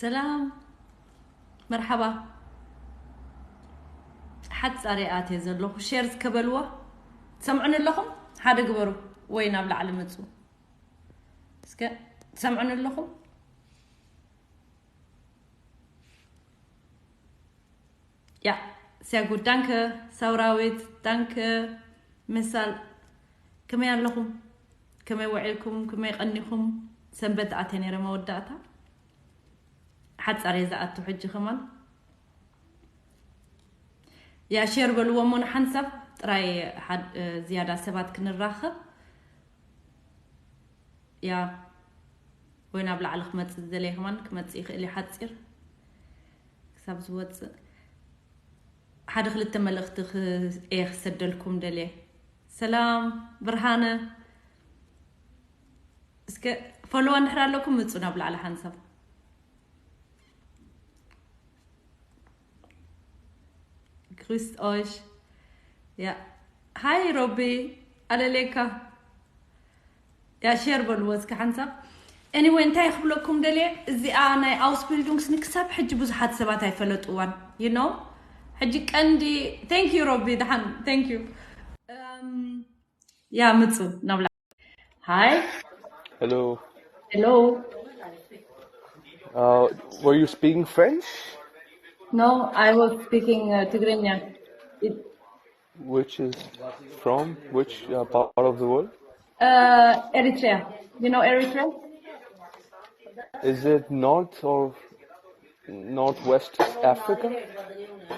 ሰላም፣ መርሓባ። ሓጻር እየ ኣትየ ዘለኹ። ሼር እስከ በልዎ። ትሰምዑኒ ኣለኹም? ሓደ ግበሩ ወይ ናብ ላዕሊ ምጹ። እስከ ትሰምዑኒ ኣለኹም? ያ፣ ሲያጉ ዳንከ፣ ሳውራዊት ዳንከ፣ መሳል፣ ከመይ ኣለኹም? ከመይ ውዒልኩም? ከመይ ቀኒኹም? ሰንበት ኣትየ ነይረ መወዳእታ። ሓጻር እየ ዝኣቱ ሕጂ ከማን። ያ ሼር በልዎ እሞ ንሓንሳብ ጥራይ ሓድ-፣ ዝያዳ ሰባት ክንራኸብ። ያ ወይ ናብ ላዕሊ ክመጽእ ዝደለየ ከማን ክመጽእ ይኽእል እዩ። ሓጺር ክሳብ ዝወጽእ ሓደ ክልተ መልእኽቲ ክ-፣ እየ ክሰደልኩም ደልየ። ሰላም ብርሃነ፣ እስከ ፎሎዋ እንድሕር ኣለኩም ምጹ ናብ ላዕሊ ሓንሳብ። Grüßt euch. ያ። ሃይ ሮቢ፣ ኣለሌካ። ያ፣ ሼር በልዎ እስከ ሓንሳብ። Anyway፣ እንታይ ክብለኩም ደልየ፣ እዚኣ ናይ ኣውስቢልዱንግስ ንክሳብ ሕጂ ብዙሓት ሰባት ኣይፈለጥዋን። You know? ሕጂ ቀንዲ፣ thank you ሮቢ፣ ደሓን፣ thank you። እም፣ ያ፣ ምጹ፣ ናብ ላ-፣ ሃይ። Hello. Hello. Uh, were you speaking French? No, I was speaking, uh, ትግርኛ። It- Which is from which, uh, part of the world? Uh, Eritrea. You know Eritrea? Is it north or northwest Africa?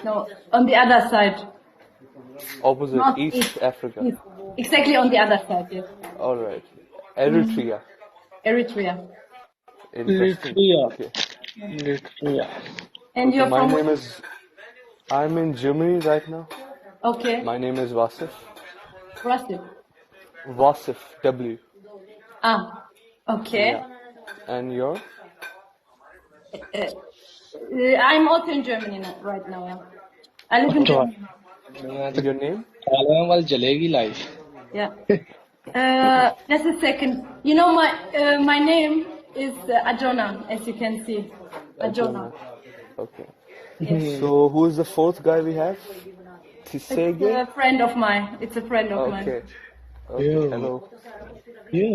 No, on the other side. Opposite, North East East. Africa. East. Exactly on the other side, yes. All right. Eritrea. Eritrea. Interesting. Eritrea. Okay. Eritrea. And Okay, you're my from name is, I'm in Germany right now. Okay. My name is Wasif. Wasif. Wasif, W. Ah, okay. Yeah. And you're? Uh, uh, I'm also in Germany now, right now. Yeah. I live in Germany. Your name? Alama wal jalegi life. Yeah. Uh, just a second. You know, my, uh, my name is, uh, Ajona, as you can see. Ajona. Okay. Yes. So who is the fourth guy we have? It's Tisege? A friend of mine. It's a friend of mine. Okay. Okay. Yo. Hello. Yo,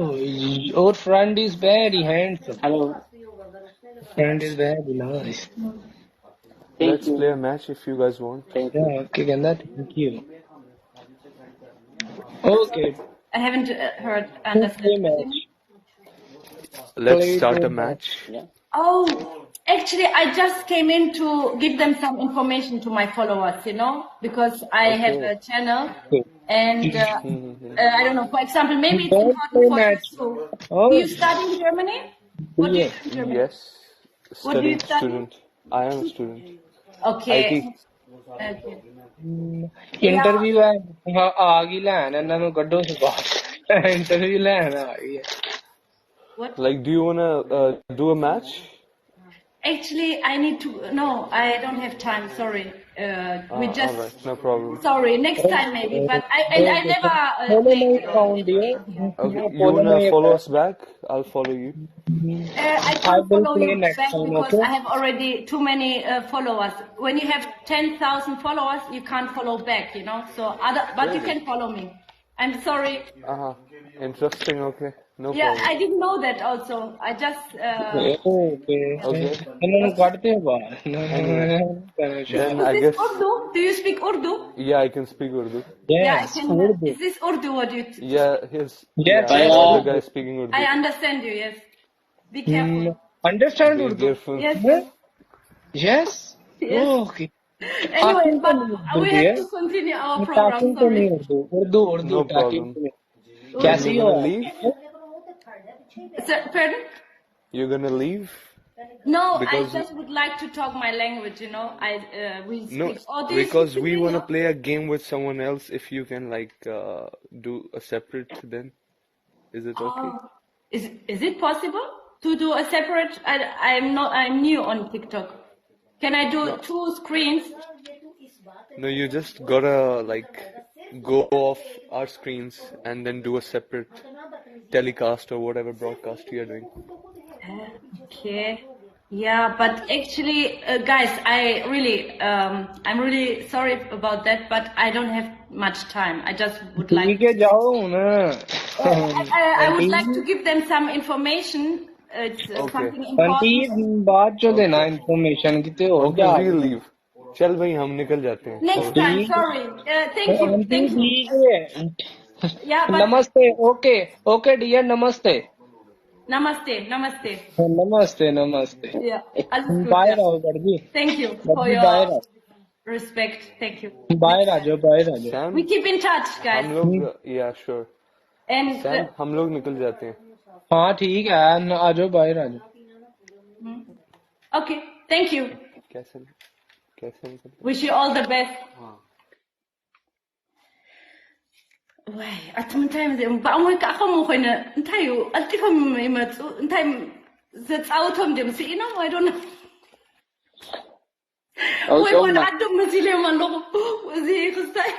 your friend is very handsome. Hello. Friend is very nice. Thank Let's you. Play a match if you guys want. Thank you. Yeah, okay, Ganda, thank you. Okay. I haven't, uh, heard, Let's play a understood. Match. Let's Play start a the match. Yeah. Oh, actually, I just came in to give them some information to my followers, you know, because I have Okay. a channel Okay. and, uh, Mm-hmm. uh, I don't know, for example, maybe it's Don't important play for you match. Too. Oh. Do you study in Germany? What do you Yeah. do in Germany? Yes. What do you Studying study? Student. I am a student. Okay. I T. Okay. Mm, Yeah. Interview ਹੈ। ਹਾਂ, ਆ ਗਈ ਲੈਣ, ਇਹਨਾਂ ਨੂੰ ਕੱਢੋ ਬਾਹਰ। Interview ਲੈਣ ਆ ਗਈ ਹੈ। What? Like, do you wanna, uh, do a match? Actually, I need to. No, I don't have time. Sorry. Uh, we Ah, just. All right, no problem. Sorry. Next time maybe. But I and I never. Uh, Follow my account, dear. Okay, you wanna follow us back? I'll follow you. Uh, I can't follow you back because I have already too many, uh, followers. When you have ten thousand followers, you can't follow back, you know. So other, but you can follow me. I'm sorry. Uh-huh. Interesting, okay. No problem. Yeah, I didn't know that also. I just, uh, Okay. Okay. ਇਹਨਾਂ ਨੂੰ ਕੱਢਦੇ ਹੋ ਬਾਹਰ। Then I guess. Is this Urdu? Do you speak Urdu? Yeah, I can speak Urdu. Yeah, I can. Is this Urdu what you? Yeah, his. Yes. Yeah, the guy speaking Urdu. I understand you. Yes. Be careful. Understand Urdu? Yes. Yes. Yes. Oh, okay. Anyway, but we have to continue our program. Sorry. Urdu, Urdu, no problem. Kaisi ho? Sir, pardon? You're gonna leave? No, I just would like to talk my language, you know. I, uh, we speak. No, because we wanna play a game with someone else. If you can, like, uh, do a separate, then is it okay? Oh, is is it possible to do a separate? I I'm not. I'm new on TikTok. Can I do two screens? No, you just gotta, like, go off our screens and then do a separate telecast or whatever broadcast you're doing. Okay. Yeah, but actually, uh, guys, I really, um, I'm really sorry about that, but I don't have much time. I just would like, ठीक है, जाओ ना। I, I, I would like to give them some information. It's uh, Okay. something aunty, important. बाद जो देना इन्फॉर्मेशन कितने हो Okay, गया? we'll leave. चल भाई, हम निकल जाते हैं। Next time, sorry. Uh, thank you, aunty, thank you. ठीक है। Yeah, but नमस्ते। ओके, ओके डियर, नमस्ते। Namaste, namaste. नमस्ते, नमस्ते। Yeah, alles gut, bye yeah. Raogarh ji. Thank you गढ़ for ji, your bye Rao. Respect. Thank you. Bye Rajo, bye Rajo. Sam, We keep in touch, guys. हम लोग, या श्योर। And सैम, uh, हम लोग निकल जाते हैं। हाँ, ठीक है, न- आ जाओ, बाय राजो। okay, thank you. कैसे, कैसे निकलते? Wish you all the best. हाँ। ዋይ፣ ኣቲ ምንታይ እዮም እዚኦም? ብኣሞይ ከዓ ከምኡ ኮይነ፣ እንታይ እዩ? ቀልጢፎም ይመፁ። እንታይ ዘፃወቶም ድዮም? ስኢኖም? I don't know። ወይ ኣውፅኦምና። ጓል ዓዶም መሲለዮም ኣለኹ። እዚ ክስታይ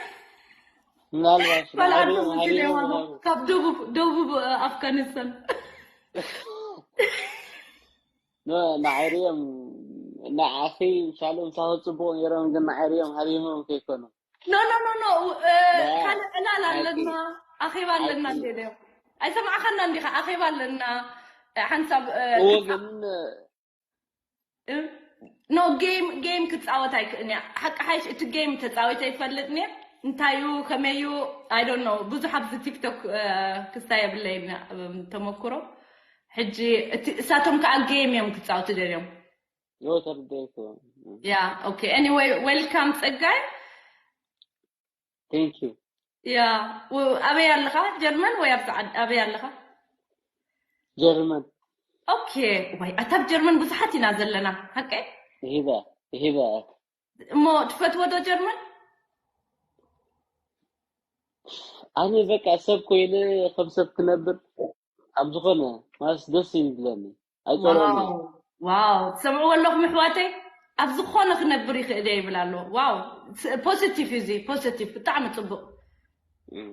ምናልባት ጓል ንዓዲ ዓዶም መሲለዮም ሃሪሞም ኣለኹ። ይኾኑ። ካብ ደቡብ፣ ደቡብ ኣፍጋኒስታን። ን- ንዓይሪኦም ንዓኺ ምሳሌ ምሳኺ ፅቡቕ ነይሮም፣ ግን ንዓይሪኦም ሃሪሞም ከይኮኑ። No, no, no, no. ላ፣ ካልእ ዕላል ሓቂ፣ ኣለና፣ ኣኼባ ኣለና ሓቂ። እንደ ኢለዮም። ኣይሰማዕኻና እንዲኻ፣ ኣኼባ ኣለና። ሓንሳብ እ፣ እዎ ክትሰ- ግን እ፣ no game game ክፃወት ኣይክእልን እያ። ሓቂ ሓይሽ እቲ game ተፃዊተ ይፈልጥን እየ። እንታይ እዩ ከመይ እዩ? I don't know። ብዙሕ ኣብዚ ቲክቶክ እ፣ ክስታይ የብለይን እ፣ ተመክሮ። ሕጂ እቲ እሳቶም ከዓ game እዮም ክፃወቱ ደልዮም። ዮ ተርደይኩ። Yeah, okay. Anyway, welcome ፀጋይ። Thank you። Yeah. ው- ኣበይ ኣለኻ? ጀርመን ወይ ኣብዚ ዓድ- ኣበይ ኣለኻ? ጀርመን። Okay. ዋይ፣ ኣታ ኣብ ጀርመን ብዙሓት ኢና ዘለና። ሓቀይ? ይሂባ፣ ይሂባ። እሞ ትፈትዎ ዶ ጀርመን? ኣነ በቃ ሰብ ኮይነ ከም ሰብ ክነብር ኣብ ዝኾነ ማለት ደስ ይብለኒ። ኣይፀልኦን እየ። ዋው፣ ዋው፣ ትሰምዕዎ ኣለኹም ኣሕዋተይ? ኣብ ዝኾነ ክነብር ይኽእል እየ ይብል ኣሎ። ዋው፣ ስ- positive እዩ እዚ፣ positive፣ ብጣዕሚ ፅቡቕ። እም።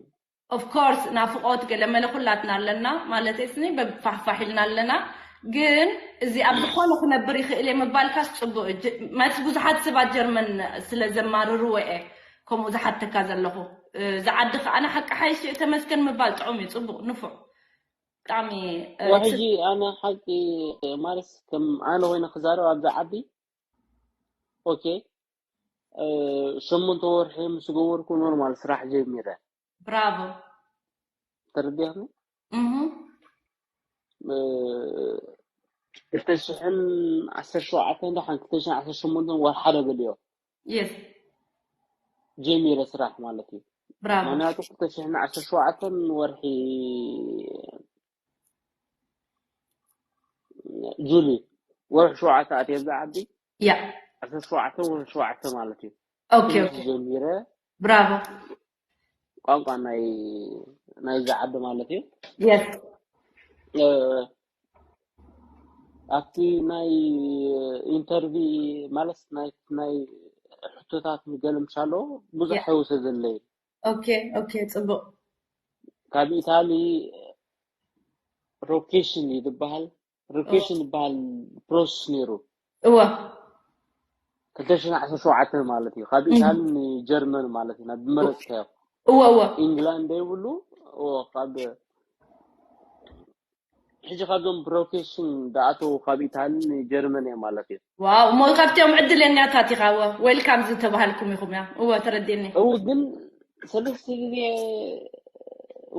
Of course ናፍቆት ገለ መለ ኩላትና ኣለና ማለት ስኒ በፋሕፋሕ ኢልና ኣለና። ግን እዚ ኣብ ዝኾነ ክነብር ይኽእል እየ ምባልካስ ፅቡቅ እዩ። ጀ- ማለት ብዙሓት ሰባት ጀርመን ስለ ዘማርርዎ እየ ከምኡ ዝሓተካ ዘለኹ። እዚ ዓዲ ከዓነ ሓቂ ሓይሽ ተመስገን ምባል ጥዑም እዩ፣ ፅቡቅ፣ ንፉዕ፣ ብጣዕሚ እ፣ ወሕጂ ኣነ ሓቂ ማለት ከም ኣነ ኮይነ ክዛረብ ኣብዚ ዓዲ ኦኬ፣ እ፣ ሸሞንተ ወርሒ ምስ ገበርኩ ኖርማል ስራሕ ጀሚረ። ብራቮ። ተረዲእኒ? እህ፣ እ፣ ክልተ ሽሕን ዓሰርተ ሸውዓተን ደሓን ክልተ ሽሕን ዓሰርተ ሸሞንተን ወርሓ ዶ በልዮ የስ፣ ጀሚረ ስራሕ ማለት እዩ። ብራቮ። ምክንያቱ ክልተ ሽሕን ዓሰርተ ሸውዓተን ወርሒ ጁሊ ወርሒ ሸውዓተ ኣትየ ኣብዚ ዓዲ ያ፣ ዓሰርተ ሸውዓተ ወርሒ ሸውዓተ ማለት እዩ። ኦኬ፣ ትምህርቲ ኦኬ። ጀሚረ ብራቮ። ቋንቋ ናይ ናይዚ ዓዲ ማለት እዩ። የስ፣ እ፣ ኣብቲ ናይ ኢንተርቪ ማለት ናይ ናይ ሕቶታት ገለ ምሻሎ ብዙሕ ያ። ሕውሰ ዘለይ ኦኬ፣ ኦኬ፣ ፅቡቅ። ካብ ኢታሊ ሮኬሽን እዩ ዝበሃል። ሮኬሽን ዝበሃል ፕሮሰስ ነይሩ። እወ፣ ክልተ ሽሕን ዓሰርተ ሸውዓተ ማለት እዩ። ካብ እም። ኢታሊ ንጀርመን ማለት እዩ። ናብ መረፅካዮ እወ፣ እወ። ኢንግላንድ ዘይብሉ እዎ፣ ካብ ሕጂ ካብዞም ብሮኬሽን ዝኣተዉ ካብ ኢታሊ ንጀርመን እየ ማለት እዩ። ዋው፣ እሞ ካብቲኦም ዕድለኛታት ኢኻ። እወ፣ ዌልካም ዝተባሃልኩም ኢኹም። ያ፣ እወ፣ ተረዲእኒ። እው ግን ሰለስተ ግዜ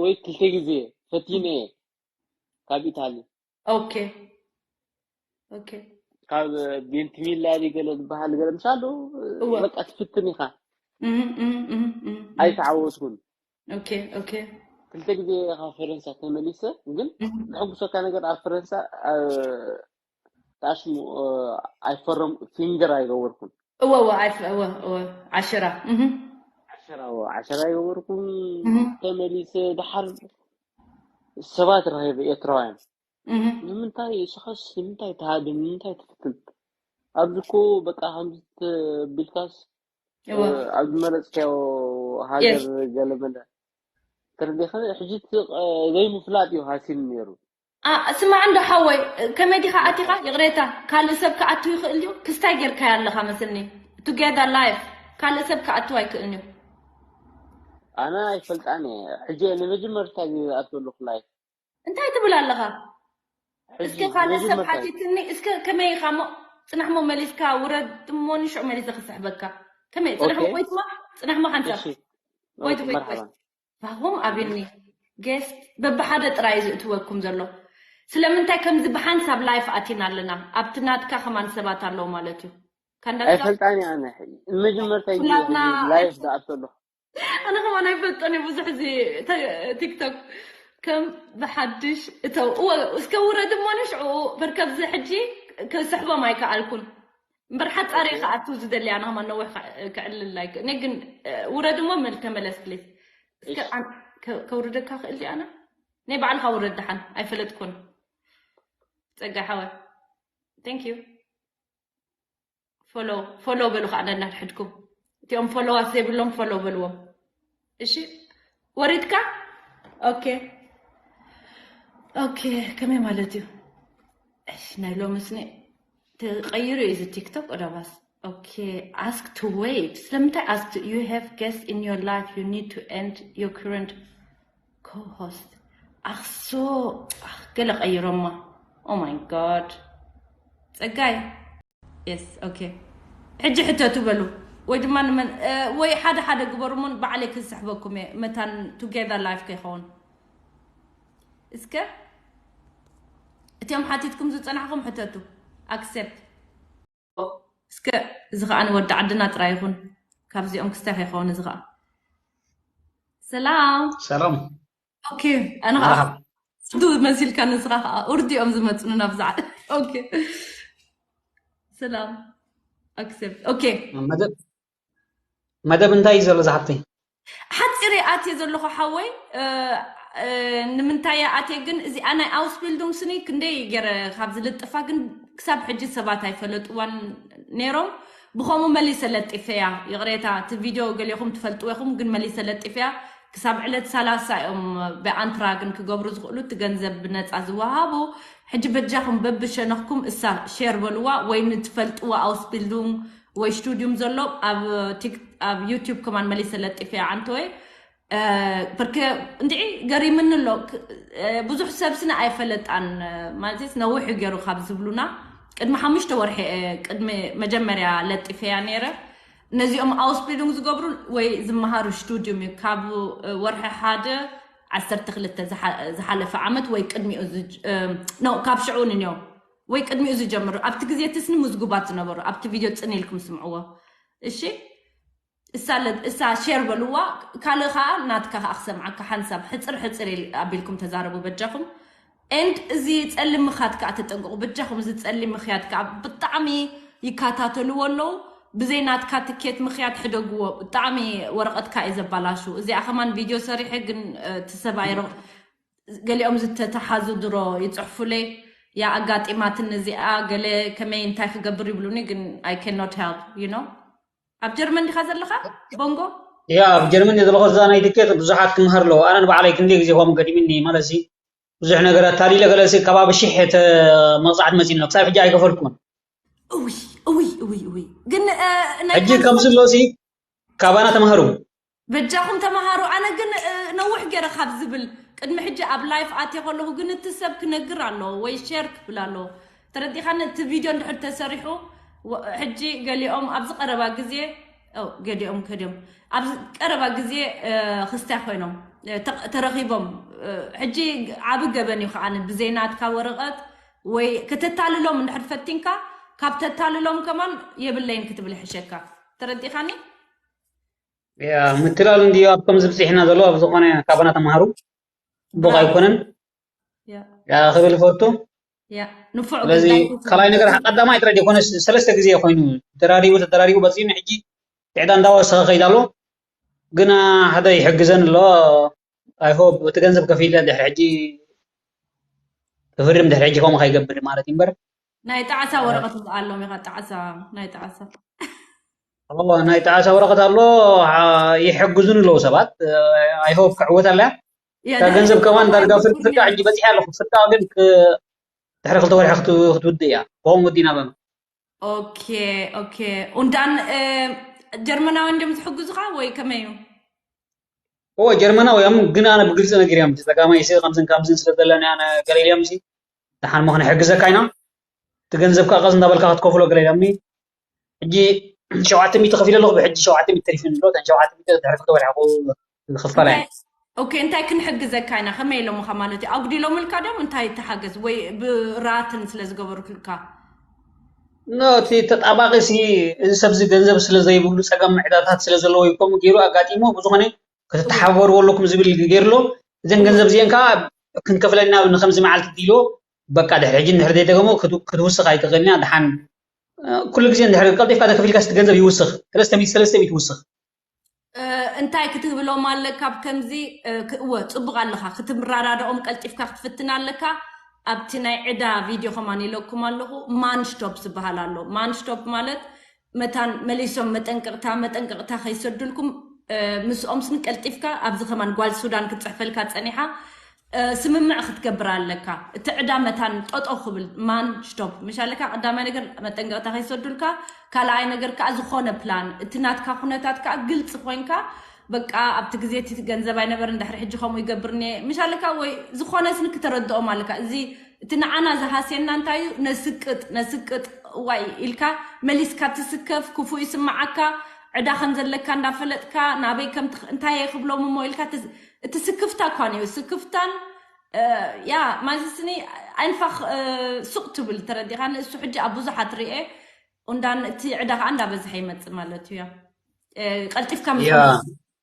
ወይ ክልተ ግዜ ፈቲነ እየ ካብ ኢታሊ። ኦኬ፣ ኦኬ። ካብ ቬንቲሚላ ድዩ ገለ ዝበሃል ገለ ምሻሉ እወ። በቃ ትፍትን ኢኻ። እህ፣ እህ፣ እህ፣ እህ፣ እህ። ኣይተዓወትኩን። ኦኬ፣ ኦኬ። ክልተ ግዜ ካብ ፈረንሳ ተመሊሰ ግን እህ። ዘሐጉሰካ ነገር ኣብ ፈረንሳ እ፣ ታሽሙ እ፣ ኣይፈረም ፊንገር ኣይገበርኩን። እወ፣ እወ፣ ኣይፈ-፣ እወ፣ እወ፣ ዓሽራ። እህ። ዓሸራ እወ፣ ዓሸራ ኣይገበርኩን። እህ። ተመሊሰ ደሓር ሰባት ረኺበ ኤርትራውያን። እህ። ንምንታይ ንስኻስ ንምንታይ ትሃድም ንምንታይ ትፍትን? ኣብዚ እኮ በቃ ከምዚ ተቢልካስ እወ። እ፣ ኣብ ዝመረፅካዮ ሃገር የስ። ገለመለ ተረዲእካ ሕጂ እቲ እ፣ ዘይምፍላጥ እዩ ሃሲል ነይሩ። ስማዕ እንዶ ሓወይ፣ ከመይ ዲኻ ኣቲኻ? ይቕሬታ፣ ካልእ ሰብ ክኣቱ ይኽእል እዩ? ክስታይ ጌርካያ ኣለኻ መስልኒ። Together life ካልእ ሰብ ክኣቱ ኣይክእልን እዩ። ኣነ ኣይፈልጣን እየ። ሕጂ እየ ንመጀመርታ ዝኣተሉ ክላይ። እንታይ ትብል ኣለኻ? እስከ ካልእ ሰብ ሓቲትኒ፣ እስከ ከመይ ኢኻ እሞ? ጽናሕሞ መሊስካ ውረድ እሞ ንሽዑ መሊሰ ክስሕበካ። ከመይ ጽናሕሞ? ቆይትማ ጽናሕሞ ሓንሳብ። ቆይት ቆይት ቆይት። ፋኹም ኣብኒ ጌስት በብሓደ ጥራይ ዝእትወኩም ዘሎ። ስለምንታይ ከምዚ ብሓንሳብ ላይፍ ኣቲና ኣለና? ኣብቲ ናትካ ከማን ሰባት ኣለዉ ማለት እዩ። ካንዳ ኣይፈልጣን እየ ኣነ። ንመጀመርታ እዩ ኩላትና ላይፍ ዝኣተሉ። ኣነ ከማን ኣይፈልጦን እየ ብዙሕ እዚ ተ- ቲክቶክ ከም ብሓድሽ እተው እወ እስከ ውረድ እሞ ንሽዑ በርከብዚ ሕጂ ክስሕቦም ኣይከኣልኩን። እምበር ሓጻሪ እየ ክኣቱ ዝደሊ ኣነ ከማን ነዊሕ ክዕልል ኣይክ እኔ ግን ውረድ እሞ መል ተመለስ ፕሊዝ። እስከ ከውርደካ ክእል ኣነ ናይ ባዕልካ ውረድ ደሓን ኣይፈለጥኩን። ጸጋይ ሓወ thank you። ፎሎ ፎሎ በሉ ከዓ ነናድሕድኩም እቲኦም ፎሎዋት ዘይብሎም ፎሎ በልዎም። እሺ ወሪድካ ኦኬ ኦኬ ከመይ ማለት እዩ? እሺ ናይ ሎሚ ስኒ ተቐይሩ እዩ እዚ ቲክቶክ ኦዳባስ። Okay, ask to wait. ስለምንታይ ask to you have guest in your life you need to end your current co-host ኣኽሶ ገለ ቀይሮማ። Oh my god ጸጋይ yes okay ሕጂ ሕተቱ በሉ ወይ ድማ ንመን ወይ ሓደ ሓደ ግበሩ እሞ ባዕለይ ክስሕበኩም እየ መታን together life ከይኸውን እስከ እቲኦም ሓቲትኩም ዝጸናሕኩም ሕተቱ accept እስከ እዚ ከዓ ንወዲ ዓድና ጥራይ ይኹን ካብዚኦም ክስታይ ከይኸውን እዚ ከዓ ሰላም ሰላም okay ኣነ ከዓ ዱ መሲልካ ንስኻ ከዓ ኡርዲኦም ዝመፅኑ ናብዛ okay ሰላም accept okay መደብ እንታይ እዩ ዘሎ ዝሓፍተይ ሓፂር ኣትየ ዘለኹ ሓወይ ንምንታይ ኣትየ ግን እዚኣ ናይ ኣውስቢልዱንግ ስኒ ክንደይ ገረ ካብ ዝልጥፋ ግን ክሳብ ሕጂ ሰባት ኣይፈለጥዋን ነይሮም ብኸምኡ መሊሰ ለጢፈያ ይቕሬታ እቲ ቪድዮ ገሊኹም ትፈልጥዎ ኢኹም ግን መሊሰ ለጢፈያ ክሳብ ዕለት ሰላሳ እዮም ብኣንትራግን ክገብሩ ዝኽእሉ እቲ ገንዘብ ብነፃ ዝወሃቡ ሕጂ በጃኹም በብሸነኽኩም እሳ ሼር በልዋ ወይ ንትፈልጥዋ ኣውስቢልዱንግ ወይ ስቱዲዩም ዘሎ ኣብ ቲክ ኣብ ዩቲዩብ ከማን መሊሰ ለጢፈ እያ ዓንተወይ በርከ እንድዒ ገሪምኒ ኣሎ ብዙሕ ሰብ ስነ ኣይፈለጣን ማለት ነዊሕ ገይሩ ካብ ዝብሉና ቅድሚ ሓሙሽተ ወርሒ ቅድሚ መጀመርያ ለጢፈያ ነይረ ነዚኦም ኣውስቢልዱንግ ዝገብሩ ወይ ዝመሃሩ ስቱዲዩም እዩ ካብ ወርሒ ሓደ ዓሰርተ ክልተ ዝሓለፈ ዓመት ወይ ቅድሚኡ ካብ ሽዑ ንንዮ ወይ ቅድሚኡ ዝጀምሩ ኣብቲ ግዜ እቲ ስኒ ምዝጉባት ዝነበሩ ኣብቲ ቪድዮ ጽን ኢልኩም ስምዕዎ እሺ እሳ እሳ ሼር በልዋ ካልእ ከዓ ናትካ ከዓ ክሰምዓካ ሓንሳብ ሕፅር ሕፅር ኣቢልኩም ተዛረቡ በጃኹም and እዚ ፀሊም ምኽያድ ከዓ ተጠንቀቁ በጃኹም እዚ ፀሊም ምኽያድ ከዓ ብጣዕሚ ይከታተልዎ ኣለዉ ብዘይ ናትካ ትኬት ምኽያድ ሕደግዎ ብጣዕሚ ወረቐትካ እዩ ዘባላሹ እዚኣ ከማን ቪድዮ ሰሪሐ ግን እቲ ሰብኣይ ገሊኦም ዝተተሓዙ ድሮ ይፅሕፉለይ ያ ኣጋጢማትኒ እዚኣ ገለ ከመይ እንታይ ክገብር ይብሉኒ ግን I cannot help you know ኣብ ጀርመን ዲኻ ዘለኻ ቦንጎ ያ ኣብ ጀርመን እየ ዘለኹ እዛ ናይ ትኬት ብዙሓት ክምሃር ኣለዎ ኣነ ንባዕለይ ክንደይ ግዜ ከም ገዲምኒ ማለት ብዙሕ ነገር ኣታሊለ ገለ ከባቢ ሽሕ መቕፃዕቲ መፂኒ ክሳብ ሕጂ ኣይከፈልኩን እውይ እውይ እውይ እውይ ግን ሕጂ ከምዚ ኣሎ ካባና ተምሃሩ በጃኹም ተምሃሩ ኣነ ግን ነውሕ ገይረ ካብ ዝብል ቅድሚ ሕጂ ኣብ ላይፍ ኣትየ ከለኹ ግን እቲ ሰብ ክነግር ኣለዎ ወይ ሼር ክብል ኣለዎ ተረዲኻኒ እቲ ቪድዮ እንድሕር ተሰሪሑ ሕጂ ገሊኦም ኣብዚ ቀረባ ግዜ ገሊኦም ከዲኦም ኣብዚ ቀረባ ግዜ ክስታይ ኮይኖም ተረኺቦም ሕጂ ዓቢ ገበን እዩ ከዓ ብዘይናትካ ወረቐት ወይ ከተታልሎም እንድሕር ፈቲንካ ካብ ተታልሎም ከማን የብለይን ክትብል ይሕሸካ ተረዲኻኒ ምትላል እንድዩ ኣብ ከምዚ ብፅሒና ዘሎ ኣብ ዝኾነ ካባና ተምሃሩ ፅቡቅ ኣይኮነን ክብል ይፈቱ ንፉዕ ስለዚ ካልኣይ ነገር ቀዳማይ ጥራይ ዘይኮነ ሰለስተ ግዜ ኮይኑ ተደራሪቡ ተደራሪቡ በፂኑ ሕጂ ትዕዳ እንዳወሰኸ ከይዳ ኣሎ ግና ሓደ ይሕግዘን ኣሎ ኣይሆ እቲ ገንዘብ ከፊለ ድሕሪ ሕጂ ክፍርም ድሕሪ ሕጂ ከምኡ ከይገብር ማለት እዩ እምበር ናይ ጣዕሳ ወረቐት ኣለዎም ኢኻ ጣዕሳ ናይ ጣዕሳ ናይ ጣዕሳ ወረቐት ኣሎ ይሕግዙን ኣለዉ ሰባት ኣይሆፕ ክዕወት ኣለያ እታ ገንዘብ ከማን ዳርጋ ፍርቂ ፍርቂ ሕጂ በፂሐ ኣለኹ። ፍርቃ ግን ክ- ድሕሪ ክልተ ወርሒ ክት- ክትውድእ እያ። ብኸምኡ ወዲና በማ Okay, okay. Und dann, äh, ጀርመናውያን ድዮም ዝሕግዙኻ ወይ ከመይ እዩ? እወ ጀርመናውያን ግን ኣነ ብግልፂ ነጊርዮም። ጸጋማይ ሲ ከምዝን ከምዝን ስለ ዘለና ኣነ ገለ ኢልዮም ሲ ደሓን ሞ ክንሕግዘካ ኢና። እቲ ገንዘብ ከዓ ቀስ እንዳበልካ ክትከፍሎ ገለ ኢሎምኒ። ሕጂ ሸውዓተ ሚእቲ ከፊለ ኣለኹ። ብሕጂ ሸውዓተ ሚእቲ ተሪፉኒ ኣሎ። እተን ሸውዓተ ሚእቲ ድሕሪ ክልተ ወርሒ ክኽፈላ እየን። ኦኬ፣ እንታይ ክንሕግዘካ ኢና? ከመይ ኢሎምኻ ማለት እዩ? ኣጉዲሎምልካ ድዮም? እንታይ ተሓገዝ ወይ ብራትን ስለ ዝገበሩልካ? ኖ እቲ ተጣባቂ ሲ እዚ ሰብዚ ገንዘብ ስለ ዘይብሉ ፀገም ዕዳታት ስለ ዘለዎ እዩ ከምኡ ገይሩ ኣጋጢሞ ብዝኾነ ክትተሓባበርዎ ኣለኩም ዝብል ገይሩ ኣሎ። እዘን ገንዘብ እዚአን ከዓ ክንከፍለና ንከምዚ መዓልቲ ኢሎ በቃ ድሕሪ ሕጂ እንድሕር ዘይደገሞ ክት- ክትውስኽ ኣይትኽእልን እያ። ድሓን ኩሉ ግዜ እንድሕር ቀልጢፍካ ተከፊልካ ስቲ ገንዘብ ይውስኽ። ሰለስተ ሚእቲ ሰለስተ ሚእቲ ይውስኽ። እንታይ ክትብሎም ኣለካ? ኣብ ከምዚ እወ ፅቡቅ ኣለካ ክትራዳድኦም ቀልጢፍካ ክትፍትን ኣለካ። ኣብቲ ናይ ዕዳ ቪድዮ ከማን ኢለኩም ኣለኹ። ማንሽቶፕ ዝበሃል ኣሎ። ማንሽቶፕ ማለት መታን መሊሶም መጠንቀቅታ መጠንቀቅታ ከይሰዱልኩም ምስኦም ስኒ ቀልጢፍካ ኣብዚ ከማን ጓል ሱዳን ክትፅሕፈልካ ፀኒሓ ስምምዕ ክትገብር ኣለካ። እቲ ዕዳ መታን ጠጠው ክብል ማን ሽቶፕ ምሽ ኣለካ። ቀዳማይ ነገር መጠንቀቅታ ከይሰዱልካ፣ ካልኣይ ነገር ከዓ ዝኾነ ፕላን እቲ ናትካ ኩነታት ከዓ ግልፂ ኮይንካ በቃ ኣብቲ ግዜ እቲ ገንዘብ ኣይነበር እንድሕሪ ሕጂ ከምኡ ይገብርኒ ምሽ ኣለካ ወይ ዝኾነ ስኒ ክተረድኦም ኣለካ። እዚ እቲ ንዓና ዝሃስየና እንታይ እዩ? ነስቅጥ ነስቅጥ ዋይ ኢልካ መሊስካ ትስከፍ፣ ክፉእ ይስምዓካ። ዕዳ ከም ዘለካ እንዳፈለጥካ ናበይ ከም እንታይ እየ ክብሎም እሞ ኢልካ እቲ ስክፍታ እኳ ነዩ ስክፍታን ያ ማለትኒ ኣይንፋኽ ሱቅ ትብል ተረዲኻ። ንእሱ ሕጂ ኣብ ብዙሓት ርኤ እንዳን እቲ ዕዳ ከዓ እንዳበዝሐ ይመፅእ ማለት እዩ። ቀልጢፍካ ምስ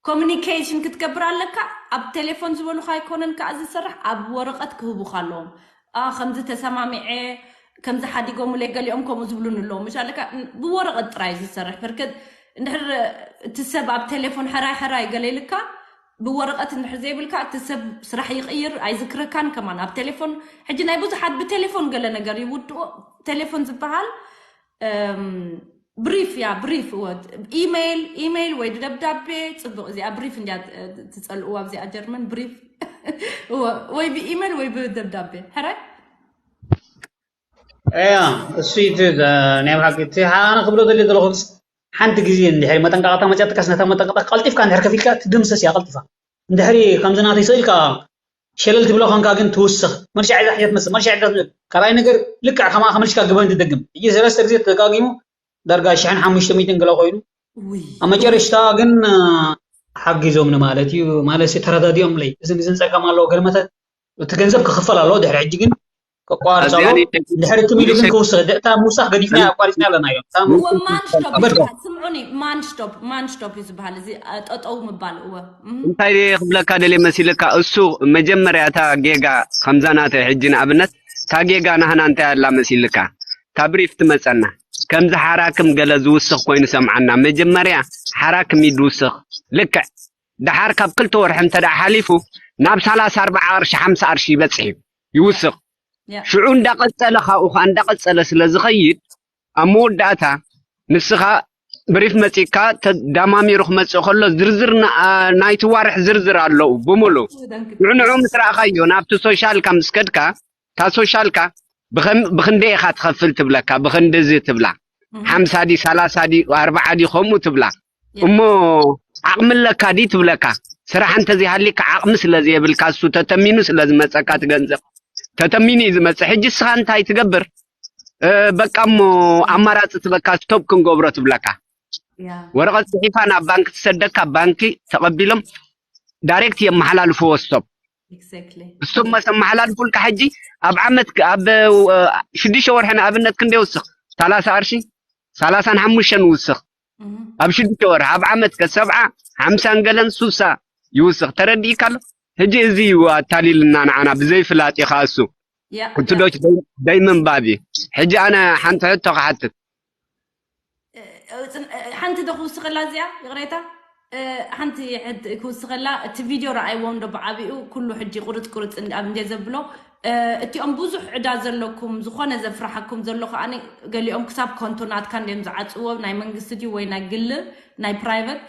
ኮሚኒኬሽን ክትገብር ኣለካ። ኣብ ቴሌፎን ዝበሉካ ኣይኮነን ከዓ ዝሰርሕ ኣብ ወረቀት ክህቡካ ኣለዎም። ከምዚ ተሰማሚዐ ከምዚ ሓዲጎምለይ ገሊኦም ከምኡ ዝብሉን ኣለዎም። ምሽ ኣለካ ብወረቀት ጥራይ ዝሰርሕ በርከት እንድሕር እቲ ሰብ ኣብ ቴሌፎን ሕራይ ሕራይ ገለ ኢልካ ብወረቀት እንድሕር ዘይብልካ እቲ ሰብ ስራሕ ይቅይር ኣይዝክረካን። ከማን ኣብ ቴሌፎን ሕጂ ናይ ብዙሓት ብቴሌፎን ገለ ነገር ይውድኦ። ቴሌፎን ዝበሃል ብሪፍ ያ ብሪፍ ወ ኢሜይል ኢሜይል ወይ ደብዳቤ። ፅቡቅ እዚኣ ብሪፍ እንዲያ ትፀልእዋ ኣብዚኣ ጀርመን ብሪፍ ወይ ብኢሜይል ወይ ብደብዳቤ ሕራይ እያ እሱ ናይ ብሓቂ እቲ ሓነ ክብሎ ዘለ ዘለኹ ሓንቲ ግዜ እንድሕሪ መጠንቀቕታ መፅያትካስ ነታ መጠንቀቕታ ቀልጢፍካ እንድሕር ከፊልካ ትድምሰስ እያ ቀልጢፋ። እንድሕሪ ከምዚ ናተይ ስእልካ ሸለል ትብሎ ኮንካ ግን ትውስኽ። መርሻ ዕዳ ሕጀት መስል መርሻ ዕዳ ካልኣይ ነገር ልክዕ ከማኣ ከመልሽካ ግበን ትደግም። ሕጂ ሰለስተ ግዜ ተደጋጊሙ ዳርጋ ሽሕን ሓሙሽተ ሚእትን ገለ ኮይኑ ኣብ መጨረሽታ ግን ሓጊዞምኒ ማለት እዩ። ማለት ተረዳዲኦምለይ እዝን እዝን ፀገም ኣለዎ ገልመተ እቲ ገንዘብ ክኽፈል ኣለዎ። ድሕሪ ሕጂ ግን ከቋርፃሉ ድሕሪ እቲ ሚሉ ግን ክውስኽ እታ ምውሳኽ ገዲፍና ኣቋሪፅና ኣለና እዮም። ስምዑኒ ማንሽቶፕ ማንሽቶፕ እዩ ዝበሃል እዚ ጠጠው ምባል እወ እንታይ ክብለካ ደልየ መሲልካ እሱ መጀመርያ እታ ጌጋ ከምዛ ናተይ ሕጂ ንኣብነት እታ ጌጋ ናህና እንታይ ኣላ መሲልካ እታ ብሪፍ ትመፀና ከምዚ ሓራክም ገለ ዝውስኽ ኮይኑ ሰምዓና። መጀመርያ ሓራክም እዩ ዝውስኽ ልክዕ። ደሓር ካብ ክልተ ወርሒ እንተ ደኣ ሓሊፉ ናብ ሰላሳ ኣርባዓ ቅርሺ ሓምሳ ቅርሺ ይበጽሕ እዩ ይውስኽ። ሽዑ እንዳቐጸለ ካብኡ ኸኣ እንዳቐጸለ ስለ ዝኸይድ ኣብ መወዳእታ ንስኻ ብሪፍ መጺእካ ተዳማሚሩ ክመጽእ ከሎ ዝርዝር ናይቲ ዋርሕ ዝርዝር ኣለዉ ብምሉእ ንዑ ንዑ ምስ ረኣኻዮ ናብቲ ሶሻልካ ምስ ከድካ እታ ሶሻልካ ብኽንደይ ኢኻ ትኸፍል ትብለካ ብኽንድዚ ትብላ ሓምሳ ዲ ሰላሳ ዲ ኣርባዓ ዲ ከምኡ ትብላ እሞ ዓቕሚ ኣለካ ዲ ትብለካ ስራሕ እንተዘይሃሊካ ዓቕሚ ስለ ዘየብልካ እሱ ተተሚኑ ስለ ዝመፀካ ትገንዘብ ተተሚኑ እዩ ዝመፅእ ሕጂ እስኻ እንታይ ትገብር በቃ እሞ ኣማራፂ ትበካ ስቶፕ ክንገብሮ ትብለካ ወረቐት ፅሒፋ ናብ ባንኪ ትሰደካ ባንኪ ተቐቢሎም ዳይሬክት የመሓላልፍዎ ስቶፕ እሱም መስ ኣመሓላልፉልካ ሕጂ ኣብ ዓመት ኣብ ሽዱሽተ ወርሒ ንኣብነት ክንደ ይውስኽ ሰላሳ ቅርሺ ሰላሳን ሓሙሽተን ይውስኽ ኣብ ሽዱሽተ ወርሒ ኣብ ዓመት ከ ሰብዓ ሓምሳን ገለን ሱሳ ይውስኽ ተረዲእካ ኣሎ ሕጂ እዚ እዩ ኣታሊልና ንዓና ብዘይፍላጥ እዩ ከኣ እሱ እቲ ዶች ደይምንባብ እዩ ሕጂ ኣነ ሓንቲ ሕቶ ክሓትት ሓንቲ ዶ ክውስኸላ እዚኣ ይቕሬታ ሓንቲ ክውስኸላ እቲ ቪድዮ ረኣይዎም ዶ ብዓቢኡ ኩሉ ሕጂ ቁርፅ ቁርፅ ኣብ እንደ ዘብሎ እቲኦም ብዙሕ ዕዳ ዘለኩም ዝኾነ ዘፍርሓኩም ዘሎ ከዓ ገሊኦም ክሳብ ኮንቶ ናትካ እንዲም ዝዓፅዎ ናይ መንግስቲ ድዩ ወይ ናይ ግል ናይ ፕራይቨት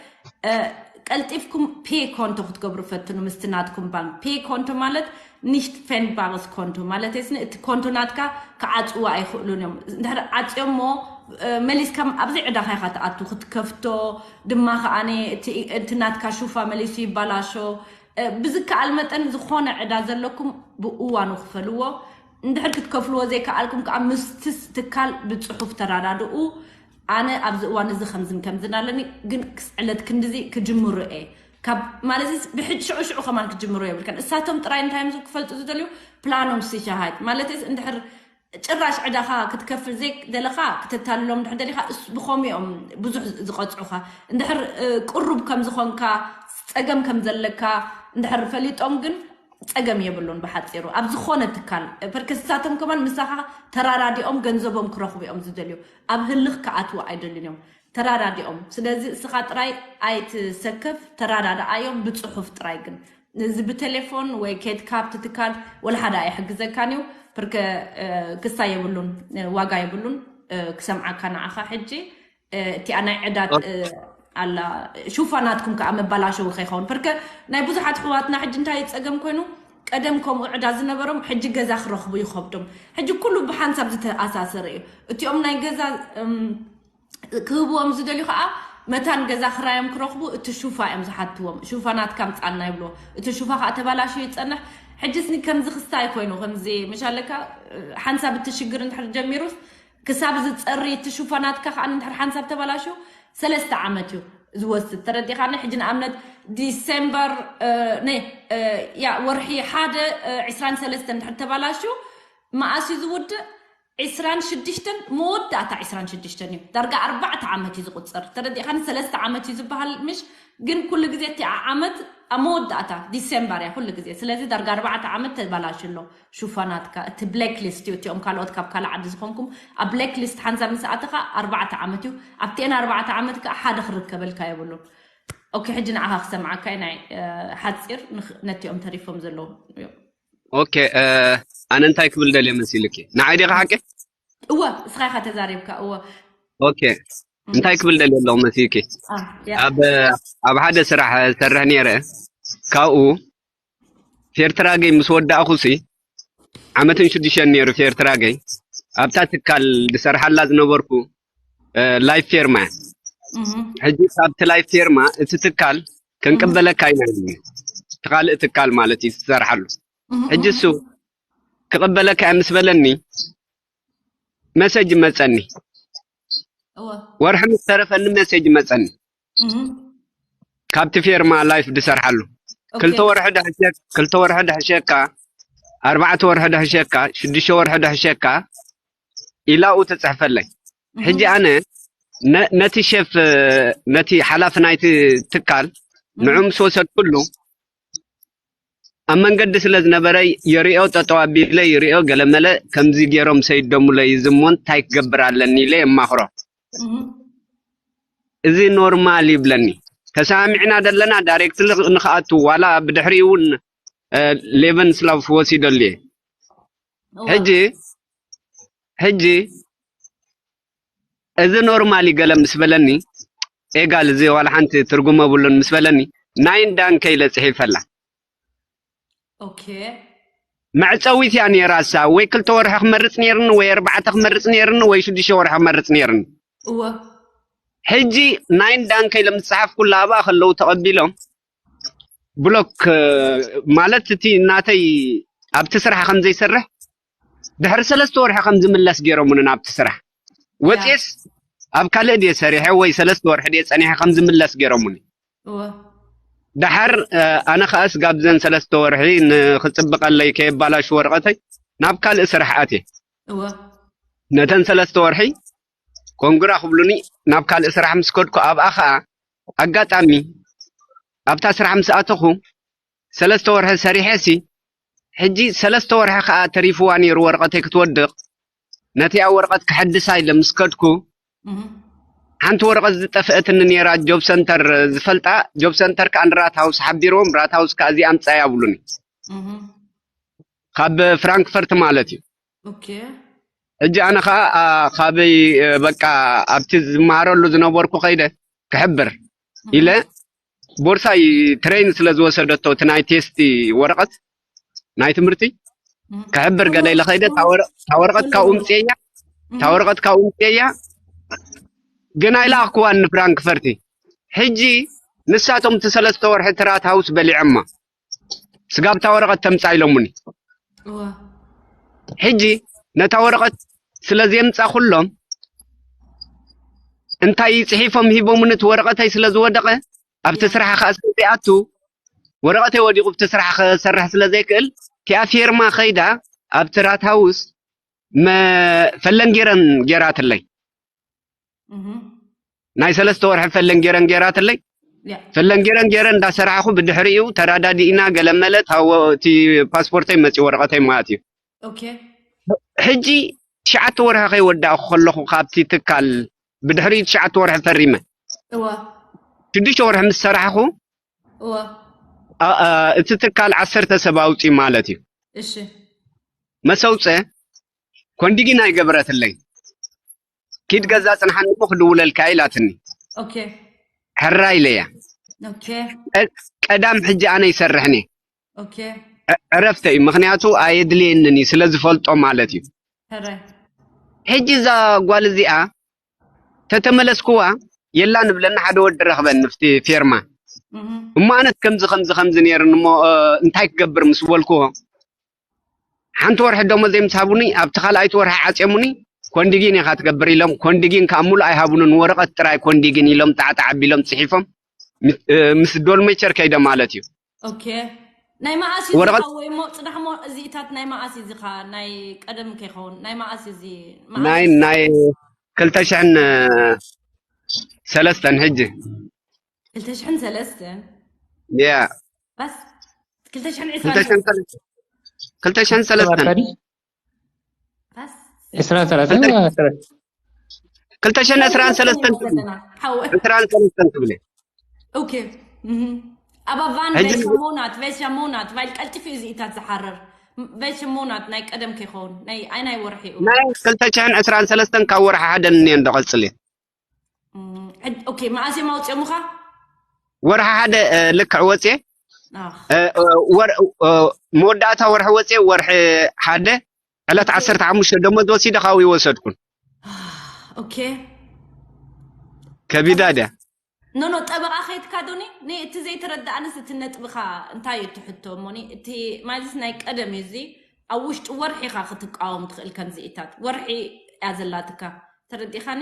ቀልጢፍኩም ፔ ኮንቶ ክትገብሩ ፈትኑ ምስቲ ናትኩም ባንክ። ፔ ኮንቶ ማለት ኒሽት ፌን ባርስ ኮንቶ ማለት የስኒ፣ እቲ ኮንቶ ናትካ ክዓፅዎ ኣይኽእሉን እዮም። እንድሕር ዓፅዮሞ መሊስካ ኣብዚ ዕዳኻ ኢኻ ትኣቱ። ክትከፍቶ ድማ ከኣነ እቲ ናትካ ሹፋ መሊሱ ይባላሾ። ብዝከኣል መጠን ዝኾነ ዕዳ ዘለኩም ብእዋኑ ክፈልዎ። እንድሕር ክትከፍልዎ ዘይከኣልኩም ከዓ ምስቲ ትካል ብፅሑፍ ተራዳድኡ። ኣነ ኣብዚ እዋን እዚ ከምዝን ከምዝን ኣለኒ፣ ግን ክስ ዕለት ክንድዚ ክጅምሩ እየ ካብ ማለት ብሕጂ ሽዑ ሽዑ ከማን ክጅምሩ የብልከን። እሳቶም ጥራይ እንታይ እዮም ክፈልጡ ዝደልዩ? ፕላኖም ሲሻሃይት ማለት እንድሕር ጭራሽ ዕዳኻ ክትከፍል ዘይደለኻ ክተታልሎም ድሕር ደሊኻ ብኸምኡ እዮም ብዙሕ ዝቐፅዑኻ። እንድሕር ቅሩብ ከም ዝኾንካ ፀገም ከም ዘለካ እንድሕር ፈሊጦም ግን ፀገም የብሉን። ብሓፂሩ ኣብ ዝኾነ ትካል ፐርከስሳቶም ከማን ምሳኻ ተራዳዲኦም ገንዘቦም ክረኽቡ እዮም ዝደልዩ። ኣብ ህልኽ ክኣትዉ ኣይደልን እዮም ተራዳዲኦም። ስለዚ እስኻ ጥራይ ኣይትሰከፍ፣ ተራዳድኣዮም ብፅሑፍ ጥራይ ግን እዚ ብቴሌፎን ወይ ኬድካ ኣብቲ ትካል ወላ ሓደ ኣይሕግዘካን እዩ። ፕርከ ክሳ የብሉን፣ ዋጋ የብሉን። ክሰምዓካ ንዓኻ ሕጂ እቲኣ ናይ ዕዳት ኣላ ሹፋናትኩም ከዓ መባላሸዊ ከይኸውን ፕርከ ናይ ብዙሓት ኣሕዋትና ሕጂ እንታይ ፀገም ኮይኑ ቀደም ከምኡ ዕዳ ዝነበሮም ሕጂ ገዛ ክረኽቡ ይኸብዶም። ሕጂ ኩሉ ብሓንሳብ ዝተኣሳሰረ እዩ። እቲኦም ናይ ገዛ ክህብዎም ዝደልዩ ከዓ መታን ገዛ ክራዮም ክረኽቡ እቲ ሹፋ እዮም ዝሓትዎም። ሹፋ ናትካ ምፃና ይብልዎ። እቲ ሹፋ ከዓ ተባላሹ ይፀንሕ። ሕጅስኒ ከምዚ ክስታይ ኮይኑ ከምዚ መሻለካ ሓንሳብ እቲ ሽግር እንድሕር ጀሚሩስ ክሳብ ዝፀሪ እቲ ሹፋ ናትካ ከዓ እንድሕር ሓንሳብ ተባላሹ ሰለስተ ዓመት እዩ ዝወስድ። ተረዲኻኒ? ሕጂ ንኣብነት ዲሴምበር ያ ወርሒ ሓደ ዕስራን ሰለስተን እንድሕር ተባላሹ መኣስ እዩ ዝውድእ? ዕስራን ሽዱሽተን መወዳእታ ዕስራን ሽዱሽተን እዩ። ዳርጋ ኣርባዕተ ዓመት እዩ ዝቁፅር። ተረዲእካኒ? ሰለስተ ዓመት እዩ ዝበሃል ምሽ ግን ኩሉ ግዜ እቲ ዓመት ኣብ መወዳእታ ዲሴምበር እያ ኩሉ ግዜ። ስለዚ ዳርጋ ኣርባዕተ ዓመት ተባላሽ ኣሎ ሹፋናትካ። እቲ ብላክ ሊስት እዩ። እቲኦም ካልኦት ካብ ካልእ ዓዲ ዝኾንኩም ኣብ ብላክ ሊስት ሓንሳብ ምስ ኣተኻ ኣርባዕተ ዓመት እዩ። ኣብቲአን ኣርባዕተ ዓመት ከዓ ሓደ ክርከበልካ የብሉን። ኦኬ፣ ሕጂ ንዓኻ ክሰምዓካ እዩ። ናይ ሓፂር ነቲኦም ተሪፎም ዘለዉ እዮም። ኦኬ፣ ኣነ እንታይ ክብል ደልየ መሲልኪ? ንዓይ ዲኻ ሓቂ? እወ፣ እስኻ ኢኻ ተዛሪብካ። እወ። ኦኬ፣ እንታይ ክብል ደልየ ኣለኹ መሲልኪ? ኣብ ኣብ ሓደ ስራሕ ሰርሕ ነይረ። ካብኡ ፌርትራገይ ምስ ወዳእኹሲ ዓመትን ሽዱሽተን ነይሩ ፌርትራገይ። ኣብታ ትካል ዝሰርሓላ ዝነበርኩ ላይፍ ፌርማ እያ። ሕጂ ካብቲ ላይፍ ፌርማ እቲ ትካል ክንቅበለካ ኢና ኢሉኒ። እቲ ካልእ ትካል ማለት እዩ ዝሰርሓሉ። ሕጂ እሱ ክቕበለካ እየ ምስ በለኒ መሰጅ መፀኒ። ወርሒ ምስ ተረፈኒ መሰጅ መፀኒ። ካብቲ ፌርማ ላይፍ ዝሰርሓሉ ክልተ ወርሒ ድሕሸካ፣ ክልተ ወርሒ ድሕሸካ፣ ኣርባዕተ ወርሒ ድሕሸካ፣ ሽዱሽተ ወርሒ ድሕሸካ ኢላኡ ተፅሕፈለይ። ሕጂ ኣነ ነቲ ሸፍ ነቲ ሓላፊ ናይቲ ትካል ንዑ ምስ ወሰድኩሉ ኣብ መንገዲ ስለ ዝነበረ የሪኦ ጠጠው ኣቢለ ይሪኦ ገለመለ ከምዚ ገይሮም ሰይዶሙለይ ዝሞ እንታይ ክገብር ኣለኒ ኢለ የማኽሮ። እዚ ኖርማል ይብለኒ። ተሰማሚዕና ደለና ዳይሬክት ንክኣቱ ዋላ ብድሕሪኡ እውን ሌቨን ስላፍ ወሲደሉ እየ። ሕጂ ሕጂ እዚ ኖርማል ገለ ምስ በለኒ ኤጋል እዚ ዋላ ሓንቲ ትርጉም የብሉን ምስ በለኒ ናይን ዳንከ ኢለ ፅሒፈላ። ኦኬ። መዕፀዊት እያ ነይራ እሳ ወይ ክልተ ወርሒ ክመርፅ ነይርኒ ወይ ኣርባዕተ ክመርፅ ነይርኒ ወይ ሽዱሽተ ወርሒ ክመርፅ ነይርኒ። እወ። ሕጂ ናይን ዳንከ ኢለ ምስ ፀሓፍኩላ ኣብኣ ከለዉ ተቐቢሎም ብሎክ ማለት እቲ ናተይ ኣብቲ ስራሕ ከም ዘይሰርሕ ድሕሪ ሰለስተ ወርሒ ከም ዝምለስ ገይሮምኒ ናብቲ ስራሕ ወፅኤስ ኣብ ካልእ ድየ ሰሪሐ ወይ ሰለስተ ወርሒ ድየ ፀኒሐ ከም ዝምለስ ገይሮምኒ። እወ። ደሓር ኣነ ከኣስ ጋብዘን ሰለስተ ወርሒ ንክፅብቀለይ ከየባላሹ ወረቐተይ ናብ ካልእ ስራሕ ኣትየ። እወ። ነተን ሰለስተ ወርሒ ኮንግራ ክብሉኒ ናብ ካልእ ስራሕ ምስ ከድኩ ኣብኣ ከዓ ኣጋጣሚ ኣብታ ስራሕ ምስ ኣተኹ ሰለስተ ወርሒ ሰሪሐ ሲ ሕጂ ሰለስተ ወርሒ ከዓ ተሪፍዋ ነይሩ ወረቐተይ ክትወድቕ ነቲኣ ወረቐት ክሐድሳ ኢለ ምስ ከድኩ ሓንቲ ወረቐት ዝጠፍአትኒ ነይራ ጆብ ሰንተር ዝፈልጣ ጆብ ሰንተር ከዓ ንራት ሃውስ ሓቢርዎም ራት ሃውስ ከዓ እዚኣ ኣምፃያ ብሉኒ ካብ ፍራንክፈርት ማለት እዩ። ሕጂ ኣነ ከዓ ካበይ በቃ ኣብቲ ዝመሃረሉ ዝነበርኩ ከይደ ክሕብር ኢለ ቦርሳይ ትሬን ስለ ዝወሰደቶ እቲ ናይ ቴስቲ ወረቐት ናይ ትምህርቲ ክሕብር ገለ ኢለ ከይደ እታ ወረቐት ካብኡ ምፅየያ እታ ወረቐት ካብኡ ምፅየያ ግን ኣይለኣኽኩዋን ንፍራንክፈርቲ። ሕጂ ንሳቶም እቲ ሰለስተ ወርሒ ትራት ሃውስ በሊዖማ ስጋብታ ወረቐት ተምፃ ኢሎሙኒ። ሕጂ ነታ ወረቐት ስለ ዘምፃኹሎም እንታይ ፅሒፎም ሂቦሙኒ እቲ ወረቐተይ ስለ ዝወደቐ ኣብቲ ስራሕ ከዓ ስለ ዘይኣቱ ወረቐተይ ወዲቑ ኣብቲ ስራሕ ክሰርሕ ስለ ዘይክእል እቲኣ ፌርማ ከይዳ ኣብ ትራት ሃውስ ፈለንጌረን ጌራትለይ ናይ ሰለስተ ወርሒ ፈለንጌረን ጌራትለይ ፈለንጌረን ጌረ እንዳሰራሕኩ ብድሕሪኡ ተራዳዲእና ገለመለ እቲ ፓስፖርተይ መፂ ወረቐተይ ማለት እዩ። ሕጂ ትሽዓተ ወርሒ ከይወዳእኩ ከለኹ ካብቲ ትካል ብድሕሪኡ ትሽዓተ ወርሒ ፈሪመ ሽዱሽተ ወርሒ ምስ ሰራሕኩ እቲ ትካል ዓሰርተ ሰብ ኣውፂ ማለት እዩ። መሰውፀ ኮንዲጊን ኣይገበረትለይ ኪድ ገዛ ፅንሓኒ እሞ ክድውለልካ ኢላትኒ። ሕራ ኢለያ። ቀዳም ሕጂ ኣነ ይሰርሕኒ ዕረፍተ እዩ ምክንያቱ ኣየድልየንን እዩ ስለ ዝፈልጦ ማለት እዩ። ሕጂ እዛ ጓል እዚኣ ተተመለስኩዋ የላ ንብለና ሓደ ወዲ ረኽበን ንፍቲ ፌርማ እሞ ኣነት ከምዚ ከምዚ ከምዚ ነይርን እሞ እንታይ ክገብር ምስ በልኩዎ ሓንቲ ወርሒ ደሞዘይ ምስ ሃቡኒ ኣብቲ ካልኣይቲ ወርሒ ዓፅዮሙኒ ኮንዲጊን ኢኻ ትገብር ኢሎም ኮንዲጊን ከዓ ሙሉእ ኣይሃቡንን ወረቐት ጥራይ ኮንዲጊን ኢሎም ጣዕጣዕ ኣቢሎም ፅሒፎም ምስ ዶልሜቸር ከይደ ማለት እዩ። ናይ መዓስ እዩ ዝሓወይ እሞ ፅናሕ ሞ እዚኢታት ናይ መዓስ እዩ ዝኻ ናይ ቀደም ከይኸውን ናይ መዓስ እዚ ናይ ናይ ክልተ ሽሕን ሰለስተን ሕጂ ክልተ ሽሕን ሰለስተን ያ በስ ክልተ ሽሕን ዕስራን ክልተ ሽሕን ሰለስተን በስ ዕስራን ሰለስተን ክልተ ሽሕን ዕስራን ሰለስተን ዕስራን ሰለስተን ትብሊ ኦኬ ኣብ ኣቫን ቬሻ ሞናት ቬሻ ሞናት ቫይል ቀልጢፍ እዩ እዚኢታት ዝሓርር ቬሻ ሞናት ናይ ቀደም ከይኸውን ናይ ኣይናይ ወርሒ እዩ ናይ ክልተ ሽሕን ዕስራን ሰለስተን ካብ ወርሒ ሓደ ንንየ እንዶ ቀፅል እየ ኦኬ መዓስ እዮም ኣውፅኦምኻ ወርሒ ሓደ ልክዕ ወፅየ መወዳእታ ወርሒ ወፅየ ወርሒ ሓደ ዕለት ዓሰርተ ሓሙሽተ ደሞዝ ወሲደ ካብኡ ይወሰድኩን ኦኬ ከቢዳ ድያ ኖኖ ጠበቓ ከይትካ ዶኒ ኒ እቲ ዘይተረዳእንስ እቲ ነጥብኻ እንታይ እዩ ትሕቶ እሞኒ እቲ ማለትስ ናይ ቀደም እዩ እዚ ኣብ ውሽጢ ወርሒ ኢኻ ክትቃወም ትኽእል ከምዚኢታት ወርሒ እያ ዘላትካ ተረዲኻኒ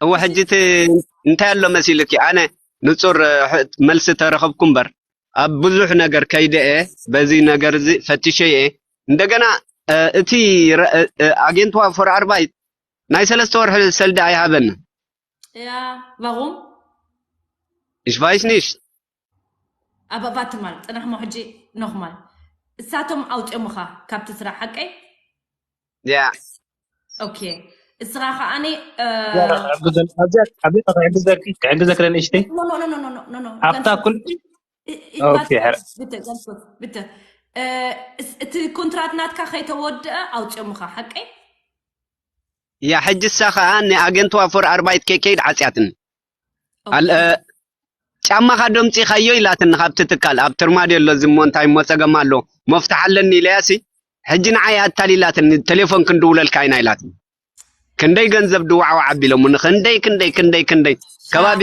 እወ ሕጂ እቲ እንታይ ኣሎ መሲሉኪ ኣነ ንፁር መልሲ ተረኸብኩ እምበር ኣብ ብዙሕ ነገር ከይደ እየ በዚ ነገር እዚ ፈትሸ እየ እንደገና እቲ ኣጌንትዋ ፎር ኣርባይት ናይ ሰለስተ ወርሒ ሰልዲ ኣይሃበንን Ja, warum? Ich weiß nicht. Aber warte mal, ጥናሕሞ ሕጂ ኖኽማል እሳቶም ኣውፅኦምኻ ካብቲ ስራሕ ሓቀይ ያ ኦኬ እስኻ ከዓኒ ክሕግዘክ ንእሽተይ ኣብታ ኩል ብተ እቲ ኮንትራት ናትካ ከይተወድአ ኣውፅኦምኻ ሓቀይ ያ ሕጂ እሳ ከዓ ንኣገንትዋ ፎር ኣርባይት ከይከይድ ዓፅያትኒ ጫማኻ ዶ ምፂኻዮ ኢላትኒ ካብቲ ትካል ኣብ ትርማድ ኣሎ ዝሞ እንታይ እሞ ፀገም ኣሎ መፍትሕ ኣለኒ ኢለያሲ ሕጂ ንዓይ ኣታሊላትኒ ቴሌፎን ክንድውለልካ ኢና ኢላትኒ ክንደይ ገንዘብ ድዋዕዋዕ ኣቢሎሙኒ ክንደይ ክንደይ ክንደይ ክንደይ ከባቢ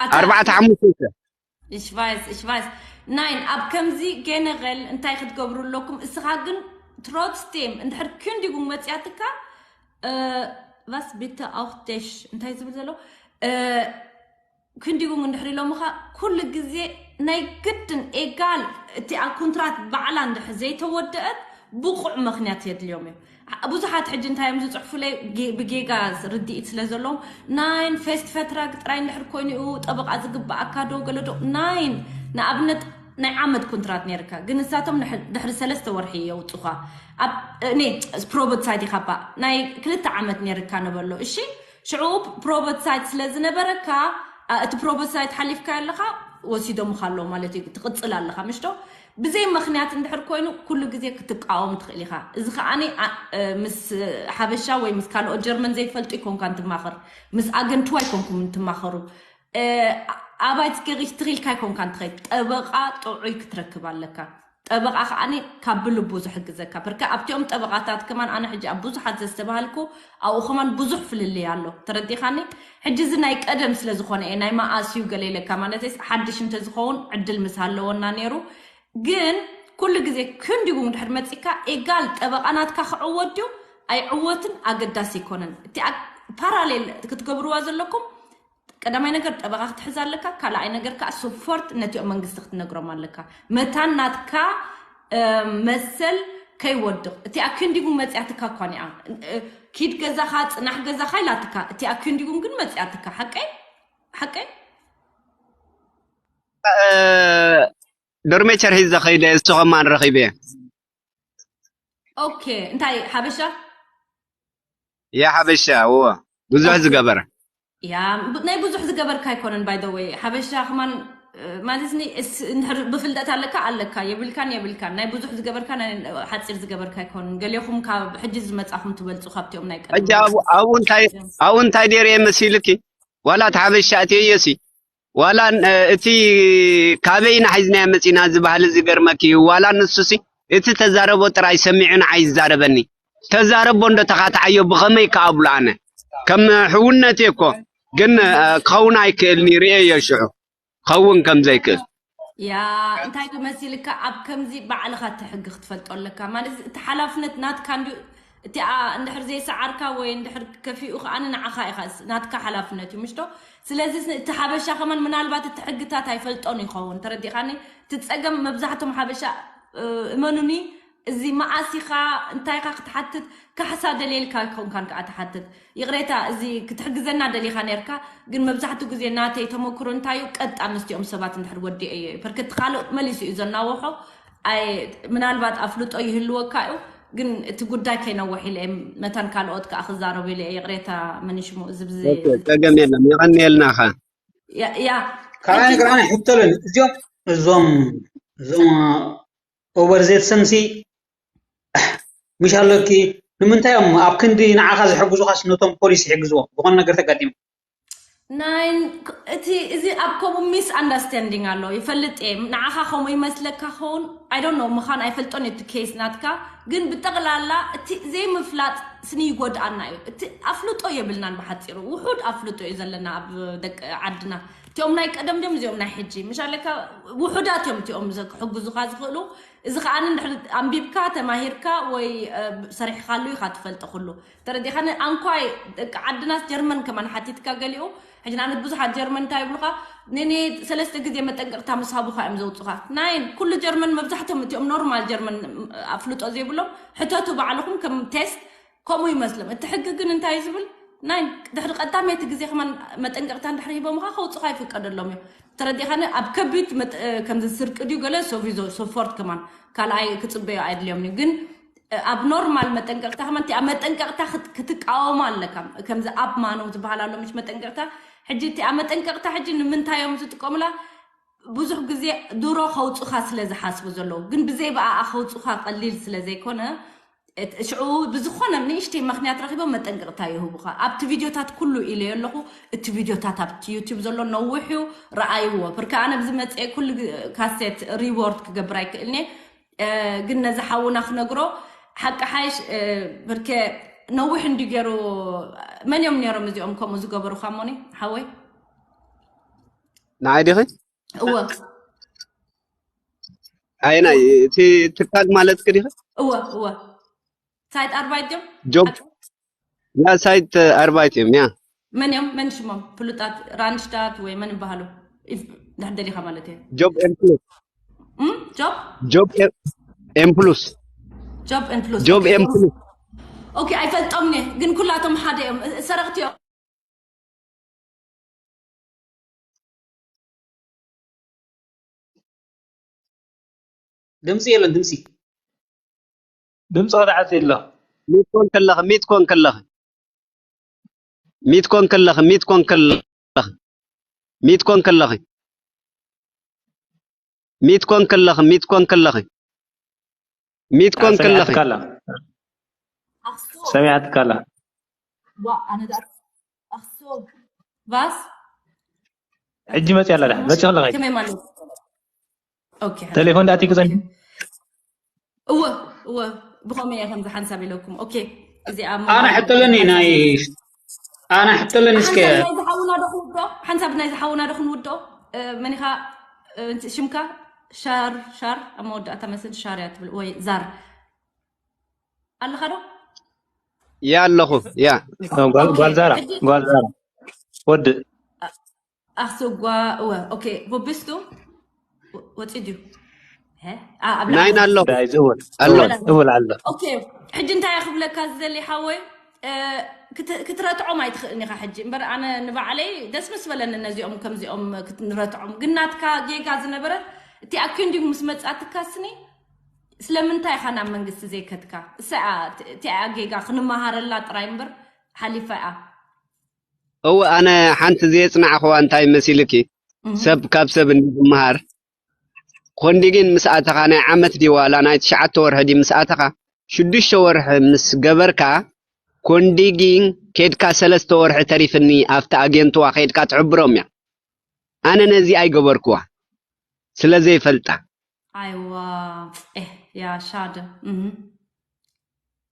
ኣርባዕተ ሓሙሽተ Ich weiß, ich weiß. Nein, ኣብ ከምዚ generell እንታይ ክትገብሩ ኣለኩም? እስኻ ግን trotzdem እንድሕር ክንዲጉ መጽያትካ was bitte auch dich እንታይ ዝብል ዘሎ ክንዲጉ እንድሕር ኢሎምኻ ኩሉ ግዜ ናይ ግድን egal እቲ ኣብ ኮንትራት ባዕላ እንድሕር ዘይተወደአት ብቑዕ ምኽንያት የድልዮም እዩ። ብዙሓት ሕጂ እንታይ እዮም ዝፅሕፉለይ ብጌጋ ርድኢት ስለ ዘለዎም ናይን ፌስት ፈትራግ ጥራይ እንድሕር ኮይኑ እዩ ጠበቃ ዝግበኣካ ዶ ገለ ዶ ናይን ንኣብነት ናይ ዓመት ኮንትራት ነይርካ ግን ንሳቶም ድሕሪ ሰለስተ ወርሒ የውፁኻ ኣብ ኔ ፕሮበት ሳይት ኢኻ ባ ናይ ክልተ ዓመት ነይርካ ነበሎ እሺ ሽዑ ፕሮበት ሳይት ስለ ዝነበረካ እቲ ፕሮበት ሳይት ሓሊፍካ ኣለኻ ወሲዶምኻ ኣለዉ ማለት እዩ ትቕፅል ኣለኻ ምሽዶ ብዘይ ምኽንያት እንድሕር ኮይኑ ኩሉ ግዜ ክትቃወም ትኽእል ኢኻ። እዚ ከኣ ምስ ሓበሻ ወይ ምስ ካልኦት ጀርመን ዘይትፈልጡ ኣይኮንካን ትማኸር፣ ምስ ኣገንትዋ ኣይኮንኩምን ትማኸሩ። ኣባይ ትገሪሽ ትኽኢልካ ኣይኮንካን ትኸይድ። ጠበቓ ጥዑይ ክትረክብ ኣለካ። ጠበቓ ከዓኒ ካብ ብልቡ ዝሕግዘካ። ብርከ ኣብቲኦም ጠበቓታት ከማን ኣነ ሕጂ ኣብ ብዙሓት ዘስተባሃልኩ ኣብኡ ከማን ብዙሕ ፍልልይ ኣሎ። ተረዲኻኒ? ሕጂ እዚ ናይ ቀደም ስለ ዝኾነ እየ፣ ናይ መኣስ እዩ ገለ ኢለካ። ማለተይስ ሓድሽ እንተዝኸውን ዕድል ምስ ሃለወና ነይሩ። ግን ኩሉ ግዜ ክንዲጉ ድሕር መፂካ ኤጋል ጠበቓ ናትካ ክዕወት ድዩ ኣይዕወትን ኣገዳሲ ኣይኮነን። እቲ ፓራሌል ክትገብርዋ ዘለኩም ቀዳማይ ነገር ጠበቓ ክትሕዝ ኣለካ። ካልኣይ ነገር ከዓ ሶፎርት ነቲኦም መንግስቲ ክትነግሮም ኣለካ። መታን ናትካ መሰል ከይወድቕ። እቲ ኣክንዲጉ መፅያትካ እኳ ኒኣ ኪድ ገዛኻ ፅናሕ ገዛኻ ኢላትካ። እቲ ኣክንዲጉም ግን መፅያትካ ሓቀይ ሓቀይ ዶርሜቸር ሒዘ ከይደ እሱ ከማን ረኺበ። ኦኬ እንታይ ሓበሻ ያ ሓበሻ እዎ ብዙሕ ዝገበረ ያ ናይ ብዙሕ ዝገበርካ ኣይኮነን። ባይ ወይ ሓበሻ ከማን ማለት ኒ ብፍልጠት ኣለካ ኣለካ የብልካን የብልካን ናይ ብዙሕ ዝገበርካ ሓፂር ዝገበርካ ኣይኮነን። ገሌኹም ካብ ሕጂ ዝመፃኹም ትበልፁ ካብቲኦም ናይ ቀደም ኣብኡ እንታይ ገይረ መሲልኪ ዋላ እቲ ሓበሻ እትዮ እዮሲ ዋላ እቲ ካበይና ሒዝናዮ መፂና ዝበሃል ዝገርመኪ እዩ። ዋላ ንሱሲ እቲ ተዛረቦ ጥራይ ሰሚዑ ንዓይ ይዛረበኒ። ተዛረቦ እንዶ ተኻትዓዮ ብኸመይ ከኣብሎ ኣነ ከም ሕውነቴ እኮ ግን ክኸውን ኣይክእልኒ ርእየዮ ሽዑ ኸውን ከም ዘይክእል ያ እንታይ ዶ መሲልካ ኣብ ከምዚ ባዕልኻ እቲ ሕጊ ክትፈልጦ ኣለካ ማለት እቲ ሓላፍነት ናትካ እንዲ እቲኣ እንድሕር ዘይሰዓርካ ወይ እንድሕር ከፊኡ ከዓኒ ንዓኻ ኢኻ ናትካ ሓላፍነት እዩ ምሽቶ ስለዚ እቲ ሓበሻ ከማን ምናልባት እቲ ሕግታት ኣይፈልጦን ይኸውን ተረዲኻኒ እቲ ፀገም መብዛሕቶም ሓበሻ እመኑኒ እዚ መዓስ ኢኻ እንታይ ኢኻ ክትሓትት ካሕሳ ደልየልካ ኣይኮንካን ከዓ ትሓትት ይቕሬታ እዚ ክትሕግዘና ደሊኻ ነርካ ግን መብዛሕትኡ ግዜ ናተይ ተመክሮ እንታይ እዩ ቀጥ ኣንስቲኦም ሰባት እንድሕር ወዲኦ እየ በርክቲ ካልእ መሊሱ እዩ ዘናወሖ ምናልባት ኣፍልጦ ይህልወካ እዩ ግን እቲ ጉዳይ ከይነውሕ ኢለ መታን ካልኦት ከዓ ክዛረቡ ኢለ ይቕሬታ መንሽሙ እዚ ብዚ ጸገም የለን የቐንየልናኻ ያ ካልኣይ ነገር ኣነ ሕተለን እዚኦም እዞም እዞም ኦቨር ዜትሰንሲ ምሽ ኣለኪ ንምንታይ እዮም ኣብ ክንዲ ንዓኻ ዝሕግዙኻስ ነቶም ፖሊስ ይሕግዝዎም ዝኾነ ነገር ተጋጢሙ ናይ እቲ እዚ ኣብ ከምኡ ሚስ ኣንደርስታንዲንግ ኣሎ ይፈልጥ እየ ንዓኻ ከምኡ ይመስለካ ኸውን ኣይ ዶንት ኖ ምዃን ኣይፈልጦን እቲ ኬስ ናትካ ግን ብጠቕላላ እቲ ዘይምፍላጥ ስኒ ይጎድኣና እዩ እቲ ኣፍልጦ የብልናን ብሓፂሩ ውሑድ ኣፍልጦ እዩ ዘለና ኣብ ደቂ ዓድና እቲኦም ናይ ቀደም ድም እዚኦም ናይ ሕጂ ምሻለካ ውሑዳት እዮም እቲኦም ክሕግዙኻ ዝኽእሉ እዚ ከዓ ኣንቢብካ ተማሂርካ ወይ ሰሪሕካሉ ኢኻ ትፈልጥ ኩሉ ተረዲኻኒ ኣንኳይ ደቂ ዓድናስ ጀርመን ከማን ሓቲትካ ገሊኡ ሕጂ ንኣብነት ብዙሓት ጀርመን እንታይ ይብሉኻ ንኔ ሰለስተ ግዜ መጠንቀቕታ ምስ ሃቡኻ እዮም ዘውፁኻ ናይን ኩሉ ጀርመን መብዛሕትኦም እቲኦም ኖርማል ጀርመን ኣፍልጦ ዘይብሎም ሕተቱ ባዕልኹም ከም ቴስት ከምኡ ይመስሎም እቲ ሕጊ ግን እንታይ ዝብል ናይ ድሕሪ ቀዳመይቲ ግዜ ከማን መጠንቀቕታ እንድሕር ሂቦምኻ ከውፅኻ ይፍቀደሎም እዩ ተረዲኻኒ ኣብ ከቢድ ከምዚ ስርቂ ድዩ ገለ ሶቪዞ ሶፎርት ከማን ካልኣይ ክፅበዮ ኣየድልዮም እዩ ግን ኣብ ኖርማል መጠንቀቕታ ከማን እቲኣ መጠንቀቕታ ክትቃወማ ኣለካ ከምዚ ኣብ ማኖ ዝበሃል ኣሎ ምሽ መጠንቀቕታ ሕጂ እቲኣ መጠንቀቕታ ሕጂ ንምንታይ እዮም ዝጥቀሙላ ብዙሕ ግዜ ድሮ ከውፁኻ ስለ ዝሓስቡ ዘለዉ ግን ብዘይ ብኣኣ ከውፁኻ ቀሊል ስለ ዘይኮነ ሽዑ ብዝኾነ ንእሽተይ ምክንያት ረኺቦም መጠንቀቕታ ይህቡኻ ኣብቲ ቪድዮታት ኩሉ ኢለዮ ኣለኹ እቲ ቪድዮታት ኣብቲ ዩቱብ ዘሎ ነዊሕ እዩ ረኣይዎ ብርከ ኣነ ብዝመፀ ኩሉ ካሴት ሪዎርድ ክገብር ኣይክእልኒ ግን ነዚ ሓውና ክነግሮ ሓቂ ሓይሽ ብርከ ነዊሕ እንዲ ገይሩ መን እዮም ነይሮም እዚኦም ከምኡ ዝገበሩካ ሞኒ ሓወይ ንዓይ ዲኺ እወ ኣይናይ እቲ ትካል ማለት ክዲኺ እወ እወ ሳይት ኣርባይት ድዮም ጆብ ያ ሳይት ኣርባይት እዮም ያ መን እዮም መን ሽሞም ፍሉጣት ራንሽታት ወይ መን ይበሃሉ ድሕር ደሊኻ ማለት እየ ጆብ ኤምፕሉስ ጆብ ጆብ ኤምፕሉስ ጆብ ኤምፕሉስ ጆብ ኤምፕሉስ ኦኬ ኣይፈልጦም ግን ኩላቶም ሓደ እዮም ሰረቕቲ እዮም ድምፂ የለን ድምፂ ድምፂ ክትዓት የሎ ሚትኮን ከለኺ ሚትኮን ከለኺ ሚትኮን ከለኺ ሚትኮን ከለኺ ሚትኮን ከለኺ ሚትኮን ከለኺ ሚትኮን ከለኺ ሚትኮን ከለኺ ሰሚዓትካላ ሰሚዓትካላ ቫስ ሕጂ መፅያ ኣላ ድሓን መፅያ ኣለኻ። ከመይ ማለት? ኦኬ። ቴሌፎን ዳኣ ትግዘን እወ እወ ብኸመይ እየ ከምዚ ሓንሳብ ኢለኩም። ኦኬ። እዚኣ ኣነ ሕተለኒ ናይ ኣነ ሕተለኒ እስከ ሓንሳብ ናይ ዝሓውና ዶ ክንውዶ? ሓንሳብ ናይ ዝሓውና ዶ ክንውዶ? መኒኻ ሽምካ? ሻር ሻር ኣብ መወዳእታ መስል ሻር እያ ትብል ወይ ዛር ኣለኻ ዶ? ያ ኣለኹ ያ ጓል ዛራ ጓል ዛራ ወዲ ኣኽስጓ እወ ኦኬ። ቦቢስቱ ወፂ ድዩ? ናይን ኣለኹ እውል ኣሎ። ኦኬ። ሕጂ እንታይ ክብለካ ዝደሊ ሓወይ፣ ክትረትዖም ኣይትኽእልን ኢኻ ሕጂ እምበር ኣነ ንባዕለይ ደስ ምስ በለኒ ነዚኦም ከምዚኦም ክትንረትዖም። ግን ናትካ ጌጋ ዝነበረ እቲ ኣኪንዲንግ ምስ መጻትካ ስኒ ስለምንታይ ኢኻ ናብ መንግስቲ ዘይከድካ? እሳ እቲኣ ጌጋ ክንመሃረላ ጥራይ እምበር ሓሊፋ እያ። እወ ኣነ ሓንቲ ዘየጽናዕኽዋ እንታይ መሲልኪ፣ ሰብ ካብ ሰብ እንዲ ዝመሃር ኮንዲጊን ምስ ኣተኻ ናይ ዓመት ድዩ ዋላ ናይ ትሽዓተ ወርሒ ድዩ ምስ ኣተኻ ሽዱሽተ ወርሒ ምስ ገበርካ ኮንዲጊን ኬድካ ሰለስተ ወርሒ ተሪፍኒ ኣብቲ ኣጌንትዋ ኬድካ ትሕብሮም እያ። ኣነ ነዚ ኣይገበርክዋ ስለ ዘይፈልጣ። ኣይዋ ያ ሻደ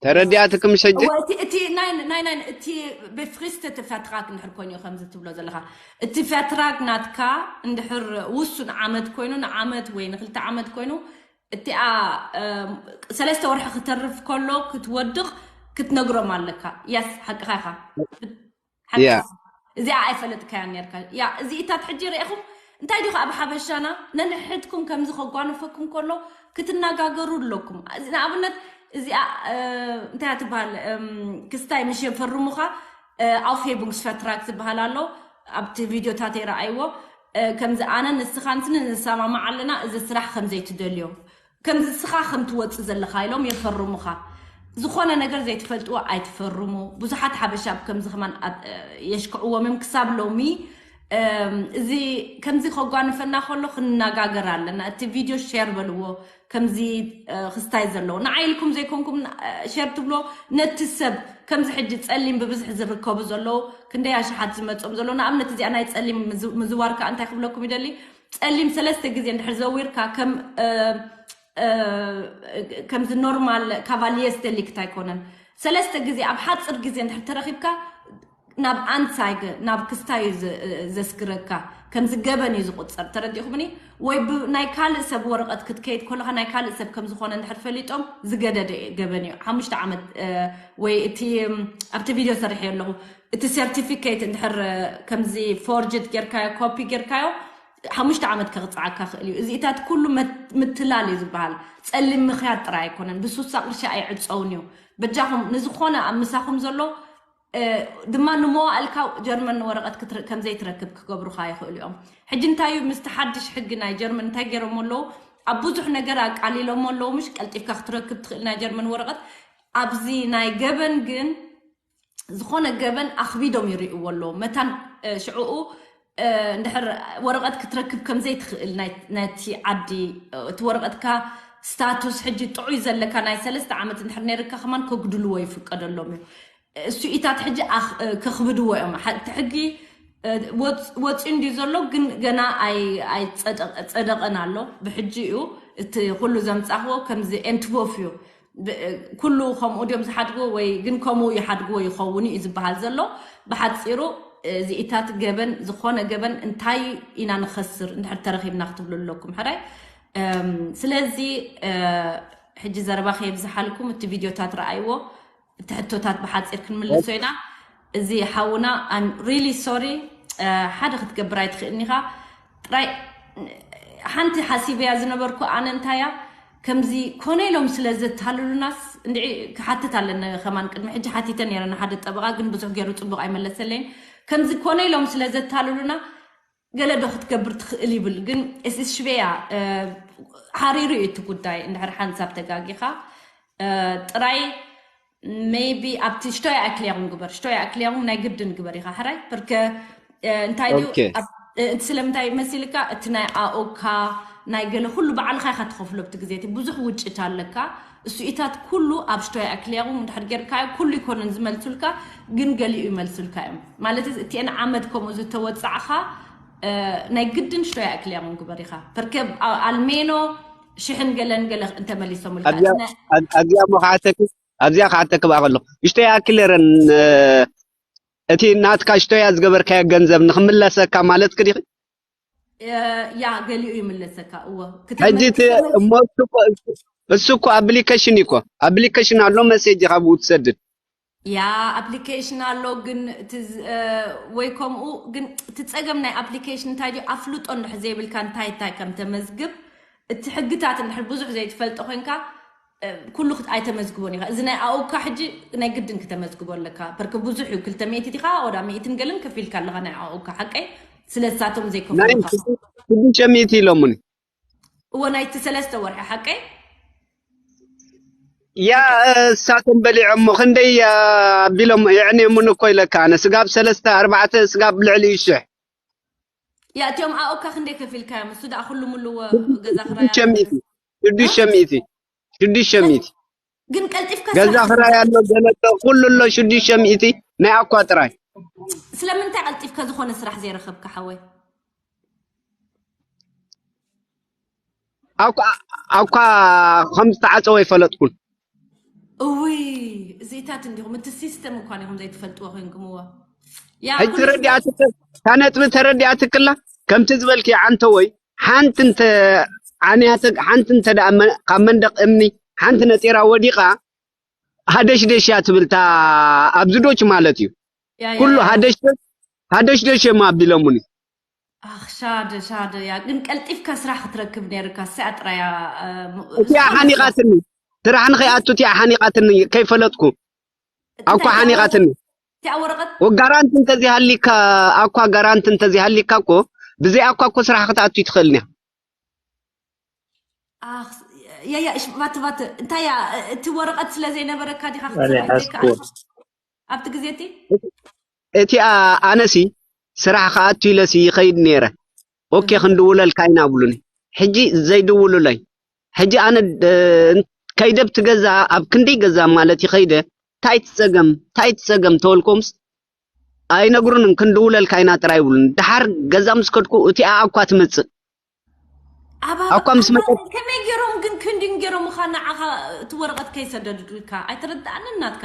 ተረዲኣትክም ሸጂ እቲ ናይ ናይ ናይ እቲ ብፍሪስት እቲ ፈትራክ ንድሕር ኮይኑ እዩ ከምዚ ትብሎ ዘለካ እቲ ፈትራክ ናትካ እንድሕር ውሱን ዓመት ኮይኑ ንዓመት ወይ ንክልተ ዓመት ኮይኑ እቲኣ ሰለስተ ወርሒ ክተርፍ ከሎ ክትወድቕ ክትነግሮም ኣለካ። ያስ ሓቅኻ ኢኻ። እዚኣ ኣይፈለጥካያን ነርካ ያ እዚኢታት ሕጂ ርኢኹም እንታይ ዲኹ ኣብ ሓበሻና ነንሕድኩም ከምዚ ከጓንፈኩም ከሎ ክትነጋገሩ ኣለኩም። ንኣብነት እዚኣ እንታይ ትበሃል ክስታይ ምሽ የፈርሙኻ ኣውፌቡንግስ ፈትራክ ዝበሃል ኣሎ ኣብቲ ቪድዮታት የረኣይዎ ከምዚ ኣነ ንስኻን ስኒ ንሰማማዕ ኣለና እዚ ስራሕ ከምዘይትደልዮ ከምዚ ስኻ ከም ትወጽእ ዘለኻ ኢሎም የፈርሙኻ። ዝኾነ ነገር ዘይትፈልጥዎ ኣይትፈርሙ። ብዙሓት ሓበሻ ብከምዚ ከማን የሽክዕዎም እዮም ክሳብ ሎሚ እዚ ከምዚ ከጓንፈና ከሎ ክንነጋገር ኣለና። እቲ ቪድዮ ሼር በልዎ። ከምዚ ክስታይ ዘለዎ ንዓይ ኢልኩም ዘይኮንኩም ሼር ትብሎ ነቲ ሰብ ከምዚ ሕጂ ጸሊም ብብዝሒ ዝርከቡ ዘለዉ ክንደይ ኣሽሓት ዝመጾም ዘለዉ ንኣብነት እዚኣ ናይ ጸሊም ምዝዋር ከዓ እንታይ ክብለኩም ይደሊ ጸሊም ሰለስተ ግዜ እንድሕር ዘዊርካ ከም ከምዚ ኖርማል ካቫሊየስ ደሊክት ኣይኮነን። ሰለስተ ግዜ ኣብ ሓፅር ግዜ እንድሕር ተረኺብካ ናብ ኣንሳይግ ናብ ክስታይ እዩ ዘስግረካ። ከምዚ ገበን እዩ ዝቁፀር። ተረዲእኩምኒ? ወይ ናይ ካልእ ሰብ ወረቐት ክትከይድ ከለካ ናይ ካልእ ሰብ ከምዝኾነ እንድሕር ፈሊጦም ዝገደደ ገበን እዩ። ሓሙሽተ ዓመት ወይ እቲ ኣብቲ ቪድዮ ሰሪሐ ኣለኹ እቲ ሰርቲፊኬት እንድሕር ከምዚ ፎርጅድ ጌርካዮ ኮፒ ጌርካዮ ሓሙሽተ ዓመት ከቕፅዓካ ክእል እዩ። እዚኢታት ኩሉ ምትላል እዩ ዝበሃል። ፀሊም ምኽያድ ጥራይ ኣይኮነን፣ ብሱሳ ቅርሺ ኣይዕፀውን እዩ። በጃኹም ንዝኾነ ኣብ ምሳኹም ዘሎ ድማ ንመዋእልካ ጀርመን ንወረቐት ከምዘይትረክብ ክገብሩኻ ይኽእሉ እዮም። ሕጂ እንታይ እዩ ምስቲ ሓድሽ ሕጊ ናይ ጀርመን እንታይ ገይሮም ኣለዉ? ኣብ ብዙሕ ነገር ኣቃሊሎም ኣለዉ። ምሽ ቀልጢፍካ ክትረክብ ትኽእል ናይ ጀርመን ወረቐት ኣብዚ ናይ ገበን ግን ዝኾነ ገበን ኣኽቢዶም ይርእይዎ ኣለዉ። መታን ሽዕኡ እንድሕር ወረቐት ክትረክብ ከም ዘይትኽእል ነቲ ዓዲ እቲ ወረቐትካ ስታቱስ ሕጂ ጥዑይ ዘለካ ናይ ሰለስተ ዓመት እንድሕር ነይርካ ከማን ከጉድልዎ ይፍቀደሎም እዩ። እሱኢታት ሕጂ ከኽብድዎ እዮም። እቲ ሕጊ ወፂኡ እንዲ ዘሎ ግን ገና ኣይፀደቐን ኣሎ። ብሕጂ እዩ እቲ ኩሉ ዘምፃኽዎ ከምዚ ኤንትቦፍ እዩ። ኩሉ ከምኡ ድዮም ዝሓድጉ ወይ ግን ከምኡ ይሓድግዎ ይኸውን እዩ ዝበሃል ዘሎ። ብሓፂሩ እዚኢታት ገበን ዝኾነ ገበን እንታይ ኢና ንኸስር እንድሕር ተረኺብና ክትብሉ ኣለኩም ሕራይ። ስለዚ ሕጂ ዘረባ ከየብዝሓልኩም እቲ ቪድዮታት ረኣይዎ። እቲ ሕቶታት ብሓፂር ክንምልሶ ኢና። እዚ ሓውና I'm really sorry ሓደ ክትገብር ኣይትኽእልን ኢኻ። ጥራይ ሓንቲ ሓሲበያ ዝነበርኩ ኣነ እንታያ ከምዚ ኮነ ኢሎም ስለ ዘታልሉናስ እንድዒ ክሓትት ኣለኒ ከማን ቅድሚ ሕጂ ሓቲተ ነይረ ንሓደ ጠበቓ ግን ብዙሕ ገይሩ ፅቡቕ ኣይመለሰለይን። ከምዚ ኮነ ኢሎም ስለ ዘታልሉና ገለ ዶ ክትገብር ትኽእል ይብል ግን እስስ ሽበያ ሓሪሩ እዩ እቲ ጉዳይ እንድሕር ሓንሳብ ተጋጊኻ ጥራይ maybe ኣብቲ ሽቶያ ኣክሊያኹም ግበር ሽቶያ ኣክሊያኹም ናይ ግድን ግበር ኢኻ ሕራይ ብርከ እንታይ ድዩ እቲ ስለምንታይ መሲልካ እቲ ናይ ኣኦካ ናይ ገለ ኩሉ ባዕልኻ ኢኻ ትኸፍሎ ብቲ ግዜ እቲ ብዙሕ ውጭት ኣለካ እሱኢታት ኩሉ ኣብ ሽቶያ ኣክሊያኹም እንድሕር ጌርካዮ ኩሉ ይኮንን ዝመልሱልካ ግን ገሊኡ ይመልሱልካ እዮም ማለት እቲአን ዓመት ከምኡ ዝተወፃዕኻ ናይ ግድን ሽቶ ይኣክል እያ ምን ግበር ኢኻ ፐርከብ ኣልሜኖ ሽሕን ገለን ገለ እንተመሊሶምልካ ኣብዚኣ እሞ ክሓተክ ኣብዚኣ ክሓተክ ብኣ ከለኹ ሽቶ ይኣክል ረን እቲ ናትካ ሽቶ እያ ዝገበርካዮ ገንዘብ ንክምለሰካ ማለት ክዲ ያ ገሊኡ ይምለሰካ እወ ሕጂ እቲ እሞ እሱ እኮ ኣፕሊኬሽን እዩ እኮ ኣፕሊኬሽን ኣሎ መሴጅ ካብኡ ትሰድድ ያ ኣፕሊኬሽን ኣሎ ግን ወይ ከምኡ ግን እቲ ፀገም ናይ ኣፕሊኬሽን እንታይ ድዩ ኣፍልጦ እንድሕር ዘይብልካ እንታይ እንታይ ከም ተመዝግብ እቲ ሕግታት እንድሕር ብዙሕ ዘይትፈልጦ ኮንካ ኩሉ ኣይተመዝግቦን ኢኻ እዚ ናይ ኣኡካ ሕጂ ናይ ግድን ክተመዝግቦ ኣለካ ፐርከ ብዙሕ እዩ ክልተ ሚእቲ ዲኻ ወዳ ሚእትን ገልን ከፊልካ ኣለኻ ናይ ኣኡካ ሓቀይ ስለሳቶም ዘይከፍሉካ ሽዱሽተ ሚእቲ ኢሎሙኒ እወ ናይቲ ሰለስተ ወርሒ ሓቀይ ያ እሳቶም በሊዖሞ ክንደይ ኣቢሎም የዕንየሙን እኮ ኢለካ ኣነ ስጋብ ሰለስተ ኣርባዕተ ስጋብ ልዕሊ ይሽሕ ያ እቲኦም ኣኡካ ክንደይ ከፊልካዮም እሱ ደኣ ኩሉ ምልዎ ገዛ ሽዱሽተ ሚእቲ ሽዱሽተ ሚእቲ ሽዱሽተ ሚእቲ ግን ቀልጢፍካ ገዛ ክራይ ኣሎ ገለ ኩሉ ኣሎ ሽዱሽተ ሚእቲ ናይ ኣኳ ጥራይ ስለምንታይ ቀልጢፍካ ዝኾነ ስራሕ ዘይረኸብካ ሓወይ ኣኳ ከም ዝተዓፀወ ይፈለጥኩን እውይ እዚታት እንዲኹም እቲ ሲስተም እኳ ኢኹም ዘይትፈልጥዎ ኮይንኩምዎ ሕጂ ተረዲኣትክል እታ ነጥቢ ተረዲኣትክላ ከምቲ ዝበልኪ ዓንተወይ ሓንቲ እንተ ዓንያተ ሓንቲ እንተ ካብ መንደቅ እምኒ ሓንቲ ነጢራ ወዲቃ ሃደሽደሽ እያ ትብል እታ ኣብዚ ዶች ማለት እዩ ኩሉ ሃደሽደሽ ሃደሽደሽ እዮም ኣቢሎሙኒ ኣኽ ሻደ ሻደ እያ ግን ቀልጢፍካ ስራሕ ክትረክብ ነይርካ እዚኣ ጥራያ እቲኣ ሓኒቓትኒ ስራሕ ንኸይኣቱ እቲኣ ሓኒቓትኒ ከይፈለጥኩ ኣኳ ሓኒቓትኒ እቲኣ ወረቐት ጋራንቲ እንተዚሃሊካ ኣኳ ጋራንቲ እንተዚሃሊካ እኮ ብዘይ ኣኳ እኮ ስራሕ ክትኣቱ ይትኽእል ኒያ ያያ እሽ ባት ባት እንታይ ያ እቲ ወረቀት ስለ ዘይነበረካ ዲኻ ክትሰርሕ ዘይከኣል ኣብቲ ግዜ እቲ እቲኣ ኣነሲ ስራሕ ክኣቱ ኢለሲ ይኸይድ ነይረ ኦኬ ክንድውለልካ ኢና ብሉኒ ሕጂ ዘይድውሉለይ ሕጂ ኣነ ከይደ ብቲ ገዛ ኣብ ክንደይ ገዛ ማለት ይኸይደ ታይ ትፀገም ታይ ትፀገም ተወልኮምስ ኣይነግሩንን ክንድውለልካ ኢና ጥራይ ይብሉን ድሓር ገዛ ምስ ከድኩ እቲኣ ኣኳ ትመፅእ ኣኳ ምስ መፀት ከመይ ገይሮም ግን ክንድን ገይሮም ኻ ንዓኻ እቲ ወረቐት ከይሰደዱልካ ኣይተረድኣንን ናትካ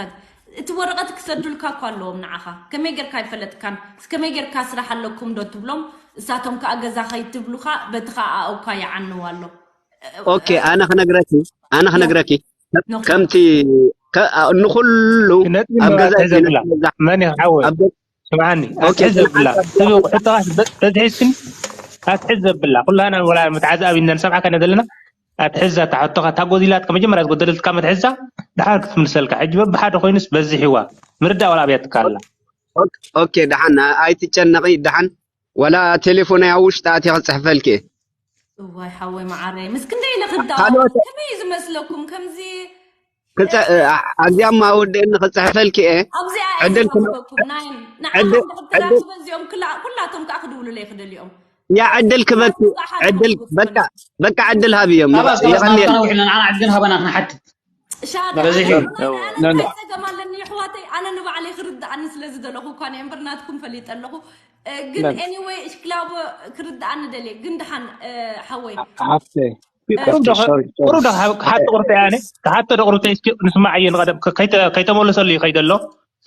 እቲ ወረቐት ክሰዱልካ እኳ ኣለዎም ንዓኻ ከመይ ጌርካ ኣይፈለጥካን ከመይ ጌርካ ስራሕ ኣለኩም ዶ ትብሎም እሳቶም ከዓ ገዛ ከይትብሉኻ በቲ ከዓ ኣእኳ ይዓንው ኣሎ ኦኬ ኣነ ክነግረኪ ኣነ ክነግረኪ ከምቲ ንኩሉ ኣብ ገዛ መን ይሓወ ስምዓኒ ኣትሕዝ ዘብላ ሕቶኻስ በዝሒዝክን ኣትሕዝ ዘብላ ኩላና ወላ መትዓዚ ኣብ ኢና ንሰምዓካ ኢና ዘለና ኣትሕዛ እታ ሕቶኻ እታ ጎዲላትካ መጀመርያ ዝጎደለትካ መትሕዛ ድሓር ክትምልሰልካ ሕጂ በብሓደ ኮይኑስ በዚሕዋ ምርዳእ ወላ ኣብያትካ ኣላ ኦኬ ደሓን ኣይትጨነቂ ደሓን ወላ ቴሌፎነይ ኣብ ውሽጢ ኣትየ ክፅሕፈልኪ እየ እዋይ ሓወይ መዓረይ ምስ ክንደይ ኢለ ክዳወም ካልኦት ከመይ እዩ ዝመስለኩም ከምዚ ክፀ- እ፣ ኣ- ኣብዚኣ ማ ወደእኒ ክፅሕፈልኪ እየ ኣብዚኣ እየ ዕድል ክም- ዝረኽበኩም ናይ ንዓኹም ብክልተ ራኽበ እዚኦም ክላ- ኩላቶም ከዓ ክድውሉለይ ክደልዮም ያ ዕድል ክበኪ ዕድል በቃ በቃ ዕድል ሃብዮም ኣባስ ኣባስ የቐንየ ናባና ውሕልና ንዓና ዕድል ሃበና ክንሓትት ሻደ በዚሕ እዩ። ኣነ እንታይ ፀገም ኣለኒ ኣሕዋተይ ኣነ ንባዕለይ ክርድኣኒ ስለ ዝደለኹ እኳ እየ እምበር ናትኩም ፈሊጠ ኣለኹ እ፣ ግን ኤኒወይ እሽክላቦ ክርድኣኒ ደልየ ግን ድሓን እ፣ ሓወይ ሃፍተይ ቁሩብ ዶ ክሓቶ ቁርተ ያኔ ክሓቶ ዶ ቁርተ እስኪ ንስማዕ እየ ንቀደም ከይተ- ከይተመለሰሉ ይኸይደ ኣሎ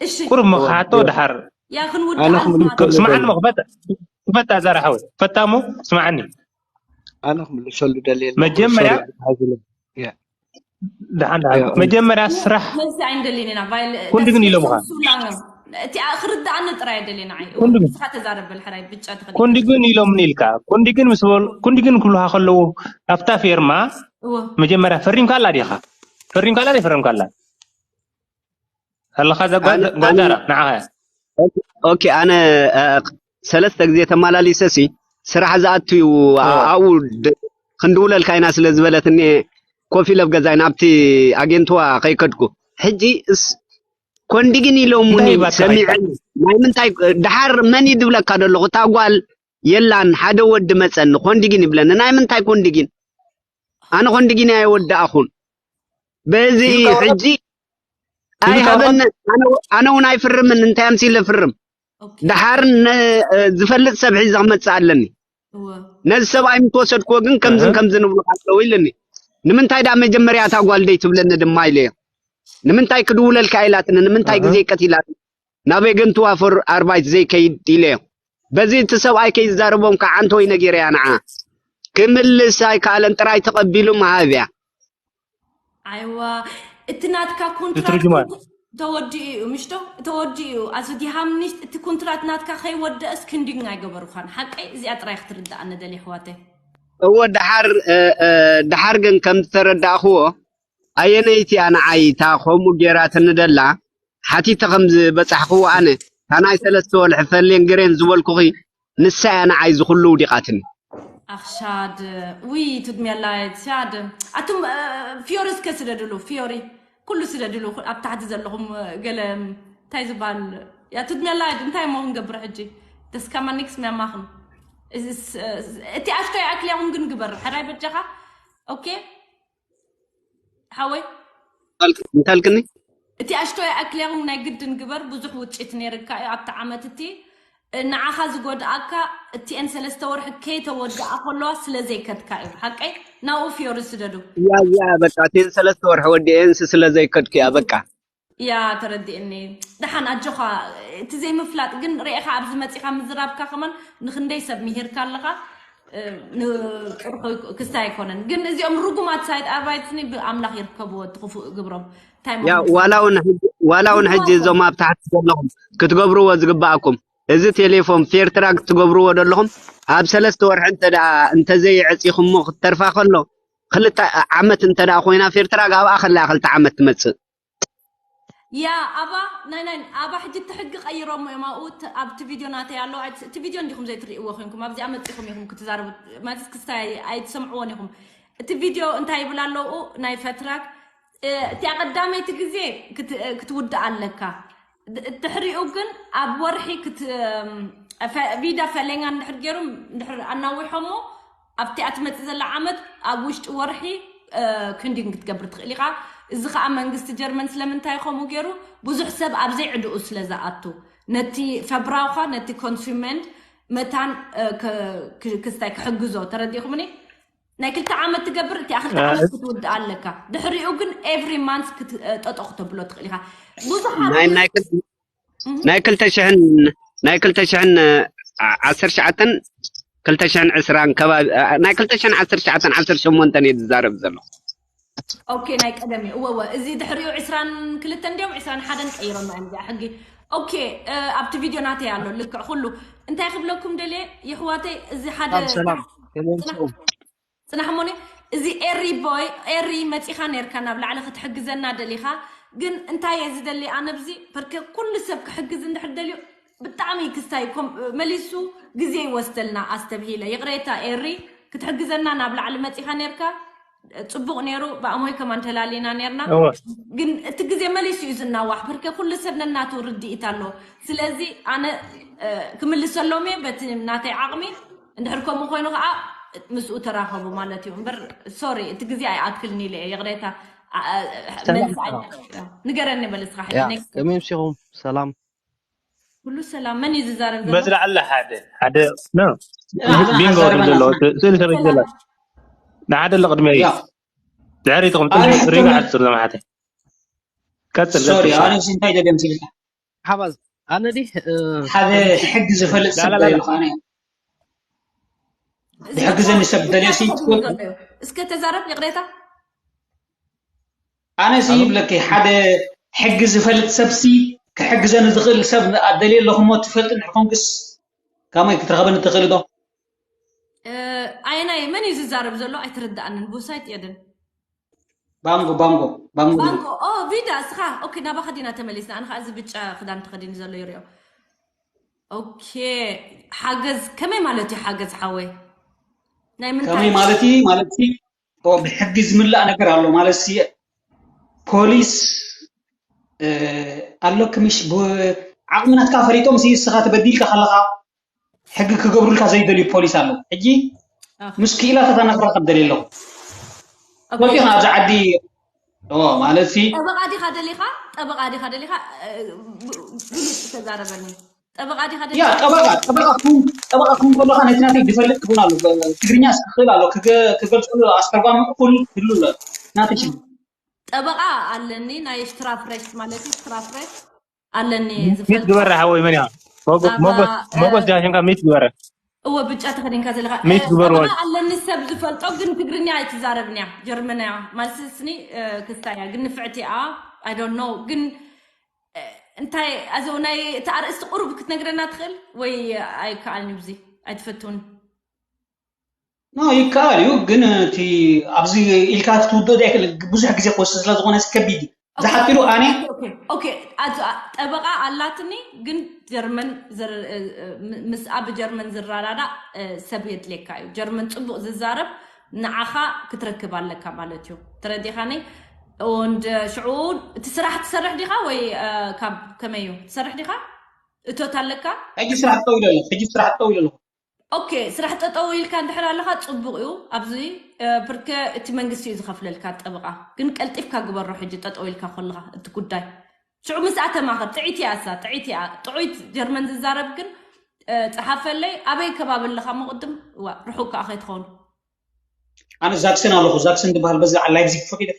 እሺ ቁሩብ ሞ ክሓቶ ድሓር ያ ክንውድኣ ኣነ ክምልከት ስማዕኒ ሞ ክፈት ክፈት ኣዛራ ሓወይ ፈታሞ ስማዕኒ ኣነ ክምልሰሉ ደልየ ኣለኹ። መጀመርያ ሶሪ፣ ሓዝለ። ደሓን ደሓን መጀመርያ ስራሕ መልሲ ኣይንደልን ኢና ቫይል- ኩንዲ ግን ኢሎምኻ። ሱላም እዮም። እቲ ክርድኣኒ ጥራይ ደልየ ንዓይ ኩንዲ ግን- ንስኻ ተዛረብ በል ሕራይ ብጫ ተኸዲንካ ኩንዲ ግን ኢሎምኒ ኢልካ ኩንዲ ግን ምስ በሉ ኩንዲ ግን ክብሉካ ከለዉ ኣብታ ፌርማ እወ መጀመርያ ፈሪምካ ኣላ ዲኻ ፈሪምካ ኣላ ፈረምካ ኣላ ኣለኻ እዛ ጓል ኣነ- ጓል ዛራ ኣነ- ንዓኻ እያ ኦኬ ኣነ እ፣ ሰለስተ ግዜ ተመላሊሰ ሲ ስራሕ ዝኣቱ እዩ ኣ- ኣብኡ ድ- ክንድውለልካ ኢና ስለ ዝበለትኒ ኮፍ ኢለ ኣብ ገዛይ ናብቲ ኣጌንትዋ ከይከድኩ ሕጂ እስ ኮንዲግን ኢሎሙኒ እንታይ ይባካ ሰሚዐ ናይ ምንታይ ድሓር መን እዩ ድብለካ ደለኹ እታ ጓል የላን ሓደ ወዲ መፀኒ ኮንዲግን ይብለኒ ናይ ምንታይ ኮንዲግን ኣነ ኮንዲግን ኣይወዳእኹን በዚ ሕጂ ኣይሃበኒ ኣነ እውን ኣይፍርምን እንታይ ኣምሲለ ፍርም ኦኬ። ደሓር ነ-፣ እ፣ ዝፈልጥ ሰብ ሒዘ ክመጽእ ኣለኒ። እወ። ነዚ ሰብኣይ ምስ ወሰድክዎ ግን ከምዝን እህ። ከምዝን ይብሉኻ ኣለዉ ኢልኒ። ንምንታይ ደኣ መጀመርያ እታ ጓል ደይ ትብለኒ ድማ ኢለዮ። ንምንታይ ክድውለልካ ኢላትኒ፣ ንምንታይ እህ። ግዜ ቀቲላትኒ፣ ናበይ ገንትዋ ፈር ኣርባይት ዘይከይድ ኢለዮ። በዚ እቲ ሰብኣይ ከይዛረቦም ከዓ ኣንተ ወይ ነጊረያ ንዓ። ክምልስ ኣይከኣለን፣ ጥራይ ተቐቢሉ ምሃብ እያ። ኣይዋ፣ እቲ ናትካ ኮንትራት ትርጅማን። ተወዲኡ እዩ፣ ምሽ ዶ? ተወዲኡ እዩ። Also, die haben nicht፣ እቲ ኮንትራት ናትካ ከይወደእስ ክንዲግ ኣይገበሩኻን። ሓቀይ እዚኣ ጥራይ ክትርዳኣኒ ደልየ፣ ኣሕዋተይ። እወ፣ ደሓር፣ እ፣ እ፣ ደሓር ግን ከም ዝተረዳእኽዎ፣ ኣየነይቲ እያ ንዓይ እታ ከምኡ ጌራትኒ ደላ? ሓቲተ ከም ዝበጻሕኽዎ ኣነ፣ እታ ናይ ሰለስተ ወርሒ ፈሌን ግሬን ዝበልኩኺ፣ ንሳ እያ ንዓይ ዝኹሉ ውዲቓትኒ። ኣኽ፣ ሻድ። ውይ፣ ትድሜ ላይት፣ ሻድ። ኣቱም፣ እ፣ ፊዮሪ እስከ ስደድሉ፣ ፊዮሪ። ኩሉ ስደድሉ፣ ኩ-፣ ኣብ ታሕቲ ዘለኹም፣ እ፣ ገለ፣ እንታይ ዝበሃል፣ ያ ትድሜ ላይት፣ እንታይ እሞ ክንገብር ሕጂ? ደስካማ ኒክስ ሚያማኽን። እስ-፣ እ፣ እቲ ኣሽቶ ይኣክል ያኹም ግን ግበር፣ ሕራይ በጃኻ። ኦኬ? ሓወይ? እንታይ ኣልክ-፣ እንታይ ኣልክኒ? እቲ ኣሽቶ ይኣክል ያኹም ናይ ግድን ግበር፣ ብዙሕ ውጽኢት ነይርካ እዩ ኣብቲ ዓመት እቲ። ንዓኻ ዝጎድኣካ እቲኤን ሰለስተ ወርሒ ከይተወድኣ ከለዋ ስለ ዘይከድካ እዩ። ሓቀይ? ናብኡ ፊዮሪ ስደዱ። እያ፣ እያ፣ በቃ፣ እቲኤን ሰለስተ ወርሒ ወዲኤንስ ስለ ዘይከድኩ እያ፣ በቃ። እያ፣ ተረዲእኒ። ደሓን ኣጆኻ፣ እቲ ዘይምፍላጥ ግን ርኤኻ ኣብዚ መጺኻ ምዝራብካ ከማን ንኽንደይ ሰብ ምሂርካ ኣለኻ፣ እ፣ ንጥርሑ ክስታይ ኣይኮነን። ግን እዚኦም ርጉማት ሳይት ኣርባይትኒ ብኣምላኽ ይርከብዎ እቲ ክፉእ ግብሮም። እንታይ ያ፣ ምኾኑ? ዋላ እውን ሕጂ፣ ዋላ እውን ሕጂ እዞም ኣብ ታሕቲ ዘለኹም ክትገብርዎ ዝግባኣኩም፣ እዚ ቴሌፎን ፌርትራክ ትገብርዎ ዘለኹም፣ ኣብ ሰለስተ ወርሒ እንተ ደኣ እንተዘይዕጺኹሞ ክትተርፋ ከሎ፣ ክልተ ዓመት እንተ ደኣ ኮይና ፌርትራክ ኣብኣ ከላ እያ ክልተ ዓመት ትመጽእ። ያ፣ ኣባ፣ ናይ፣ ናይ፣ ኣባ ሕጂ እቲ ሕጊ ቀይሮሞ እዮም ኣብኡ፣ እቲ፣ ኣብቲ ቪድዮ ናተይ ኣሎ። ኣይ-፣ እቲ ቪድዮ እንዲኹም ዘይትርእይዎ ኮይንኩም፣ ኣብዚኣ መጺኹም ኢኹም ክትዛረቡ፣ ማለት ክስታይ ኣይትሰምዕዎን ኢኹም። እቲ ቪድዮ እንታይ ይብል ኣለዉ? ናይ ፈትራክ፣ እ፣ እቲኣ ቀዳመይቲ ግዜ ክት-፣ ክትውድእ ኣለካ። ድ-፣ ድሕሪኡ ግን ኣብ ወርሒ ክት-፣ እም፣ ፈ-፣ ቪዳ ፈለኛ እንድሕር ገይሩ፣ እንድሕር ኣናዊሖሞ፣ ኣብቲ እትመጽእ ዘላ ዓመት ኣብ ውሽጢ ወርሒ፣ እ፣ ክንዲን ክትገብር ትኽእል ኢኻ። እዚ ኸኣ መንግስቲ ጀርመን ስለምንታይ ከምኡ ገይሩ፣ ብዙሕ ሰብ ኣብ ዘይዕድኡ ስለ ዝኣቱ፣ ነቲ ፈብራውኻ፣ ነቲ ኮንሱመንት መታን፣ እ፣ ክ-፣ ክ-፣ ክስታይ ክሕግዞ፣ ተረዲእኹምኒ? ናይ ክልተ ዓመት ትገብር፣ እቲኣ ክልተ እ፣ ዓመት ክትውድእ ኣለካ። ድሕሪኡ ግን ኤቭሪ ማንት ክት-፣ እ፣ ጠጠው ክተብሎ ትኽእል ኢኻ። ብዙሓት ናይ፣ ናይ ክል-፣ እህ። ናይ ክልተ ሽሕን፣ ናይ ክልተ ሽሕን ዓሰርተ ትሽዓተን ክልተ ሽሕን ዕስራን ከባቢ፣ እ፣ ናይ ክልተ ሽሕን ዓሰርተ ትሽዓተን ዓሰርተ ሸሞንተን እየ ዝዛረብ ዘለኹ። ኦኬ፣ ናይ ቀደም እዩ። እወ፣ እወ። እዚ ድሕሪኡ ዕስራን ክልተን እንድዮም፣ ዕስራን ሓደን ቀይሮማ እዮም እዚኣ ሕጊ። ኦኬ፣ እ፣ ኣብቲ ቪድዮ ናተይ ኣሎ፣ ልክዕ ኩሉ። እንታይ ክብለኩም ደልየ፣ የሕዋተይ፣ እዚ ሓደ ሰላም፣ ሰላም። ከመይ ጽናሕ-፣ ጽናሕ እሞኒ፣ እዚ ኤሪ ቦይ፣ ኤሪ መጺኻ ነርካ፣ ናብ ላዕሊ ክትሕግዘና ደሊኻ። ግን እንታይ እየ ዝደሊ ኣነ፣ ብዚ ብርክ ኩሉ ሰብ ክሕግዝ እንድሕር ደልዩ፣ ብጣዕሚ ክስታይ ኮም-፣ መሊሱ ግዜ ይወስደልና፣ ኣስተብሂለ። ይቕሬታ ኤሪ፣ ክትሕግዘና ናብ ላዕሊ መጺኻ ነርካ፣ ጽቡቕ ነይሩ፣ ብኣሞይ ከማን ተላሊና ነርና። እወ። ግን እቲ ግዜ መሊሱ እዩ ዝናዋሕ፣ ብርክ ኩሉ ሰብ ነናቱ ርድኢት ኣሎ። ስለዚ ኣነ፣ እ፣ ክምልሰሎም እየ በቲ ናተይ ዓቕሚ። እንድሕር ከምኡ ኮይኑ ከዓ ምስኡ ተራኸቡ ማለት እዩ። እምበር፣ ሶሪ፣ እቲ ግዜ ኣይኣክልን ኢለ እየ፣ ይቕሬታ። ኣ-፣ ኣ-፣ ሰላም። መልሲ ኣይ-፣ ንገረኒ በል እስኻ ሕጂ፣ ያ፣ ኔክስት። ከመይ ምሲኹም? ሰላም። ኩሉ ሰላም። መን እዩ ዝዛረብ ዘሎ? መዝላ ኣላ ሓደ፣ ሓደ፣ ኖ። ቢንጎ ሓሳብ ትብል ዘሎ፣ መናስብ። ስ-፣ ስእሊ ተረጊ ዘላ። ሰላም። ንሓደ ኣሎ ቅድሚያ እዩ። ያ። ድሕሪትኹም ኣነ ትንሽ ሪጋ ትም-፣ ዓስር ዘማሓተ። ቀጽል፣ ሶሪ፣ ቀጽል። ኣነ እንታይ ደልየ ምስልካ? ሓባዝ፣ ኣነ ዲ፣ እ፣ ሓደ ሕጊ ዝፈልጥ ላ፣ ሰብ ላ፣ ላ፣ ላ። ደልየ ኣነ። እዚ ብሕጊ ዘኒ ሰብ ደልየ ሲ ትፈልጥ? ዘሎ እዩ። እስከ ተዛረብ፣ ይቕሬታ። ኣነ ሲ ኣሉ? ይብለኪ፣ ሓደ ሕጊ ዝፈልጥ ሰብ ሲ ክሕግዘኒ ዝኽእል ሰብ ኣደልየ ኣለኹ እሞ ትፈልጥ እንድሕር ኮንክስ፣ ካመይ ክትረኸበኒ ትኽእል ዶ? እ፣ ኣየናይ፣ መን እዩ ዝዛረብ ዘሎ? ኣይተረዳኣንን። ቦሳይት የድን። ባንጎ፣ ባንጎ፣ ባንጎ። ባንጎ። ኦ፣ ቪዳ፣ እስኻ። ኦኬ፣ ናባኻ ዲና ተመሊስና። ኣነ ኸዓ እዚ ብጫ ክዳን ተኸዲኑ ዘሎ ይሪኦ። ኦኬ፣ ሓገዝ፣ ከመይ ማለት እዩ ሓገዝ ሓወይ? ናይ ምንታይ? ከመይ ማለት እዩ? ማለት ሲ፣ ኦ፣ ብሕጊ ዝምላእ ነገር ኣሎ ማለት ሲ፣ ፖሊስ፣ እ፣ ኣሎ ክምሽ፣ ብ-፣ ዓቕሚ ናትካ ፈሊጦም ሲ፣ እስኻ ተበዲልካ ከለኻ፣ ሕጊ ክገብሩልካ ዘይደልዩ ፖሊስ ኣለዉ። ሕጂ ኦኬ። ምስ ክኢላታት ኣነ ክራኸብ ደልየ ኣለኹ። ኦኬ። ወፂኻ ኣብዚ ዓዲ፣ ኦ፣ ማለት ሲ፣ ጠበቓ ዲኻ ደሊኻ? ጠበቓ ዲኻ ደሊኻ? እ፣ ብ-፣ ብሉፅ ተዛረበኒ። ጠበቃ ዲኻ ያ ጠበቃ ጠበቃ ክኸውን ጠበቃ ክኸውን ከለካ ነቲ ናተይ ዝፈልጥ ክኸውን ኣሎ። ትግርኛ ክኽእል ኣሎ። ክገ- ክገልጸሉ ኣስተርጓሚ እኩል ክህሉ ኣሎ። ናተይ ሽም ጠበቃ ኣለኒ ናይ ስትራፍሬሽ ማለት እዩ። ስትራፍሬሽ ኣለኒ ሚት ዝፈልጦ ግበረ ሓወይ መን እያ? ሞጎ- ኣባ ሞጎስ ሞጎስ ጃሽንካ ሚት ግበረ። እወ ብጫ ተኸዲንካ ዘለካ ሚት እ፣ ግበርዎ። ጠበቃ ኣለኒ ሰብ ዝፈልጦ ግን ትግርኛ ኣይትዛረብን እያ ጀርመን እያ ማለት ስኒ እ፣ ክስታይ እያ ግን ንፍዕቲ እያ። I don't know ግን እ፣ እንታይ ኣዞ ናይ እቲ ኣርእስቲ ቁሩብ ክትነግረና ትኽእል ወይ ኣይከኣልን እዩ ብዚ ኣይትፈትውን ኖ ይከኣል እዩ ግን እቲ ኣብዚ ኢልካ ክትውደዶ ኣይክእል ብዙሕ ግዜ ክወስድ ስለ ዝኾነ ከቢድ እዩ ዝሓፂሩ ኣነ ኦኬ ኣዚ ጠበቃ ኣላትኒ ግን ጀርመን ምስኣ ብጀርመን ዝረዳዳእ ሰብ የድልየካ እዩ። ጀርመን ፅቡቅ ዝዛረብ ንዓኻ ክትረክብ ኣለካ ማለት እዩ። ተረዲኻኒ? ወንድ ሽዑ እቲ ስራሕ ትሰርሕ ዲኻ ወይ ካብ ከመይ እዩ ትሰርሕ ዲኻ? እቶት ኣለካ? ሕጂ ስራሕ ጠው ኢለ ኣለኹ። ሕጂ ስራሕ ጠው ኢለ ኣለኹ። ኦኬ ስራሕ ጠጠው ኢልካ እንድሕር ኣለኻ ፅቡቅ እዩ። ኣብዚ ብርከ እቲ መንግስቲ እዩ ዝኸፍለልካ ጠበቃ ግን ቀልጢፍካ ግበሮ። ሕጂ ጠጠው ኢልካ ከለኻ እቲ ጉዳይ ሽዑ ምስኣ ተማኸር። ጥዒት እያ እሳ ጥዒት እያ ጥዑይት ጀርመን ዝዛረብ ግን ፀሓፈለይ ኣበይ ከባቢ ኣለኻ? መቅድም ዋ ርሑቅ ከዓ ከይትኸውን ኣነ ዛክሰን ኣለኹ። ዛክሰን ዝበሃል በዚ ላይፕዚግ ፈቂደ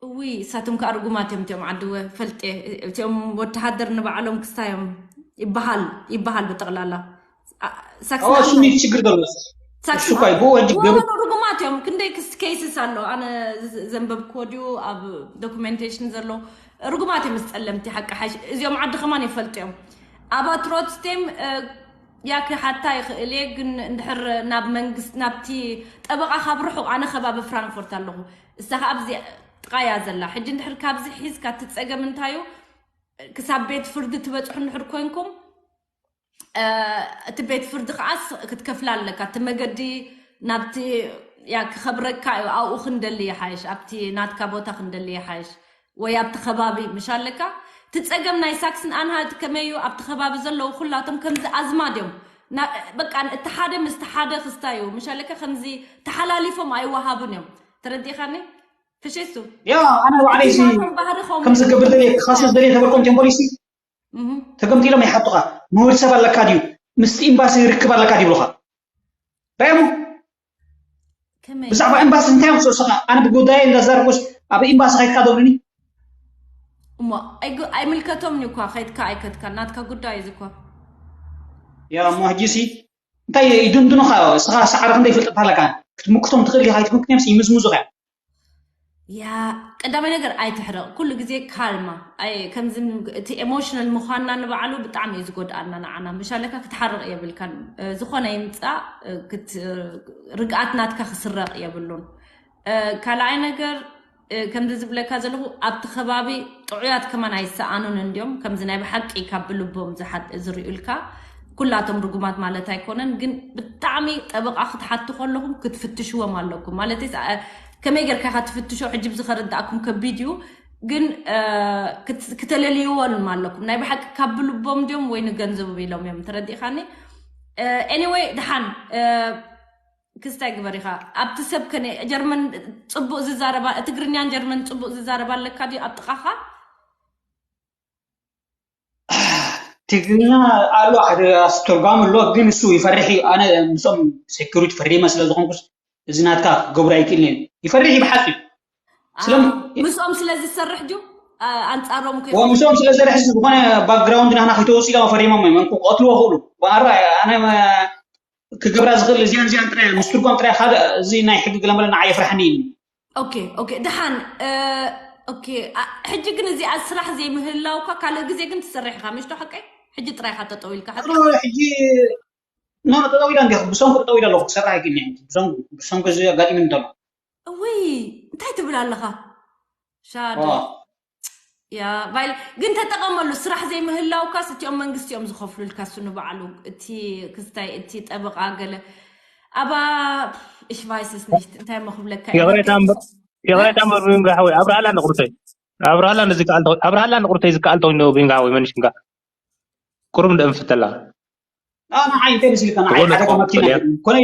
እውይ እሳቶም ከዓ ርጉማት እዮም እቲኦም ዓድወ ፈልጤ እቲኦም ወተሃደር ንባዕሎም ክስታዮም ይበሃል ይበሃል ብጠቕላላ ሳክስን ሽግር ዘሎ እሱ እኮ ይቦ ወጅ ገብ ርጉማት እዮም። ክንደይ ኬስስ ኣሎ ኣነ ዘንበብክዎ ድዩ ኣብ ዶኩሜንቴሽን ዘሎ ርጉማት እዮም። ምስ ፀለምቲ ሓቂ ሓሽ እዚኦም ዓዲ ከማን ይፈልጡ እዮም። ኣባ ትሮትስቴም ያክ ሓታ ይኽእል እየ ግን እንድሕር ናብ መንግስት ናብቲ ጠበቃ ካብ ርሑቕ ኣነ ከባቢ ፍራንክፎርት ኣለኹ እሳ ከዓ ኣብዚ ጥቓያ ዘላ ሕጂ እንድሕር ካብዚ ሒዝካ እቲ ፀገም እንታዩ ክሳብ ቤት ፍርዲ ትበፅሑ እንድሕር ኮንኩም እቲ ቤት ፍርዲ ከዓ ክትከፍላ ኣለካ። እቲ መገዲ ናብቲ ያ ክኸብረካ እዩ ኣብኡ ክንደሊ ይሓይሽ ኣብቲ ናትካ ቦታ ክንደሊ ይሓይሽ ወይ ኣብቲ ከባቢ ምሽ ኣለካ። እቲ ፀገም ናይ ሳክስን ኣንሃልት ከመይ እዩ ኣብቲ ከባቢ ዘለዉ ኩላቶም ከምዚ ኣዝማድ እዮም። በቃ እቲ ሓደ ምስቲ ሓደ ክስታ እዩ ምሽ ኣለካ ከምዚ ተሓላሊፎም ኣይወሃብን እዮም። ተረዲእካኒ? ፍሽሱ ያ ኣነ ባዕለይ ሲ ባህሪ ኸም ከምዚ ገብር ደልየ ክኸስስ ደልየ ተበልኮም ቴምፖሊሲ ተገምጢሎም ይሓቱኻ መወዲ ሰብ ኣለካ ድዩ ምስቲ ኤምባሲ ርክብ ኣለካ ድብሉኻ ራእሞ ከመይ ብዛዕባ ኤምባሲ እንታይ እዮም ክሰሱኻ ኣነ ብጉዳይ እንዳዛርኩስ ኣብ ኤምባሲ ከይድካ ደብሉኒ እሞ ኣይግ- ኣይምልከቶምን እዩ እኳ ከይድካ ኣይከድካ ናትካ ጉዳይ እዩ እኳ ያ እሞ ሕጂ ሲ እንታይ ይድንድኑኻ እስኻ ሰዓሪ ክንደይ ፍልጠት ኣለካ ክትምክቶም ትኽእል ኢኻ ኣይትምክትዮም ይምዝምዙኻ ያ ቀዳማይ ነገር ኣይትሕረቕ ኩሉ ግዜ ካልማ ኣይ ከምዚ እቲ ኤሞሽናል ምዃንና ንባዕሉ ብጣዕሚ እዩ ዝጎድኣና ንዓና ምሻለካ ክትሓርቕ የብልካን ዝኾነ ይምፃእ ርግኣት ናትካ ክስረቕ የብሉን ካልኣይ ነገር ከምዚ ዝብለካ ዘለኹ ኣብቲ ከባቢ ጥዑያት ከማን ኣይሰኣኑን እንዲዮም ከምዚ ናይ ብሓቂ ካብ ብልቦም ዝሪኡልካ ኩላቶም ርጉማት ማለት ኣይኮነን ግን ብጣዕሚ ጠበቃ ክትሓቱ ከለኹም ክትፍትሽዎም ኣለኩም ማለት ከመይ ጌርካ ኢኻ ትፍትሾ ሕጂ ብዚ ከረዳእኩም ከቢድ እዩ ግን ክተለልይዎም ኣለኩም ናይ ብሓቂ ካብ ብልቦም እንዲዮም ወይ ንገንዘቡ ኢሎም እዮም ተረዲእካኒ anyway ድሓን ክስታይ ግበር ኢኻ ኣብቲ ሰብ ከነ ጀርመን ፅቡቅ ዝዛረባ ትግርኛን ጀርመን ፅቡቅ ዝዛረባ ኣለካ ድዩ ኣብ ጥቃኻ ትግርኛ ኣሎ ሓደ ኣስተርጓሚ ኣሎ ግን እሱ ይፈርሕ እዩ ኣነ ምስኦም ሴኩሪቲ ፈሪመ ስለ ዝኾንኩስ እዚ ናትካ ክገብሩ ኣይክእልን እዩ ይፈርሕ እዩ ብሓቂ እዩ ስለም ምስኦም ስለ ዝሰርሕ ድዩ ኣንፃሮም ምስኦም ስለ ዝሰርሕ ዝኾነ ባክግራውንድ ናህና ከይተወፅኡ ኢሎም ፈሪሞም እዮም እንኩ ክቐትልዎ ክእሉ ኣራ ኣነ ክገብራ ዝኽእል እዚኣን እዚኣን ጥራይ ምስ ትርጓም ጥራይ ካልእ እዚ ናይ ሕጊ ገለመለ ንዓ የፍርሓኒ ኢሉ ኦኬ ኦኬ ደሓን ኦኬ ሕጂ ግን እዚኣ ስራሕ ዘይምህላውካ ካልእ ግዜ ግን ትሰርሕ ኢኻ ምሽቶ ሓቀይ ሕጂ ጥራይ ኢኻ ጠጠው ኢልካ ሓቂ ሕጂ ኖ ጠጠው ኢላ እንዲያ ብሰንኩ ጠጠው ኢላ ኣለኹ ክሰርሕ ኣይክእልን እየ ብሰንኩ ብሰንኩ እዚ ኣጋጢሙኒ እንተሎ እውይ እንታይ ትብል ኣለኻ ሻዶ ያ ባይል ግን ተጠቐመሉ ስራሕ ዘይምህላውካስ እቲኦም መንግስቲ እዮም ዝኸፍሉልካ እሱ ንባዕሉ እቲ ክስታይ እቲ ጠበቃ ገለ ኣባ ich weiß es nicht እንታይ እሞ ክብለካ እየ። ይቕሬታ እምበር ይቕሬታ እምበር ብምንጋ ሓወይ ኣብርሃላ ንቑርተይ ኣብርሃላ ነዚ ከኣል ተኸ- ኣብርሃላ ንቑርተይ ዝከኣል ተወይኖ ብምንጋ ሓወይ መንሽ ምንጋ ቁሩብ እንደ እንፍተላ ንዓይ እንታይ መሲልካ ንዓይ ሓደጋ መኪና ኮነ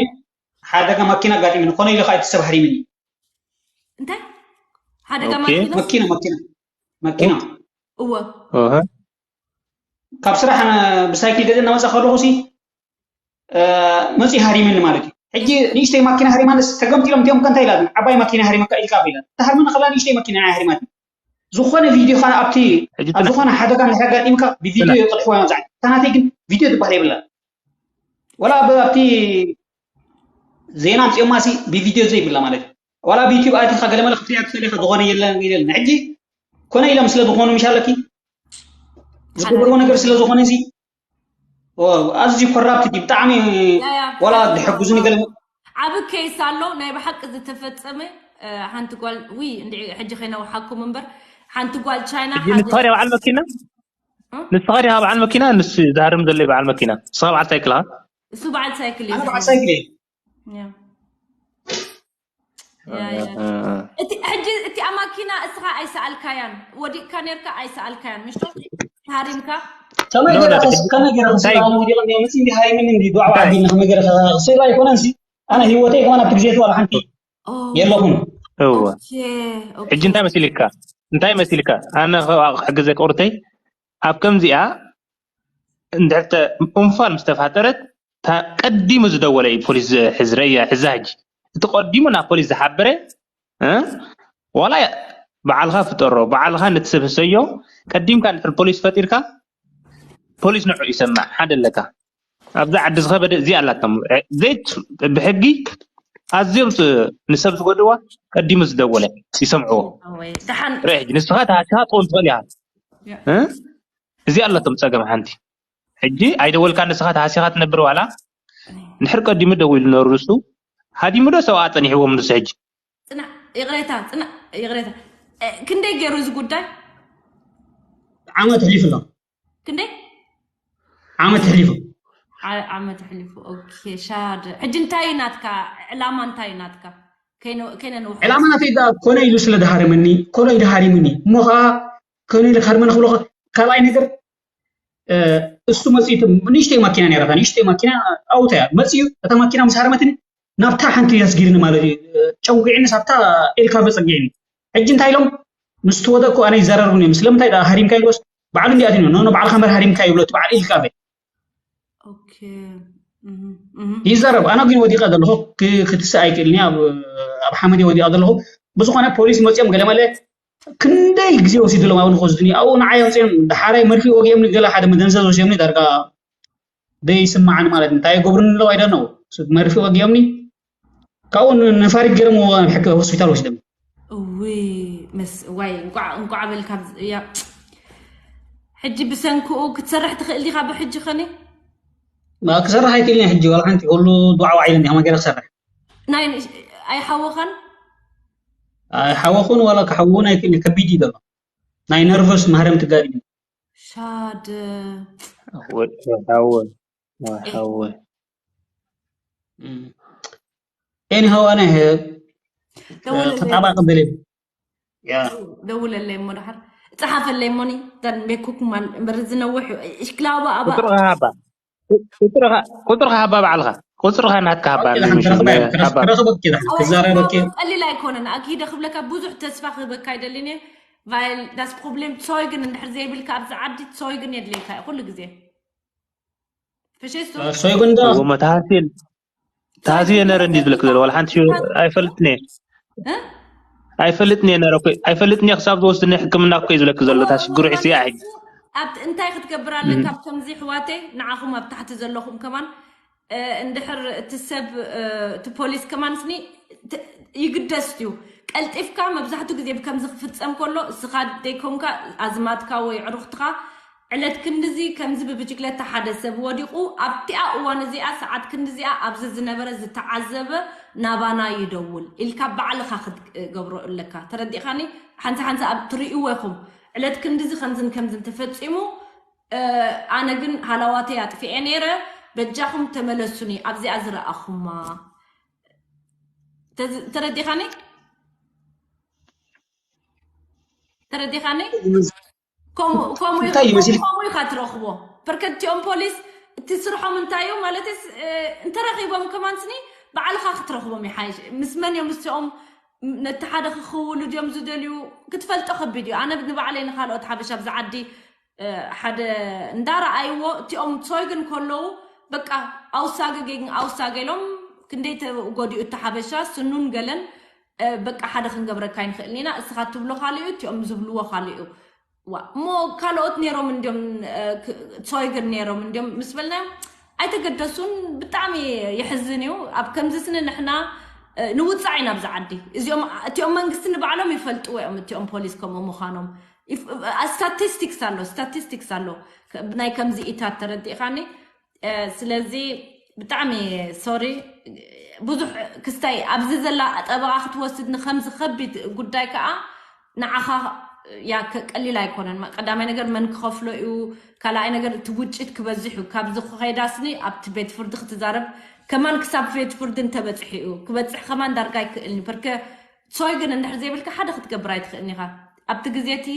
ሓደጋ መኪና ኣጋጢሙኒ ኮነ ኢሉ ከዓ እቲ ሰብ ሃሪምኒ እንታይ ሓደጋ ኦኬ። ማኪና መኪና መኪና መኪና እወ ኦሆ። ካብ ስራሕ ብሳይክል ገዘ እናመፃ ከለኹ ሲ መፂ ሃሪምኒ ማለት እዩ። ሕጂ ንእሽተይ ማኪና ሃሪማንስ ተገምጢሎም እቲኦም ከ እንታይ ኢላትኒ? ዓባይ ማኪና ሃሪመካ ኢልካ ኢላ ተሃርመኒ ከላ ንእሽተይ ማኪና ሃሪማትኒ። ዝኾነ ቪድዮ ኻን ኣብቲ ኣብ ዝኾነ ሓደጋ እንድሕር ኣጋጢምካ ብቪድዮ የጥርሕዎ እዮም። ዛዕባ እታ ናተይ ግን ቪድዮ ዝበሃል የብላን። ወላ ኣብቲ ዜና ኣምፅኦማ ሲ ብቪድዮ ዘይብላ ማለት እዩ። ወላ ኣብ ዩቲዩብ ኣቲኻ ገለመለ ክትሪኣ ትኽእል ኢኻ። ዝኾነ የለን የለን። ሕጂ ኮነ ኢሎም ስለ ዝኾኑ ምሽ ኣለኪ ዝገብርዎ ነገር ስለ ዝኾነ ሲ ኣዝዩ ኮራፕት እዩ ብጣዕሚ። ወላ ድሕግዙ ነገር ዓብ ኬስ ኣሎ ናይ ብሓቂ ዝተፈጸመ ሓንቲ ጓል ዊ እንዲ ሕጂ ከይነውሓኩም እምበር ሓንቲ ጓል ቻይና ንስኻ ዲኻ በዓል መኪና? ንስኻ ዲኻ በዓል መኪና? ንስ ዝሃርም ዘሎ በዓል መኪና ንስኻ በዓል ሳይክል? እሱ በዓል ሳይክል እዩ። ሕጂ እቲኣ ማኪና እስኻ ኣይሰኣልካያን ወዲቕካ ነርካ ኣይሰኣልካያን ምሽቶ ሃሪምካ ከመይ ገይረ ከስ- ከመይ ገይረ ክስላ ወዲቕ እንዲ ምስ እንዲ ሃይምን እንዲ ዱዓ ዓቢልና ከመይ ገይረ ከስላ ኣይኮነን ሲ ኣነ ህይወተይ ከማን ኣብቲ ግዜ ትዋላ ሓንቲ የለኹም። እወ ሕጂ እንታይ መሲልካ እንታይ መሲልካ ኣነ ክሕግዘ ቁርተይ ኣብ ከምዚኣ እንድሕር እንፋል ምስ ተፋጠረት ቀዲሙ ዝደወለ እዩ ፖሊስ ዝሕዝ ረያ ሕዛ ሕጂ እቲ ቀዲሙ ናብ ፖሊስ ዝሓበረ ዋላ ባዓልኻ ፍጠሮ ባዓልኻ ነቲ ሰብ ህሰዮ ቀዲምካ እንድሕር ፖሊስ ፈጢርካ ፖሊስ ንዑ ይሰማዕ ሓደ ኣለካ ኣብዛ ዓዲ ዝኸበደ እዚኣ ኣላቶም ዘይት ብሕጊ ኣዝዮም ንሰብ ዝጎድዋ ቀዲሙ ዝደወለ ይሰምዕዎ ርእ ንስኻ ተሃሲኻ ትኾን ትኽእል ኢኻ እዚኣ ኣላቶም ፀገም ሓንቲ ሕጂ ኣይደወልካ ንስኻ ተሃሲኻ ትነብር ዋላ ንድሕር ቀዲሙ ደዊሉ ነሩ ንሱ ሃዲሙ ዶ ሰብኣ ፀኒሕዎም ንሱ ሕጂ ፅናዕ ይቕሬታ ፅናዕ ይቕሬታ ክንደይ ገይሩ እዚ ጉዳይ ዓመት ሕሊፉ ኣሎ ክንደይ ዓመት ሕሊፉ ዓመት ሕሊፉ ኦኬ ሻድ ሕጂ እንታይ እዩ ናትካ ዕላማ እንታይ እዩ ናትካ ከይነንውሕ ዕላማ ናተይ ዳ ኮነ ኢሉ ስለ ድሃረመኒ ኮነ ኢሉ ሃሪሙኒ እሞ ከዓ ኮነ ኢሉ ሃርመኒ ክብሎ ካልኣይ ነገር እሱ መፅኡ ንእሽተይ ማኪና ነራታ ንእሽተይ ማኪና ኣውታ እያ መፅኡ እታ ማኪና ምስ ሃረመትኒ ናብታ ሓንቲ የስጊድኒ ማለት እዩ ጨውጊዕኒ ሳብታ ኤልካቨ ፀጊዕኒ ሕጂ እንታይ ኢሎም ምስ ተወደቅኩ ኣነ ይዘረርቡን እዮም ስለምንታይ ደኣ ሃሪምካ ኢልዎስ ባዕሉ እንዲኣት ኖ ባዕልካ እምበር ሃሪምካ ይብሎ እቲ በዓል ኤልካቨ ይዛረብ ኣነ ግን ወዲቀ ዘለኹ ክትስእ ኣይክእልኒ ኣብ ሓመድ ወዲቀ ዘለኹ ብዝኾነ ፖሊስ መፅኦም ገለ መለ ክንደይ ግዜ ወሲድሎም ኣብኡ ንክወስድኒ ኣብኡ ንዓይ ኣምፅኦም ዳሓራይ መርፊ ወጊኦምኒ ገለ ሓደ መደንዘዝ ወሲዶምኒ ዳርጋ ዘይስማዓኒ ማለት እንታይ ይገብሩኒ ኣለዉ ኣይደነው መርፊ ወጊኦምኒ ካብኡ ነፋሪት ገይሮም ሕክም ሆስፒታል ወሲዶም እውይ መስ ዋይ እንቋዕ እንቋዕ በልካ ያ ሕጂ ብሰንክኡ ክትሰርሕ ትኽእል ዲኻ ብሕጂ ኸኒ ክሰርሕ ኣይክእልን ሕጂ ዋላ ሓንቲ ኩሉ ዱዓዋ ኢለን ዲኻ መገረ ክሰርሕ ናይ ኣይሓወኻን ኣይሓወኹን ዋላ ክሓውውን ኣይክእልን ከቢድ እዩ ዘሎ ናይ ነርቨስ ማህረም ትጋር እዩ ሻደ ሓወ ሓወ ኤኒሃው ኣነ ተጣባቂ ደለ ደውለለይ እሞ ድሓር ፀሓፈለይ እሞኒ ተን ቤኩክ ማን እምበር ዝነውሕ እዩ እሽክላባ ኣባ ቁፅርካ ሃባ ባዕልካ ቁፅርካ ናትካ ሃባ ቀሊል ኣይኮነን ኣኪደ ክብለካ ብዙሕ ተስፋ ክህበካ ይደልን እየ ቫይል ዳስ ፕሮብሌም ሶይ ግን እንድሕር ዘይብልካ ኣብዚ ዓዲ ሶይ ግን የድልየካ እዩ ኩሉ ግዜ ሶይ ግን ዶ መተሃስል ታዝየ ነረ እንዲ ዝብለክ ዘሎ ዋላ ሓንቲ ኣይፈልጥን እየ ኣይፈልጥን እየ ነረ ኣይፈልጥን እየ ክሳብ ዝወስድኒ ሕክምና እኮ እዩ ዝብለክ ዘሎ እታ ሽግሩ ሒስያ ሕጂ ኣብቲ እንታይ ክትገብር ኣለካ ኣብ ከምዚ ኣሕዋተይ ንዓኹም ኣብ ታሕቲ ዘለኹም ከማን እንድሕር እቲ ሰብ እቲ ፖሊስ ከማን ስኒ ይግደስ እዩ ቀልጢፍካ መብዛሕትኡ ግዜ ብከምዚ ክፍፀም ከሎ እስኻ ደይኮንካ ኣዝማድካ ወይ ዕሩኽትኻ ዕለት ክንድዚ ከምዚ ብብጅግለታ ሓደ ሰብ ወዲቑ ኣብቲኣ እዋን እዚኣ ሰዓት ክንድዚኣ ኣብዚ ዝነበረ ዝተዓዘበ ናባና ይደውል ኢልካ ባዕልኻ ክትገብሮ ኣለካ ተረዲእኻኒ ሓንሳ ሓንሳ ኣብ ትርእይዎ ኢኹም ዕለት ክንድዚ ከምዝን ከምዝን ተፈፂሙ ኣነ ግን ሃላዋተይ ኣጥፊኤ ነይረ በጃኹም ተመለሱኒ ኣብዚኣ ዝረኣኹማ ተረዲኻኒ ተረዲኻኒ ከምኡ ኢኻ ትረኽቦ በርከቲኦም ፖሊስ እቲ ስርሖም እንታይ እዩ ማለትስ እንተረኺቦም ከማን ስኒ ባዕልኻ ክትረኽቦም ይሓይሽ ምስ መን እዮም ንስኦም ነቲ ሓደ ክኽውሉ ድዮም ዝደልዩ ክትፈልጦ ከቢድ እዩ ኣነ ንባዕለይ ንካልኦት ሓበሻ ብዛ ዓዲ ሓደ እንዳረኣይዎ እቲኦም ሶይግን ከለዉ በቃ ኣውሳገ ጌግን ኣውሳገ ኢሎም ክንደይ ተጎዲኡ እቲ ሓበሻ ስኑን ገለን በቃ ሓደ ክንገብረካ ይንኽእል ኢና። እስኻ ትብሎ ካልእ እዩ፣ እቲኦም ዝብልዎ ካልእ እዩ። ዋ እሞ ካልኦት ነይሮም እንዲዮም፣ ሶይግን ነይሮም እንዲዮም ምስ በልናዮም ኣይተገደሱን። ብጣዕሚ የሕዝን እዩ። ኣብ ከምዚ ስኒ ንሕና ንውፃዕ ኢና ኣብዚ ዓዲ። እዚኦም እቲኦም መንግስቲ ንባዕሎም ይፈልጥዎ እዮም እቲኦም ፖሊስ ከምኡ ምዃኖም። ስታቲስቲክስ ኣሎ፣ ስታቲስቲክስ ኣሎ ናይ ከምዚ ኢታት፣ ተረዲእኻኒ? ስለዚ ብጣዕሚ ሶሪ። ብዙሕ ክስታይ ኣብዚ ዘላ ጠበቓ ክትወስድ ንከምዚ ከቢድ ጉዳይ ከዓ ንዓኻ ያ ቀሊል ኣይኮነን። ቀዳማይ ነገር መን ክኸፍሎ እዩ፣ ካልኣይ ነገር እቲ ውጭት ክበዝሕ እዩ። ካብዚ ከይዳስኒ ኣብቲ ቤት ፍርዲ ክትዛረብ ከማን ክሳብ ቤት ፍርዲ እንተበፅሒ እዩ። ክበፅሕ ከማን ዳርጋ ኣይክእልን እዩ። በርከ ሶይ ግን እንድሕር ዘይብልካ ሓደ ክትገብር ኣይትኽእልን ኢኻ። ኣብቲ ግዜ እቲ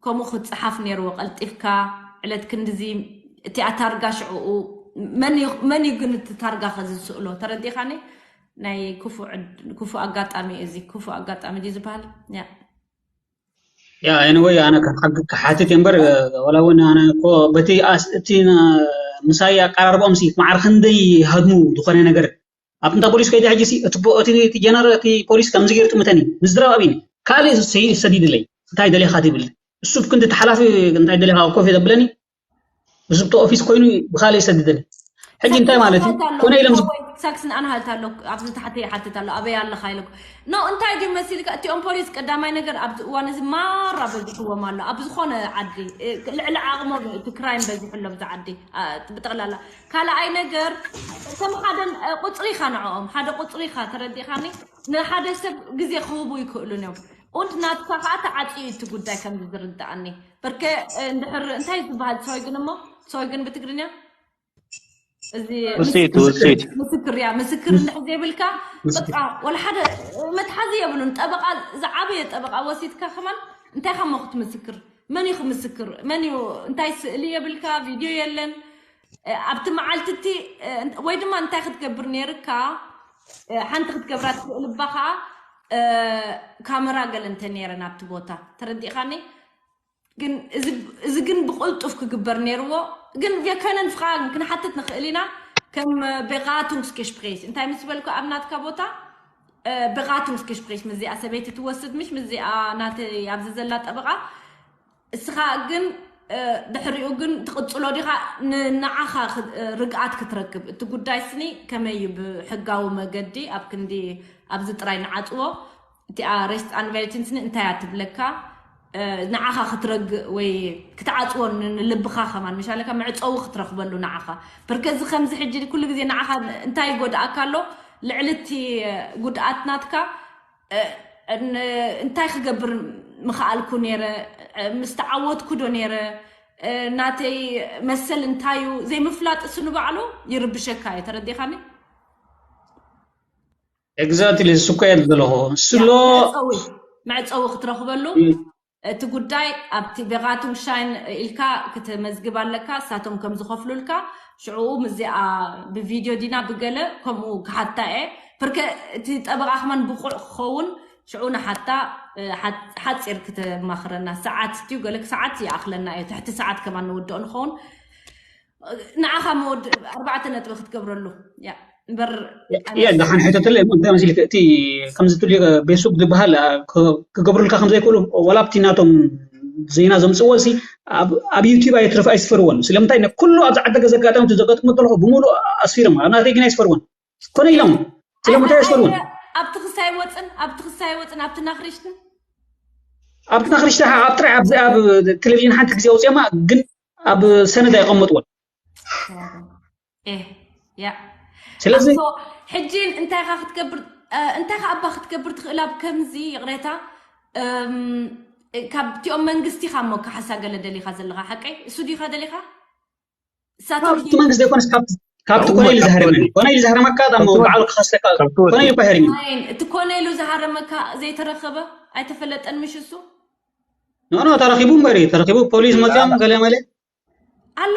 ከምኡ ክፀሓፍ ነይርዎ። ቀልጢፍካ ዕለት ክንድዚ እቲኣ ታርጋ ሽዕኡ መን እዩ ግን እቲ ታርጋ ከዝስእሎ? ተረዲኻኒ? ናይ ክፉእ ኣጋጣሚ እዚ ክፉእ ኣጋጣሚ ድዩ ዝበሃል? ያ ያ anyway ኣነ ክሓትት እየ እምበር ወላ እውን ኣነ እኮ በቲ እቲ ምሳይ ኣቀራርቦም ሲ ማዕር ክንደይ ሃድሙ ዝኾነ ነገር ኣብቲ እንታ ፖሊስ ከይደ ሕጂ ሲ እቲ ጀነራል እቲ ፖሊስ ከምዚ ገይሩ ጥምተኒ ምዝራብ ኣብኒ ካልእ ሰዲድለይ እንታይ ደሊኻ ትብል እሱ ክንዲ ተሓላፊ እንታይ ደሊኻ ኮፍ ዘብለኒ ብዝብቶ ኦፊስ ኮይኑ ብኻልእ ይሰድደኒ ሕጂ እንታይ ማለት እዩ ኮነ ኢሎም ሳክስን ኣንሃልት ኣሎ ኣብዚ ታሕቲ ይሓትት ኣሎ ኣበይ ኣለኻ ኢለኩ ኖ እንታይ ድዩ መሲልካ እቲኦም ፖሊስ ቀዳማይ ነገር ኣብዚ እዋን እዚ ማራ በዚሕዎም ኣሎ ኣብ ዝኾነ ዓዲ ልዕሊ ዓቕሞም እቲ ክራይም በዚሑ ኣሎ ብዚ ዓዲ ብጠቕላላ ካልኣይ ነገር ከም ሓደ ቁፅሪ ኢኻ ንዕኦም ሓደ ቁፅሪ ኢኻ ተረዲእኻኒ ንሓደ ሰብ ግዜ ክህቡ ይክእሉን እዮም und ናትካ ከዓ ተዓፅዩ እቲ ጉዳይ ከም ዝርዳኣኒ በርከ እንድሕር እንታይ ዝበሃል ሰወይ ግን እሞ ሰወይ ግን ብትግርኛ እዚ ውፅኢት ውፅኢት ምስክር ያ ምስክር እንድሕር ዘይብልካ በቃ ወላ ሓደ መትሓዚ የብሉን ጠበቃ ዝዓበየ ጠበቃ ወሲድካ ከማን እንታይ ከሞ ክትምስክር መን እዩ ክምስክር መን እዩ እንታይ ስእሊ የብልካ ቪድዮ የለን ኣብቲ መዓልቲ እቲ ወይ ድማ እንታይ ክትገብር ነይርካ ሓንቲ ክትገብራ ትኽእል እባ ከዓ ካመራ ገለ እንተ ነይረ ናብቲ ቦታ ተረዲእካኒ ግን እዚ ግን ብቁልጡፍ ክግበር ነይርዎ ግን ቪከነን ፍቃን ክንሓትት ንኽእል ኢና ከም beratungsgespräch እንታይ ምስ በልኩ ኣብ ናትካ ቦታ beratungsgespräch ምስዚኣ ሰበይቲ ትወስድ ምሽ ምስዚኣ ናተይ ኣብዚ ዘላ ጠበቃ እስኻ ግን ድሕሪኡ ግን ትቕጽሎ ዲኻ ንዓኻ ርግኣት ክትረክብ እቲ ጉዳይ ስኒ ከመይ እዩ ብሕጋዊ መገዲ ኣብ ክንዲ ኣብዚ ጥራይ ንዓጽዎ እቲኣ rest anwältin ስኒ እንታይ እያ ትብለካ ንዓኻ ክትረግእ ወይ ክትዓጽዎ ንልብኻ ከማን ምሻለካ መዕጸዊ ክትረኽበሉ ንዓኻ በርከዚ ከምዚ ሕጂ ኩሉ ግዜ ንዓኻ እንታይ ይጎድኣካ ኣሎ ልዕሊ እቲ ጉድኣት ናትካ እንታይ ክገብር ምኽኣልኩ ነይረ ምስ ተዓወትኩ ዶ ነይረ ናተይ መሰል እንታይ እዩ ዘይምፍላጥ እሱ ንባዕሉ ይርብሸካ እዩ ተረዲኻኒ exactly እሱ እኮ እየ ዘለኹ ስሎ መዕፀዊ ክትረኽበሉ እቲ ጉዳይ ኣብቲ በራቱም ሻይን ኢልካ ክትመዝግብ ኣለካ እሳቶም ከም ዝኸፍሉልካ ሽዕኡ ምስዚኣ ብቪድዮ ዲና ብገለ ከምኡ ክሓታ እየ ፕርከ እቲ ጠበቃ ከማን ብቁዕ ክኸውን ሽዑ ንሓታ ሓፂር ክትማኽረና ሰዓት ዩ ገለ ሰዓት ይኣኽለና እዩ ትሕቲ ሰዓት ከማን ንወድኦ ንኸውን ንዓኻ መወድ ኣርባዕተ ነጥቢ ክትገብረሉ እምበር የ ደሓን ሕተተለ እንታይ መሲልክ እቲ ከምዚ ትብልዮ ቤሱብ ዝበሃል ክገብሩልካ ከምዘይክእሉ ወላ ኣብቲ ናቶም ዜና ዘምፅዎ ሲ ኣብ ዩቲብ ኣይትረፍ ኣይስፈርዎን ስለምንታይ ኩሉ ኣብዚ ዓደገ ዘጋጠመ ዘጋጥሞ ዘለኹ ብምሉእ ኣስፊሮም ኣብ ናተይ ግን ኣይስፈርዎን ኮነ ኢሎም ስለምንታይ ኣይስፈርዎን ኣብቲ ክሳይ ወፅን ኣብቲ ክሳይ ወፅን ኣብቲ ናክሪሽትን ኣብቲ ናክሪሽታ ኣብ ጥራይ ኣብዚ ኣብ ቴሌቪዥን ሓንቲ ግዜ ኣውፅኦማ ግን ኣብ ሰነድ ኣይቐመጥዎን ስለዚ ሕጂ እንታይ ካ ክትገብር እንታይ ካ ኣባ ክትገብር ትኽእል ኣብ ከምዚ ይቕሬታ ካብቲኦም መንግስቲ ካ እሞ ካሓሳ ገለ ደሊኻ ዘለኻ ሓቀይ እሱ ዲኻ ደሊኻ ካብቲ መንግስቲ ዘይኮነስ ካብቲ ኮነ ኢሉ ዝሃረመኒ ኮነ ኢሉ ዝሃረመካ ሞ በዓሉ ክኸስለካ ኮነ ኢሉ ኳ ሃሪሚ እቲ ኮነ ኢሉ ዝሃረመካ ዘይተረኸበ ኣይተፈለጠን ምሽ እሱ ኖ ኖ ተረኺቡ እምበሪ ተረኺቡ ፖሊስ መፅኦም ገለ መለ ኣሎ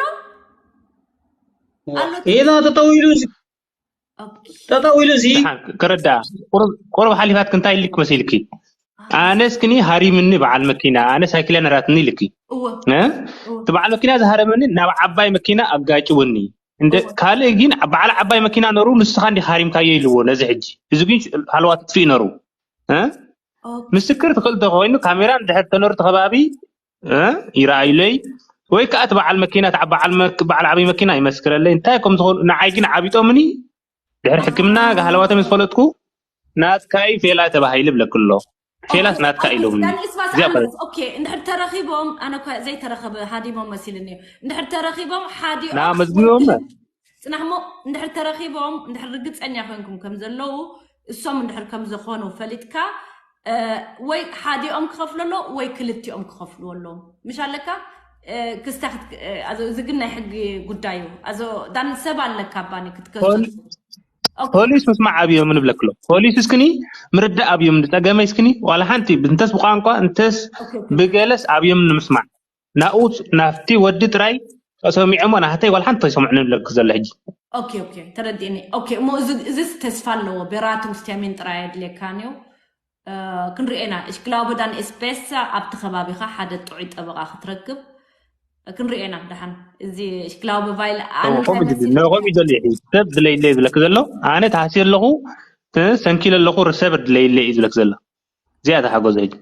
ኢዛ ተጠው ኢሉ ተጠው ኢሉ እዚ ክረዳ ቁሩብ ሓሊፋትክ እንታይ ኢልክ መሲልኪ ኣነስ ክኒ ሃሪምኒ በዓል መኪና ኣነ ሳይክል ነራትኒ ልኪ እወ እ? እቲ በዓል መኪና ዝሃረመኒ ናብ ዓባይ መኪና ኣጋጭውኒ እንደ ካልእ ግን በዓል ዓባይ መኪና ነሩ ንስኻ እንዲ ሃሪምካዮ ኢልዎ ነዚ ሕጂ እዚ ግን ሃለዋ ትጥፊእ ነሩ እ? ኦኬ። ምስክር ትኽእል ተኮይኑ ካሜራ እንድሕር ተነሩ ተኸባቢ እ? ይረኣዩለይ ወይ ከዓ እቲ በዓል መኪና እቲ በዓል መክ- በዓል ዓብይ መኪና ይመስክረለይ እንታይ ከም ዝኾኑ ንዓይ ግን ዓቢጦምኒ ድሕሪ ሕክምና ሃለዋቶም ዝፈለጥኩ ናትካይ ፌላ ተባሂሉ ብለክሎ ፌላስ ናትካ ኢሎምኒ ዳን ኢስባስ እዚኣ ኣነስ ኦኬ እንድሕር ተረኺቦም ኣነ እኳ ዘይተረኸበ ሃዲሞም መሲልኒ እዩ እንድሕር ተረኺቦም ሓዲኦም ና መዝግቦም ፅናሕሞ እንድሕር ተረኺቦም እንድሕር ርግፀኛ ኮንኩም ከም ዘለዉ እሶም እንድሕር ከም ዝኾኑ ፈሊጥካ እ፣ ወይ ሓዲኦም ክኸፍሉ ኣለዎ ወይ ክልቲኦም ክኸፍሉ ኣለዎም ምሽ ኣለካ እ፣ ክስታ ክት- እ፣ ኣዞ- እዚ ግን ናይ ሕጊ ጉዳይ እዩ ኣዞ ዳን ሰብ ኣለካ ባኒ ክትከሱ ኦኬ። ፖሊስ ምስማዕ ኣብዮም ንብለክሎ ፖሊስ እስክኒ ምርዳእ ኣብዮም ንፀገመይ እስክኒ ዋላ ሓንቲ እንተስ ብቋንቋ እንተስ ኦኬ፣ ኦኬ። ብገለስ ኣብዮም ንምስማዕ ናብኡ ናብቲ ወዲ ጥራይ ሰሚዖሞ ናህተይ ዋላ ሓንቲ ተይሰምዑ ንብለክ ዘሎ ሕጂ ኦኬ ኦኬ ተረዲእኒ ኦኬ እሞ እዚ- እዚስ ተስፋ ኣለዎ ቤራቱ ምስቲያሜን ጥራይ ኣድልየካን እዩ እ፣ ክንሪኤና እሽክላዊ በዳን ኤስፔሳ ኣብቲ ከባቢኻ ሓደ ጥዑይ ጠበቓ ክትረክብ ክንሪኤና ደሓን እዚ እሽክላዊ በቫይል ኣነ እንታይ ከምኡ መሲሉ ድለ- ከምኡ እዩ ዘሎ ይሕዝ ሰብ ድለይለ እዩ ዝብለክ ዘሎ ኣነ ተሃስየ ኣለኹ ተ- ሰንኪለ ኣለኹ ርሰብ ድለይለ እዩ ዝብለክ ዘሎ እዚኣ ተሓጎዘ ሕጂ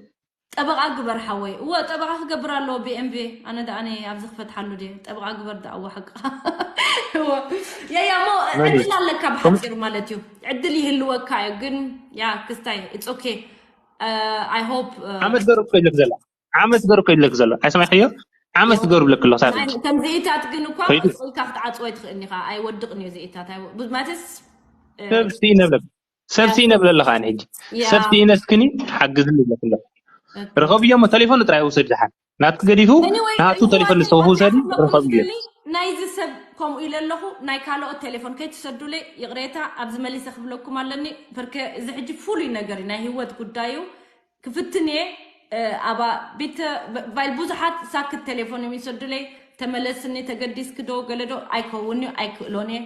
ጠበቓ ግበር ሓወይ እወ ጠበቓ ክገብር ኣለዎ ብኤምቪ ኣነ ደኣ ኣብዚ ክፈትሓሉ ድየ ጠበቓ ግበር ደኣዎ ሓቅኻ እወ የያ እሞ መን እዩ? ዕድል ኣለካ ብሓፂሩ ማለት እዩ ዕድል ይህልወካ እዩ ግን ያ ክስታይ it's okay I hope ዓመት ገሩ እኮ ይብለክ ዘሎ ዓመት ገሩ እኮ ይብለክ ዘሎ ኣይሰማዕክዮ ዓመት ገሩ ብለክ ኣሎ ክሳብ ሕጂ ከምዚኢታት ግን እኳ ከይዱ- ኢልካ ክትዓፅዎ ኣይትኽእልኒ ኻ ኣይወድቕን እዩ ዚኢታት ማለትስ ሰብ ስኢነ ብለክ ሰብ ስኢነ ብለለኻ ኣነ ሕጂ ያ። ሰብ ስኢነ እስክኒ ሓግዝኒ ይብለክ ኣሎ ርኸብዮ እሞ ቴሌፎን ጥራይ ውሰድ ዝሓን ናትክ ገዲፉ Anyway, ናቱ ቴሌፎን ይዋዲ- ዝሰውፉ ውሰድ ይዋዲ ርኸብዮ ክፍሊ ናይዚ ሰብ ከምኡ ኢለ ኣለኹ ናይ ካልኦት ቴሌፎን ከይትሰዱለይ ይቕሬታ ኣብዚ መሊሰ ክብለኩም ኣለኒ በርከ እዚ ሕጂ ፍሉይ ነገር እዩ ናይ ህይወት ጉዳይ እዩ ክፍትን እየ እ፣ ኣባ ቤተ ቫይል ብዙሓት ሳክት ቴሌፎን እዮም ይሰዱለይ ተመለስኒ ተገዲስክ ዶ ገለ ዶ ኣይከውን እዩ ኣይክእሎን እየ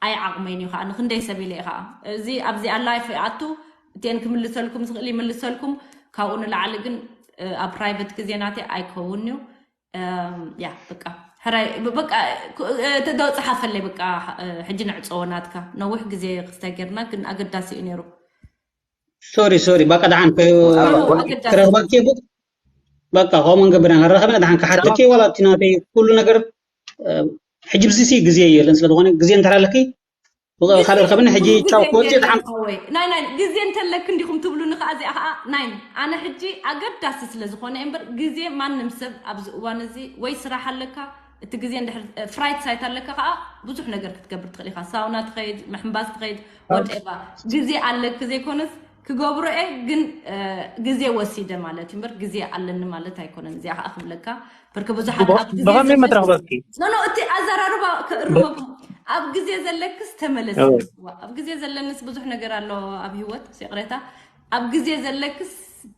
ኣይዓቕመይን እዩ ከዓ ንክንደይ ሰብ ኢለ ከዓ እዚ ኣብዚኣ ላይፍ ይኣቱ እቲአን ክምልሰልኩም ዝኽእል ይምልሰልኩም ካብኡ ንላዕሊ ግን እ፣ ኣብ ፕራይቨት ግዜ ናተይ ኣይከውን እዩ እም፣ ያ በቃ ሕራይ ብ- በቃ ክ- እ፣ ተ- ዶ ፀሓፈለይ በቃ እ፣ ሕጂ ንዕፀዎ ናትካ ነዊሕ ግዜ ክስታይ ጌርና ግን ኣገዳሲ እዩ ነይሩ ሶሪ ሶሪ በቃ ደሓን ከ- ኣዎ፣ ኣገዳሲ። ክረኽበኪ ቡ- በቃ ከምኡ ንገብር ኢና ንራኸብና ደሓን ክሓተኪ ዋላ እቲ ናተይ ኩሉ ነገር እ፣ ሕጂ ብዚ ሲ ግዜ የለን ስለዝኾነ ግዜ እንተላለኪ ብቐ- ካልእ ርኸብኒ ሕጂ ግዜ ቻው ክወፅእ የለን ደሓን ሓወይ። ናይ ናይ ግዜ እንተለክ እንዲኹም ትብሉኒ ከዓ እዚኣ ከዓ ናይ ኣነ ሕጂ ኣገዳሲ ስለ ዝኾነ እምበር ግዜ ማንም ሰብ ኣብዚ እዋን እዚ ወይ ስራሕ ኣለካ እቲ ግዜ እንድሕር ፍራይት ሳይት ኣለካ ከዓ ብዙሕ ነገር ክትገብር ትኽእል ኢኻ ሳውና ትኸይድ ምሕምባስ ትኸይድ ወደባ ግዜ ኣለክ ዘይኮነስ ክገብሮ እየ ግን እ፣ ግዜ ወሲደ ማለት እዩ እምበር ግዜ ኣለኒ ማለት ኣይኮነን እዚኣ ከዓ ክብለካ ብርክ ብዙሓት ኣብ ግዜ ብኸመይ ዘለክ- መትረኽበኪ ኖ ኖ እቲ ኣዘራርባ ክእርመኩም ኣብ ግዜ ዘለክስ ተመለስ ኣብ ግዜ ዘለንስ ብዙሕ ነገር ኣሎ ኣብ ህይወት ይቕሬታ ኣብ ግዜ ዘለክስ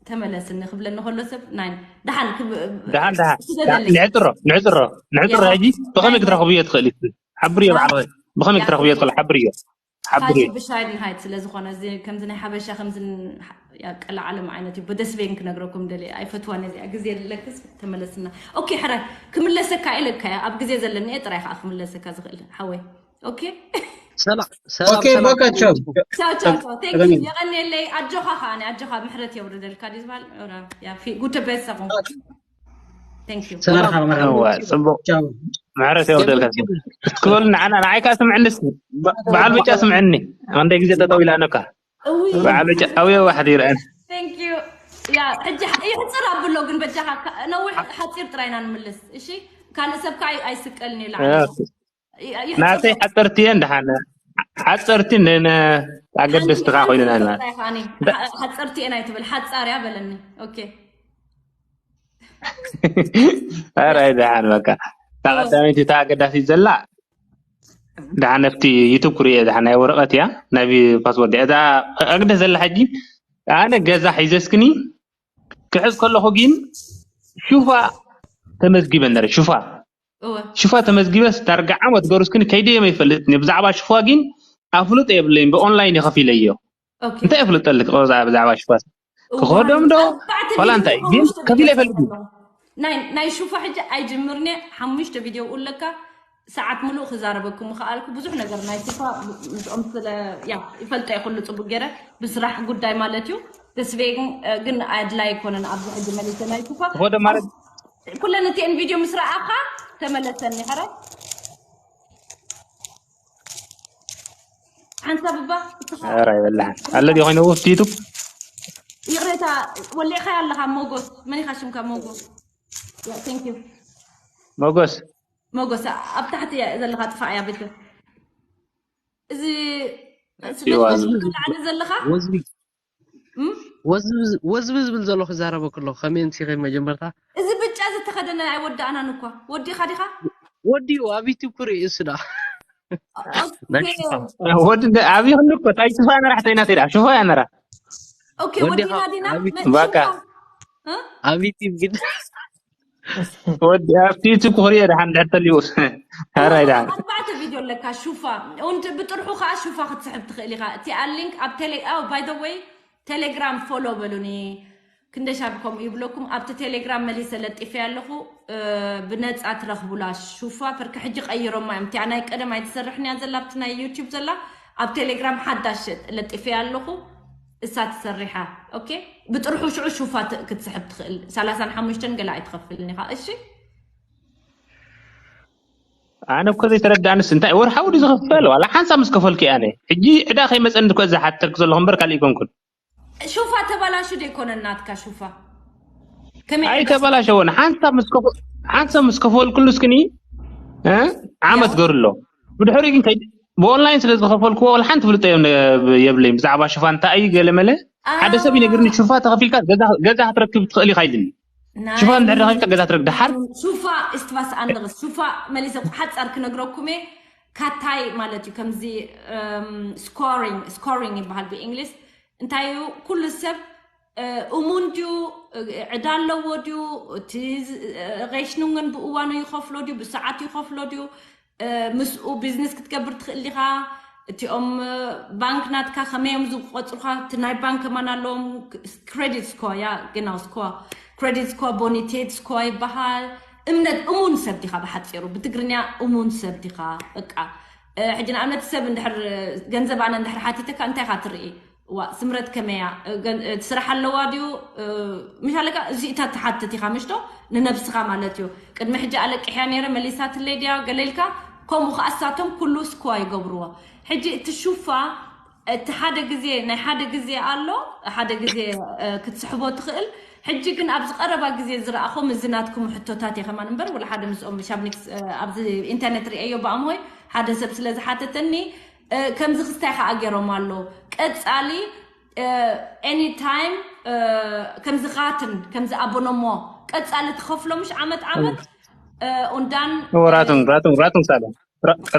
ተመለስኒ ክብለኒ ከሎ ሰብ ናይ ደሓን ክብ- ደሓን ደሓን ክደሊ ንዕፅሮ ንዕፅሮ ንዕፅሮ ሕጂ ብኸመይ ክትረኽብዮ ትኽእል ሓብርዮ ባዕልኸ ብኸመይ ክትረኽብዮ ትኽእል ሓብርዮ ሓብርዮ ብሻይድን ሃይት ስለ ዝኾነ እዚ ከምዚ ናይ ሓበሻ ከምዚ ቀላዓለም ዓይነት እዩ በደስቤን ክነግረኩም ደሊ ኣይፈትዋን እዚኣ ግዜ ዘለክስ ተመለስና ኦኬ ሕራይ ክምለሰካ ኢለካ እያ ኣብ ግዜ ዘለኒ እየ ጥራይ ከዓ ክምለሰካ ዝኽእል ሓወይ ኦኬ ሰላም ሰላም ኦኬ ሰላም በቃ ቻው ቻው ቻው ቻው thank you ተገናኘን። የቐንየለይ ኣጆኻ ከዓ ኣጆኻ ምሕረት የውርደልካ ድዩ ዝበሃል ጉድ ቤተሰቡ thank you መርሓባ መርሓባ እዋ፣ ፅቡቅ ቻው ምሕረት የውርደልካ እስኪ በሉ ንዓና ንዓይ ከዓ ስምዕኒ እስኪ በ- በዓል ብጫ ስምዕኒ ክንደይ ግዜ ጠጠው ኢላ ነካ እውይ በዓል ብጫ ኣውየ ዋሕድ ይርአን thank you ያ ሕጂ ይሕፅር ኣብሎ ግን በጃኻ ካ- ነዊሕ ሓፂር ጥራይና ንምልስ እሺ ካልእ ሰብ ከዓ ኣይስቀልን እዩ ላዕሊ ናተይ ሓፀርቲ እየን ደሓን ሓፀርቲ ኣገደስቲ ከዓ ኮይነን ኣለና ሓፀርቲ እየን ኣይትብል ሓፃር እያ በለኒ ኦኬ ራይ ደሓን በቃ እታ ቀዳመይቲ እታ ኣገዳሲት ዘላ ደሓን ኣብቲ ዩቱብ ክርእየ ደሓን ናይ ወረቐት እያ ናይ ፓስወርድ እያ እዛ ኣግደስ ዘላ ሕጂ ኣነ ገዛ ሒዘስክኒ ክሕዝ ከለኹ ግን ሹፋ ተመዝጊበ ነረ ሹፋ እወ ሽፋ ተመዝጊበስ ዳርጋ ዓመት ገሩ እስክኒ ከይደዮም ኣይፈልጥን እየ ብዛዕባ ሽፋ ግን ኣፍልጦ የብለይን ብኦንላይን እየ ከፊለዮ ኦኬ እንታይ የፍልጠልክ ብዛዕባ ሽፋ ክኸዶም ዶ ኣርባዕተ ዋላ ቪድዮ እንታይ ግን ሓሙሽተ ከፊለ ቪድዮ ኣይፈልግን። ኣለዎ። ናይ ናይ ሹፋ ሕጂ ኣይጅምርኒ ሓሙሽተ ቪድዮ ኣለካ። ሰዓት ምሉእ ክዛረበኩም ምኽኣልኩ። ብዙሕ ነገር ናይ ሹፋ ምስኦም ስለ ያ ይፈልጦ እየ ኩሉ ጽቡቅ ገይረ ብስራሕ ጉዳይ ማለት እዩ። ተስቤ ግን ኣድላይ ኣይኮነን ኣብዚ ሕጂ መሊሰ ናይ ሹፋ ክኸዶ ማለት ኩለን እቲአን ቪድዮ ምስ ረኣኻ ተመለሰኒ። ሕራይ ሓንሳብ እባ እስኻ ኧረ ኣይበላሕን ኣለ ዲ ኮይነ ውስጥ ዩቱብ ይቕሬታ ወሊዕኻ ኣለኻ። ሞጎስ መን ኢኻ ሽምካ? ሞጎስ Yeah, thank you። ሞጎስ ሞጎስ ኣብ ታሕቲ እያ ዘለኻ። ጥፋእ እያ ቤተ እዚ እዋ፣ ላዕሊ ዘለኻ ወዝቢ እም? ወዝቢ ዝብል ዘሎ ክዛረበ ከሎ ከመይ ምሲኺ መጀመርታ እዚ ብጫ ዝተኸደነ ኣይወዳእናን እኳ። ወዲኻ ዲኻ? ወዲኡ ኣብ ዩቲብ ክርኢ እሱ ዳ ኦኬ። ወዲ እንደ- ኣብይ ክንኮ ታይ ሽፋ ነራ ሕተይና ተዳ ሽፋ ያነራ ኦኬ፣ ወዲኻ ወዲና ዲና ኣብ መ- በቃ። ሽፋ፣ እ? ኣብ ዩቲብ ግን ወዲ ኣብቲ ዩቱብ ክሪኦ ድሓን ድሕር ተልዩ ሓራይ ድሓን ኣርባዕተ ቪድዮ ኣለካ ሹፋ ወንድ ብጥርሑ ከዓ ሹፋ ክትስሕብ ትኽእል ኢኻ። እቲኣ ሊንክ ኣብ ቴሌ by the way ቴሌግራም ፎሎ በሉኒ። ክንደሻብ ከምኡ ይብለኩም ኣብቲ ቴሌግራም መሊሰ ለጢፈ ኣለኹ። እ፣ ብነፃ ትረኽቡላ ሹፋ ፐርከ ሕጂ ቀይሮማ እዮም። እቲኣ ናይ ቀደም ኣይትሰርሕን እያ ዘላ ኣብቲ ናይ ዩቲዩብ ዘላ ኣብ ቴሌግራም ሓዳሽ ለጢፈ ኣለኹ። እሳ ትሰርሓ ኦኬ። ብጥርሑ ሽዑ ሹፋ ት- ክትስሕብ ትኽእል ሰላሳን ሓሙሽተን ገላ ኣይትኸፍልን ኢኻ። እሺ ኣነ እኮ ዘይተረዳእንስ እንታይ ወርሓዊ ድዩ ዝኸፈል ዋላ ሓንሳብ ምስ ከፈልኩ ኣነ ሕጂ ዕዳ ከይመፀኒ እኮ ዝሓተልክ ዘለኹ እምበር ካልእ ይኮንኩን ሹፋ ተባላሹ ዶ ይኮነ ናትካ ሹፋ ከመይ ኣይተበላሸወን ሓንሳብ ምስ ከፈ- ሓንሳብ ምስ ከፈልኩሉ እስክኒ እ? ዓመት ገሩ ኣሎ ብድሕሪ ግን ከይ- ብኦንላይን ስለ ዝኸፈልክዎ ዋላ ሓንቲ ፍልጠ የብለይን ብዛዕባ ሽፋ እንታይ እዩ ገለ መለ ሓደ ሰብ ይነግርኒ ሽፋ ተኸፊልካ ገዛ ገዛ ክትረክብ ትኽእል ኢኻ ኢልኒ ሽፋ እንድሕር ረኺብካ ገዛ ትረክብ ደሓር ሹፋ እስትባስ ኣንደርስ ሹፋ መሊሰ ሓፃር ክነግረኩም እየ። ካታይ ማለት እዩ ከምዚ ስኮሪንግ ስኮሪንግ ይበሃል ብእንግሊዝ። እንታይ እዩ ኩሉ ሰብ እ፣ እሙን ድዩ እ፣ ዕዳ ኣለዎ ድዩ እቲ ዝ- እ፣ ሬሽኑንግን ብእዋኑ ይኸፍሎ ድዩ ብሰዓት ይኸፍሎ ድዩ እ፣ ምስኡ ቢዝነስ ክትገብር ትኽእል ዲኻ? እቲኦም እ፣ ባንክ ናትካ ከመይ እዮም ዝቆፅሩኻ? እቲ ናይ ባንክ ከማን ኣለዎም። ክሬዲት ስኮ ያ ግናው ስኮ ክሬዲት ስኮ ቦኒቴት ስኮ ይበሃል። እምነት እሙን ሰብ ዲኻ? ብሓፂሩ ብትግርኛ እሙን ሰብ ዲኻ? በቃ እ፣ ሕጂ ንኣብነት ሰብ እንድሕር ገንዘብ ኣነ እንድሕር ሓቲተካ እንታይ ኢኻ ትርኢ? ዋ ስምረት ከመያ እ፣ ገን- እ፣ ትስራሕ ኣለዋ ድዩ እ፣ ምሽ ኣለካ እዚእታ ትሓትት ኢኻ ምሽቶ ንነብስኻ ማለት እዩ። ቅድሚ ሕጂ ኣለቅሕያ ነይረ መሊሳትለይ ድያ ገለ ኢልካ። ከምኡ ከኣሳቶም ኩሉ ስኳ ይገብርዎ። ሕጂ እቲ ሹፋ እቲ ሓደ ግዜ ናይ ሓደ ግዜ ኣሎ ሓደ ግዜ እ፣ ክትስሕቦ ትኽእል። ሕጂ ግን ኣብዚ ቀረባ ግዜ ዝረኣኹም እዚ ናትኩም ሕቶታት እየ ከማን እምበር ወላ ሓደ ምስኦም ሻብኒክስ እ፣ ኣብዚ ኢንተርኔት ርእየዮ ብኣምሆይ ሓደ ሰብ ስለ ዝሓተተኒ እ፣ ከምዚ ክስታይ ከዓ ገይሮም ኣሎ ቀፃሊ ኤኒ ታይም ከምዚ ካትን ከምዚ ኣቦኖሞ ቀፃሊ ትኸፍሎ ምሽ ዓመት ዓመት እ፣ ኡንዳን ራቱን ራቱን ራቱን ሳለ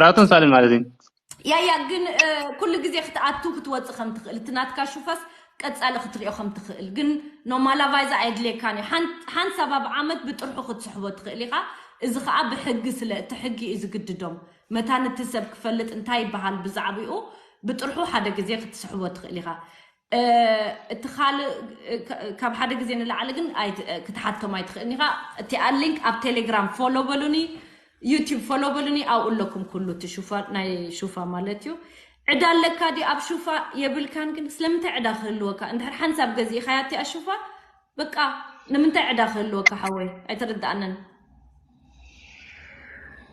ራቱን ሳለ ማለት እዩ ያያ ግን እ፣ ኩሉ ግዜ ክትኣቱ ክትወፅእ ከም ትኽእል እቲ ናትካ ሹፋስ ቀፃሊ ክትሪኦ ከም ትኽእል ግን ኖማላቫይዛ ኣየድልየካን እዩ ሓን- ሓንሳብ ኣብ ዓመት ብጥርሑ ክትስሕቦ ትኽእል ኢኻ። እዚ ከዓ ብሕጊ ስለ እቲ ሕጊ እዩ ዝግድዶም መታን እቲ ሰብ ክፈልጥ እንታይ ይበሃል ብዛዕባኡ ብጥርሑ ሓደ ግዜ ክትስሕቦ ትኽእል ኢኻ። እ፣ እቲ ካልእ እ፣ ካ- ካብ ሓደ ግዜ ንላዕሊ ግን ኣይት- እ፣ ክትሓቶም ኣይትኽእልን ኢኻ። እቲ ኣሊንክ ኣብ ቴሌግራም ፎሎ በሉኒ፣ ዩቲዩብ ፎሎ በሉኒ። ኣብኡ ኣለኩም ኩሉ እቲ ሹፋ ናይ ሹፋ ማለት እዩ። ዕዳ ኣለካ ድዩ ኣብ ሹፋ? የብልካን። ግን ስለምንታይ ዕዳ ክህልወካ? እንድሕር ሓንሳብ ገዚእኻያ እቲኣ ሹፋ በቃ ንምንታይ ዕዳ ክህልወካ ሓወይ? ኣይተረዳእንን።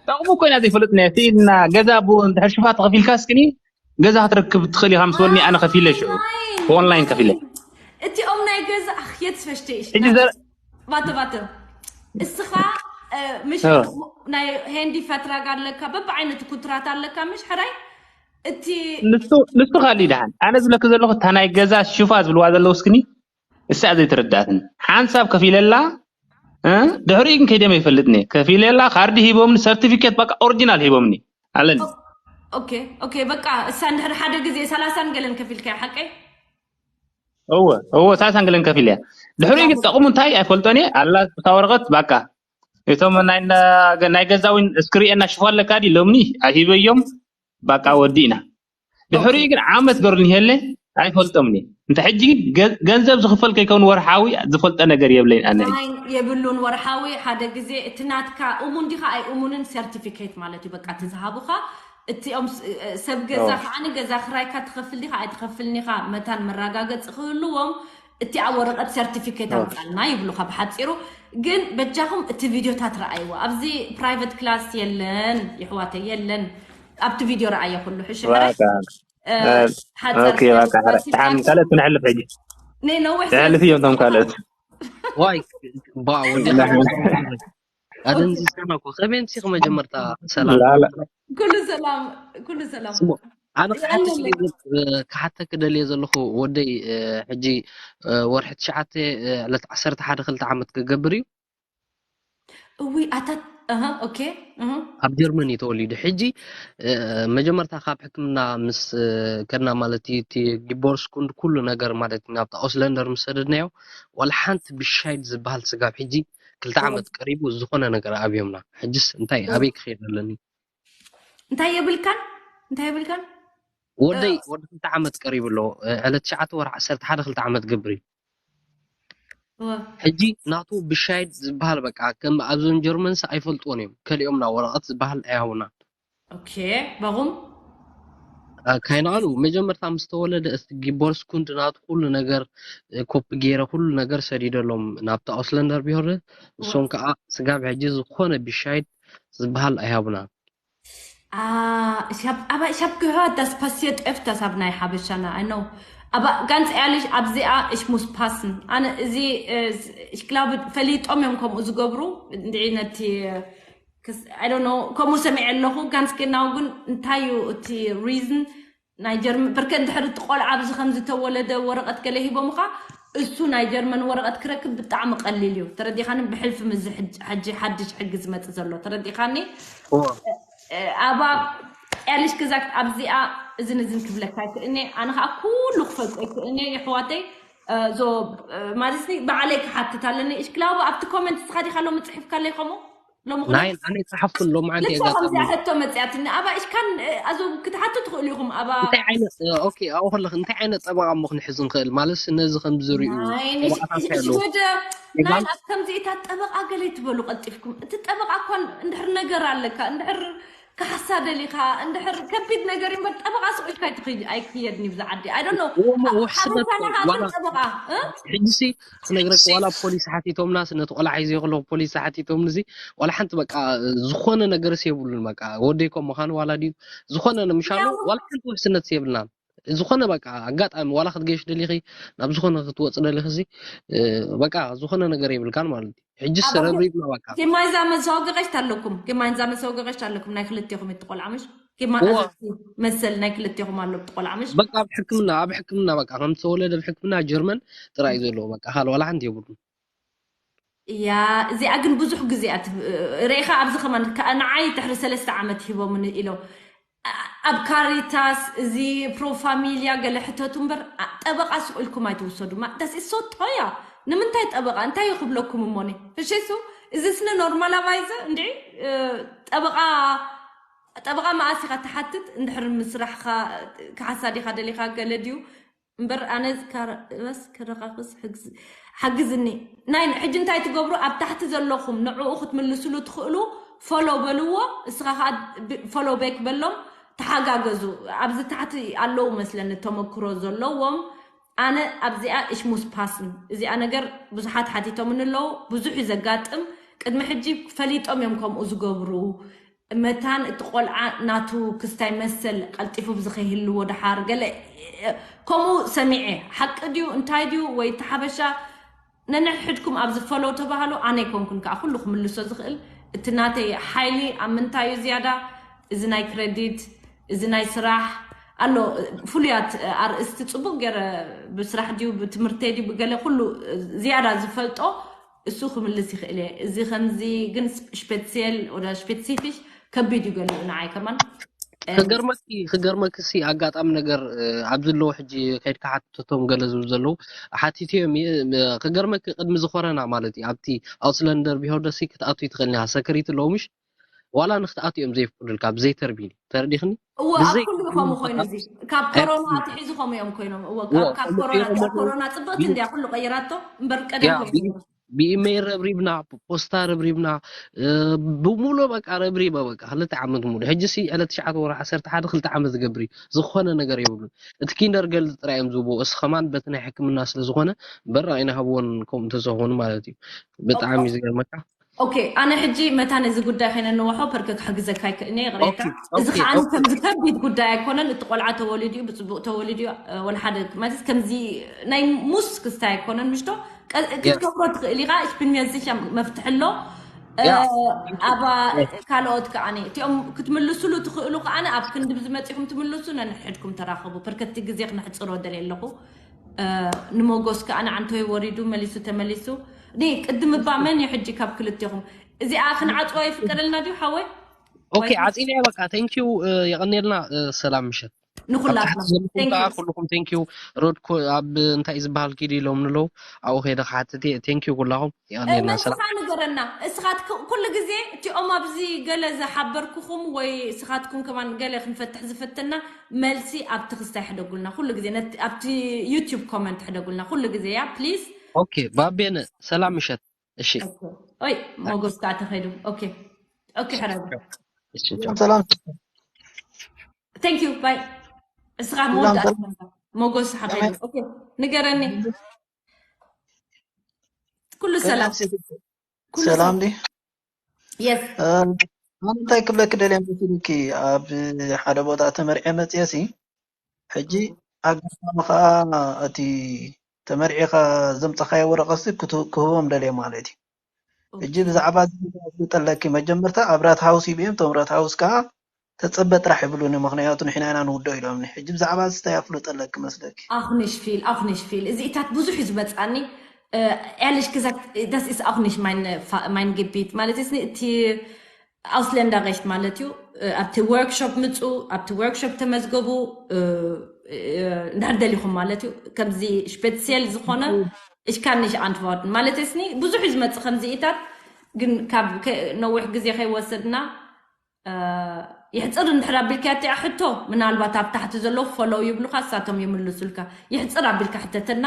ጠቕሙ ኮይና ዘይፈልጥ ነ ስኢልና ገዛ ብኡ እንድሕር ሽፋ ተኸፊልካ እስክኒ ገዛ ክትረክብ ትኽእል ኢኻ ምስ በልኒ ኣነ ከፊለ ሽዑ ብኦንላይን ከፊለ እቲኦም ናይ ገዛ የትፈሽተ ሕጂ ዘ- ባተ ባተ እስኻ እ፣ ምሽ እ። ናይ ሄንዲ ፈትራግ ኣለካ በብዓይነቱ ኩትራት ኣለካ ምሽ ሕራይ እቲ ንሱ ንሱ ካሊ ደሓን ኣነ ዝብለክ ዘለኹ እታ ናይ ገዛ ሽፋ ዝብልዋ ዘለዉ እስክኒ እሳ ዘይተረዳእትን ሓንሳብ ከፊለላ እ? ድሕሪኡ ግን ከይደም ይፈልጥኒ ከፊለላ ካርዲ ሂቦምኒ ሰርቲፊኬት በቃ ኦሪጂናል ሂቦምኒ ኣለኒ ኦኬ ኦኬ በቃ እሳ እንድሕር ሓደ ግዜ ሰላሳን ገለን ከፊልካ ሓቀይ እወ እወ ሳሳን ገለን ከፊል እያ ድሕሪኡ ግን ጠቕሙ እንታይ ኣይፈልጦን እየ ኣላ እታ ወረቐት በቃ እቶም ናይ እንዳ- ናይ ገዛዊን እስክሪኤና ሽፋ ኣለካ ዲ ሎምኒ ሂበዮም በቃ ወዲእና ድሕሪኡ ግን ዓመት ገሩ ንሄለ ኣይፈልጦምኒ። እንተ ሕጂ ገ- ገንዘብ ዝኽፈል ከይከውን ወርሓዊ ዝፈልጦ ነገር የብለይን ኣነ። ሕጂ ናይ የብሉን። ወርሓዊ ሓደ ግዜ እቲ ናትካ እሙን ዲኻ ኣይእሙንን ሰርቲፊኬት ማለት እዩ። በቃ እቲ ዝሃቡኻ እቲኦም ስ- ሰብ ገዛ ከዓኒ ገዛ ክራይካ ትኸፍል ዲኻ ኣይትኸፍልን ኢኻ መታን መረጋገፂ ክህልዎም እቲ ኣብ ወረቐት ሰርቲፊኬት ኣምፃልና ይብሉኻ። ብሓፂሩ ግን በጃኹም እቲ ቪድዮታት ረኣይዎ። ኣብዚ ፕራይቨት ክላስ የለን ይሕዋተይ፣ የለን። ኣብቲ ቪድዮ ረኣየ ኩሉ ሕሽ ሕራይ በቃ እ፣ ሓፃር ኦኬ በቃ ሕራይ። ተሓም ካልኦት ክንሕልፍ ሕጂ ነይ ነዊሕ ክሕልፍ እዮም እቶም ካልኦት። ዋይ ባ ወዲ ኣደንዝዝካና እኮ ከመይ ምሲኽ መጀመርታ ሰላም ላላ ኩሉ ሰላም፣ ኩሉ ሰላም። ስሙ ኣነ ክሓተክ ይቐንለይ። ክሓተክ ደልየ ዘለኹ ወደይ እ፣ ሕጂ እ፣ ወርሒ ትሽዓተ እ፣ ዕለት ዓሰርተ ሓደ ክልተ ዓመት ክገብር እዩ። እውይ ኣታት እህ ኦኬ እህ ኣብ ጀርመን እዩ ተወሊዱ። ሕጂ እ፣ መጀመርታ ካብ ሕክምና ምስ እ፣ ከድና ማለት እዩ እቲ ዲቦርስ ኩንድ ኩሉ ነገር ማለት ናብቲ ኣውስለንደር ምስ ሰደድናዮ ዋላ ሓንቲ ብሻይድ ዝበሃል ስጋብ ሕጂ ክልተ ዓመት ቀሪቡ ዝኾነ ነገር ኣብዮምና። ሕጅስ እንታይ ኣበይ ክኸይድ ኣለኒ? እንታይ የብልካን እንታይ የብልካን ወደይ ወዲ ክልተ ዓመት ቀሪቡ ኣሎ። እ፣ ዕለት ትሽዓተ ወርሒ ዓሰርተ ሓደ ክልተ ዓመት ገብር እዩ። እወ። ሕጂ ናቱ ብሻይድ ዝበሃል በቃ ከም ኣብዞም ጀርመንስ ኣይፈልጥዎን እዮም። ከሊኦምና ወረቐት ዝበሃል ኣይሃቡና። ኦኬ በኹም እ፣ ካይነኣሉ መጀመርታ ምስ ተወለደ እስቲ ጊቦርስ ኩንድ ናቱ ኩሉ ነገር እ፣ ኮፒ ገይረ ኩሉ ነገር ሰዲደሎም ናብቲ ኣውስለንደር ቢሆርደ እሶም ከዓ ስጋብ ሕጂ ዝኾነ ብሻይድ ዝበሃል ኣይሃቡና። Ah, ich habe, aber ich habe gehört, das passiert öfters auf Nai Habeshana. I know. Aber ganz ehrlich, ab sehr, ich muss passen. Anne, sie, äh, ich glaube, verliert Omium kommt Uzugobru, die nicht, äh, 'cause I don't know, komu ሰሚዐ ኣለኹ ጋንስ genau ግን እንታይ እዩ እቲ reason ናይ ጀርመን ብርከ እንድሕር እቲ ቆልዓ ኣብዚ ከም ዝተወለደ ወረቐት ገለ ሂቦምኻ እሱ ናይ ጀርመን ወረቐት ክረክብ ብጣዕሚ ቀሊል እዩ። ተረዲኻኒ? ብሕልፊ ምዚ ሕጂ ሓድሽ ሕጊ ዝመጽእ ዘሎ ተረዲኻኒ? ኣባ ያልሽ ክዛክት ኣብዚኣ እዝን እዝን ክብለካ ይክእኔ ኣነ ከዓ ኩሉ ክፈልጦ ይክእኔ የሕዋተይ ዞ ማለት ባዕለይ ክሓትት ኣለኒ እሽክላቡ ኣብቲ ኮመንት ስኻ ዲካ ሎሚ ፅሒፍካለይ ከምኡ ሎሚ ናይ ኣነ ጸሓፍኩን ሎምዓንቲ ልሳ ከምዚኣ ኣጋጣሚ ሕቶ መፅያትኒ ኣባ እሽካን ኣዞ ክትሓቱ ትኽእሉ ኢኹም ኣባ እንታይ ዓይነት ኦኬ ኣብኡ ከለኽ እንታይ ዓይነት ጠበቃ እሞ ክንሕዝ ንኽእል ማለት ነዚ ከም ዝሪኡ ናይ ጠበቃታት ኣለዉ ሽወደ ናይ ይባል ኣብ ከምዚኢታት ጠበቃ ገለ ትበሉ ቀልጢፍኩም እቲ ጠበቃ እኳ እንድሕር ነገር ኣለካ እንድሕር ካሕሳ ደሊኻ እንድሕር ከቢድ ነገር እምበር ጠበቃ ስቁ ኢልካ ኣይትኽይድ- ኣይክየድን እዩ ብዛ ዓዲ ኣይ ዶንት ኖ እሞ ውሕስነት ሓበሻና ዋላ ሃገር ጠበቃ እ? ሕጂሲ ክነግረክ ዋላ ፖሊስ ሓቲቶምናስ ነቲ ቆልዓ ሒዘዮ ከለኩ ፖሊስ ሓቲቶምኒ እዚ ዋላ ሓንቲ በቃ ዝኾነ ነገርስ የብሉን በቃ ወደይኮም ምዃኑ ዋላ ድዩ ዝኾነ ንምሻሉ ያው ዋላ ሓንቲ ውሕስነትስ የብልናን ዝኾነ በቃ ኣጋጣሚ ዋላ ክትገሽ ደሊኺ ናብ ዝኾነ ክትወፅ ደሊኺ እዚ በቃ ዝኾነ ነገር የብልካን ማለት እዩ ሕጂስ ኣባቴ ረብሪብና በቃ gemeinsame Sorgerecht ኣለኩም gemeinsame Sorgerecht ኣለኩም ናይ ክልቴኹም እዩ ትቆልዓ ምሽ እዋ መሰል ናይ ክልቴኹም ኣሎ ትቆልዓ ምሽ በቃ ኣብ ሕክምና ኣብ ሕክምና በቃ ከም ተወለደ ኣብ ሕክምና ጀርመን ጥራይ እዩ ዘለዎ በቃ ካልእ ዋላ ሓንቲ የብሉን እያ እዚኣ ግን ብዙሕ ግዜ እያ ትብ- ርኢኻ ኣብዚ ከማን ከ- ንዓይ ድሕሪ ሰለስተ ዓመት ሂቦምኒ ኢሎ ኣብ ካሪታስ እዚ ፕሮፋሚልያ ገለ ሕተቱ እምበር ኣ- ጠበቃ ስቁ ኢልኩም ኣይትውሰዱ ማ- ዳስ ሶ ቶያ ንምንታይ ጠበቃ እንታይ እዩ ክብለኩም እሞኒ ፍሽሱ እዚ ስነ ኖርማላቫይዘ እንዲ ጠበቃ ጠበቃ መኣስ ኢኻ ትሓትት እንድሕር ምስራሕኻ ክሓሳ ዲኻ ደሊኻ ገለ ድዩ እምበር ኣነ በስ ክረኻኽስ ሓግዝኒ ናይ ሕጂ እንታይ ትገብሩ ኣብ ታሕቲ ዘለኹም ንዕኡ ክትምልስሉ ትኽእሉ ፎሎ በልዎ እስኻ ከዓ ፎሎ ቤክ በሎም ተሓጋገዙ ኣብዚ ታሕቲ ኣለዉ መስለኒ ተመክሮ ዘለዎም ኣነ ኣብዚኣ እሽሙስ ፓስን እዚኣ ነገር ብዙሓት ሓቲቶምኒ ኣለዉ ብዙሕ እዩ ዘጋጥም ቅድሚ ሕጂ ፈሊጦም እዮም ከምኡ ዝገብሩ መታን እቲ ቆልዓ ናቱ ክስታይ መሰል ቀልጢፉ ብዝኸይህልዎ ደሓር ገለ ከምኡ ሰሚዐ ሓቂ ድዩ እንታይ ድዩ ወይ እቲ ሓበሻ ነንሕድኩም ኣብዚ ፈለው ተባህሉ ኣነ ኣይኮንኩን ከዓ ኩሉ ክምልሶ ዝኽእል እቲ ናተይ ሓይሊ ኣብ ምንታይ እዩ ዝያዳ እዚ ናይ ክረዲት እዚ ናይ ስራሕ ኣሎ ፍሉያት ኣርእስቲ ፅቡቅ ገይረ ብስራሕ ድዩ ብትምህርተይ ድዩ ብገለ ኩሉ ዝያዳ ዝፈልጦ እሱ ክምልስ ይኽእል እየ እዚ ከምዚ ግን speziell oder spezifisch ከቢድ እዩ ገሊኡ ንዓይ ከማን ክገርመኪ ክገርመኪ ሲ ኣጋጣሚ ነገር ኣብ ዘለዎ ሕጂ ከይድካ ሓትቶም ገለ ዝብሉ ዘለዉ ሓቲትዮም ክገርመኪ ቅድሚ ዝኾረና ማለት እዩ ኣብቲ ኣውስለንደር ቢሆርደሲ ክትኣቱ ይትኽእል ኒኻ ሰክሪት ኣለዉ ምሽ ዋላ ንክትኣት እዮም ዘይፍቅዱልካ ብዘይ ተርቢኒ ተረዲኽኒ። እወ ኣብ ኩሉ ከምኡ ኮይኑ እዚ ካብ ኮሮና ኣትሒዙ ከምኡ እዮም ኮይኖም። እወ ካብ ካብ ኮሮና እዛ ኮሮና ጽብቕቲ እንዲያ ኩሉ ቀይራቶ እምበር ቀደም ኮይኑ ብኢሜይል ረብሪብና፣ ፖስታ ረብሪብና፣ ብሙሉ በቃ ረብሪበ በቃ ክልተ ዓመት ሙሉ። ሕጂ ሲ ዕለት ትሽዓተ ወርሒ ዓሰርተ ሓደ ክልተ ዓመት ዝገብር እዩ። ዝኾነ ነገር የብሉን። እቲ ኪንደር ገልጽ ጥራይ እዮም ዝህብዎ። እሱ ከማን በቲ ናይ ሕክምና ስለ ዝኾነ በራ ኣይንሃብዎን ከምኡ እንተዝኾኑ ማለት እዩ። ብጣዕሚ እዩ ዝገርመካ። ኦኬ ኣነ ሕጂ መታን እዚ ጉዳይ ከይነንወሖ ፐርከ ክሕግዘካ ይክእልኒ ይቕሬታ። እዚ ከዓ ከምዚ ከቢድ ጉዳይ ኣይኮነን። እቲ ቆልዓ ተወሊዱ እዩ፣ ብፅቡቅ ተወሊዱ እዩ። ወላ ሓደ ማለት ከምዚ ናይ ሙስ ክስታይ ኣይኮነን ምሽቶ ክትገብሮ ትኽእል ኢኻ። Ich bin mir sicher መፍትሒ ኣሎ። ኣብ ካልኦት ከዓኒ እቲኦም ክትምልሱሉ ትኽእሉ ከዓኒ ኣብ ክንዲ ብዝመፂኹም ትምልሱ ነንሕድኩም ተራኸቡ። ፐርከቲ ግዜ ክነሕፅሮ ደልየ ኣለኹ። ንሞጎስ ከኣ ንዓንቶይ ወሪዱ መሊሱ ተመሊሱ። ዲ ቅድም እባ መን እዩ ሕጂ ካብ ክልቴኹም እዚኣ ክንዓጽዋ ይፍቀደልና ድዩ ሓወይ? ኦኬ ዓጺና በቃ thank you። የቐኔልና። ሰላም ምሸት። ንኹላትና thank you። ኩልኹም thank you። ሮድኮ ኣብ እንታይ ዝበሃል ኪድ ኢሎም ንለው ኣብኡ ከይደ ክሓትት እየ። Thank you ኩላኹም። የቐኔልና ሰላም። ንገረና እስኻ ኩሉ ግዜ እቲኦም ኣብዚ ገለ ዝሓበርኩኹም ወይ እስኻትኩም ከማን ገለ ክንፈትሕ ዝፈተና መልሲ ኣብቲ ክስታይ ሕደጉልና ኩሉ ግዜ ነቲ ኣብቲ YouTube comment ሕደጉልና ኩሉ ግዜ እያ please። ኦኬ ባቤነ ሰላም ምሸት። እሺ ኦይ ሞጎስ ከዓ ተኸይዱ። ኦኬ ኦኬ ሕረዱ። እሺ ቻው። ሰላም thank you bye። እስኻ መወዳእታ ሞጎስ ሓኸይዱ። ኦኬ ንገረኒ። ኩሉ ሰላም ኩሉ ሰላም ዲ የስ ኣነ እንታይ ክብለኪ ደልየ መሲልኪ ኣብ ሓደ ቦታ ተመርዕየ መፅየ ሲ ሕጂ ኣጋጣሚ ከዓ እቲ ተመርዒኻ ዘምፀኻዮ ወረቐት ሲ ክቱ- ክህቦም ደልየ ማለት እዩ። ሕጂ ብዛዕባ እዚ ኣፍልጠለኪ መጀመርታ ኣብ ራት ሃውስ ይብዮም እቶም ራት ሃውስ ከዓ ተፀበ ጥራሕ ይብሉኒ ምክንያቱ ንሕና ኢና ንውደኦ ኢሎምኒ። ሕጂ ብዛዕባ እዚ እንታይ ኣፍልጠለኪ መስለኪ? Auch nicht viel auch nicht viel እዚኢታት ብዙሕ እዩ ዝመፅኣኒ። Ehrlich gesagt das ist auch nicht mein mein Gebiet ማለት እዩ እቲ Ausländerrecht ማለት እዩ። ኣብቲ workshop ምፁ ኣብቲ workshop ተመዝገቡ እንዳር ደሊኹም ማለት እዩ። ከምዚ speziell ዝኾነ ich kann nicht antworten ማለት እስኒ ብዙሕ እዩ ዝመፅእ ከምዚኢታት ግን ካብ ነዊሕ ግዜ ከይወሰድና ይሕፅር እንድሕር ኣቢልካ እቲኣ ሕቶ ምናልባት ኣብ ታሕቲ ዘለዉ follow ይብሉካ እሳቶም ይምልሱልካ። ይሕፅር ኣቢልካ ሕተተና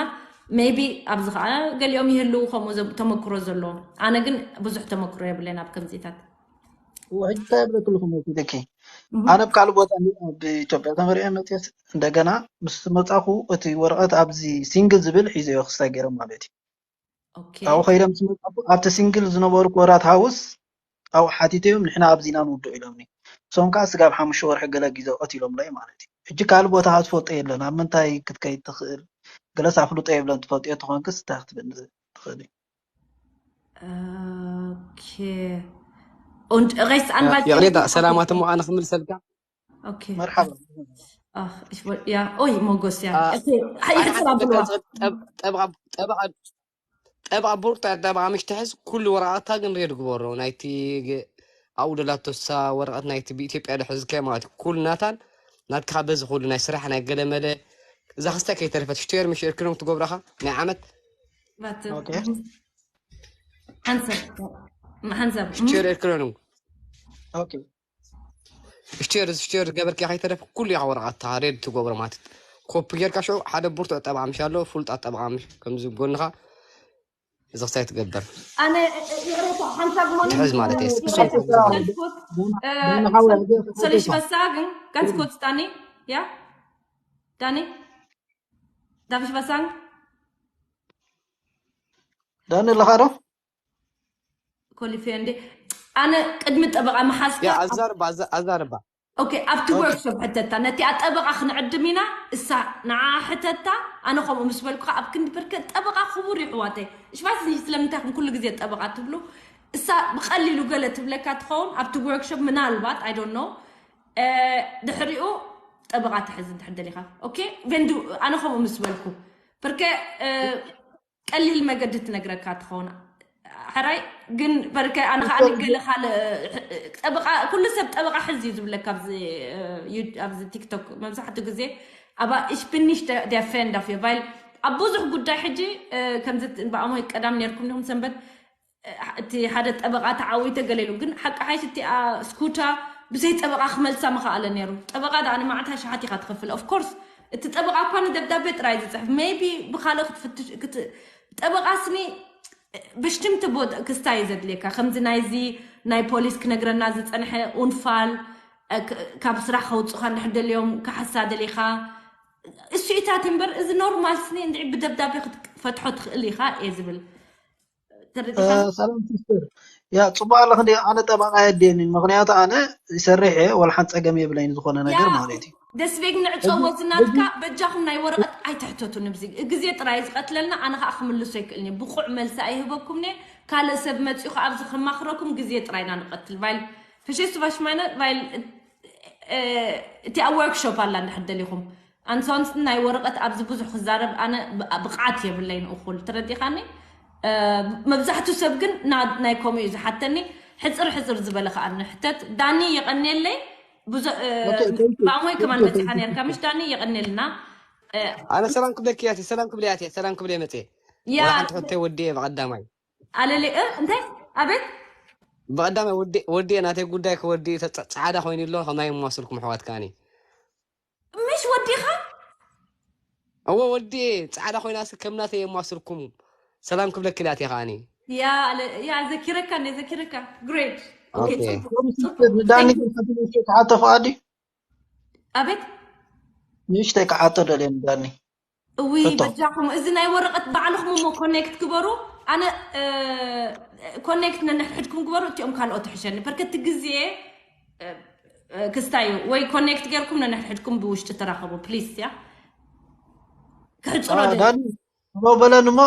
maybe ኣብዚ ከዓ ገሊኦም ይህልዉ ከምኡ ተመክሮ ዘለዎም ኣነ ግን ብዙሕ ተመክሮ የብለይን ኣብ ከምዚታት። ሕጂ እንታይ ይብለክልኩም መሲልኪ ኣነ ኣብ ካልእ ቦታ ኣብ ኢትዮጵያ ተመሪዐ መፅየስ እንደገና ምስ መፃኹ እቲ ወረቐት ኣብዚ ሲንግል ዝብል ሒዘዮ ክስታይ ገይሮም ማለት እዩ። ኣብኡ ከይደ ምስ መፃኹ ኣብቲ ሲንግል ዝነበሩ ኮራት ሃውስ ኣብኡ ሓቲተዮም ንሕና ኣብዚና ንውድኦ ኢሎምኒ። እሶም ከዓ ስጋብ ሓሙሽተ ወርሒ ገለ ግዜ ቀቲሎምለይ ማለት እዩ። ሕጂ ካልእ ቦታ ከዓ ዝፈልጦ የለን ኣብ ምንታይ ክትከይድ ትኽእል ገለስ ኣፍልጦ የብለን ትፈልጥዮ ተኾንክስ እንታይ ክትብል ትኽእል እዩ። Okay. Und rechts Anwalt. ይቕሬታ ሰላማት እሞ ኣነ ክምልሰልካ። Okay. መርሓባ። Ach, ich wollte, ja, oi, Mogos, ja. Ah, Okay. Hi, ኣነ jetzt ሓደ aber በቃ ዝቕ- ጠብ- ጠብቓ ጠብቓ ጠብቓ ብሩቅ ጠብቓ ምሽ ትሕዝ ኩሉ ወረቓታ ግን ሬድ ግበሮ ናይቲ ግ- ኣብኡ ደላቶሳ ወረቐት ናይቲ ብኢትዮጵያ ድሕዝካዮ ማለት እዩ ኩሉ ናታን ናትካ በዚ ኩሉ ናይ ስራሕ ናይ ገለመለ እዛ ክስታይ ከይተረፈት ሽቶየር ምሽ እርክኖም ትገብረኻ ናይ ዓመት Warte. Okay. ሓንሳብ ሓንሳብ ሽቶየር እርክኖም Okay. ሽቴር ሽቴር ገበርኪ ከይተረፍ ኩሉ ኢኻ ወረቐት ሬድ ትገብሮ ማለት ኮፒ ጌርካ ሽዑ ሓደ ብርቱዕ ጠብዓ ምሽ ኣሎ ፍሉጣት ጠብዓ ምሽ ከምዚ ጎንኻ እዚ ክሳይ ትገበር ኣነ ይቕሬታ ሓንሳብ ሆነ ትሕዝ ማለት እየ ሰሊሽ በሳ ግን ganz kurz ዳኒ ያ ዳኒ darf ich was sagen? ዳኒ ኣለኻ ዶ? ኮሊፌ እንዴ ኣነ ቅድሚ ጠበቃ መሓዝካ ያ ኣዛርባ ኣዛ- ኣዛርባ ኦኬ ኣብቲ ወርክሾፕ ሕተታ ነቲኣ ጠበቃ ክንዕድም ኢና እሳ ንዓ ሕተታ ኣነ ከምኡ ምስ በልኩ ኣብ ክንዲ ብርከ ጠበቃ ክቡር ይሕዋተይ እሽባስ ስለምንታይ ኩም ኩሉ ግዜ ጠበቃ ትብሉ እሳ ብቀሊሉ ገለ ትብለካ ትኸውን ኣብቲ ወርክሾፕ ምናልባት I don't know ድሕሪኡ ጠበቃ ትሕዝ እንድሕር ደሊካ ኦኬ ቬንዱ ኣነ ከምኡ ምስ በልኩ ብርከ ቀሊል መገዲ ትነግረካ ትኸውን ሕራይ ግን በርከ ኣነ ከዓ ንገለ ካልእ ጠበቃ ኩሉ ሰብ ጠበቃ ሕዝ እዩ ዝብለካ ኣብዚ ዩ- ኣብዚ ቲክቶክ መብዛሕትኡ ግዜ ኣባ ich bin nicht der Fan dafür weil ኣብ ብዙሕ ጉዳይ ሕጂ ከምዚ ብኣሞ ቀዳም ነርኩም ዲኹም ሰንበት እቲ ሓደ ጠበቓ ተዓዊተ ገለ ኢሉ። ግን ሓቂ ሓይሽ እቲኣ ስኩታ ብዘይ ጠበቓ ክመልሳ ምኸኣለ ነይሩ። ጠበቓ ደኣ ንመዓልቲ ሸሓት ኢኻ ትኸፍል። Of course፣ እቲ ጠበቓ እኳ ንደብዳቤ ጥራይ ዝጽሕፍ። Maybe ብኻልእ ክትፍትሽ፣ ክት-፣ ጠበቓ ስኒ ብሽትምቲ ቦ-፣ ክስታይ እዩ ዘድልየካ። ከምዚ ናይዚ ናይ ፖሊስ ክነግረና ዝጸንሐ ኡንፋል፣ እ፣ ክ-፣ ካብ ስራሕ ከውጽኻ እንድሕር ደልዮም ክሓሳ ደሊኻ፣ እሱ ኢታት እምበር፣ እዚ ኖርማል ስኒ እንድዒ ብደብዳቤ ክትፈትሖ ትኽእል ኢኻ እየ ዝብል። ተረዲኻ? ሰላም ሲስተር። ያ ጽቡቅ ኣለኽ እንዲ ኣነ ጠበቃ የድልየኒ፣ ምክንያቱ ኣነ ይሰርሕ እየ፣ ወላ ሓንቲ ጸገም የብለይን ዝኾነ ነገር ማለት እዩ። ደስቤግ ንዕፀዎ ዝናትካ በጃኹም ናይ ወረቐት ኣይትሕተቱ ንብዚ ግዜ ጥራይ ዝቐትለልና ኣነ ከዓ ክምልሶ ይክእልኒ ብቁዕ መልሲ ኣይህበኩም ነ ካልእ ሰብ መፅኡ ከዓ ኣብዚ ከማኽረኩም ግዜ ጥራይ ኢና ንቐትል ቫይል ፍሽስ ቫሽማይነ ቫይል እቲ ኣብ ወርክሾፕ ኣላ እንድሕር ደሊኹም ኣንሶንስ ናይ ወረቐት ኣብዚ ብዙሕ ክዛረብ ኣነ ብቕዓት የብለይን እኹል ተረዲኻኒ መብዛሕቱ ሰብ ግን ናይ ከምኡ እዩ ዝሓተኒ ሕፅር ሕፅር ዝበለ ከዓ ንሕተት ዳኒ የቐንየለይ ብኣሞይ ከማን መፂኻ ነርካ ምሽ ዳኒ የቐንየልና ኣነ ሰላም ክብለኪ እያ ሰላም ክብለ እያ ሰላም ክብለ መፅየ ሓንቲ ሕቶይ ወዲየ ብቐዳማይ ኣለሊ እንታይ ኣቤት ብቐዳማይ ወዲየ ናተይ ጉዳይ ክወዲ ፃዕዳ ኮይኑ ኣሎ ከማይ የማስልኩም ኣሕዋት ከዓኒ ምሽ ወዲኻ እወ ወዲ ፃዕዳ ኮይና ስ ከምናተ የማስልኩም ሰላም ክብለኪ ዳት ከዓኒ ያ ዘኪረካ እንደ ዘኪረካ ግሬድ ንዳኒ ክሓቶ ፍቃዲ ኣቤት ንእሽተይ ክሓቶ ደልየ ንዳኒ እውይ በጃኹም እዚ ናይ ወረቐት ባዕልኹም እሞ ኮኔክት ግበሩ ኣነ ኮኔክት ነንሕድኩም ግበሩ እቲኦም ካልኦት ትሕሸኒ በርከቲ ግዜ ክስታይ እዩ ወይ ኮኔክት ጌርኩም ነንሕድሕድኩም ብውሽጢ ተራኸቡ ፕሊስ ያ ክሕፅሮ በለን እሞ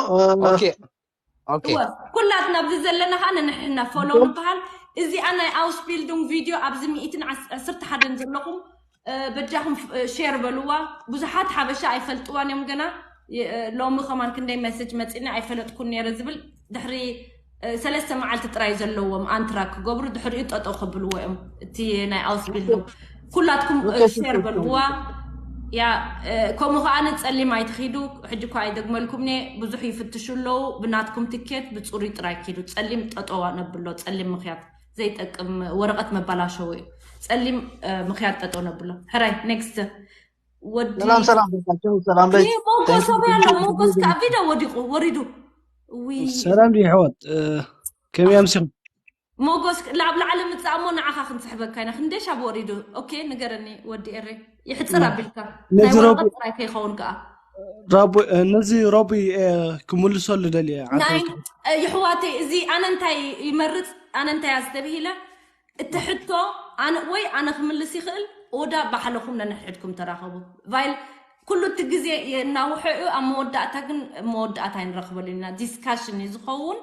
ኩላትና ኣብዚ ዘለና ከዓ ነንሕና ፎሎው ንበሃል እዚኣ ናይ ኣውስቢልዱንግ ቪድዮ ኣብዚ ሚእትን ዕስርተ ሓደን ዘለኹም በጃኹም ሼር በልዋ ብዙሓት ሓበሻ ኣይፈልጥዋን እዮም ገና ሎሚ ከማን ክንደይ መሴጅ መፂኒ ኣይፈለጥኩን ነይረ ዝብል ድሕሪ ሰለስተ መዓልቲ ጥራይ ዘለዎም ኣንትራክ ክገብሩ ድሕሪኡ ጠጠው ከብልዎ እዮም እቲ ናይ ኣውስቢልዱ ኩላትኩም ሼር በልዋ ያ ከምኡ ከዓ ንፀሊም ኣይትኪዱ ሕጂ እኳ ኣይደግመልኩም ነ ብዙሕ ይፍትሹ ኣለዉ ብናትኩም ትኬት ብፅሩይ ጥራይ ኪዱ ፀሊም ጠጠዋ ነብሎ ፀሊም ምክያት ዘይጠቅም ወረቐት መባላሸው እዩ ፀሊም ምክያት ጠጠው ነብሎ ሕራይ ኔክስት ወዲ ሰላም ሰላም ብርካቸው ሰላም በይ ሞጎስ ኣበይ ኣሎ ሞጎስ ከዓ ቪዳ ወዲቁ ወሪዱ ሰላም ድዩ ኣሕዋት ከመይ ኣምሲኹም ሞጎስ ላብ ላዕሊ ምፃእ እሞ ንዓኻ ክንስሕበካ ኢና ክንደይ ሻብ ወሪዱ ኦኬ ንገረኒ ወዲ ኤረ ይሕፅር ኣቢልካ ናይ ወረቐት ጥራይ ከይኸውን ከዓ ነዚ ሮቢ ክምልሰሉ ደልየ ይሕዋተይ እዚ ኣነ እንታይ ይመርፅ ኣነ እንታይ ኣስተብሂለ እቲ ሕቶ ኣነ ወይ ኣነ ክምልስ ይኽእል ኦዳ ባሕለኹም ነንሕድኩም ተራኸቡ ቫይል ኩሉ እቲ ግዜ የናውሖ እዩ ኣብ መወዳእታ ግን መወዳእታ ኣይንረኽበሉ ኢና ዲስካሽን እዩ ዝኸውን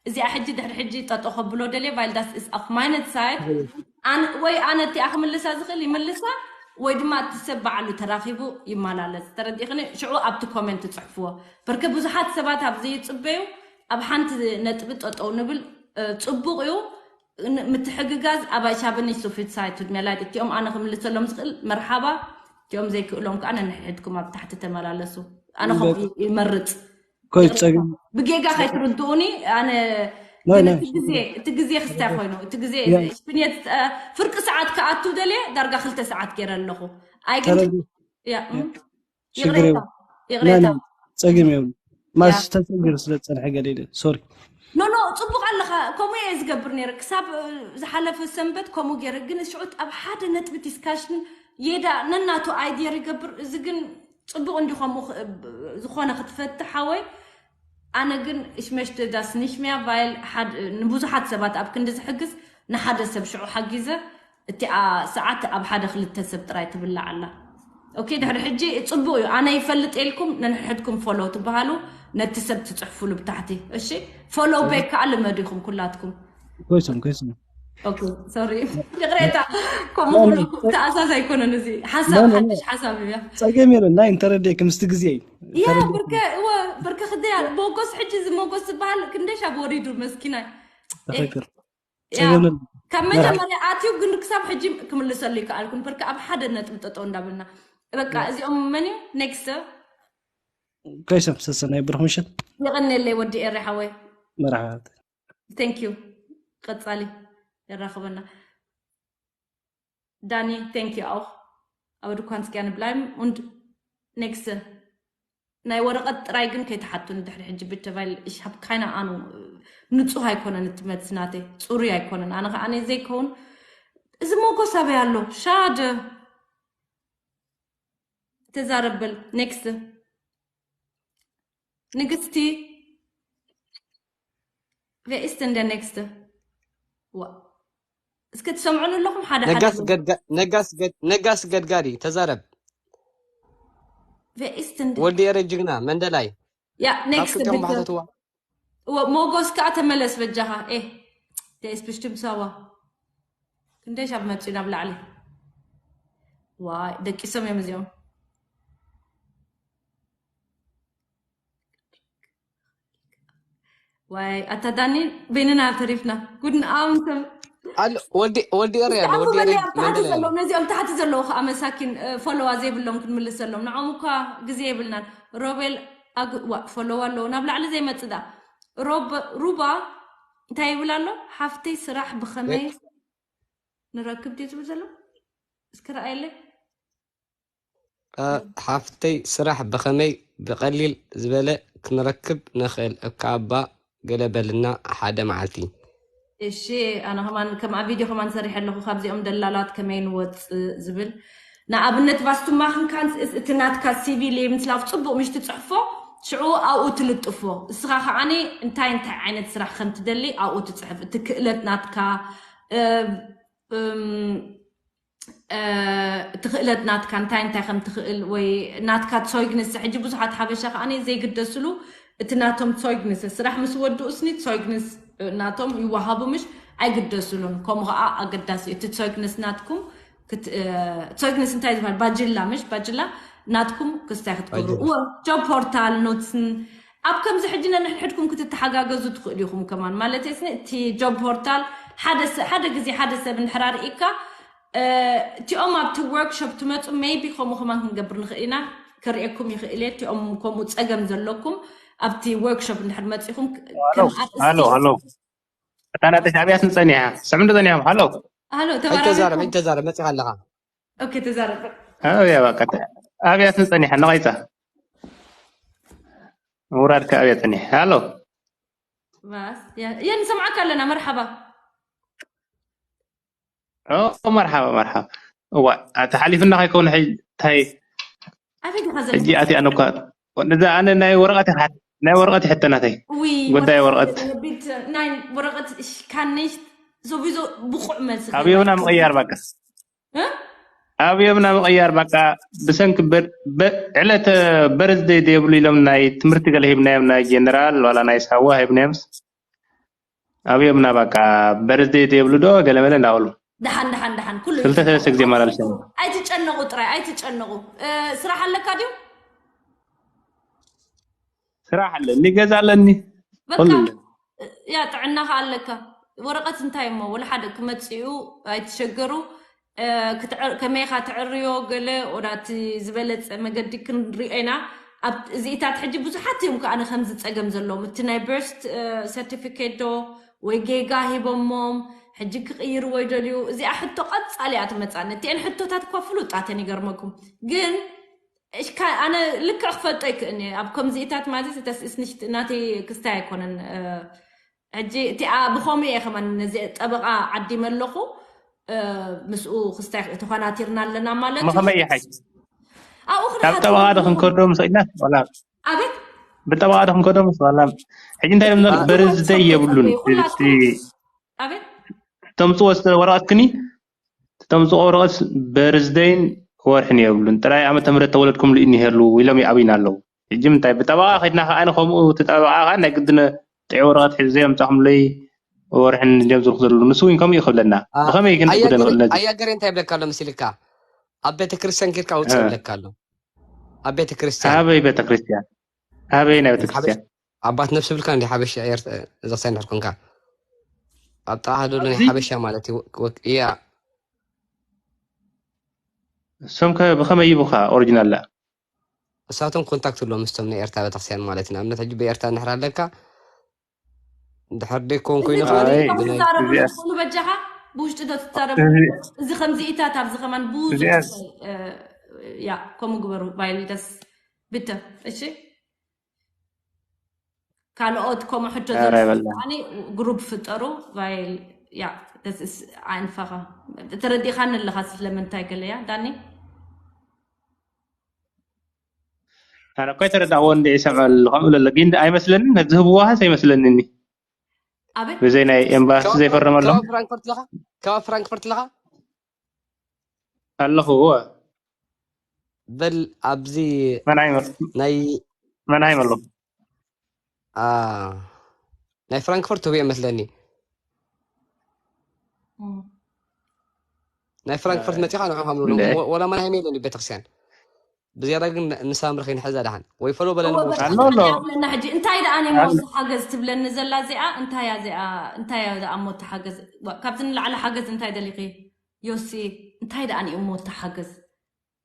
እዚኣ ሕጂ ድሕሪ ሕጂ ጠጦ ከብሎ ደልየ ቫይል ዳስ is of my side ወይ ኣነ እቲኣ ክምልሳ ዝኽእል ይምልሳ ወይ ድማ እቲ ሰብ በዓሉ ተራኺቡ ይመላለስ ተረዲእኽኒ ሽዑ ኣብቲ ኮሜንት ፅሕፍዎ በርከ ብዙሓት ሰባት ኣብዚ ይፅበዩ ኣብ ሓንቲ ነጥቢ ጠጠው ንብል ፅቡቅ እዩ ምትሕግጋዝ ኣባይ ሻብኒ ሱፊት ሳይቱድ ሜላይት እቲኦም ኣነ ክምልሰሎም ዝኽእል መርሓባ እቲኦም ዘይክእሎም ከዓ ነንሕድኩም ኣብ ታሕቲ ተመላለሱ ኣነ ከምኡ ይመርፅ ኮይፀግም ብጌጋ ከይትርድኡኒ ኣነ እቲ ግዜ ክስታይ ኮይኑ እቲ ግዜ ሽፍንየት ፍርቂ ሰዓት ክኣቱ ደልየ ዳርጋ ክልተ ሰዓት ገይረ ኣለኹ ኣይግን ሽግር ይቕሬታ ጸገም እዮም ማስ ተጸጊሩ ስለ ዝጸንሐ ገለ ሶሪ ኖ ኖ ጽቡቅ ኣለኻ ከምኡ እየ ዝገብር ነይረ ክሳብ ዝሓለፈ ሰንበት ከምኡ ገይረ ግን ሽዑት ኣብ ሓደ ነጥቢ ዲስካሽን የዳ ነናቱ ኣይድየር ይገብር እዚ ግን ጽቡቅ እንዲ ከምኡ ዝኾነ ክትፈትሕ ሓወይ ኣነ ግን እሽመሽት ዳስ ንሽሚያ ቫይል ንብዙሓት ሰባት ኣብ ክንዲ ዝሕግዝ ንሓደ ሰብ ሽዑ ሓጊዘ እቲኣ ሰዓት ኣብ ሓደ ክልተ ሰብ ጥራይ ትብላዕ ኣላ ኦኬ ድሕሪ ሕጂ ፅቡቅ እዩ ኣነ ይፈልጥ የልኩም ነንሕድኩም ፎሎው ትበሃሉ ነቲ ሰብ ትፅሕፉሉ ብታሕቲ እሺ ፎሎው ቤክ ከዓ ልመዱ ኢኹም ኩላትኩም ኮይሶም ኮይሶም ሶሪ ይቅሬታ ከምኡ ተኣዛዝ ኣይኮነን እዚ ሓሳብ ሓድሽ ሓሳብ እያ ፀገም የለን ናይ እንተረዲእክ ምስቲ ግዜ እዩ ያ ብርከ እወ ብርከ ክደያ ሞጎስ ሕጂ እዚ ሞጎስ ዝበሃል ክንደይ ሻብ ወሪዱ መስኪናይ ተፈክር ፀገም የለን ካብ መጀመርያ ኣትዩ ግን ክሳብ ሕጂ ክምልሰሉ ይከኣልኩን ብርከ ኣብ ሓደ ነጥቢ ጠጠው እንዳበልና በቃ እዚኦም መን እዩ ኔክስት ከይሰም ሰሰናይ ብሩክ ምሽት የቐንየለይ ወዲ ኤረ ሓወይ መርሓባት Thank you። ቀጻሊ የራኽበና። Dani, thank you auch. Aber du kannst gerne bleiben. Und nächste. ናይ ወረቐት ጥራይ ግን ከይትሓቱን ድሕሪ ሕጂ። Bitte, weil ich habe keine Ahnung። ንጹህ ኣይኮነን እቲ መትስ ናተይ፣ ጽሩይ ኣይኮነን። ኣነ ከኣ ኣነ ዘይከውን፣ እዚ ሞጎስ ኣበይ ኣሎ? ሻደ ተዛረበል። Next ንግስቲ። Wer ist denn der nächste? ዋ፣ እስከ ትሰምዑን ኣለኹም? ሓደ ሓደ ነጋስ በሉ። ገድጋ- ነጋስ ገድ- ነጋስ ገድጋዲ ተዛረብ። Wer ist denn der? ወዲ ኤረ ጅግና መንደላይ። ያ፣ ናብ ኔክስት ክልቲኦም ብልተ። ባሕተትዋ። ወ- ሞጎስ ከኣ ተመለስ በጃኻ። ኤ፣ der ist bestimmt sauer። ክንደይ ሻብ መጽኡ ናብ ላዕሊ። ዋይ፣ ደቂሶም እዮም እዚኦም። ዋይ፣ ኣታ ዳኒ፣ በይንና ተሪፍና። ጉድን ኣምሰም። ኣሎ፣ ወዲ- ወዲ ኤረ ኣሎ፣ ብጣዕሚ ወዲ ኤረ በሊ ኣብ ታሕቲ መንደላይ ዘሎ፣ ኣሎ። ነዚኦም ታሕቲ ዘለዉ ከኣ መሳኪን፣ እ፣ ፎሎዋ ዘይብሎም ክንምልሰሎም። ንዖም እኳ ግዜ የብልናን። ሮቤል ኣግ-፣ ዋ፣ ፎሎዋ ኣለዎ። ናብ ላዕሊ ዘይመጽእ ደኣ። ሮብ-፣ ሩባ እንታይ ይብል ኣሎ? ሓፍተይ ስራሕ ብኸመይ ንረክብ ድዩ ዝብል ዘሎ? እስከ ረኣየለይ። እ፣ ሓፍተይ ስራሕ ብኸመይ ብቐሊል ዝበለ ክንረክብ ንኽእል? እካ ኣባ ገለ በልና ሓደ መዓልቲ። እሺ፣ ኣነ ከማን ከም ኣብ ቪድዮ ከማን ሰሪሐ ኣለኹ፣ ካብዚኦም ደላላት ከመይ ንወጽእ ዝብል። ንኣብነት ቫስቱማ ክንካን ስ-፣ እቲ ናትካ ሲቪ ሌብንስላፍ ጽቡቕ ምሽ ትጽሕፎ፣ ሽዑ ኣብኡ ትልጥፎ። እስኻ ከዓኒ እንታይ እንታይ ዓይነት ስራሕ ከም ትደሊ ኣብኡ ትጽሕፍ። እቲ ክእለት ናትካ፣ እ፣ እም፣ እ፣ እቲ ክእለት ናትካ እንታይ እንታይ ከም ትኽእል ወይ ናትካ ዞይግንስ። ሕጂ ብዙሓት ሓበሻ ከዓኒ ዘይግደስሉ እቲ ናቶም ዞይግንስ፣ ስራሕ ምስ ወድኡ ስኒ ዞይግንስ፣ እ፣ ናቶም ይወሃቡ ምሽ ኣይግደስሉን። ከምኡ ከኣ ኣገዳሲ እዩ። እቲ ዞይግንስ ናትኩም ክት-፣ እ፣ ዞይግንስ እንታይ ዝበሃል? ባጅላ ምሽ? ባጅላ ናትኩም ክስታይ ክትገብሩ። ባጅላ። እወ፣ ጆብ ፖርታል ኖትስን ኣብ ከምዚ ሕጂ ነንሕድሕድኩም ክትተሓጋገዙ ትኽእሉ ኢኹም ከማን። ማለት ስኒ እቲ ጆብ ፖርታል ሓደ ሰ-፣ ሓደ ግዜ ሓደ ሰብ እንድሕር ኣርኢካ፣ እ፣ እቲኦም ኣብቲ ወርክሾፕ ትመጹ፣ ሜይቢ ከምኡ ከማን ክንገብር ንኽእል ኢና። ከርእየኩም ይኽእል እየ። እቲኦም ከምኡ ጸገም ዘለኩም ኣብቲ ወርክሾፕ እንድሕር መጺኹም ክ-፣ ሃሎ፣ ከም ኣርእስቲ ሃሎ፣ ሃሎ። እታ ናተሽ ኣብያት ንጸኒሓ። ስምዑ እንዶ ጸኒሖም። ሃሎ። ሃሎ፣ ተባራሪ ኣይተዛረብ፣ እኮ። ኣይተዛረብ፣ መጺኻ ኣለኻ። ኦኬ፣ ተዛረብ። ኣብያ በቃ። ኣብያት ንጸኒሓ፣ ነቐይጻ። ምውራድካ ኣብያ ጸኒሐ። ሃሎ። ባስ፣ ያ-፣ ያ፣ ንሰምዓካ ኣለና። መርሓባ። ኦ፣ መርሓባ፣ መርሓባ። እዋ፣ ኣቲ ሓሊፍና ከይከውን ሕጂ፣ ታይ፣ ኣበይ ዲኻ ዘለኻ? ሕጂ ኣቲ ኣነ እኳ፣ ነዛ ኣነ ናይ ወረቐት ይሓት-፣ ናይ ወረቐት ይሕተናተይ። ውይ፣ ጉዳይ ወረቐት ወረቐት። ቢት-፣ ናይ ወረቐት እሽ፣ ካንሽ፣ ዞቢዞ ብቑዕ መልሲ ኣብ ዮብና ከይበልካ። ምቕያር በቃ። እ? ኣብ ዮብና ምቕያር በቃ። ብሰንኪ በር-፣ በ-፣ ዕለተ በርዝደይ ዘይብሉ ኢሎም ናይ ትምህርቲ ገለ ሂብናዮም፣ ናይ ጀነራል ዋላ ናይ ሳዋ ሂብናዮምስ። ኣብ ዮብና በቃ በርዝደይ ዘይብሉ ዶ ገለ መለ እንዳበሉ። ደሓን፣ ደሓን፣ ደሓን፣ ኩሉ ክልተ ይፍታሕ። ሰለስተ ግዜ መላልሶም። ኣይትጨነቑ ጥራይ፣ ኣይትጨነቑ። እ፣ ስራሕ ኣለካ ድዩ? ስራሕ ኣለኒ፣ ገዛ ኣለኒ። በቃ፣ ኩሉ ኣለኒ። ያ፣ ጥዕናኻ ኣለካ። ወረቐት እንታይ እሞ፣ ወላ ሓደ ክመጽኡ ኣይትሸገሩ። እ፣ ክትዕር-፣ ከመይኻ ትዕርዮ ገለ ወዳቲ ዝበለጸ መገዲ ክንሪኦ ኢና። ኣብ እዚኢታት ሕጂ ብዙሓት እዮም ከኣ ከምዚ ጸገም ዘለዎም። እቲ ናይ በርስ፣ እ፣ ሰርቲፊኬት ዶ ወይ ጌጋ ሂቦሞም፣ ሕጂ ክቕይርዎ ይደልዩ። እዚኣ ሕቶ ቀጻሊ እያ ትመጻኒ። እቲአን ሕቶታት እኳ ፍሉጣት እየን ይገርመኩም። ግን እሽካ-፣ ኣነ ልክዕ ክፈልጦ ይክእን እየ። ኣብ ከምዚኢታት ማለት እተስ-፣ እስንሽት-፣ ናተይ ክስታይ ኣይኮነን። እ፣ ሕጂ እቲኣ ብኸምኡ እየ ከማን ነዚ ጠበቓ ዓዲመ ኣለኹ። እ፣ ምስኡ ክስታይ ተኾናቲርና ኣለና ማለት እሞ እዩ። ከመይ ይሓይ? ኣብኡ ናብ ክንሓት ጠበቓ ዶ ከለኹ ክንከዶ ምስ ኢልና ዋላ ኣቤት? ብጠበቓ ዶ ክንከዶ ምስ ዋላ? ሕጂ እንታይ እዮም ዝብሉ? ኣዎ፣ በርዝደይ ክሰብ የብሉን። ተጸበዩ፣ እቲ ኩላትኩም። ኣቤት? ተምጽዎ ዝተ-፣ ወረቐት ክኒ ተምጽኦ ወረቐት በርዝደይን ወርሕን የብሉን። ጥራይ ዓመተ ምህረት ተወለድኩምሉ እዩ እኒሀሉ ኢሎም ይኣብዩና ኣለዉ። ሕጂ ምንታይ ብጠበቓ ከድና ከኣ ከምኡ እቲ ጠበቓ ከኣ ናይ ግድን ጥዑይ ወረቐት ሒዙ ዘይምጻኹምለይ ወርሕን ድዮም ዝርኩ ዘለዉ። ንሱ እውን ከምኡ እዩ ክብለና። አ-፣ ብኸመይ ክንግደ ኣያገሬ-፣ ንኽእል ነዚ? ኣያገሬ እንታይ ይብለካ ኣሎ መሲልካ? ኣብ ቤተ ክርስቲያን ኬድካ ውጽእ እ። ይብለካ ኣሎ። ኣብ ቤተ ክርስቲያን። ኣበይ ቤተ ክርስቲያን? ኣበይ ናይ ቤተ እዚ ሓበሻ-፣ ክርስቲያን? ኣባት ነብሲ ብልካ እንዲ ሓበሻ ኤርት-፣ እዛ ሳይ እንድሕር ኮንካ። ኣብ ጥቓኻ ዘሎ ናይ እዚ ሓበሻ ማለት እዩ። ወ-፣ ወ-፣ እያ። እሶም ከ ብኸመይ ይቡኻ ኦሪጂናል ደኣ? እሳቶም ኮንታክት ኣለዎም ምስቶም ናይ ኤርትራ ቤተክርስትያን ማለት እዩ። ንኣብነት ሕጂ ብኤርትራ እንድሕር ኣለካ፣ ድሕር ደይኮን ኮይኑ እዚ ከኣ ከምዚ እዚኣ- ትዛረቡ እዚኣ- ትኽእሉ በጃኻ ብውሽጢ ዶ ትዛረቡ? እዚ እዚ ከምዚ ኢታት ኣብዚ ከማን ብዙሕ እዚኣ- እ፣ ያ ከምኡ ግበሩ። ባይል ደስ ብተ እሺ ካልኦት ከምኡ ሕቶ ኧረ ዘለዎም በላ ከዓኒ ግሩፕ ፍጠሩ። ባይል ያ ደስ እስ- ኣይንፋኻ ተረዲኻኒ ኣለኻ ስለምንታይ ገለያ ዳኒ ኣነ እኮ ኣይተረዳእዎ እንደ ይሰምዕ ኣሎ ከምኡ ለለ ግን ኣይመስለንን ዝህብዎ ሃስ ኣይመስለንን ኣበይ ብዘይ ናይ ኤምባሲ ካብ ዘይፈረመሎም ካብ ፍራንክፈርት ለኻ ካብ ፍራንክፈርት ለኻ ኣለኹ እወ በል ኣብዚ መን ሃይመ- ናይ መን ሃይመ ኣለኹ አ ናይ ፍራንክፈርት ህብዮ መስለኒ እም። ናይ ፍራንክፈርት መፂኻ ንዕኦም ሃምሉ እንደ ወላ መን ሃይመ የለን ቤተክርስትያን ብዝያዳ ግን ንሳምሪ ከይንሕዛ ደሓን ወይ ፈሎ በለኒ እወ ብውሽጢ በጣም ኣሎ ሓገዝ ኣሎ ጥያቄ ኣለና ሕጂ እንታይ ደኣ ናይ ኣሎ ሞስ ሓገዝ ትብለኒ ዘላ እዚኣ እንታይ እያ እዚኣ እንታይ እያ ደኣ ሞት ሓገዝ ዋ- ካብዚ ንላዕሊ ሓገዝ እንታይ ደሊኺ ዮሲ እንታይ ደኣ ንዩ ሞት ሓገዝ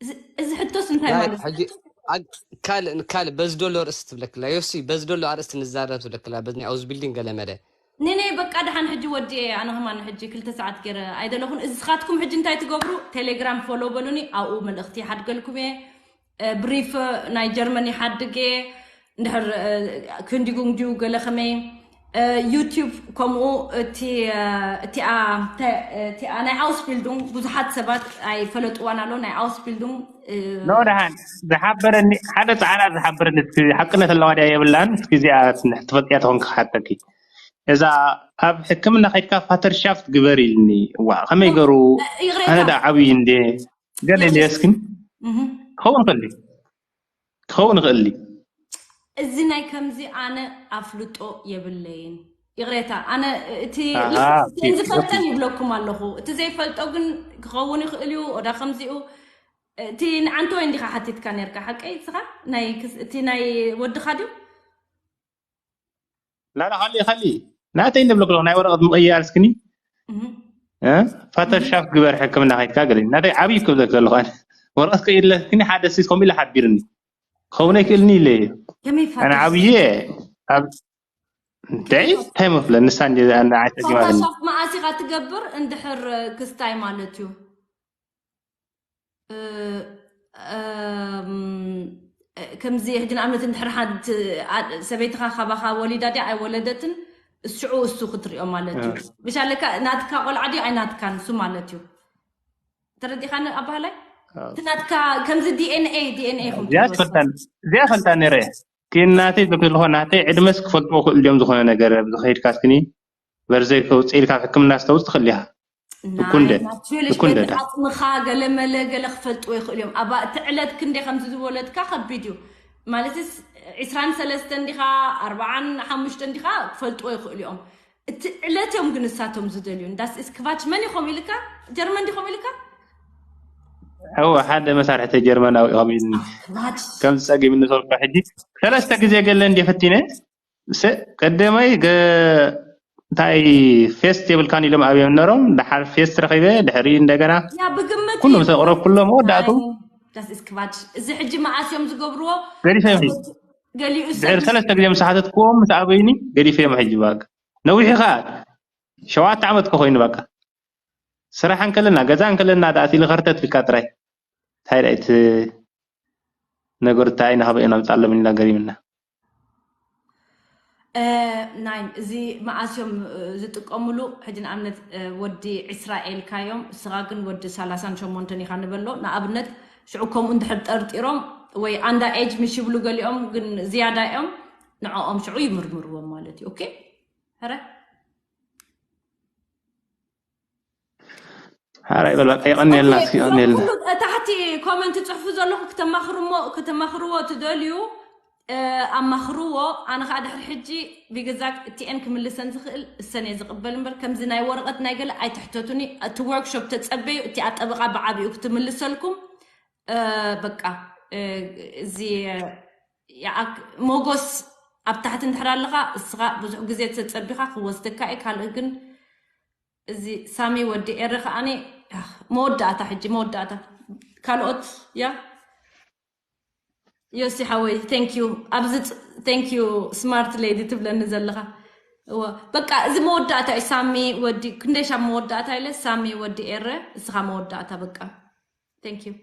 እዚ- እዚ ሕቶስ እንታይ ናይ ማለት ሕጂ እዩ? ኣግ- ካልእ ካልእ በዚ ደሎ ርእሲ ትብለክላ ዮሲ በዚ ደሎ ኣርእስቲ ንዛረብ ትብለክላ በዚ ናይ ኣውዝ ቢልዲንግ ገለ መለ ኔኔ በቃ ደሓን ሕጂ ወዲኤ ኣነ ከማን ሕጂ ክልተ ሰዓት ገይረ ኣይደለኹን እስኻትኩም ሕጂ እንታይ ትገብሩ ቴሌግራም ፎሎ በሉኒ ኣብኡ መልእኽቲ ይሓድገልኩም እየ እ፣ ብሪፍ ናይ ጀርመን ይሓድግ እየ እንድሕር ክንዲጉንግ ድዩ ገለ ከመይ ዩቲዩብ ከምኡ እቲኣ ናይ ኣውስቢልዱንግ ብዙሓት ሰባት ኣይፈለጥዋን ኣሎ ናይ ኣውስቢልዱንግ ኖ ደሓን ዝሓበረኒ ሓደ ፃዕና ዝሓበረኒ እስኪ ሓቅነት ኣለዋ ድያ የብላን እስኪ እዚኣ ትፈልጥያ ተኾን ክሓተኪ እዛ ኣብ ሕክምና ከይድካ ፋተርሻፍት ግበር ኢልኒ እዋ ከመይ ገሩ ኣነ ዳ ዓብይ እንደ ገለ ኢለ እስኪ ክኸውን ክእል ክኸውን ይኽእል እዚ ናይ ከምዚ ኣነ ኣፍልጦ የብለይን ይቕሬታ ኣነ እቲ ዝፈልጠን ይብለኩም ኣለኹ እቲ ዘይፈልጦ ግን ክኸውን ይኽእል እዩ ኦዳ ከምዚኡ እቲ ንዓንተ ወይ እንዲኻ ሓቲትካ ነርካ ሓቀይ ስኻ እቲ ናይ ወድኻ ድዩ ላላ ካሊ ካሊ ናተይ ንብለክ ናይ ወረቐት ምቕያር እስክኒ ፋተርሻፕ ግበር ሕክምና ከይድካ ገለ ናተይ ዓብዪ ክብለክ ዘለኹ ወረቐት ቀይርለክኒ ሓደ ሲ ከምኡ ኢለ ሓቢርኒ ክኸውን ኣይክእልኒ ኢለ እዩ ኣነ ዓብየ ኣብ እንታይ እንታይ መፍለ ንሳ እንዲ ንዓይ ፀጊማትኒ ፎቶሾፕ መዓስ ኢኻ ትገብር እንድሕር ክስታይ ማለት እዩ ከምዚ ሕጂ ንኣብነት እንድሕር ሓንቲ ሰበይትኻ ካባኻ ወሊዳ ድያ ኣይወለደትን ሽዑ እሱ ክትሪኦ ማለት እዩ ብሻለካ ናትካ ቆልዓ ድዩ ኣይናትካን እሱ ማለት እዩ ተረዲኻኒ ኣባህላይ እቲ ናትካ ከምዚ ዲኤንኤ ዲኤንኤ እዚኣ ፈልጣ ነረ ግን ናተይ ዝብልኮ ናተይ ዕድመስ ክፈልጥዎ ክእል ድዮም ዝኾነ ነገር ብዝኸይድካ ስክኒ በርዘይ ከውፅእ ኢልካ ሕክምና ዝተውፅ ትኽእል ኢኻ ትኩንደ ትኩንደ ዳ ዓፅምኻ ገለ መለ ገለ ክፈልጥዎ ይኽእሉ እዮም ኣብ እቲ ዕለት ክንደ ከምዚ ዝወለድካ ከቢድ እዩ ማለትስ ዕስራን ሰለስተን ዲኻ ኣርባዓን ሓሙሽተን ዲኻ ክፈልጥዎ ይኽእሉ እዮም እቲ ዕለት እዮም ግን እሳቶም ዝደልዩ እንዳስ እስክቫች መን ይኾም ኢልካ ጀርመን ዲኾም ኢልካ እወ ሓደ መሳርሕተ ጀርመናዊ ኢኹም ኢልኒ ከም ዝፀጊም እንተልኩ ሕጂ ሰለስተ ግዜ ገለ እንዲ ፈቲነ ቀደማይ እንታይ ፌስት የብልካን ኢሎም ኣብዮም ነሮም ድሓር ፌስት ረኺበ ድሕሪ እንደገና ኩሎም ሰቅረብ ኩሎም መወዳእቱ እዚ ሕጂ መዓስ እዮም ዝገብርዎ ገዲፈ ድሕሪ ሰለስተ ግዜ ምሳሓተትክዎም ምስ ኣበይኒ ገዲፈ እዮም ሕጂ ባክ ነዊሑ ከዓ ሸዋተ ዓመት ከኮይኑ ባካ ስራሕ እንከለና ገዛ እንከለና ደኣ ኢሉ ከርተት ኢልካ ጥራይ እንታይ ደኣ እቲ ነገሩ እንታይ ኢና ከበይ ኢና ምጻሎም ኢልና ገሪምና ናይ እዚ መዓስዮም ዝጥቀምሉ ሕጂ ንኣብነት ወዲ ዕስራ ኤልካዮም እስኻ ግን ወዲ ሰላሳን ሸሞንተን ኢኻ ንበሎ ንኣብነት ሽዑ ከምኡ እንድሕር ጠርጢሮም ወይ ኣንዳ ኤጅ ምሽ ይብሉ ገሊኦም ግን ዝያዳ እዮም ንዕኦም ሽዑ ይምርምርዎም ማለት እዩ ኦኬ ሕረ ሓራይ በላ ቀይቀኒ የልና እስኪ ቀኒ የልና ታሕቲ ኮመንት ጽሕፉ ዘለኹ ከተማኽርዎ ትደልዩ ኣማኽርዎ ኣነ ከዓ ድሕሪ ሕጂ ብገዛ እቲኤን ክምልሰን ዝኽእል እሰን እየ ዝቕበል እምበር ከምዚ ናይ ወረቐት ናይ ገለ ኣይትሕተቱኒ እቲ ወርክሾፕ ተጸበዩ እቲ ኣጠበቓ ብዓብኡ ክትምልሰልኩም በቃ እዚ ሞጎስ ኣብ ታሕቲ እንድሕር ኣለኻ እስኻ ብዙሕ ግዜ ተጸቢኻ ክወስደካ እዩ ካልእ ግን እዚ ሳሚ ወዲ ኤረ ከዓኒ መወዳእታ ሕጂ መወዳእታ ካልኦት ያ ዮሲ ሓወይ thank you ኣብዚ thank you smart lady ትብለኒ ዘለኻ እወ፣ በቃ እዚ መወዳእታ እዩ። ሳሚ ወዲ ክንደሻ መወዳእታ ኢለ፣ ሳሚ ወዲ ኤረ፣ እስኻ መወዳእታ በቃ። Thank you።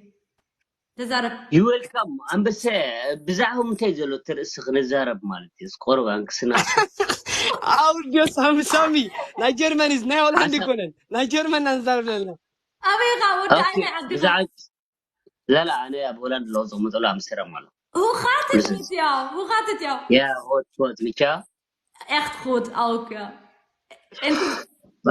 ተዛረብ። You welcome ኣንበሰ። ብዛዕባ ምንታይ ዘሎ እቲ ርእሲ ክንዛረብ ማለት እዩ። እስቆርብ ኣንክስና ኣውርድዮ ሳሚ ሳሚ ናይ ጀርመን is ናይ ሆላንድ ኣይኮነን ናይ ጀርመን ኢና ንዛረብ ዘለና። ኣበይ ኢኻ ወዲ ኦኬ ኣይነ ዓድኻ? ብዛዕባ ላላ ኣነ ኣብ ሆላንድ ኣለኹ ዝቕመጠሉ ኣምስተርዳም ኣሎ። Hoe gaat het met jou? Hoe gaat het jou? Ja, goed, goed. Met jou? Echt goed ook, ja. En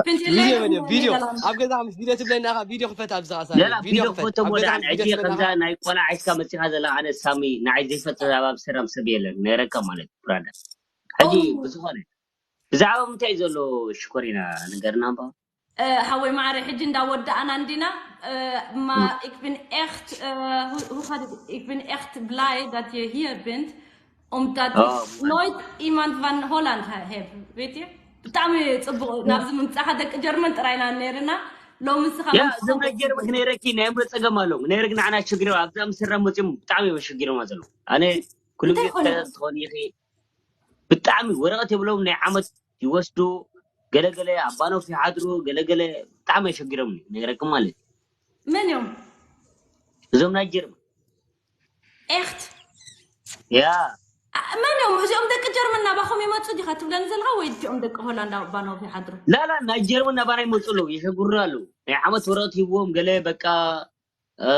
vind je ቪድዮ leuk በል om in ቪድዮ Nederland? ኣብ ገዛ ምስ ቪድዮ ትብለና ኢኻ ቪድዮ ክፈት ኣብዛ ሳሚ ላላ ቪድዮ ቪድዮ ክፈት ፎቶ ኣብ ገዛ ሞዳ ምስ ቪድዮ ሕጂ ከምዛ ትብለና ናይ ቆልዓ ሒዝካ መፂኻ ዘለኻ ኣነ ሳሚ ንዓይ ዘይፈጥ ኣብ ኣምስተርዳም ሰብ የለን ነረካ ማለት ብራዳ ሕጂ Oh. ብዝኾነ ብዛዕባ ምንታይ ዘሎ ሽኮሪና ነገርና እባ ሓወይ ማዕረ ሕጂ እንዳወዳእና እንዲና እማ ik ben echt eh, hoe, hoe gaat het? Ik ben echt blij dat je hier bent, omdat ኦ ik nooit iemand van Holland heb, weet je. ብጣዕሚ ፅቡቅ ናብዚ ምምፃኻ ደቂ ጀርመን ጥራይና ነርና። ሎሚ ንስኻ ያ ምምፃኻ እዞም ናይ ጀርመን ክነይረኪ ናይ እምሮ ፀገም ኣለዎም ነይረ ግን ዓና ሸጊሮም ኣብዛ ኣምስተርዳም መፅኦም ብጣዕሚ እዮም ኣሸጊሮማ ዘለዉ ኣነ ኩሉ እንታይ ግዜ ኮነ? ትከታተል ትኸውን ኢኺ ብጣዕሚ ወረቐት የብሎም ናይ ዓመት ይወስዱ ገለገለ ኣብ ባኖፍ ይሓድሩ ገለገለ ብጣዕሚ ኣሸጊሮም ነይረኪ ማለት እዩ መን እዮም? እዞም ናይ ጀርመን Echt? ያ መን እዮም እዚኦም ደቂ ጀርመን ናባኹም ይመፁ ዲኻ ትብለኒ ዘለኻ ወይ እቲኦም ደቂ ሆላንድ ኣብ ባኖፍ ይሓድሩ? ላላ ናይ ጀርመን ናባና ይመፁ ኣለዉ ይሸጉሩና ኣለዉ ናይ ዓመት ወረቐት ሂብዎም ገለ በቃ እ፣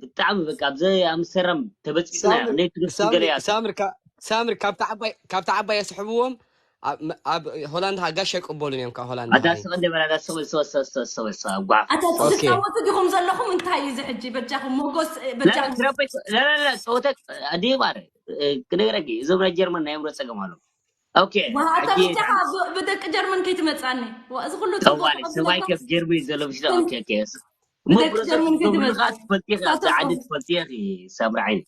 ብጣዕሚ በቃ ኣብዚ ኣምስተርዳም ተበፂፅና ሳምሪ ክንደይ ትደርሱ ሳምሪ ገለ እያ ሳምሪ ካ- ሳምሪ ካብቲ ዓባይ ካብቲ ዓባይ ኣስሕብዎም ኣብ ኣብ ሆላንድ ሃጋሽ የቀበሉን እዮም ካብ ሆላንድ ኣታ ንዓይ ስቕ እንደ በላ ኣታ ስቕ ስቕ ስቕ ስቕ ስቕ ጓዕ ኣታ ኦኬ ትፃወቱ ዲኹም ዘለኹም እንታይ እዩ እዚ ሕጂ በጃኹም ሞጎስ ላላ በጃኹም ክረበይ ላላ ላላ ፀወታ ኣደይ ባረ ክነግረኪ እዞም ናይ ጀርመን ናይ እምሮ ፀገም ኣለዎም ኦኬ ዋሃታ ሕጂ ብጃኻ ብደቂ ጀርመን ከይትመፃኒ ዋ፣ እዚ ኩሉ ፅቡቅ ጠዋሊ ሰብኣይ ከም ጀርመን እዩ ዘሎ ምሽ ኦኬ ኦኬ ብደቂ ጀርመን ከይትመፃኒ ትፈልጢ ኢኺ ኣብዛ ዓዲ ትፈልጢ ኢኺ ሳምሪ ዓይኒ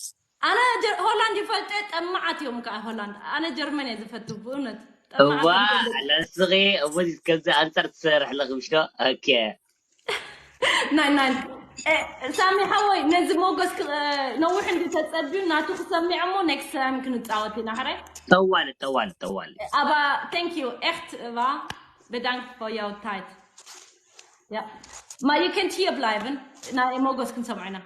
ኣነ ጀር- ሆላንድ ይፈልጠ ጠማዓት እዮም ከዓ ሆላንድ ኣነ ጀርመን እየ ዝፈቱ ብእውነት እዋ ጠማዓት እዮም። ለስኺ እወዚ ከምዚ ኣንፃር ትሰርሕ ኣለኺ ምሽ ኦኬ ናይ ናይ እ፣ ሳሚ ሓወይ ነዚ ሞገስ ክ- እ፣ ነዊሕ እንዲ ተፀቢዩ ናቱ ክሰሚዕ እሞ next time ክንፃወት ኢና ሕራይ ጠዋሊ ጠዋሊ ጠዋሊ ኣባ thank you echt እባ bedankt voor jouw tijd ja maar je kunt hier blijven ናይ ሞገስ ክንሰምዖ ኢና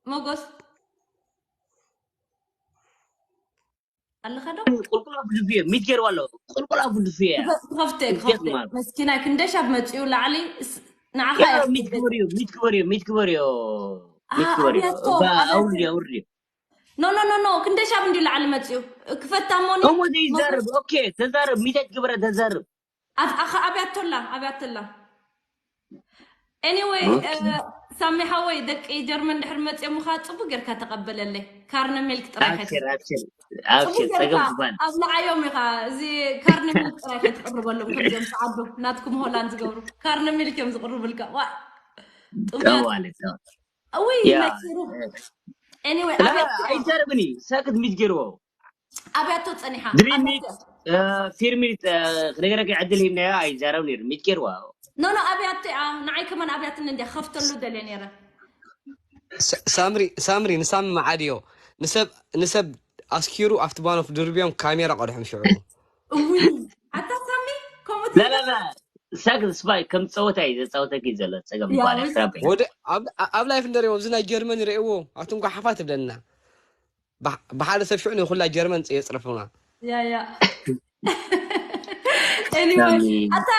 ሞገስ ኣለኻ ዶ ቁልቁል ኣብ ልብየ ሚት ገይርዋ ኣሎ ቁልቁል ኣብ ልብየ ክኸፍተ እንዴት ክኸፍተ ማለት መስኪናይ ክንደሻብ መፅኡ ላዕሊ ስ- ንዓኻ ያ እየ ሚት ግበርዮ ሚት ግበርዮ ሚት ግበርዮ ሚት ኣሃ፣ ግበርዮ ኣብያቶ፣ እባ ኣብያቶ። ኣውርድዮ ኣውርድዮ no no no no ክንደሻብ እንዲ ላዕሊ መፅኡ ክፈታ ሞኒ እሞ ዘይዛረብ ኦኬ ተዛረብ ሚት ኣይትግበረ ተዛረብ ኣብ ኣኻ ኣብያቶላ ኣብያቶላ anyway ኦኬ። እ፣ ሳሚ ሓወይ ደቂ ጀርመን ድሕር መፅኦምኻ ፅቡቅ ጌርካ ተቐበለለይ ካርነ ሚልክ ጥራይ ኣብሽር ከይትቕርብ- ኣብሽር ፅቡቅ ኣብሽር ጸገም ጌርካ ትባል ኣብ ንዓዮም ኢኻ እዚ ካርነ ሚልክ ጥራይ ከይትቕርበሎም ከምዚኦም ፃዓዱ ናትኩም ሆላንድ ዝገብሩ ካርነ ሚልክ እዮም ዝቕርብልካ ዋ ጥሙያት ጠዋለ ጠዋለ እውይ ያ መኪሩ anyway ላ ኣብያት ኣይዛረብኒ ሳክት ሚት ገይርዎ ኣብያቶ ፀኒሓ ድሪሚ ኣብያቶ- ፊርሚ ክነገረከ ዕድል ሂብናዮ ኣይዛረብ ነይሩ ሚት ገይርዋ no no ኣብያቶ እያ ንዓይ ከማን ኣብያትኒ እንዲያ ከፍተሉ ደልየ ነይረ ሳ- ሳምሪ ሳምሪ ንሳሚ መዓድዮ ንሰብ ንሰብ ኣስኪሩ ኣብቲ ባኖፍ ድርብዮም ካሜራ ቀድሖም ሽዑ እውይ ኣታ ሳሚ ከምኡ ላላላ ሳክት ስባይ ከም ፀወታ እዩ ዘፃወተኪ ዘሎ ፀገም ያ፣ ባለ ወይ- ክራበይ ወደ ኣብ- ኣብ ላይፍ እንደሪዎ ኣብዚ ናይ ጀርመን ይርእዎ ኣቱም ጓሓፋት ትብለና ብሓ- ብሓደ ሰብ ሽዑ ንኩላ ጀርመን የፅርፉና ያ ያ anyway ሳሚ ኣታ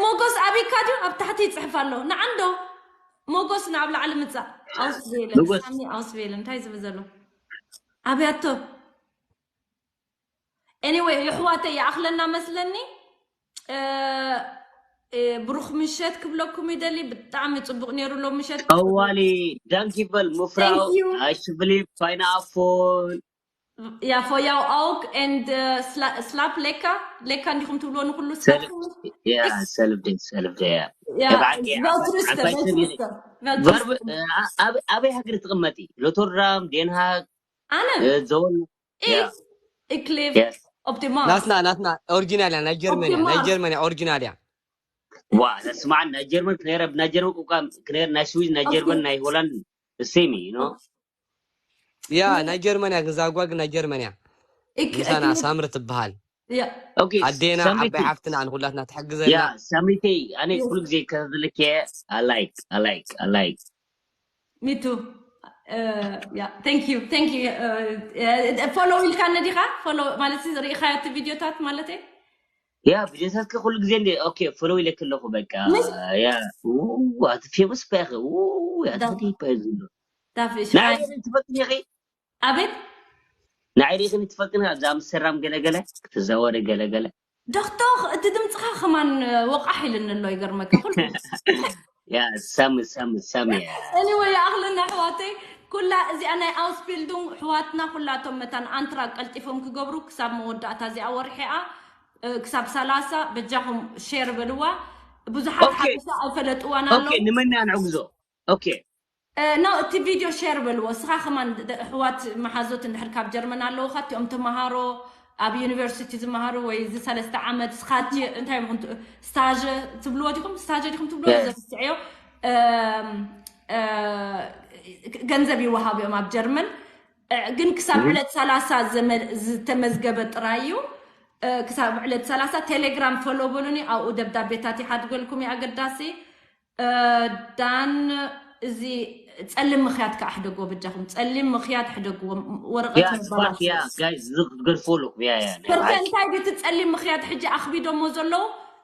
ሞጎስ ኣበይካ ድዩ ኣብ ታሕቲ ይፅሕፍ ኣሎ ንዓንዶ ሞጎስ ናብ ላዕሊ ምፃእ ኣውስቤልን ሞጎስ ሳሚ ኣውስቤልን እንታይ ዝብል ዘሎ ኣብያቶ anyway የሕዋተይ ይኣኽለና መስለኒ እ፣ እ፣ ብሩኽ ምሸት ክብለኩም ይደሊ ብጣዕሚ ፅቡቅ ነይሩ ሎ ምሸት ጠዋሊ ዳንኪበል ምፍራው Thank you. ኣሽፍሊ ፓይናፖል Ja, voor jou ook. En uh, sla, slaap lekker. Lekker እንዲኹም ትብልዎ ንኩሉ ሰልፍ ስላትኩም ያ ሰልፍ ደ ሰልፍ ደ ያ ያ ተባዕቂ ቨልትሩስተ ዓባይ ሰብ ቨልትሩስተ ቨርብ ቨልትሩስተ ኣበይ ሃገር ትቕመጢ ሎቶርዳም ዴንሃግ ኣነ ዞን ኢፍ ኢክሊፍ Yes. ኦፕቲማል ናትና ናትና ኦሪጂናል እያ ናይ ጀርመን እያ ናይ ኦፕቲማል ጀርመን እያ ኦሪጂናል እያ ዋ ስማዕ ናይ ጀርመን ክነረ ናይ ጀርመን ቁቃ ክነረ ናይ ስዊዝ ናይ ጀርመን ናይ ሆላንድ ሴሚ ኖ ያ ናይ ጀርመን እያ፣ ግን ዛጓ ግን ናይ ጀርመን እያ። እክ- ምሳና እክ- ሳምሪ ትበሃል። ያ ኦኬ ኣዴና ሳምሪቲ ዓባይ ሓፍትና ንኩላትና ያ ትሕግዘና። ሳምሪቲ ኣነ ኩሉ ግዜ ከዝልክ ኣላይክ ኣላይክ ኣላይክ ሚቱ ያ thank you thank you follow ኢልካኒ ዲኻ? ፎሎ ማለት ሲ ርኢኻዮ እቲ ቪዲዮታት ማለት እየ? ያ ቪዲዮታትክ ኩሉ ግዜ እንደ ኦኬ ፎሎ ኢለክ ኣለኹ በቃ ምስ ያ ው ኣቲ ፌመስ ባይኸ ው ኣቲ ዳ- ፈተይ ባይ ዝብሎ ዳፍሽ ናይ ሓይ ሬድን ትፈልጥኒ ኢኺ ኣቤት ናይ ሬድን ትፈልጥኒ ኣብዛ ኣምስተርዳም ገለገለ ክትዛወሪ ገለገለ ዶክተር እቲ ድምፅኻ ከማን ወቃሕ ኢልኒ ኣሎ ይገርመካ ኩሉ ያ ሳሚ ሳሚ ሳሚ ያ anyway ይኣኽለና ኣሕዋተይ ኩላ እዚኣ ናይ ኣውስቢልዱንግ ኣሕዋትና ኩላቶም መታን ኣንትራ ቀልጢፎም ክገብሩ ክሳብ መወዳእታ እዚኣ ወርሒኣ እ፣ ክሳብ ሰላሳ በጃኹም ሼር በልዋ ብዙሓት ኦኬ ሓበሻ ኣይፈለጥዋን ኦኬ ኣለዉ ንመና ንዕግዞ ኦኬ ኖ እቲ ቪድዮ ሼር በልዎ እስኻ ከማን ደ- ኣሕዋት መሓዞት እንድሕር ካብ ጀርመን ኣለዉኻ እቲኦም ተምሃሮ ኣብ ዩኒቨርሲቲ ዝመሃሩ ወይ እዚ ሰለስተ ዓመት ስኻቲ እንታይ ኢኹም ት- ስታዥ ትብልዎ ዲኹም ስታዥ ዲኹም ትብልዎ ያ ዘፍትዕዮ እም፣ እ፣ ገንዘብ ይወሃብዮም ኣብ ጀርመን እ፣ ግን ክሳብ ዕለት ሰላሳ ዘመ- ዝተመዝገበ ጥራይ እዩ እ፣ ክሳብ ዕለት ሰላሳ ቴሌግራም ፎሎ በሉኒ ኣብኡ ደብዳቤታት ይሓድገልኩም እዩ ኣገዳሲ እ፣ ዳን እዚ ጸሊም ምኽያድ ከዓ ሕደግዎ በጃኹም ጸሊም ምኽያድ ሕደግዎ ወረቐት ያ ስማርት ያ መበላሽወስ ጋይዝ እዚ ክትገድፎ ኣለኹም ያ ያ ናይ ፐርሰ ብሓቂ እንታይ ድዩ እቲ ጸሊም ምኽያድ ሕጂ ኣኽቢዶሞ ዘለዉ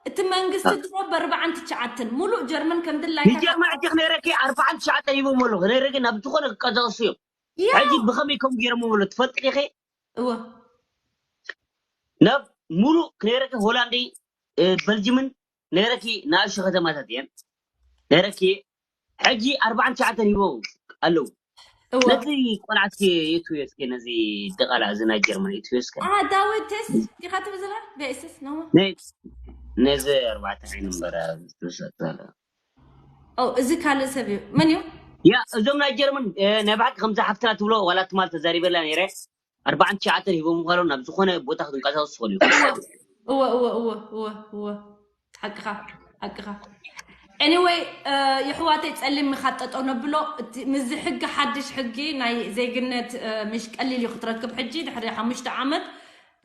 እቲ መንግስቲ ድሮ ብኣርባዓን ትሽዓትን ሙሉእ ጀርመን ከም ድላይካ ንጀርመን ሕጂ ክነረኪ ኣርባዓን ትሽዓተ ሂቦም ኣለኹ ነረኪ ናብ ዝኾነ ክቀሳቀሱ እዮም ያ ሕጂ ብኸመይ ከም ገይሮም ኣሎ ትፈልጥ ኢኺ እወ ናብ ሙሉእ ክነረኪ ሆላንድ እ፣ በልጅምን ነረኪ ንኣሽቱ ከተማታት እየን ነረኪ ሕጂ ኣርባዓን ትሽዓተን ሂቦም ኣለዉ እወ ነዚ ቆልዓትኪ የትውዮ እስኪ ነዚ ደቓላ እዚ ናይ ጀርመን የትውዮ እስከ ኣ ዳዊትስ ዲኻ ትብል ዘላ ቤስስ ነው ነዚ ኣርባዕተ ዓይኒ እምበር ዝተሰጠለ ኦ እዚ ካልእ ሰብ እዩ መን እዩ ያ እዞም ናይ ጀርመን እ፣ ናይ ብሓቂ ከምዚ ሓፍትና ትብሎ ዋላ ትማል ተዛሪበላ ነይረ ኣርባዓን ትሽዓተን ሂቦም ምዃኖም ናብ ዝኾነ ቦታ ክትንቀሳቀሱ ትኽእሉ ኢኹም እወ እወ እወ እወ እወ ሓቅኻ ሓቅኻ anyway የሕዋተይ ጸሊም ምኻጠጦ ነብሎ እቲ- ምስዚ ሕጊ ሓድሽ ሕጊ ናይ ዜግነት እ፣ ምሽ ቀሊል እዩ ክትረክብ ሕጂ ድሕሪ ሓሙሽተ ዓመት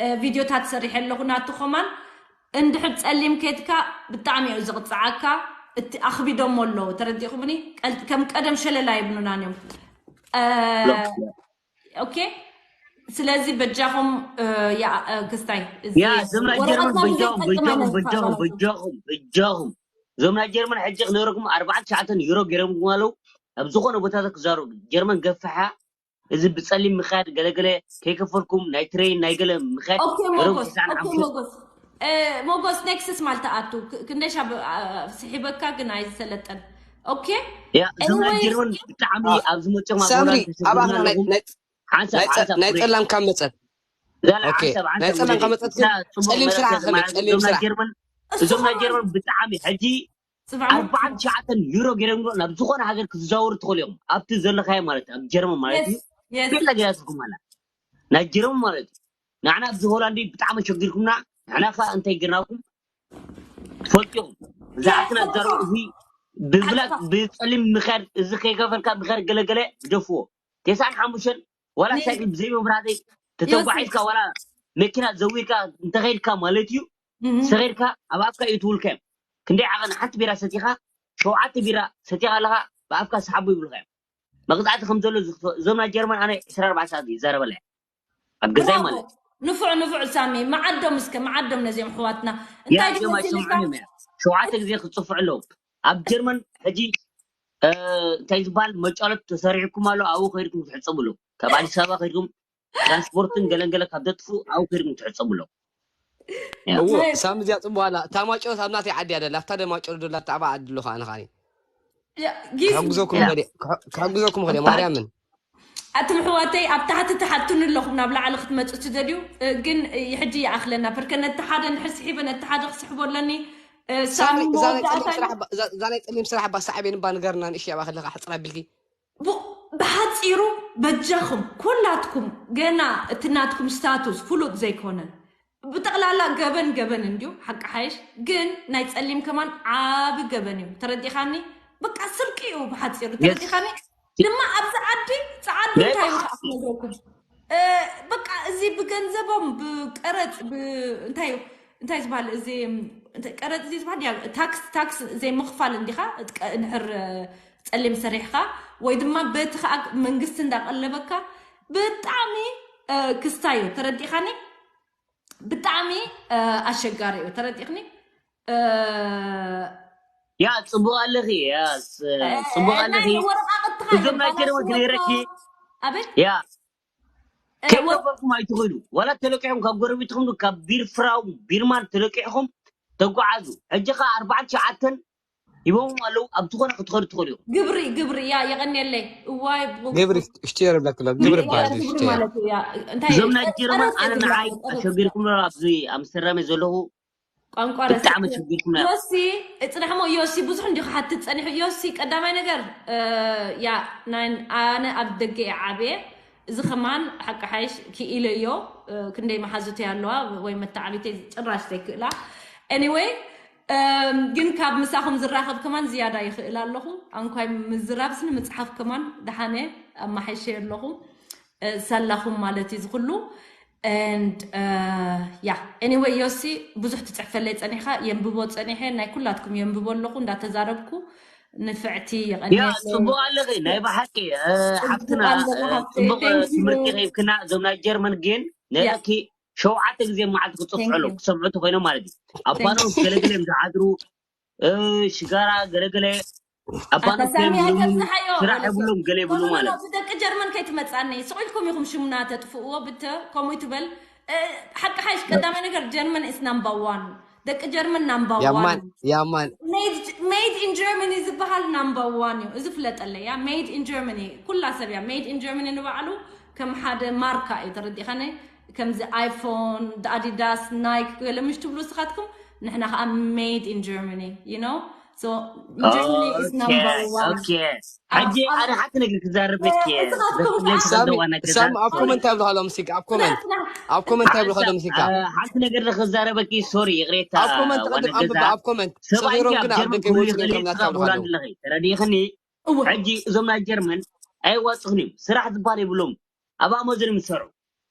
እ፣ ቪድዮታት ሰሪሐ ኣለኹ ናቱ ኸማን እንድሕር ጸሊም ኬድካ ብጣዕሚ እዩ ዝቕፅዓካ እቲ ኣኽቢዶሞ ኣለዉ ተረዲእኹምኒ ቀል- ከም ቀደም ሸለላ ይብሉናን እዮም እ፣ ብሎክ ኦኬ ስለዚ በጃኹም እ፣ ያ- እ፣ ክስታይ እዚ ያ እዞም ናይ ጀርመን ወረቐትና በጃኹም ብዘይጠቅም በጃኹም ኣይነስፋ በጃኹም በለኩም በጃኹም በጃኹም እዞም ናይ ጀርመን ሕጂ ክነግረኩም ኣርባዓን ትሽዓተን ዩሮ ገይሮም ኣለዉ ኣብ ዝኾነ ቦታታት ክዛረቡ ጀርመን ገፍሓ እዚ ብጸሊም ምኻድ ገለገለ ከይከፈልኩም ናይ ትሬን ናይ ገለ ምኻድ ኦኬ ገረብ ሞጎስ ትስዓን ኦኬ ሓሙሽተ ሞጎስ እ፣ ሞጎስ ኔክስት ማልታ ኣቱ ክ- ክንደይ ሻብ አ፣ ስሒበካ ግን ኣይሰለጠን ኦኬ ያ እዞም ናይ ኤኒዌይስ ጀርመን ብጣዕሚ አ፣ ኣብ ዝመፅኦም ኣብ ሳምሪ ሆላንድ ተሸጊርና ኣባኽና ናይ ኣለኹም ናይ ሓንሳብ ናይ ጸ- ሓንሳብ ናይ ፍሬ ጸላም ካብ መጸት ዛላ ኦኬ ሓንሳብ ናይ ሓንሳብ ጸላም ካብ ወደይ መጸት እዛ ግን ጽቡቕ ጸሊም መረዳት ስራሕ ከመይ ማለት ጸሊም እዞም ናይ ስራሕ ጀርመን እሱ እዞም ናይ ከማን ጀርመን ብጣዕሚ ሕጂ ጽባዕ መጥቶ ኣርባዓን ትሽዓተን ዩሮ ገይሮም ናብ ዝኾነ ሃገር ክትዛወሩ ትኽእሉ እዮም ኣብቲ ዘለኻዮ ማለት ኣብ ጀርመን ማለት እዩ የስ የስ ቤላ ገይራትኩም ኣላ ናይ ጀርመን ማለት እዩ ንዓና ኣብዚ ሆላንድ ብጣዕሚ ሸጊርኩምና ንዓና ከ እንታይ ገርናኩም ትፈልጡ ኢኹም እዛ ዓድና የስ ዛረቡ እዚ ብብላክ ሓቅኻ ብጸሊም ምኻድ እዚ ከይከፈልካ ምኻድ ገለገለ ግደፍዎ ተስዓን ሓሙሽተን ዋላ ኒ- ሳይክል ብዘይ መብራህቲ ዮሴፍ ተተጓዒዝካ ዋላ መኪና ዘዊርካ እንተኸይድካ ማለት እዩ እህ፣ ሰኺርካ ኣብ ኣፍካ እዩ ትውልካ እዮም ክንደይ ዓቐን ሓንቲ ቢራ ሰቲኻ ሸውዓተ ቢራ ሰቲኻ ኣለኻ ብኣፍካ ሰሓቦ ይብሉካ እዮም መቕፃዕቲ ከም ዘሎ ዝኽፈ- እዞም ናይ ጀርመን ኣነ ዕስራን ኣርባዕተን ሰዓት ይዛረበላ እየ ኣብ ገዛይ ብራቮ ማለት እዩ ንፉዕ ንፉዕ ሳሚ መዓዶም እስከ መዓዶም ነዚኦም ኣሕዋትና ያ እንታይ እዚኦም ድመሲልካ ኣይሰምዑን እዮም እያ ሸውዓተ ግዜ ክፅፍዑ ኣለዎም ኣብ ጀርመን ሕጂ እ፣ እንታይ ዝበሃል መጫወት ተሰሪሕኩም ኣሎ ኣብኡ ከይድኩም ትሕፀቡ ኣለዉ ካብ ኣዲስ ኣበባ ከይድኩም ትራንስፖርትን ገለንገለ ካብ ዘጥፉ ኣብኡ ከይድኩም ትሕፀቡ ኣለዉ ያ። እዎ ናይ- ሳሚ እዚኣ ፅቡቅ ኣላ እታ ማጨወት ኣብ ናተይ ዓዲ እያ ደላ ኣብታ ደማጨወት ደላ ኣብታ ዓዲ ኣለኹ ኣነ ካኒ ያ፣ ጊስ ክሕግዘኩም ያ። ይኽእል እየ። ክሕ- ክሕግዘኩም ይኽእል እየ ማርያምን ኣቱም ኣሕዋተይ ኣብ ታሕቲ ትሓቱኒ ኣለኹም ናብ ላዕሊ ክትመፁ ትደልዩ እ፣ ግን እ፣ ሕጂ ይኣኽለና ብርከ ነቲ ሓደ እንድሕር ስሒበ ነቲ ሓደ ክስሕቦ ኣለኒ እ፣ ሳሚ ሳሚ እዛ ናይ ጸሊም መወዳእታ ስራሕ ባ- እዛ- እዛ ናይ ጸሊም ስራሕ ባሳዕቤን እባ ንገርና ንእሽተይ ኣብኣ ከለኻ ሕጽር ኣቢልኪ ቡ- ብሓፂሩ በጃኹም ኩላትኩም ገና እቲ ናትኩም ስታቱስ ፍሉጥ ዘይኮነ ብጠቕላላ ገበን ገበን እንድዩ ሓቂ ሓይሽ ግን ናይ ጸሊም ከማን ዓቢ ገበን እዩ ተረዲኻኒ በቃ ስርቂ እዩ ብሓፂሩ የስ ተረዲኻኒ ድማ ኣብዚ ዓዲ ፃዓዱ እንታይ እዩ ከዓ ክነግረኩም። በቃ እዚ ብገንዘቦም ብቀረፅ እንታይ እዩ እንታይ ዝበሃል እዚ ቀረፅ እዚ ዝበሃል ታክስ ታክስ ዘይምኽፋል እንዲኻ ድሕር ፀሊም ሰሪሕኻ ወይ ድማ በቲ ከዓ መንግስቲ እንዳቀለበካ ብጣዕሚ ክስታዮ ተረዲኻኒ። ብጣዕሚ ኣሸጋሪ እዩ ተረዲኽኒ። ያ ፅቡቅ ኣለኺ ያ ፅቡቅ ኣለኺ። እዞም ናይ ጀርመን ክነይረኪ ኣቤት ያ ከይወፈርኩም ኣይትኽእሉ ዋላ ተለቂሕኩም ካብ ጎረቤትኩም ካብ ቢርፍራው ቢርማን ተለቂሕኩም ተጓዓዙ። ሕጂ ኸ ኣርባዕተ ሸዓተን ሂቦም ኣለዉ ኣብ ዝኾነ ክትኸዱ ትኽእሉ ኢኹም። ግብሪ ግብሪ ያ የቐንየለይ እዋይ ግብሪ ሽትየር ብለክሎ ግብሪ ይባሃል ግብሪ ማለት እዩ ያ እንታይ እዞም ናይ ጀርመን ኣነ ንዓይ ኣሸጊርኩም ኣብዚ ኣምስተርዳም ዘለኹ ቋንቋ ብጣዕሚ ሸጊርኩም ዮሲ እፅናሕሞ ዮሲ ብዙሕ እንዲ ክሓትት ፀኒሑ ዮሲ ቀዳማይ ነገር ያ ኣነ ኣብ ደገ እየ ዓብየ እዚ ከማን ሓቂ ሓይሽ ክኢለዮ ክንደይ መሓዙተይ ኣለዋ ወይ መተዓቢተይ ጭራሽ ዘይክእላ anyway ግን ካብ ምሳኹም ዝራኸብ ከማን ዝያዳ ይኽእል ኣለኹ ኣንኳይ ምዝራብስ ንምፅሓፍ ከማን ደሓነ ኣማሓይሸ ኣለኹ ሳላኹም ማለት እዩ ዝኩሉ and yeah anyway ዮሲ ብዙሕ ትፅሕፈለይ ፀኒሕካ የንብቦ ፀኒሐ ናይ ኩላትኩም የንብቦ ኣለኹ እንዳተዛረብኩ ንፍዕቲ ያ የቐንየለይ ጽቡቅ ኣለኺ ናይ ብሓቂ እ፣ ሓፍትና ኣለኺ እ፣ ሓፍተይ ጽቡቅ እ፣ thank you ትምህርቲ ሂብክና እዞም ናይ ጀርመን ግን ያ ነረኪ ሸውዓተ ግዜ መዓልቲ ክጽፍዑ ኣለዉ ክሰምዑ ተኮይኖም ማለት እዩ ኣባኖም ገለገለ እዮም ዝሓድሩ እ፣ ሽጋራ ገለገለ ኣባኖም ኣታ ሳሚ ገይሮም ዝብሉ ኣይተብዝሓዮ ስራሕ ማለት የብሎም ገለ ይብሉ ኖ ኖ ማለት ኖ እዩ ብደቂ ጀርመን ከይትመጻኒ ስቕ ኢልኩም ኢኹም ሽሙና ተጥፍእዎ ብተ ከምኡ ትበል እ፣ ሓቂ ሓይሽ ቀዳማይ ነገር ጀርመን is number one ደቂ ጀርመን number one ያማን ያማን made made in Germany ዝበሃል number one እዩ እዚ ፍለጠለይ ያ made in Germany ኩላ ሰብ እያ made in Germany ንባዕሉ ከም ሓደ ማርካ እዩ ተረዲኻኒ ከምዚ ኣይፎን ኣዲዳስ ናይክ ገለ ምሽ ትብሉ ስኻትኩም ንሕና ከዓ made in Germany you know so Germany is number one ኦኬ ሕጂ ኣነ ሓንቲ ነገር ክዛረበኪ እየ ንስኻትኩም ከዓ ዘፍለጥ ዘለዋ ነገር ሳም ኣብ ኮመንት ይብልካ ኣሎ ምስልካ ኣብ ኮመንት ኣብ ኮመንት ይብልካ ኣሎ ምስልካ ሓንቲ ነገር ክዛረበኪ ሶሪ ይቅሬታ ኣብ ኮመንት ዋና ቅድም ኣንብበ ገዛ ኣብ ኮመንት ሰብኣይ ሰጊሮም ኣብ ግን ኣብ ጀርመን ደገ ክብሉ ይወፁ ይኽእል እዮም እዩ ናትካ ትብላ ይብልካ ኣለዉ ኣለኺ ተረዲእኽኒ እወ ሕጂ እዞም ናይ ጀርመን ኣይዋፅኽን እዮም ስራሕ ዝበሃል የብሎም ኣብ ኣማዞን እዮም ዝሰርሑ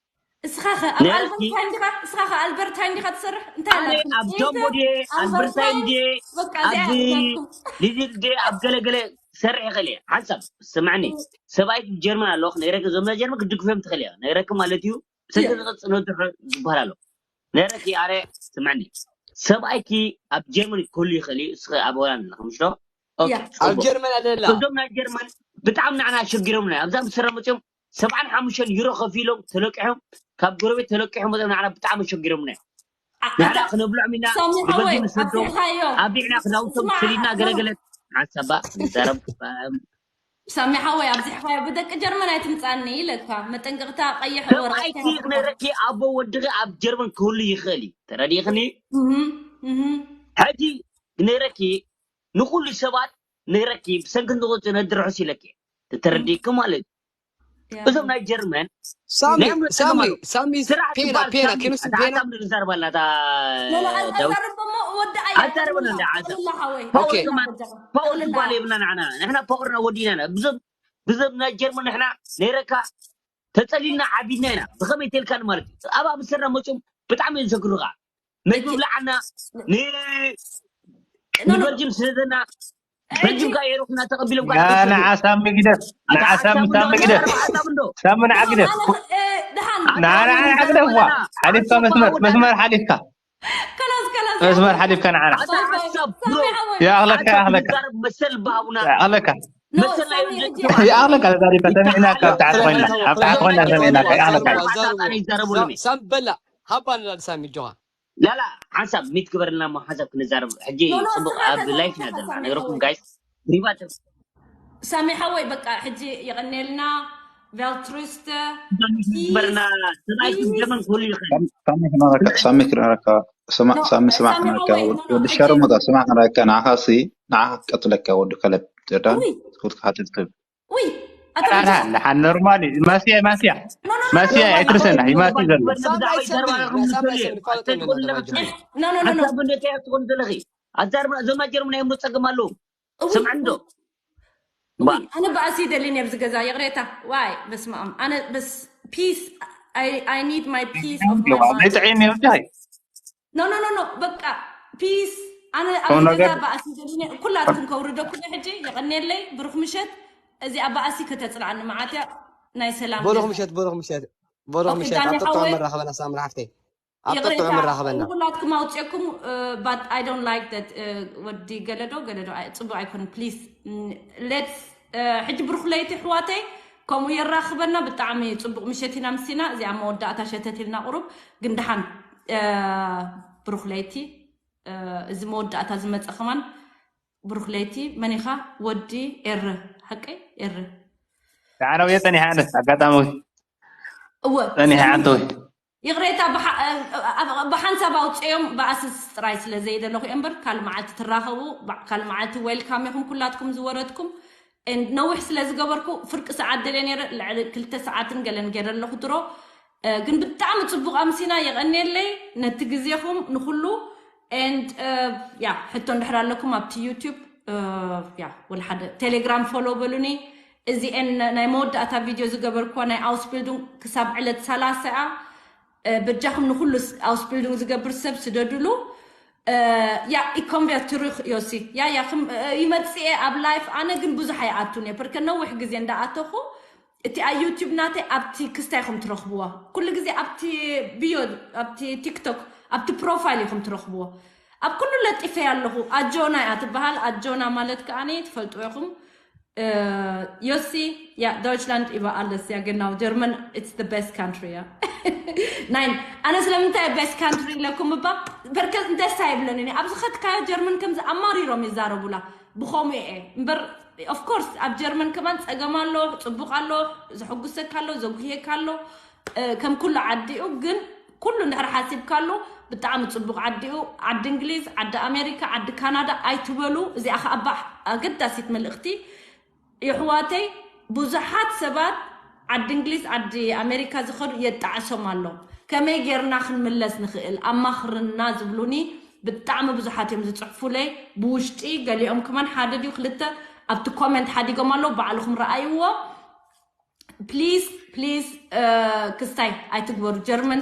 እስኻ ኸ ኣብ ኣልበርታይ እንዲኻ እስኻ ኸ ኣልበርታይ እንዲኻ ትሰርሕ እንታይ ኣነ ኣላትኩም ኣብ ጀምቦ ድየ ኣልበርታይም ድየ በቃ ኣብ እዚኣ እያ ትብላትኩም ሊድል ድየ ኣብ ገለገለ ክሰርሕ ይኽእል እየ ሓንሳብ ስምዕኒ ሰብኣይ ጀርመን ኣለኹ ነይረኪ እዞም ናይ ጀርመን ክድግፎም ትኽእል እያ ነይረኪ ማለት እዩ ብሰንኪ ዝቕፅል ወዲ ዝበሃል ኣሎ ነይረኪ ኣረ ስምዕኒ ሰብኣይኪ ኣብ ጀርመን ክህሉ ይኽእል እዩ እስኸ ኣብ ሆላንድ ኣለኹ ምሽ ዶ ያ ኣብ ጀርመን ኣለላ እዞም ናይ ጀርመን ብጣዕሚ ንዓና ኣሸጊሮምና እዮም። ኣብዛ ምስ ስረ መፅኦም ሰብዓን ሓሙሽተን ዩሮ ከፊሎም ተለቂሖም ካብ ጎረቤት ተለቂሖም መፅኦም ንዓና ብጣዕሚ ኣሸጊሮምና እዮም። ንሕና ክነብልዖም ኢና ሳሚ ንበዚ ሓወይ ንሰዶም ኣብዚሕኻዮ ኣቢዕና ክዳውንቶም ስማዕ፣ ሰዲድና ገለገለ ሓሳባ ንዛረብ ሳሚ ሓወይ ኣብዚሕኻዮ ብደቂ ጀርመን ኣይትምፃኒ ኢለካ መጠንቀቕታ ቀይሕ ሰብኣይኪ ወረቀት ክነረኪ ኣቦ ወድኺ ኣብ ጀርመን ክህሉ ይኽእል እዩ ተረዲእኽኒ እህም፣ እህም። ሕጂ ነረኪ ንኩሉ ሰባት ነረኪ ብሰንኪ ንቁፅ ነድርሑስ ኢለኪ ተተረዲእኪ ማለት እዩ ያ። እዞም ናይ ጀርመን ሳሚ ናይ ኣምሪካ ሳሚ ማለት ሳሚ ስራሕ ፔና ትበሃል ፔና ሳሚ ኪኑስ ኣታ ፔና ሓሳብ ንዛረብ ኣለና እታ ሎሎ ዳዊት ኣዛርብ እሞ ወዲ ኣያ ኣዛርበና እንዳ ሓሳብ ላ ሓወይ ፓወር ኦኬ። ከማን ፓወር ዝበሃል የብልና ንዓና ንሕና ፓወርና ወዲና ኢና ብዞም ብዞም ናይ ጀርመን ንሕና ነይረካ ተፀሊልና ዓቢድና ኢና ብኸመይ ተልካን ማለት እዩ ኣብ ኣብ ስርና መፅኦም ብጣዕሚ እዮም ዘግሩኻ መግቢ ብልዓና ን ንበልጅም ስደደና በልጅም ካ ኤሮፕና ተቐቢሎም ካ ንዓ ሳሚ ግደፍ ንዓ ሳሚ ሳሚ ግደፍ ሳሚ ንዓ ግደፍ ንዓ ንዓ ግደፍ ዋ ሓሊፍካ መስመር መስመር ሓሊፍካ መስመር ሓሊፍካ ንዓና ሓሳብ ይኣኽለካ ይኣኽለካ መሰል ባህቡና ይኣኽለካ መሰል ናይ ይኣኽለካ ተዛሪብካ ሰሚዕናካ ኣብ ታሕቲ ኮይና ኣብ ታሕቲ ኮይና ሰሚዕናካ ይኣኽለካ ይዛረቡ ሳም በላ ሃባ ንላል ሳሚ ጆኻ ላላ ሓንሳብ ሚት ግበርልና ሞ ሓንሳብ ክንዛረብ ሕጂ ጽቡቅ ኣብ ላይፍ ኢና ዘለና ነግረኩም ጋይስ ሪባት ሳሚ ሓወይ በቃ ሕጂ የቐኔልና ቬልትሩስተ ግበርና ሰብኣይ ጀመን ክህሉ ይኽእል ሳሚ ክነረካ ሳሚ ክነረካ ስማ ሳሚ ስማ ክነረካ ወዲ ሸርሙጣ ስማ ክነረካ ንዓኻ ሲ ንዓኻ ክቀትለካ ወዲ ከለብ ጀርዳን ትኩት ክሓትት ክብ ውይ ደሓን ኖርማል እዩ ማስያ ማስያ ማስያ ኣይትርሰና ይማሲ ዘሎ ኖ ኖ ኖ ትኾኑ ዘለኺ ኣዛርባ እዞም ኣጀርም ናይ እምሮ ፀገም ኣለዎም ስምዕ እንዶ ውይ፣ ኣነ ባእሲ ደሊን ኣብዚ ገዛ ይቕሬታ። ዋይ በስመ ኣብ። ኣነ በስ peace, I, I need my peace of my mind. ዘይጥዕም እዮም እንታይ No, no, no, no. በቃ peace. ኣነ ኣብዚ ገዛ ባእሲ ደሊን። ኩላትኩም ከውርደኩም ሕጂ። የቐኔለይ። ብሩኽ ምሸት። እዚኣ ባእሲ ከተጽልዓኒ መዓት እያ። ናይ ሰላም ብሩኽ ገዛ። ምሸት፣ ብሩኽ ምሸት፣ ብሩኽ ኦኬ፣ ምሸት። ዳኒ ኣብ ጥጥዑ ሓወይ። መራኸበና ሳምሪ ሓፍተይ፣ ኣብ ጥጥዑ ይቕሬታ፣ መራኸበና። ንኩላትኩም ኣውፅኤኩም። ባት I don't like that. ወዲ ገለዶ ገለዶ ኣይ- ፅቡቅ ኣይኮን። Please, let's. ሕጂ ብሩኽ ለይቲ ኣሕዋተይ ከምኡ የራኽበና። ብጣዕሚ ፅቡቅ ምሸት ኢና ምሲና። እዚኣ መወዳእታ ሸተት ኢልና ቁሩብ። ግን ደሓን ብሩኽ ለይቲ። እዚ መወዳእታ ዝመፀ ከማን ብሩኽ ለይቲ። መን ኢኻ? ወዲ ኤረ። ሓቀይ ኤረ። ደሓን ውየ ጸኒሐ። ኣነ ኣጋጣሚ እወ ጸኒሐ። ሓንቲ ወይ ይቕሬታ፣ ብሓ- ኣብ- ብሓንሳብ ኣውፅኦም ብኣስስ ጥራይ ስለ ዘይደለኹ እየ እምበር፣ ካልእ መዓልቲ ትራኸቡ። ባ- ካልእ መዓልቲ welcome ኢኹም ኩላትኩም ዝወረድኩም። And ነዊሕ ስለ ዝገበርኩ ፍርቂ ሰዓት ደለ ነይረ፣ ልዕሊ ክልተ ሰዓትን ገለን ገይረ ኣለኹ ድሮ። እ፣ ግን ብጣዕሚ ፅቡቕ ኣምሲና። የቐንየለይ ነቲ ግዜኹም ንኹሉ። And ያ፣ ሕቶ እንድሕር ኣለኩም ኣብቲ YouTube፣ ያ፣ ወላ ሓደ ቴሌግራም ፎሎ በሉኒ። እዚኤን ናይ መወዳእታ ቪድዮ ዝገበርኩዋ ናይ ኣውስቢልዱንግ ክሳብ ዕለት ሰላሳ እያ። በጃኹም ንኩሉ ኣውስቢልዱንግ ዝገብር ሰብ ስደዱሉ። ያ፣ ich komme wieder zurück, ዮሲ። ያ፣ ያ፣ ክም- ይመጽእ እየ ኣብ ላይፍ። ኣነ ግን ብዙሕ ኣይኣቱን እየ፣ ፐርከ ነዊሕ ግዜ እንዳኣተኹ። እቲ ኣብ ዩቲዩብ ናተይ ኣብቲ ክስታይ ኢኹም ትረኽብዎ። ኩሉ ግዜ ኣብቲ ብዮ፣ ኣብቲ ቲክቶክ፣ ኣብቲ ፕሮፋይል ኢኹም ትረኽብዎ። ኣብ ኩሉ ለጢፈ ኣለኹ። ኣጆና እያ ትበሃል። ኣጆና ማለት ከኣ ትፈልጥዎ ኢኹም። ዮሲ፣ ያ፣ ዶይችላንድ ኢባ ኣለስ ያ፣ genau, ጀርመን it's the best country ያ። ናይን ኣነ ስለምንታይ ቤስት ካንትሪ ኢለኩም እባ? በርከ ደስ ኣይብለንን። ኣብዚ ኸድካዮ ጀርመን ከምዚ ኣማሪሮም ይዛረቡላ። ብኸምኡ እየ እምበር፣ of course ኣብ ጀርመን ከማን ጸገም ኣሎ፣ ጽቡቕ ኣሎ፣ ዘሐጉሰካ ኣሎ፣ ዘጉህየካ ኣሎ። ከም ኩሉ ዓዲኡ ግን ኩሉ እንድሕር ሓሲብካሉ ብጣዕሚ ጽቡቕ ዓዲኡ። ዓዲ እንግሊዝ፣ ዓዲ ኣሜሪካ፣ ዓዲ ካናዳ ኣይትበሉ። እዚኣ ኸኣ ኣባ ኣገዳሲት መልእኽቲ። የሕዋተይ፣ ብዙሓት ሰባት ዓዲ እንግሊዝ፣ ዓዲ ኣሜሪካ ዝኸዱ የጣዕሶም ኣሎ። ከመይ ጌርና ክንምለስ ንኽእል ኣማኽርና ዝብሉኒ ብጣዕሚ ብዙሓት እዮም ዝጽሕፉለይ። ብውሽጢ ገሊኦም ከማን ሓደ ድዩ ክልተ ኣብቲ ኮመንት ሓዲጎም ኣለዉ። ባዕልኹም ረኣይዎ። ፕሊዝ ፕሊዝ ክስታይ ኣይትግበሩ። ጀርመን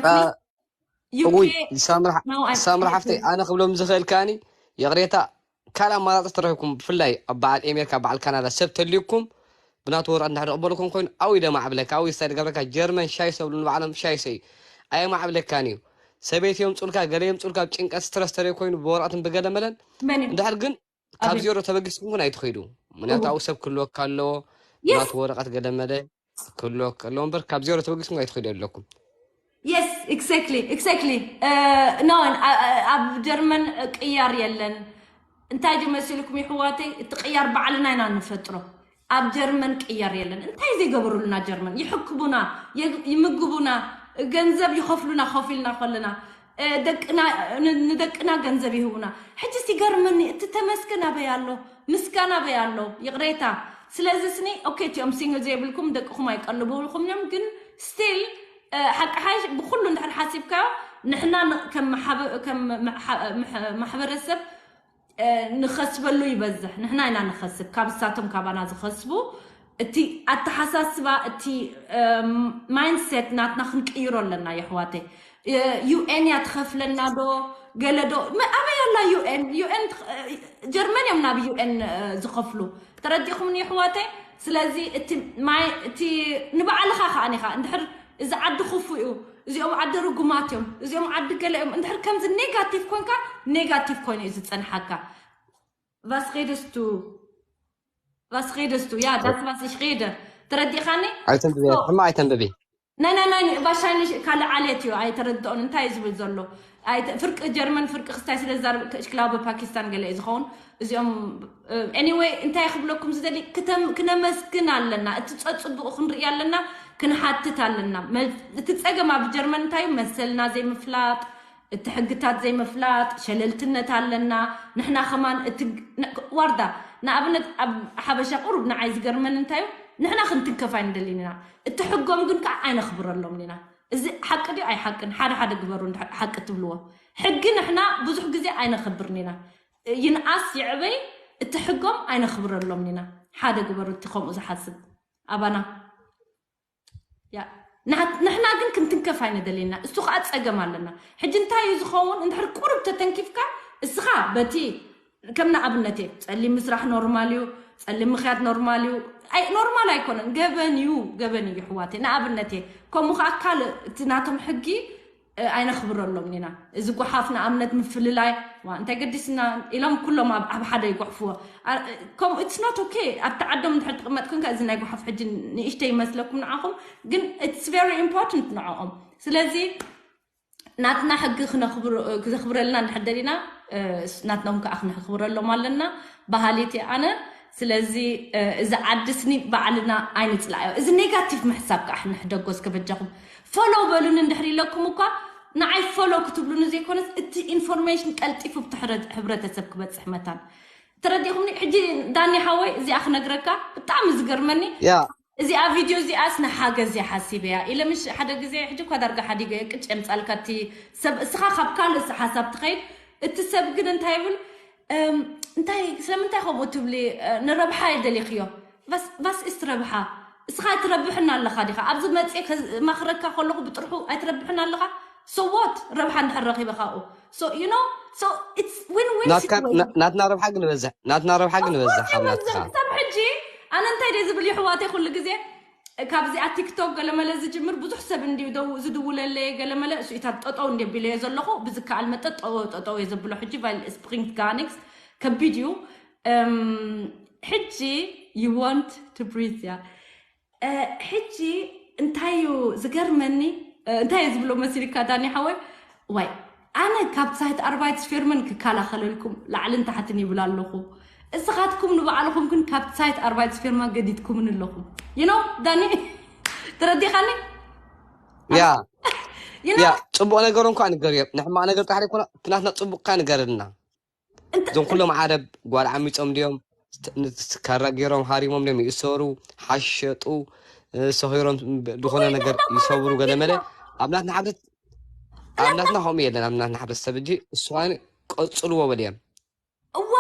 እውይ ዩኬ ሳምራ No, I- ሳምራ I- ሓፍተይ፣ ኣነ ክብሎም ዝኽእል ከኣኒ ይቕሬታ፣ ካልእ ኣማራፂ ተረኺብኩም፣ ብፍላይ ኣብ በዓል ኣሜሪካ በዓል ካናዳ ሰብ ተልዩኩም ብናቱ ወረቐት እንድሕር ደቕበልኩም ኮይኑ ኣብኡ ደማዕብለካ ኣብኡ ይሳይ ደገብረካ። ጀርመን ሻይ ሰብሉ ንባዕሎም ሻይ ሰዩ ኣየማዕብለካን እዩ። ሰበይቲ የምፁልካ፣ ገለ የምፁልካ፣ ኣብ ጭንቀት ስትረስ ተሪኦ ኮይኑ ብወረቐትን ብገለ መለን መን እዩ? እንድሕር ግን ካብ ኣቤት። ዜሮ ተበጊስኩም ግን ኣይትኸይዱ። ምክንያቱ እወ። ኣብኡ ሰብ ክህልወካ ኣለዎ፣ የስ። ናቱ ወረቐት ገለ መለ ክህልወካ ኣለዎ እምበር ካብ ዜሮ ተበጊስኩም ኣይትኸይዱ ኣለኩም። የስ፣ ኤግዛክትሊ ኤግዛክትሊ። ኖ፣ ኣብ ጀርመን ቅያር የለን። እንታይ ድዩ መሲልኩም ይሕዋተይ? እቲ ቅያር ባዕልና ኢና ንፈጥሮ። ኣብ ጀርመን ቅያር የለን። እንታይ ዘይገበሩልና ጀርመን? ይሕክቡና፣ የ- ይምግቡና፣ ገንዘብ ይኸፍሉና፣ ከፊልና ከለና እ፣ ደቅና ን- ንደቅና ገንዘብ ይህቡና። ሕጂ ሲገርመኒ እቲ ተመስገን ኣበይ ኣሎ? ምስጋና ኣበይ ኣሎ? ይቕሬታ። ስለዚ ስኒ ኦኬ፣ እቲኦም ሲንግል ዘይብልኩም ደቅኹም ኣይቀልቡልኩም እዮም። ግን ስቲል ሓቂ ሓይሽ ብኩሉ እንድሕር ሓሲብካዮ ንሕና ን- ከም ማሕበ- ከም ማሓ- ማሕ- ማሕበረሰብ እ፣ ንኸስበሉ ይበዝሕ። ንሕና ኢና ንኸስብ ካብ እሳቶም ካባና ዝኸስቡ። እቲ ኣተሓሳስባ፣ እቲ ማይንድሴት ናትና ክንቅይሮ ኣለና የሕዋተይ። ዩኤን እያ ትኸፍለና ዶ ገለ ዶ? መ- ኣበይ ኣላ ዩኤን? ዩኤን ትኸ- ጀርመን እዮም ናብ ዩኤን ዝኸፍሉ። ተረዲኹምኒ የሕዋተይ? ስለዚ እቲ ማይ- እቲ ንባዕልኻ ከኣ ኢኻ እንድሕር እዚ ዓዲ ክፉ እዩ፣ እዚኦም ዓዲ ርጉማት እዮም፣ እዚኦም ዓዲ ገለ እዮም እንድሕር ከምዚ ኔጋቲቭ ኮንካ፣ ኔጋቲቭ ኮይኑ እዩ ዝጸንሓካ። Was redest du? Was redest du? Ja, das, was ich rede. ተረዲኻኒ? ኣይተንብቢ፣ ሕማ ኣይተንብቢ። ናይ ናይ ናይ ባሻይኒ ካልእ ዓሌት እዩ፣ ኣይተረድኦን። እንታይ እዩ ዝብል ዘሎ? ኣይ- ፍርቂ ጀርመን ፍርቂ ክስታይ ስለ ዝዛረብ ክላበ ፓኪስታን ገለ እዩ ዝኸውን። እዚኦም ኤኒወይ፣ እንታይ ክብለኩም ዝደሊ፣ ክተም- ክነመስግን ኣለና። እቲ ጸጽቡቑ ክንርኢ ኣለና፣ ክንሓትት ኣለና። መል- እቲ ጸገም ኣብ ጀርመን እንታይ እዩ? መሰልና ዘይምፍላጥ፣ እቲ ሕግታት ዘይምፍላጥ፣ ሸለልትነት ኣለና። ንሕና ከማን እቲ ን- ዋርዳ ንኣብነት ኣብ ሓበሻ ቁሩብ ንዓይ ዝገርመን እንታይ እዩ? ንሕና ክንትንከፍ ኣይንደልን ኢና። እቲ ሕጎም ግን ከዓ ኣይነኽብረሎም ኢና። እዚ ሓቂ ድዩ ኣይሓቅን? ሓደ ሓደ ግበሩ እንድሕር ሓቂ ትብልዎ። ሕጊ ንሕና ብዙሕ ግዜ ኣይነኽብርን ኢና። ይንኣስ ይዕበይ እቲ ሕጎም ኣይነኽብረሎም ኢና። ሓደ ግበሩ እቲ ከምኡ ዝሓስብ ኣባና። ያ፣ ንሓ-፣ ንሕና ግን ክንትንከፍ ኣይንደልየና። እሱ ከዓ ጸገም ኣለና። ሕጂ እንታይ እዩ ዝኸውን? እንድሕር ቁሩብ ተተንኪፍካ፣ እስኻ በቲ፣ ከም ንኣብነት እየ፣ ጸሊም ምስራሕ ኖርማል እዩ፣ ጸሊም ምኽያድ ኖርማል እዩ። ኣይ፣ ኖርማል ኣይኮነን፣ ገበን እዩ፣ ገበን እዩ፣ ኣሕዋተይ። ንኣብነት እየ፣ ከምኡ ከዓ ካልእ እቲ ናቶም ሕጊ፣ እ፣ ኣይነኽብረሎም ኢና። እዚ ጓሓፍ ንኣብነት ምፍልላይ፣ ዋ፣ እንታይ ገዲስና ኢሎም ኩሎም ኣብ፣ ኣብ ሓደ ይጓሕፍዎ። ኣ-፣ ከምኡ፣ it's not okay። ኣብቲ ዓዶም እንድሕር ትቕመጥ ኮንካ፣ እዚ ናይ ጓሓፍ ሕጂ ንእሽተይ ይመስለኩም ንዓኹም፣ ግን it's very important ንዕኦም። ስለዚ ናትና ሕጊ ክነኽብር-፣ ክዘኽብረልና እንድሕር ደሊና፣ እ፣ ናትናውን ከዓ ክነኽብረሎም ኣለና። በሃሊት እየ ኣነ። ስለዚ፣ እ፣ እዚ ዓዲ ስኒ ባዕልና ኣይንጽላእዮ። እዚ ኔጋቲቭ ምሕሳብ ከዓ ንሕደጎ እስከ በጃኹም። ፎሎ በሉኒ እንድሕር ኢለኩም እኳ፣ ንዓይ ፎሎ ክትብሉኒ ዘይኮነስ፣ እቲ ኢንፎርሜሽን ቀልጢፉ ብቲ ሕብረ-፣ ሕብረተሰብ ክበጽሕ መታን። ተረዲኹምኒ? ሕጂ ዳኒ ሓወይ፣ እዚኣ ክነግረካ፣ ብጣዕሚ ዝገርመኒ፣ ያ። እዚኣ ቪድዮ እዚኣስ ንሓገዝ እያ ሓሲበያ ኢለ፣ ምሽ ሓደ ግዜ፣ ሕጂ እኳ ዳርጋ ሓዲገ እየ፣ ቅጭ የምጻልካ እቲ ሰብ፣ እስኻ ካብ ካልእ ሓሳብ ትኸይድ፣ እቲ ሰብ ግን እንታይ ይብል? እም፣ እንታይ፣ ስለምንታይ ከምኡ ትብሊ? እ፣ ንረብሓ እየ ደሊኽዮ። ቫስ-፣ ቫስ ኢስት ረብሓ? እስኻ ትረብሕና ኣለኻ ዲኻ? ኣብዚ መጽእ ከዝ-፣ ማኽረካ ከለኹ ብጥርሑ ኣይትረብሕና ኣለኻ? So what? ረብሓ እንድሕር ረኺበ ካብኡ። So, you know, so it's win-win ናትካ-፣ situation። ና-፣ ናትና ረብሓ ግን ይበዝሕ፣ ናትና ረብሓ ግን Of ይበዝሕ course ካብ ናትካ። ይበዝሕ። ክሳብ ሕጂ ኣነ እንታይ ድየ ዝብል፣ ይሕዋተይ፣ ኩሉ ግዜ ካብዚኣ ቲክቶክ ገለመለ ዝጅምር ብዙሕ ሰብ እንድዩ ደው-፣ ዝድውለለየ፣ ገለመለ እሱኢታት ጠጠው እንድየ ቢለየ ዘለኹ፣ ብዝከኣል መጠን ጠጠው፣ ጠጠው እየ ዘብሎ። ሕጂ ቫይል ስፕሪንግ ጋኒክስ ከቢድ እዩ። እም፣ ሕጂ you want to breathe እያ። እ፣ ሕጂ እንታይ እዩ ዝገርመኒ? እ፣ እንታይ እዩ ዝብሎ መሲልካ ዳኒ ሓወይ? ዋይ፣ ኣነ ካብ ሳይት ኣርባይት ስፌርመን ክከላኸለልኩም ላዕልን ታሕትን ይብል ኣለኹ። እስኻትኩም ንባዕልኹም ግን ካብ ሳይት ኣርባይት ስፌርማ ገዲድኩምን ኣለኹም። You know፣ ዳኒ፣ ተረዲኻኒ? ያ። You know? ያ፣ ጽቡቕ ነገር እንኳ ንገር እዮም። ንሕማቕ ነገር ጥራሕ ዘይኮነ፣ እቲ ናትና ጽቡቕ እኳ ንገረልና። እንተ-፣ እዞም ኩሎም ዓረብ ጓል ዓሚጾም ድዮም? ስት-፣ ን-፣ ስካራ ገይሮም ሃሪሞም ድዮም? ይእሰሩ፣ ሓሸጡ፣ እ፣ ሰኺሮም ብ-፣ ዝኾነ ነገር ይሰብሩ ገለ መለ። ኣብ ናትና ሕብረት-፣ ኣብ ናትና ከምኡ የለን፣ ኣብ ናትና ሕብረተሰብ እንጂ እሱ ኸኣ ቀጽልዎ በል እዮም። እዋ፣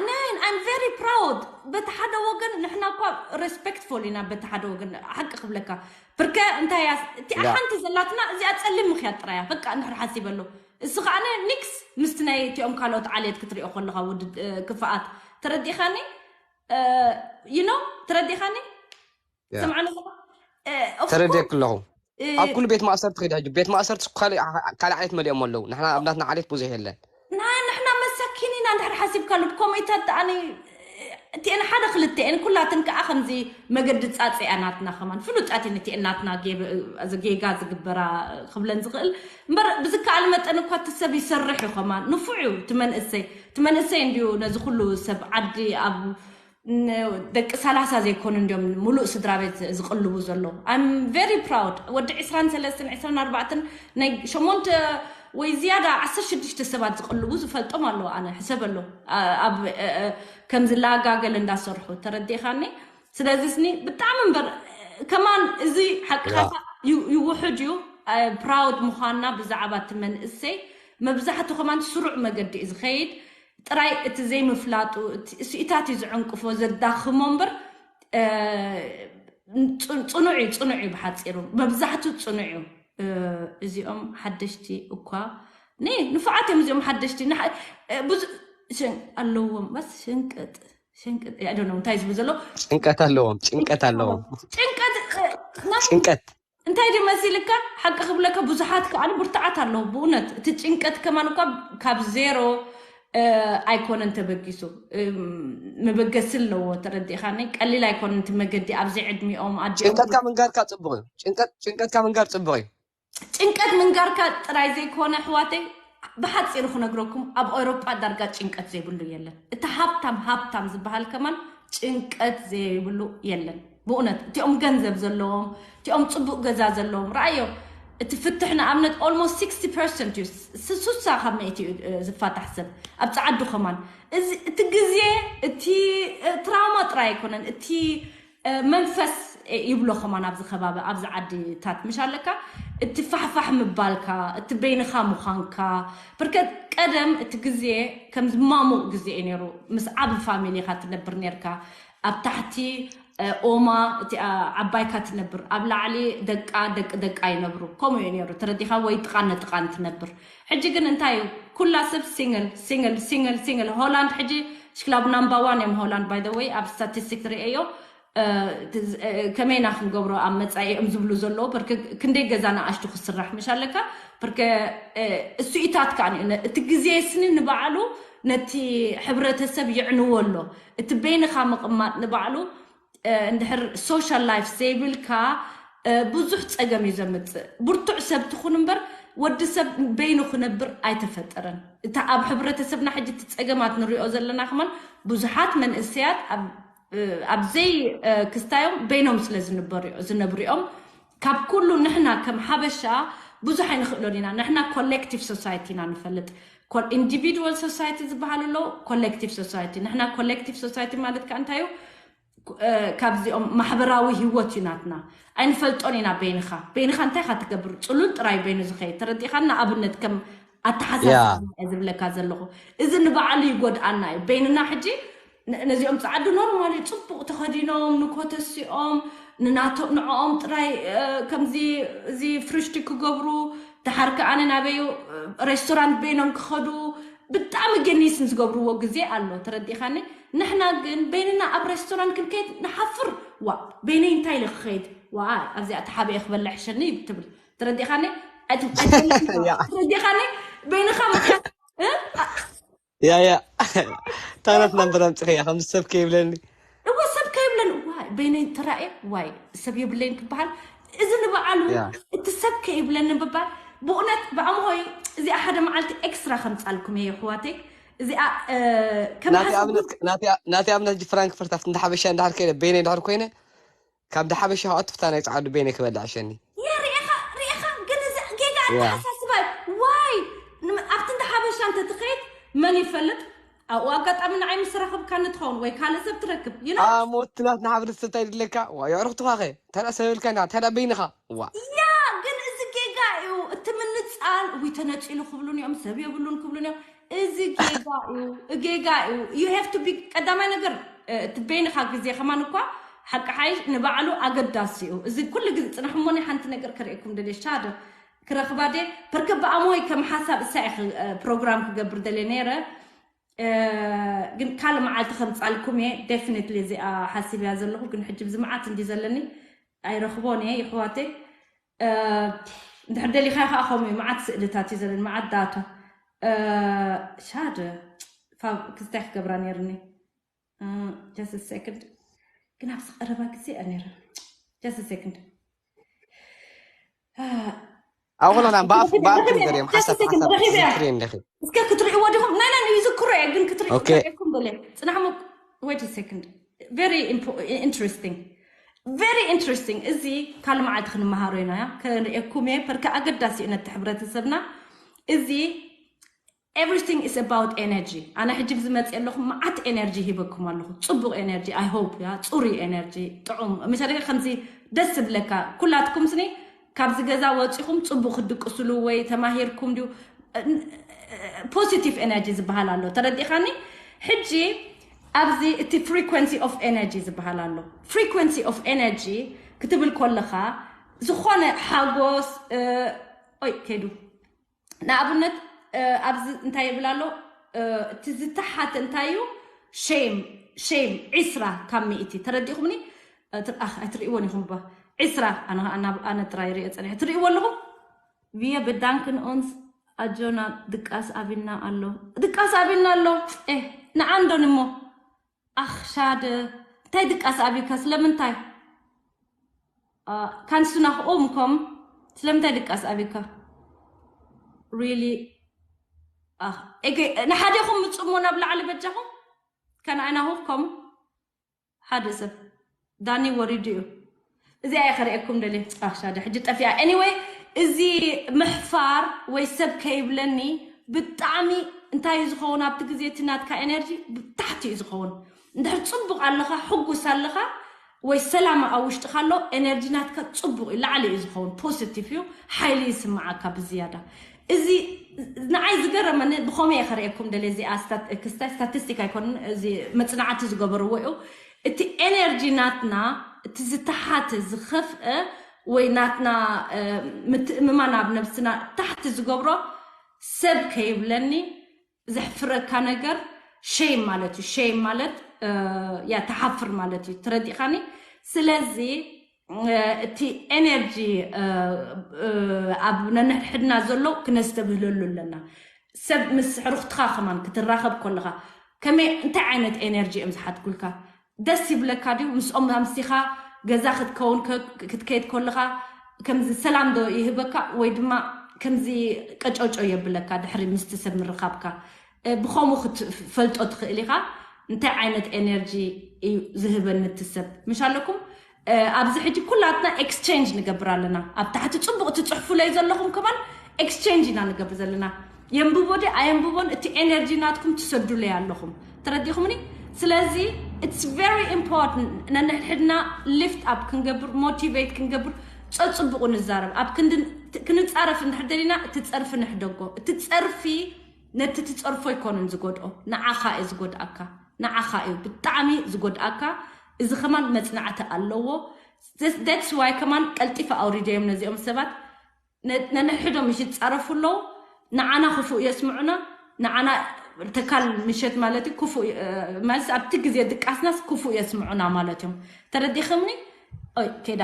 ነን፣ I'm very proud። በቲ ሓደ ወገን ንሕና እኳ ሬስፔክትፉል ኢና፣ በቲ ሓደ ወገን ሓቂ ክብለካ። ብርከ እንታይ እያ፣ እቲኣ ያ። ሓንቲ ዘላትና እዚኣ ጸሊም ምኽያድ ጥራይ እያ። በቃ እንድሕር ሓሲበሉ። እሱ ኸኣ ኒክስ ምስቲ ናይ እቲኦም ካልኦት ዓሌት ክትሪኦ ከለኻ ውድድ-፣ እ፣ ክፍኣት። ተረዲኻኒ? እ፣ you know፣ ተረዲኻኒ? ያ። ስምዓኒ ኣለኻ? እ፣ of ተረዲኤኪ course። ኣለኹ። እ፣ ኣብ ኩሉ ቤት ማእሰርቲ ኸይዱ ሕጂ። ቤት ማእሰርቲ ካልእ ዓ-፣ ካልእ ዓሌት መሊኦም ኣለዉ። ንሕና ኣብ ናትና ዓሌት ብዙሕ የለን። ናይ ንሕና መሳኪን ኢና እንድሕር ሓሲብካሉ፣ ብከምኡታት ደኣ ኒ-፣ እቲኤን ሓደ ክልተኤን ኩላትን ከኣ ከምዚ መገዲ ጻጽያ ናትና ከማን ፍሉጣት እየን እቲኤን ናትና ጌብ-፣ ጌጋ ዝግበራ ክብለን ዝኽእል። እምበር ብዝከኣል መጠን እኳ እቲ ሰብ ይሰርሕ እዩ ከማን። ንፉዕ እዩ እቲ መንእሰይ። እቲ መንእሰይ እንድዩ ነዚ ኩሉ ሰብ ዓዲ ኣብ ን-፣ ደቂ ሰላሳ ዘይኮኑ እንድዮም ሙሉእ ስድራ ቤት ዝቕልቡ ዘለዉ። I'm very proud። ወዲ ዕስራን ሰለስተን፣ ዕስራን ኣርባዕተን፣ ናይ ሸሞንተ ወይ ዝያዳ ዓሰርተ ሽዱሽተ ሰባት ዝቕልቡ ዝፈልጦም ኣለዉ። ኣነ ሕሰበሉ። ኣ-፣ ኣብ፣ እ፣ እ፣ ከምዚ ላጋ ገለ እንዳሰርሑ፣ ተረዲኻኒ? ስለዚ ስኒ ብጣዕሚ እምበር፣ ከማን እዚ ሓቅኻ ያ። ዩ-፣ ይውሕድ እዩ። እ፣ ፕራውድ ምዃንና ብዛዕባ እቲ መንእሰይ መብዛሕቱ ከማን ስሩዕ መገዲ እዩ ዝኸይድ። ጥራይ እቲ ዘይምፍላጡ፣ እቲ ስኢታት እዩ ዝዕንቅፎ፣ ዘዳኽሞ እምበር፣ እ፣ ጽ-፣ ጽኑዕ እዩ፣ ጽኑዕ እዩ ብሓጺሩ። መብዛሕቱ ጽኑዕ እዩ። እ፣ እዚኦም ሓደሽቲ እኳ፣ ኒ-፣ ንፉዓት እዮም እዚኦም ሓደሽቲ። ንሓ-፣ እ፣ ብዙ-፣ ሽን-፣ ኣለዎም፣ በስ ሽንቅጥ፣ ሽንቅጥ፣ I don't know እንታይ ዝብል ዘሎ። ጭንቀት ኣለዎም፣ ጭንቀት ኣለዎም። ጭንቀት፣ እ፣ ናይ ጭንቀት። እንታይ ድዩ መሲልካ? ሓቂ ክብለካ ብዙሓት ከኣ ብርቱዓት ኣለዉ። ብእውነት እቲ ጭንቀት ከማን እኳ ካብ ዜሮ፣ እ፣ ኣይኮነን ተበጊሱ። እ፣ መበገሲ ኣለዎ፣ ተረዲእኻኒ? ቀሊል ኣይኮነን እቲ መገዲ ኣብዚ ዕድሚኦም ኣዲኦም ጭንቀትካ ምንጋርካ ጽቡቕ እዩ። ጭንቀት፣ ጭንቀትካ ምንጋር ጽቡቕ እዩ። ጭንቀት ምንጋርካ ጥራይ ዘይኮነ፣ ኣሕዋተይ፣ ብሓጺሩ ክነግረኩም፣ ኣብ ኤውሮጳ ዳርጋ ጭንቀት ዘይብሉ የለን። እቲ ሃብታም ሃብታም ዝበሃል ከማን ጭንቀት ዘይብሉ የለን። ብእውነት፣ እቲኦም ገንዘብ ዘለዎም፣ እቲኦም ጽቡቕ ገዛ ዘለዎም፣ ረኣዮ፣ እቲ ፍትሕ ንኣብነት almost sixty percent እዩ፣ ስ-፣ ስሳ ካብ ሚእቲ እዩ፣ እ፣ ዝፋታሕ ሰብ። ኣብ ጸዓዱ ከማን። እዚ፣ እቲ ግዜ፣ እቲ፣ እ፣ ትራውማ ጥራይ ኣይኮነን፣ እቲ እ፣ መንፈስ፣ እ፣ ይብሎ ከማን ኣብዚ ከባቢ፣ ኣብዚ ዓድታት ምሽ ኣለካ፣ እቲ ፋሕፋሕ ምባልካ፣ እቲ በይንኻ ምዃንካ። ብርከት ቀደም እቲ ግዜ ከምዚ ማሙቕ ግዜ እዩ ነይሩ። ምስ ዓቢ ፋሚሊ ኢኻ ትነብር ነርካ። ኣብ ታሕቲ ኦማ እቲኣ ዓባይካ ትነብር፣ ኣብ ላዕሊ ደቃ ደቂ ደቃ ይነብሩ። ከምኡ እዩ ነይሩ፣ ተረዲኻ? ወይ ጥቓን ነጥቓን ትነብር። ሕጂ ግን እንታይ እዩ? ኩላ ሰብ ሲንግል ሲንግል ሲንግል ሲንግል። ሆላንድ ሕጂ ሽክላብ ናምባ ዋን እዮም። ሆላንድ ባይ ወይ ኣብ ስታቲስቲክ ትርእዮ። ከመይና ክንገብሮ ኣብ መፃኢ እዮም ዝብሉ ዘለዉ። ብርክ ክንደይ ገዛ ንኣሽቱ ክስራሕ ምሽ ኣለካ። ብርከ እሱኢታት ከዓ እቲ ግዜ ስኒ ንባዕሉ ነቲ ሕብረተሰብ ይዕንዎ ኣሎ። እቲ በይንኻ ምቕማጥ ንባዕሉ እንድሕር ሶሻል ላይፍ ዘይብልካ ብዙሕ ፀገም እዩ ዘምፅእ። ብርቱዕ ሰብ ትኹን እምበር ወዲ ሰብ በይኑ ክነብር ኣይተፈጠረን። እታ ኣብ ሕብረተሰብና ሕጂ እቲ ፀገማት ንሪኦ ዘለና ከማን ብዙሓት መንእሰያት ኣብ ዘይክስታዮም በይኖም ስለ ዝነብሩ እዮም። ካብ ኩሉ ንሕና ከም ሓበሻ ብዙሕ ኣይንኽእሎን ኢና። ንሕና ኮሌክቲቭ ሶሳይቲ ኢና ንፈልጥ። ኢንዲቪድዋል ሶሳይቲ ዝበሃል ኣሎ፣ ኮሌክቲቭ ሶሳይቲ። ንሕና ኮሌክቲቭ ሶሳይቲ ማለት ከዓ እንታይ እዩ? ካብዚኦም ማሕበራዊ ህይወት እዩ ናትና። ኣይንፈልጦን ኢና። በይንኻ በይንኻ እንታይ ካ ትገብር? ፅሉል ጥራይ በይኑ ዝኸይድ፣ ተረዲኻና? ኣብነት ከም ኣተሓሳስባ ዝብለካ ዘለኹ፣ እዚ ንባዕሉ ይጎድኣና እዩ። በይንና ሕጂ ነዚኦም ፃዓዱ ኖርማሊ ፅቡቕ ተኸዲኖም ንኮተሲኦም ንናቶም ንዕኦም ጥራይ ከምዚ እዚ ፍርሽቲ ክገብሩ፣ ድሓር ከኣነ ናበዩ ሬስቶራንት በይኖም ክኸዱ ብጣዕሚ ገኒስን ዝገብርዎ ግዜ ኣሎ። ተረዲኻኒ? ንሕና ግን በይንና ኣብ ሬስቶራንት ክንከይድ ንሓፍር። ዋ በይነይ እንታይ ኢለ ክኸይድ? ዋ ኣብዚኣ ተሓቢኤ ክበልዕ ሕሸኒ ትብል። ተረዲኻኒ? ተረዲኻኒ? በይንኻ ምካ ያ ያ ታናት ናምበር ኣምፅኸያ ከም ሰብ ከይብለኒ። እወ ሰብ ከይብለን ዋይ በይነይ ተራእየ ዋይ ሰብ የብለይን ክበሃል። እዚ ንበዓሉ እቲ ሰብ ከይብለኒ ምባል ብእውነት ብኣምሆይ እዚኣ ሓደ መዓልቲ ኤክስትራ ከምፃልኩም እየ ኣሕዋተይ። እዚኣ ከም ናቲ ኣብነት ናቲ ኣብነት ፍራንክፈርት ኣብቲ እንዳ ሓበሻ እንዳሕር ከይደ በይነይ እንዳሕር ኮይነ ካብ እንዳ ሓበሻ ከኣቱ ፍታ ናይ ፀዓዱ በይነይ ክበልዕ ሸኒ። ያ ርኢኻ ርኢኻ ግን እዚ ጌጋ ኣተሓሳስባ እዩ። ዋይ ኣብቲ እንዳ ሓበሻ እንተትኸይድ መን ይፈልጥ ኣብኡ ኣጋጣሚ ንዓይ ምስ ረኸብካኒ ትኸውን ወይ ካልእ ሰብ ትረክብ። ሞት ናትና ሕብረተሰብ እንታይ ድለካ ዋ የዕሩኽትኻ ኸ እንታይ ደኣ ሰብ የብልካ እንታይ ደኣ በይንኻ ዋ ያ ግን እዚ ጌጋ እዩ። እቲ ምንፃል እውይ ተነፂሉ ክብሉን እዮም ሰብ የብሉን ክብሉን እዮም። እዚ ጌጋ እዩ ጌጋ እዩ። You have to be ቀዳማይ ነገር እቲ በይንኻ ግዜ ከማን እኳ ሓቂ ሓይሽ ንባዕሉ ኣገዳሲ እዩ። እዚ ኩሉ ግዜ ፅናሕ እሞ ናይ ሓንቲ ነገር ከርእየኩም ደልየ ሻደ ክረኽባ ድየ ፐርከ ብኣሞይ ከም ሓሳብ እሳ እየ ፕሮግራም ክገብር ደልየ ነይረ። ግን ካልእ መዓልቲ ከምፃልኩም እየ። ዴፊኒትሊ እዚኣ ሓሲብያ ዘለኹ ግን ሕጂ ብዚ መዓት እንዲ ዘለኒ ኣይረኽቦን እየ ይሕዋተይ። እንድሕር ደሊኻ ከዓ ከምኡ እዩ መዓት ስእልታት እዩ ዘለኒ መዓት ዳታ። ሻደ ክስታይ ክገብራ ነይርኒ። Just second ግን ኣብዚ ቀረባ ግዜ እያ ነይራ። Just second ኣብ ኮለና ብኣፍ ብኣፍ ንገር እዮም ሓሳብ ሓሳብ ትሪ እንደኺ እስከ ክትርእይዎ ዲኹም ናይ ናይ ይዝክሮ እየ ግን ክትርእዩ ኦኬ። ክትርእየኩም ደለ ፅናሕሞ wait second very interesting very interesting እዚ ካልእ መዓልቲ ክንመሃሮ ኢና ያ ክንርእየኩም እየ ፐርከ ኣገዳሲ እዩ ነቲ ሕብረተሰብና እዚ everything is about energy ኣነ ሕጂ ብዝመፅእ ኣለኹ መዓት ኤነርጂ ሂበኩም ኣለኹ ፅቡቅ energy I hope ያ ፅሩይ energy ጥዑም መሻለ ከምዚ ደስ ዝብለካ ኩላትኩም ስኒ ካብዚ ገዛ ወፂኹም ፅቡቅ ክትድቅስሉ ወይ ተማሂርኩም ድዩ positive energy ዝበሃል ኣሎ ተረዲኻኒ ሕጂ ኣብዚ እቲ frequency of energy ዝበሃል ኣሎ frequency of energy ክትብል ኮለኻ ዝኾነ ሓጎስ ኦይ ከይዱ ንኣብነት ኣብዚ እንታይ ይብል ኣሎ እቲ ዝተሓተ እንታይ እዩ ሼም ሼም ዒስራ ካብ ሚእቲ ተረዲኹምኒ ኣይትርእይዎን ኢኹም ባ ዒስራ ኣነ ጥራይ ሪኦ ፀኒሐ ትርእይዎ ኣለኹም Wir bedanken uns ኣጆና ድቃስ ኣብና ኣሎ ድቃስ ኣብና ኣሎ ንዓንዶን እሞ ኣኽሻደ እንታይ ድቃስ ኣብካ ስለምንታይ ካንስና ክኦም ከም ስለምንታይ ድቃስ ኣብካ really ንሓደኹም ምፅሞ ናብ ላዕሊ በጃኹም ከነኣናሁ ከም ሓደ ሰብ ዳኒ ወሪዱ እዩ እዚኣ እየ ከርእየኩም ደልየ ኣኽሻደ ሕጂ ጠፊኣ anyway እዚ ምሕፋር ወይ ሰብ ከይብለኒ ብጣዕሚ እንታይ እዩ ዝኸውን ኣብቲ ግዜ እቲ ናትካ energy ብታሕቲ እዩ ዝኸውን እንድሕር ፅቡቅ ኣለኻ ሕጉስ ኣለኻ ወይ ሰላም ኣብ ውሽጥኻ ኣሎ energy ናትካ ፅቡቅ እዩ ላዕሊ እዩ ዝኸውን positive እዩ ሓይሊ ይስምዓካ ብዝያዳ እዚ ንዓይ ዝገረመኒ ብኸመይ እየ ከርእየኩም ደልየ እዚኣ ክስታይ ስታቲስቲክ ኣይኮንን እዚ መፅናዕቲ ዝገበርዎ እዩ እቲ ኤነርጂ ናትና፣ እቲ ዝተሓተ ዝኸፍአ ወይ ናትና ምትእምማን ኣብ ነብስና ታሕቲ ዝገብሮ፣ ሰብ ከይብለኒ ዘሕፍረካ ነገር ሸይም ማለት እዩ። ሸይም ማለት ያ ተሓፍር ማለት እዩ። ተረዲእካኒ? ስለዚ እቲ ኤነርጂ ኣብ ነንሕድሕድና ዘሎ ክነስተብህለሉ ኣለና። ሰብ ምስ ሕሩኽትኻ ከማን ክትራኸብ ከለኻ ከመይ እንታይ ዓይነት ኤነርጂ እዮም ዝሓትኩልካ? ደስ ይብለካ ድዩ? ምስኦም ኣምሲኻ ገዛ ክትከውን ክትከይድ ከለኻ ከምዚ ሰላም ዶ ይህበካ ወይ ድማ ከምዚ ቀጨውጨው የብለካ? ድሕሪ ምስቲ ሰብ ምርኻብካ ብኸምኡ ክትፈልጦ ትኽእል ኢኻ። እንታይ ዓይነት ኤነርጂ እዩ ዝህበኒ እቲ ሰብ? ምሽ ኣለኩም ኣብዚ ሕጂ ኩላትና ኤክስቼንጅ ንገብር ኣለና። ኣብ ታሕቲ ፅቡቕ ትፅሕፉለይ ዘለኹም ከማን ኤክስቼንጅ ኢና ንገብር ዘለና። የንብቦ ደ ኣየንብቦን እቲ ኤነርጂ ናትኩም ትሰዱለይ ኣለኹም። ተረዲኹምኒ? ስለዚ it's very important ነንሕድሕድና ሊፍት ኣፕ ክንገብር፣ ሞቲቬት ክንገብር፣ ፀፅቡቑ ንዛረብ። ኣብ ክንዲ ክንፃረፍ እንድሕር ደሊና እቲ ፀርፊ ንሕደጎ። እቲ ፀርፊ ነቲ ትፀርፎ ኣይኮነን ዝጎድኦ፣ ንዓኻ እዩ ዝጎድኣካ። ንዓኻ እዩ ብጣዕሚ ዝጎድኣካ። እዚ ከማን መፅናዕቲ ኣለዎ። That's why ከማን ቀልጢፈ ኣውሪደዮም ነዚኦም ሰባት። ነንሕዶም ምሽ ይፃረፉ ኣለዉ። ንዓና ክፉእ የስምዑና። ንዓና ተካል ምሸት ማለት እዩ ክፉእ ማለት ኣብቲ ግዜ ድቃስናስ ክፉእ የስምዑና ማለት እዮም። ተረዲኽምኒ? ኦይ ኬዳ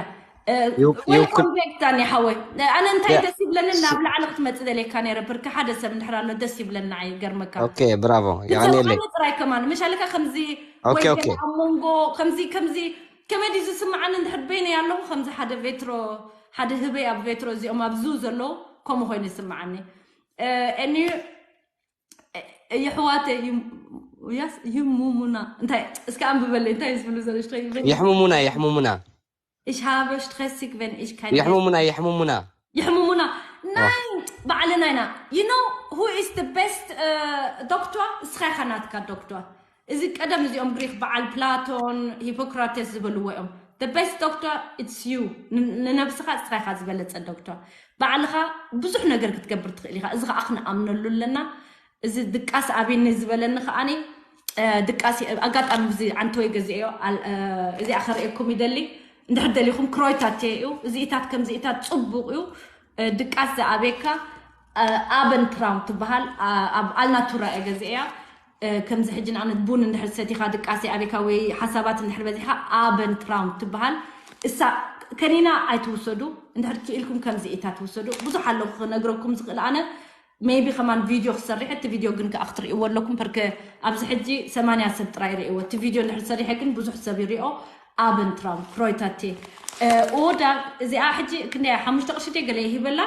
ወልኮም ቤክ ዳኒ ሓወይ። ኣነ እንታይ ደስ ይብለኒ ናብ ላዕሊ ክትመፅእ ደልየካ ነይረ። ብርኪ ሓደ ሰብ እንድሕር ኣሎ ደስ ይብለና ይገርመካ። ኦኬ ብራቮ። የቐንየለይ። ጥራይ ከማን ምሻለካ ከምዚ ወይ ኣብ መንጎ ከምዚ ከምዚ ከመይ ድዩ ዝስምዓኒ እንድሕር በይነይ ኣለኹ ከምዚ ሓደ ቬትሮ ሓደ ህበይ ኣብ ቬትሮ እዚኦም ኣብዚ ዘለዉ ከምኡ ኮይኑ ይስምዓኒ። እኒ የሕዋተ ይሙሙና እንታይ እስኪ ኣንብበለይ እንታይ ዝብሉ ዘለሽ ትኸይበ የሕሙሙና የሕሙሙና Ich habe stressig, wenn ich kein የሕሙሙና የሕሙሙና የሕሙሙና ናይ ባዕልና ኢና። You know who is the best doctor? እስኻ ኢኻ ናትካ ዶክተር። እዚ ቀደም እዚኦም ግሪክ በዓል ፕላቶን ሂፖክራተስ ዝበልዎ እዮም። The best doctor it's you። ንነብስኻ እስኻ ኢኻ ዝበለጸ ዶክተር። ባዕልኻ ብዙሕ ነገር ክትገብር ትኽእል ኢኻ። እዚ ኸዓ ክንኣምነሉ ኣለና። እዚ ድቃስ ኣብኒ ዝበለኒ ከዓኒ ድቃስ ኣጋጣሚ ብዚ ዓንተወይ ገዚአዮ። እዚኣ ከርእየኩም ይደሊ። እንድሕር ደሊኹም ክሮይታት እዩ። እዚኢታት ከምዚኢታት ጽቡቕ እዩ። ድቃስ ዝኣብየካ ኣበን ትራውም ትበሃል። ኣብ ኣልናቱራ እየ ገዚአያ። ከምዚ ሕጂ ንኣብነት ቡን እንድሕር ሰቲኻ ድቃስ ይኣብየካ ወይ ሓሳባት እንድሕር በዚሕካ ኣበን ትራውም ትበሃል። እሳ ከኒና ኣይትውሰዱ። እንድሕር ክኢልኩም ከምዚኢታት ትውሰዱ። ብዙሕ ኣለኹ ክነግረኩም ዝኽእል ኣነ maybe ከማን ቪድዮ ክሰርሕ። እቲ ቪድዮ ግን ከዓ ክትርእይዎ ኣለኩም። ፐርከ ኣብዚ ሕጂ ሰማንያ ሰብ ጥራይ ርእይዎ። እቲ ቪድዮ እንድሕር ሰሪሐ ግን ብዙሕ ሰብ ይሪኦ። ኣበን ትራውም ክሮይታቴ ኦዳ እዚኣ ሕጂ ክንደያ ሓሙሽተ ቅርሺ ድየ ገለ ይህበላ።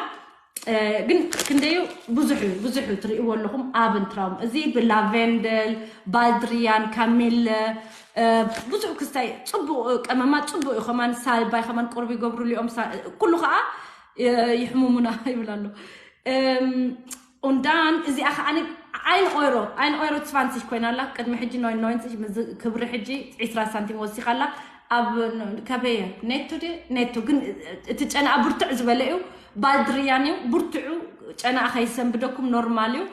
ግን ክንደዩ ብዙሕ እዩ ብዙሕ እዩ ትርእይዎ ኣለኹም። ኣበን ትራውም እዚ ብላቨንደል ባልድሪያን ካሜለ ብዙሕ ክስታይ ጽቡቕ ቀመማት ጽቡቕ እዩ። ከማን ሳልባይ ከማን ቁርቢ ይገብሩሉ እዮም። ኩሉ ከዓ ይሕሙሙና ይብል ኣሎ። Und dann እዚኣ ከዓ ein Euro ein Euro zwanzig ኮይና ኣላ። ቅድሚ ሕጂ neunundneunzig ክብሪ ሕጂ ዕስራ ሳንቲም ወሲኻ ኣላ። ኣብ ካበየ ኔቶ ድ ኔቶ ግን እቲ ጨናኣ ብርትዕ ዝበለ እዩ። ባልድርያን እዩ ብርትዑ ጨናኣ ከይሰንብደኩም ኖርማል እዩ።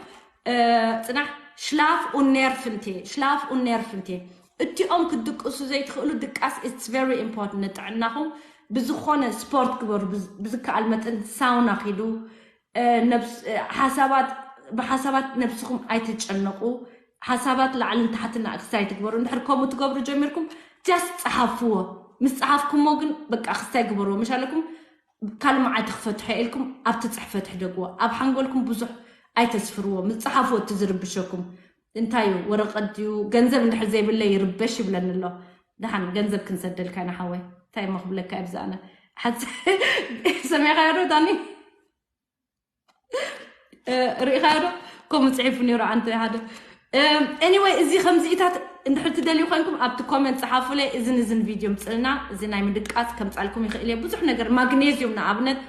ፅናሕ Schlaf und Nerven Tee Schlaf und Nerven Tee እቲኦም ክትድቅሱ ዘይትኽእሉ ድቃስ it's very important ንጥዕናኹም። ብዝኾነ ስፖርት ግበሩ። ብዝከኣል መጠን ሳውና ኪዱ። ሓሳባት ብሓሳባት ነብስኹም ኣይትጨነቁ። ሓሳባት ላዕልን ታሕትን ኣክስታይ ትግበሩ። እንድሕር ከምኡ ትገብሩ ጀሚርኩም just ፀሓፍዎ። ምስ ፀሓፍኩሞ ግን በቃ ክስታይ ግበርዎ። መሻለኩም ካልእ መዓልቲ ክፈትሖ ኢልኩም ኣብቲ ፅሕፈት ሕደግዎ። ኣብ ሓንጎልኩም ብዙሕ ኣይተስፍርዎ። ምስ ፀሓፍዎ እቲ ዝርብሸኩም እንታይ እዩ? ወረቐት ድዩ? ገንዘብ እንድሕር ዘይብለ ይርበሽ ይብለኒ ኣሎ። ደሓን ገንዘብ ክንሰደልካ ኢና ሓወይ። እንታይ እሞ ክብለካ እየ ብዛዕና ሓፂ ሰሚዕካዮ ዶ ዳኒ? ርኢኻዮ ዶ? ከምኡ ፅሒፉ ነይሩ ኣንተ ሓደ። Anyway እዚ ከምዚኢታት እንድሕር ትደልዩ ኮይንኩም ኣብቲ ኮመንት ፀሓፉለይ። እዝን እዝን ቪድዮ ምፅልና እዚ ናይ ምድቃስ ከምፃልኩም ይኽእል እየ። ብዙሕ ነገር ማግኔዚዩም ንኣብነት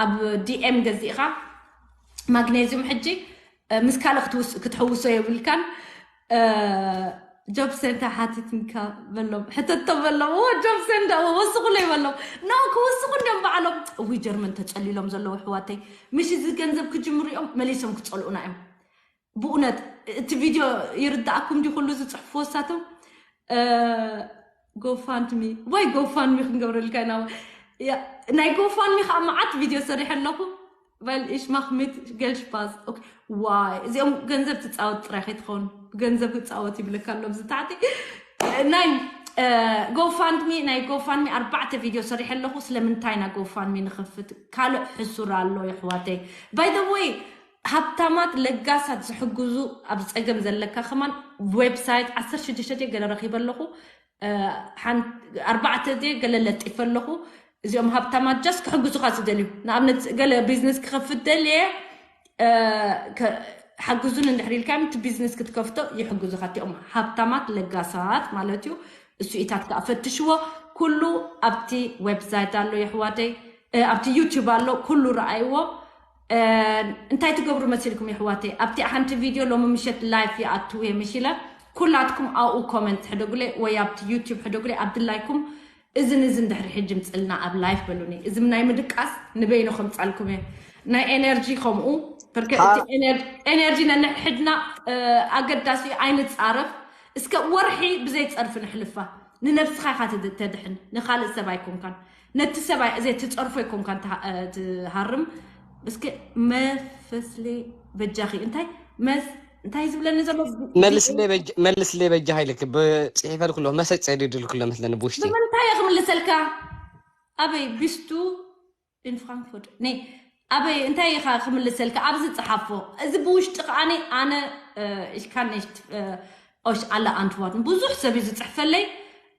ኣብ ዲኤም ገዚእኻ ማግኔዚዩም ሕጂ ምስ ካልእ ክትሕውሶ የብልካን። ጆብ ሴንተር ሓቲትንካ በሎም ሕተቶ በሎም። ጆብ ሴንተር ወስኹለይ በሎም። ኖ ክውስኹ እንዲም ባዕሎም። እዊ ጀርመን ተፀሊሎም ዘለዉ ኣሕዋተይ ምሽ እዚ ገንዘብ ክጅምሩ እዮም መሊሶም ክፀልኡና እዮም። ብእውነት እቲ ቪድዮ ይርዳእኩም ዲ ኩሉ ዝፅሕፍዎ ሳቶም። GoFundMe ወይ GoFundMe ክንገብረልካ ኢና። ያ፣ ናይ GoFundMe ከዓ መዓት ቪድዮ ሰሪሐ ኣለኹ። Weil ich mach mit Geld Spaß. Okay. ዋይ፣ እዚኦም ገንዘብ ትፃወት ጥራይ ከይትኸውን፣ ብገንዘብ ክፃወት ይብለካ ኣሎ ኣብዚ ታሕቲ። ናይ GoFundMe፣ ናይ GoFundMe ኣርባዕተ ቪድዮ ሰሪሐ ኣለኹ። ስለምንታይ ኢና GoFundMe ንኸፍት? ካልእ ሕሱር ኣሎ የሕዋተይ። By the way፣ ሃብታማት ለጋሳት ዝሕግዙ ኣብ ፀገም ዘለካ ከማን ዌብሳይት ዓሰርተ ሽዱሽተ ገለ ረኺበ ኣለኹ። ኣርባዕተ ገለ ለጢፈ ኣለኹ። እዚኦም ሃብታማት just ክሕግዙኻ ዝደልዩ፣ ንኣብነት ገለ ቢዝነስ ክኸፍት ደልየ ሓግዙን እንድሕር ኢልካ፣ እቲ ቢዝነስ ክትከፍቶ ይሕግዙኻ። እቲኦም ሃብታማት ለጋሳት ማለት እዩ። እሱ ኢታት ከዓ ፈትሽዎ። ኩሉ ኣብቲ ዌብሳይት ኣሎ የሕዋተይ፣ ኣብቲ ዩቲዩብ ኣሎ፣ ኩሉ ረኣይዎ። እንታይ ትገብሩ መሲልኩም የሕዋተይ? ኣብቲ ሓንቲ ቪድዮ ሎሚ ምሸት ላይፍ ይኣትው እየ መሲለ። ኩላትኩም ኣብኡ ኮመንት ሕደጉለይ ወይ ኣብቲ ዩቲዩብ ሕደጉለይ፣ ኣብ ድላይኩም እዝን እዝን ድሕሪ ሕጂ ምፅልና ኣብ ላይፍ በሉኒ። እዚ ናይ ምድቃስ ንበይኑ ከምፃልኩም እየ። ናይ ኤነርጂ ከምኡ፣ በርከ እቲ ኤነር-፣ ኤነርጂ ነንሕድሕድና ኣገዳሲ እዩ፣ ኣይንፃረፍ። እስከ ወርሒ ብዘይ ፀርፊ ንሕልፋ። ንነብስኻ ኢኻ ተድሕን፣ ንኻልእ ሰብ ኣይኮንካን። ነቲ ሰብኣይ እዚ ትጸርፎ ኣይኮንካን ትሃ-፣ እ፣ ትሃርም። እስኪ መፈስሌ በጃኺ፣ እንታይ መስ-፣ እንታይ ዝብለኒ ዘሎ? መልስሌ በጃ-፣ መልስሌ በጃኺ ኢልክ ብጽሒፈልኩ ኣለኹ፣ መሰጅ ጸዲድልኩ ኣሎ መስለኒ ብውሽጢ። ብምንታይ እየ ክምልሰልካ? ኣበይ? ቢስቱ ኢን ፍራንክፎርት። ኔ፣ ኣበይ? እንታይ ኢኻ ክምልሰልካ? ኣብዚ ጽሓፎ። እዚ ብውሽጢ ከኣኒ ኣነ፣ እ፣ ich kann nicht፣ እ፣ euch alle antworten። ብዙሕ ሰብ እዩ ዝጽሕፈለይ።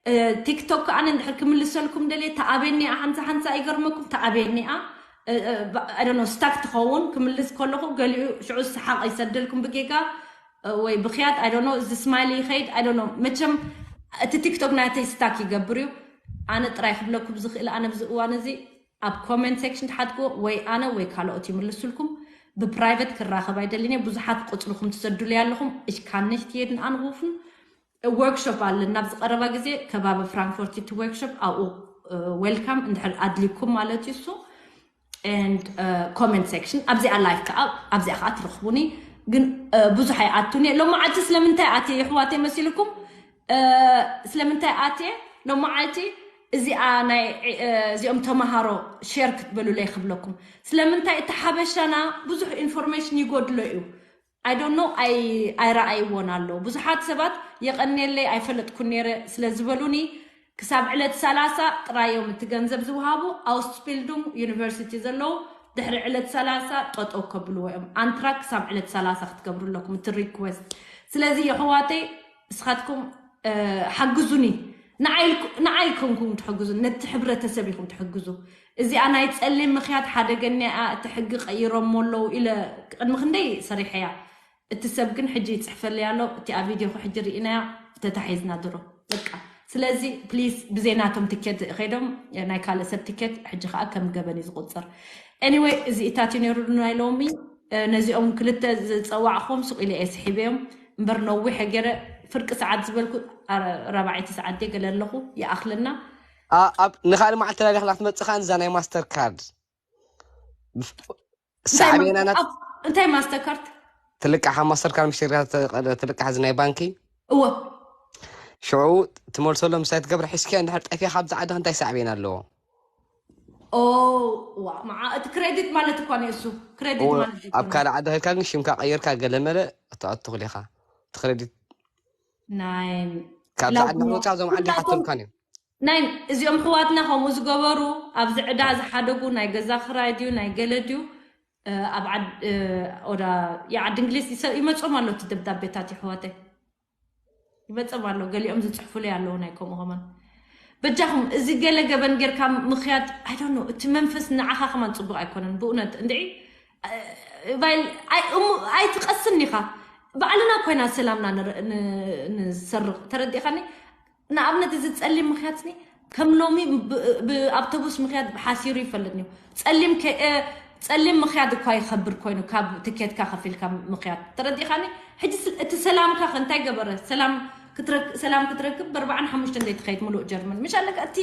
እ፣ ቲክቶክ ከኣ እንድሕር ክምልሰልኩም ደልየ፣ ተኣቤኒኣ ሓንሳ ሓንሳ ይገርመኩም፣ ተኣቤኒኣ። እ፣ እ፣ ባ-፣ I don't know፣ ስታክ ትኸውን ክምልስ ከለኹ፣ ገሊኡ ሽዑ ሰሓቕ ይሰደልኩም ብጌጋ፣ እ፣ ወይ ብኽያት፣ I don't know፣ እዚ ስማይል ይኸይድ፣ I don't know። መቸም እቲ ቲክቶክ ናተይ ስታክ ይገብር እዩ። ኣነ ጥራይ ክብለኩም ዝኽእል፣ ኣነ ኣብዚ እዋን እዚ ኣብ ኮመንት ሴክሽን ትሓትዎ ወይ ኣነ ወይ ካልኦት ይምልሱልኩም። ብፕራይቨት ክራኸብ ኣይደልን እየ። ብዙሓት ቁጽርኹም ትሰዱለይ ኣለኹም። Ich kann nicht jeden anrufen። ወርክሾፕ ኣለን። ናብ ዝቐረባ ግዜ ከባቢ ፍራንክፎርት እቲ ወርክሾፕ ኣብኡ፣ እ፣ ዌልካም እንድሕር ኣድሊኩም ማለት እዩ እሱ። And፣ እ፣ ኮመንት ሴክሽን ኣብዚኣ ላይፍ ከዓ ኣብዚኣ ከዓ ትረኽቡኒ። ግን፣ እ፣ ብዙሕ ኣይኣቱን እየ። ሎማዓልቲ ስለምንታይ ኣትየ የሕዋተይ መሲልኩም? እ፣ ስለምንታይ ኣትየ ሎማዓልቲ እዚኣ ናይ፣ እ፣ እዚኦም ተምሃሮ ሼር ክትበሉለይ ክብለኩም። ስለምንታይ እቲ ሓበሻና ብዙሕ ኢንፎርሜሽን ይጎድሎ እዩ። I don't know፣ ኣይ-፣ ኣይረኣይዎን ኣሎ። ብዙሓት ሰባት የቐንየለይ ኣይፈለጥኩን ነይረ ስለ ዝበሉኒ፣ ክሳብ ዕለት ሰላሳ ጥራይ እዮም እቲ ገንዘብ ዝወሃቡ። ኣውስቢልዱንግ ዩኒቨርሲቲ ዘለዉ ድሕሪ ዕለት ሰላሳ ጠጠው ከብልዎ እዮም። ኣንትራክ ክሳብ ዕለት ሰላሳ ክትገብሩ ኣለኩም እቲ ሪኩዌስት። ስለዚ የሕዋተይ እስኻትኩም፣ እ፣ ሓግዙኒ። ንዓይ ኢልኩ-፣ ንዓይ ኮንኩም ትሕግዙ፣ ነቲ ሕብረተሰብ ኢኹም ትሕግዙ። እዚኣ ናይ ጸሊም ምኽያት ሓደገኛ እያ፣ እቲ ሕጊ ቀይሮሞ ኣለዉ ኢለ ቅድሚ ክንደይ ሰሪሐያ። እቲ ሰብ ግን ሕጂ ይጽሕፈልይ ኣሎ፣ እቲኣ ቪድዮኹ ሕጂ ርኢናያ፣ ተታሒዝና ድሮ። በቃ። ስለዚ ፕሊዝ ብዘይ ናቶም ትኬት ከይዶም ናይ ካልእ ሰብ ትኬት ሕጂ ከኣ ከም ገበን እዩ ዝቑጸር። ኤኒወይ፣ እዚ እታት እዩ ነይሩ ናይ ሎሚ። እ፣ ነዚኦም ክልተ ዝጸዋዕኹም ሱቕ ኢለ እየ ስሒበዮም እምበር ነዊሐ ገይረ ፍርቂ ሰዓት ዝበልኩ ኣረ-፣ ራብዓይቲ ሰዓት ድየ ገለ ኣለኹ ይኣኽለና። ኣ-፣ ኣብ ንኻልእ መዓልቲ ተላሊኽና ክትመጽእ ከኣ እዛ ናይ ማስተር ካርድ። እንታይ ሳዕቤና ማ-፣ ናት-፣ ኣብ-፣ እንታይ ማስተር ካርድ? ትልቃሕ፣ ማስተር ካርድ ምሽርያ ተ-፣ ትልቃሕ እዚ ናይ ባንኪ? እወ። ሽዑ ትመልሰሎም ምሳይ ትገብር ሒዝኪያ እንድሕር ጠፊኻ ኣብዚ ዓዲ እንታይ ሳዕቤን ኣለዎ? ኦ፣ ዋ፣ መዓ-፣ እቲ ክሬዲት ማለት እኳ ነው እሱ። ክሬዲት እወ፣ ማለት እኮ ኣብ ነው። ካልእ ዓዲ ከድካ ግን ሽምካ ቀይርካ ገለ መለ እተኣትኹል ኢኻ። እቲ ክሬዲት ናይ ካብዚ ዓዲ ላጉና ንወጻ እዞም ዓዲ ኩላቶም ይሓተልካን እዮም። ናይ እዚኦም ኣሕዋትና ከምኡ ዝገበሩ፣ ኣብዚ ዕዳ ዝሓደጉ፣ ናይ ገዛ ክራይ ድዩ፣ ናይ ገለ ድዩ፣ እ፣ ኣብ ዓድ-፣ እ፣ ኦዳ የዓዲ እንግሊዝ ይሰ-፣ ይመጾም ኣሎ እቲ ደብዳቤታት፣ የሕዋተይ። ይመጾም ኣሎ፣ ገሊኦም ዝጽሕፉለይ ኣለዉ ናይ ከምኡ ከማን። በጃኹም፣ እዚ ገለ ገበን ጌርካ ምኽያድ፣ I don't know፣ እቲ መንፈስ ንዓኻ ከማን ጽቡቕ ኣይኮነን፣ ብእውነት። እንድዒ፣ እ፣ ባይል-፣ ኣይ-፣ እሙ-፣ ኣይትቐስን ኢኻ። ባዕልና ኮይና ሰላምና ንር-፣ ን-፣ ንሰርቕ፣ ተረዲእኻኒ? ንኣብነት እዚ ጸሊም ምኽያድ ስኒ ከም ሎሚ ብ-፣ ብኣውቶቡስ ምኽያድ ሓሲሩ ይፈልጥን እዩ። ጸሊም ከ-፣ እ፣ ጸሊም ምኽያድ እኳ ይኸብር ኮይኑ ካብ ትኬትካ ከፊልካ ምኽያድ። ተረዲኻኒ? ሕጂ ስ-፣ እቲ ሰላምካ ከ እንታይ ገበረ? ሰላም ክትረክ-፣ ሰላም ክትረክብ ብኣርባዓን ሓሙሽተን ዘይትኸይድ ምሉእ ጀርመን። ምሽ ኣለካ እቲ፣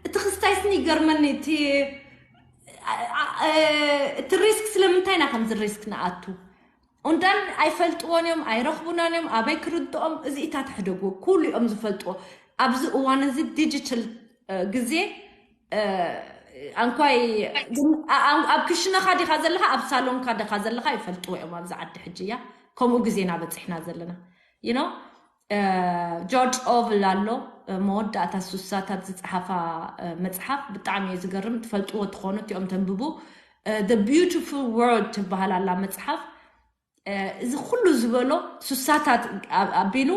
እቲ ክስታይ ስኒ ይገርመኒ። እቲ፣ ኣ-፣ ኣ-፣ እ፣ እቲ ሪስክ ስለምንታይ ኢና ከምዚ ሪስክ ንኣቱ? ኡንዳን ኣይፈልጥዎን እዮም፣ ኣይረኽቡናን እዮም፣ ኣበይ ክርድኦም? እዚ ኢታ ትሕደግዎ፣ ኩሉ እዮም ዝፈልጥዎ። ኣብዚ እዋን እዚ ዲጂታል ግዜ ኣንኳይ ኣብ ክሽነኻ ዲኻ ዘለኻ ኣብ ሳሎንካ ዲኻ ዘለኻ ይፈልጥዎ እዮም ኣብዚ ዓዲ ሕጂ እያ። ከምኡ ግዜና በፂሕና ዘለና። ዩ ኖ ጆርጅ ኦርቨል ኣሎ። መወዳእታ ሱሳታት ዝፀሓፋ መፅሓፍ ብጣዕሚ እዩ ዝገርም። ትፈልጥዎ ትኾኑ እቲኦም ተንብቡ። The Beautiful World ትበሃል ኣላ መፅሓፍ። እዚ ኩሉ ዝበሎ ሱሳታት ኣቢሉ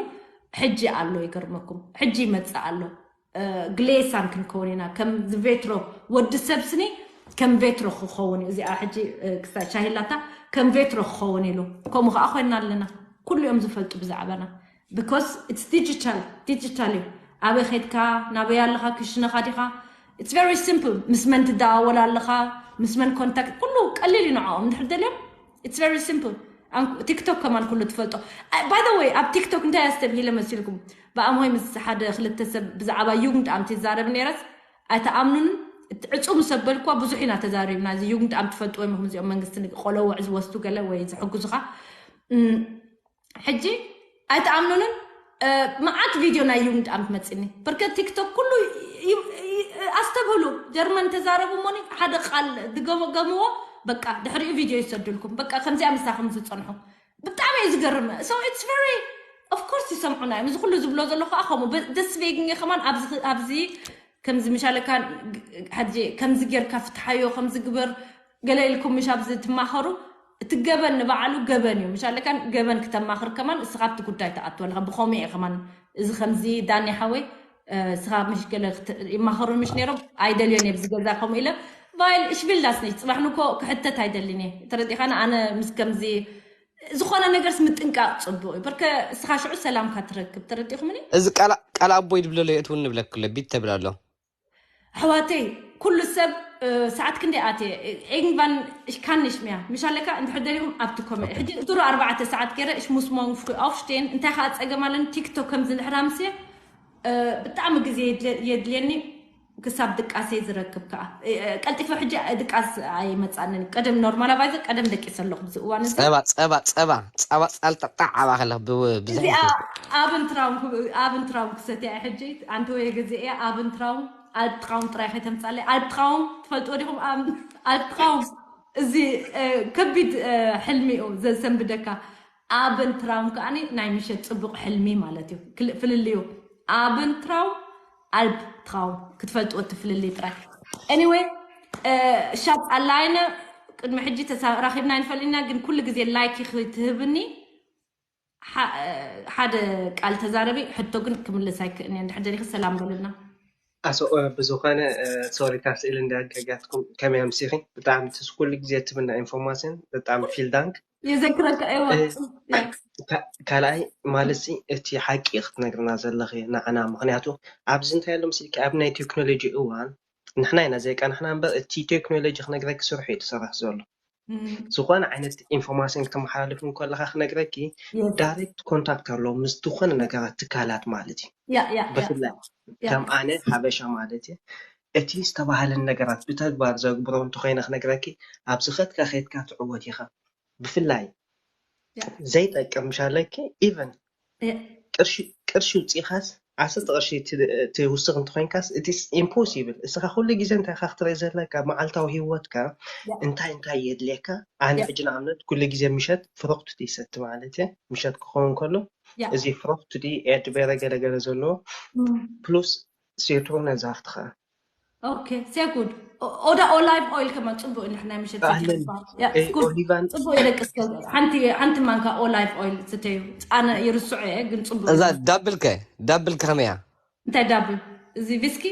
ሕጂ ኣሎ። ይገርመኩም፣ ሕጂ ይመፅእ ኣሎ። ግሌሳን ክንከውን ኢና። ከም ቬትሮ ወዲ ሰብ ስኒ ከም ቬትሮ ክኸውን እዩ። እዚኣ ሕጂ ክሳ ሻሂላታ ከም ቬትሮ ክኸውን ኢሉ ከምኡ ከዓ ኮይና ኣለና። ኩሉ እዮም ዝፈልጡ ብዛዕባና። Because it's digital digital እዩ። ኣበይ ኸድካ ናበይ ኣለኻ ክሽነኻ ዲኻ? It's very simple። ምስ መን ትደዋወል ኣለኻ? ምስ መን ኮንታክት? ኩሉ ቀሊል እዩ ንዕኦም እንድሕር ደልዮም። It's very simple። ቲክቶክ ከማን ኩሉ ትፈልጦ። By the way ኣብ ቲክቶክ እንታይ ኣስተብሂለ መሲልኩም? ብኣምሆይ ምስ ሓደ ክልተ ሰብ ብዛዕባ ዩግንድ ኣምት ይዛረብ ነይረስ ኣይተኣምኑን። ዕፁ ምስ ኣበልኳ ብዙሕ ኢና ተዛሪብና። እዚ ዩግንድ ኣምት ትፈልጥዎ ኢኹም፣ እዚኦም መንግስቲ ቆለውዕ ዝወስዱ ገለ ወይ ዝሕግዙኻ። ሕጂ ኣይተኣምኑንን። መዓት ቪድዮ ናይ ዩግንድ ኣምት መፅኒ። ብርከት ቲክቶክ ኩሉ ኣስተብህሉ። ጀርመን ተዛረቡ ሞኒ ሓደ ቃል ድገመገምዎ በቃ ድሕሪኡ ቪድዮ ይሰዱልኩም። በቃ ከምዚኣ ምሳኹም ዝፀንሑ ብጣዕሚ እዩ ዝገርም። So it's very of course ይሰምዑና እዮም። እዚ ኩሉ ዝብሎ ዘሎ ከዓ ከምኡ ደስ ቤግኝ ከማን ኣብዚ ከምዚ ምሻለካ ሕጂ ከምዚ ጌርካ ፍትሓዮ ከምዚ ግበር ገለ ኢልኩም ምሽ ኣብዚ ትማኸሩ። እቲ ገበን ንባዕሉ ገበን እዩ። ምሻለካ ገበን ክተማኽር ከማን እስኻ ኣብቲ ጉዳይ ትኣትወ ኣለካ። ብኸምኡ እየ ከማን እዚ ከምዚ ዳኒ ሓወይ እስኻ ምሽ ገለ ይማኸሩ ምሽ ነይሮም ኣይደልዮን እየ ብዚ ገዛ ከምኡ ኢለ ቫይል እሽቪል ዳስኒ ፅባሕ ንኮ ክሕተት ኣይደልን እየ። ተረዲኻና ኣነ ምስ ከምዚ ዝኾነ ነገርስ ምጥንቃቕ ፅቡቕ እዩ። በርከ እስኻ ሽዑ ሰላምካ ትረክብ። ተረዲኹምኒ? እዚ ቃል ቃል ኣቦይ ድብለሎ የእትውን ንብለክሎ ቢት ተብል ኣሎ። ኣሕዋተይ ኩሉ ሰብ ሰዓት ክንደይ ኣትየ ኤግንቫን ካንሽ ሚያ ምሽ ኣለካ እንድሕር ደሊኹም ኣብቲ ኮመ ሕጂ ድሮ ኣርባዕተ ሰዓት ገይረ እሽ ሙስሞን ፍሪ ኣፍሽቴን እንታይ ከዓ ፀገም ኣለን ቲክቶክ ከምዚ ንሕራምስየ ብጣዕሚ ግዜ የድልየኒ ክሳብ ድቃሰይ ዝረክብ ከዓ ቀልጢፈ ሕጂ ድቃስ ኣይመፃንን። ቀደም ኖርማል ኣባይዘ ቀደም ደቂሰ ኣለኹ ብዚ እዋን እዚ ጸባ ጸባ ጸባ ጸባ ጻልጠጣ ዓባ ከለኽ ብብዝሒ እዚኣ ኣብን ትራውን ክሰት እያ ሕጂ ኣንቲ ወይ ግዜ እያ ኣብን ትራውን ኣልብ ትራውን ጥራይ ከይተምፃለይ ኣልብ ትራውን ትፈልጥዎ ዲኹም ኣልብ ትራውን እዚ ከቢድ ሕልሚ እዩ ዘሰንብደካ። ኣብን ትራውን ከዓኒ ናይ ምሸት ፅቡቕ ሕልሚ ማለት እዩ። ፍልልዩ ኣብን ትራው ኣልብ ትራው ክትፈልጥዎ እቲ ፍልልይ ጥራይ። Anyway ሻት ኣላይነ ቅድሚ ሕጂ ተራኺብና ይንፈልጥ ኢና ግን ኩሉ ግዜ ላይክ ክትህብኒ ሓደ ቃል ተዛረቢ ሕቶ ግን ክምልስ ኣይክእልን እየ። እንድሕር ደሊኺ ሰላም በሉልና። ኣሰ ብዝኾነ ሶሪ ካብ ስእሊ እንዳጋጋትኩም ከመይ ኣምሲኺ? ብጣዕሚ ትስ ኩሉ ግዜ ትብና ኢንፎርማሽን ብጣዕሚ ፊል ዳንክ የዘክረካ። ካልኣይ ማለት ሲ እቲ ሓቂ ክትነግርና ዘለኺ ንዓና ምክንያቱ ኣብዚ እንታይ ኣሎ ምስልኪ ኣብ ናይ ቴክኖሎጂ እዋን ንሕና ኢና ዘይቃ ንሕና እምበር እቲ ቴክኖሎጂ ክነግረኪ ስርሑ እዩ ዝሰርሕ ዘሎ። ዝኾነ ዓይነት ኢንፎርማሽን ክተመሓላልፍ እንከለካ ክነግረኪ ዳይሬክት ኮንታክት ኣሎ ምስ ዝኾነ ነገራት ትካላት ማለት እዩ። ብፍላይ ከም ኣነ ሓበሻ ማለት እዩ እቲ ዝተባሃለን ነገራት ብተግባር ዘግብሮ እንተኮይነ ክነግረኪ ኣብዚ ከትካ ከትካ ትዕወት ኢኻ። ብፍላይ ዘይጠቅም ምሻለኪ ኢቨን ቅርሺ ውፅኢኻስ ዓሰርተ ቅርሺ ትውስኽ እንተኮይንካስ it's impossible። እስኻ ኩሉ ግዜ እንታይ ኢኻ ክትርኢ ዘለካ መዓልታዊ ሂወትካ እንታይ እንታይ የድልየካ። ኣነ ሕጂ ንኣብነት ኩሉ ግዜ ምሸት ፍሩክት ይሰቲ ማለት እየ ምሸት ክኸውን ከሎ እዚ ፍሩክት ዲ ኤድቤረ ገለገለ ዘለዎ ፕሉስ ሲትሩነ ዛፍት ኸዓ Okay, sehr gut. Oder Olive Oil ከማን ፅቡቅ እዩ። ንሕና ምሸት ኦሊቫን ፅቡቅ የደቅስ ሓንቲ ሓንቲ ማንካ ኦላይቭ ኦይል ስተዩ። ኣነ ይርስዖ እየ ግን ፅቡቅ እዛ ዳብል ከ ዳብል ከ ከመያ? እንታይ ዳብል? እዚ ቪስኪ?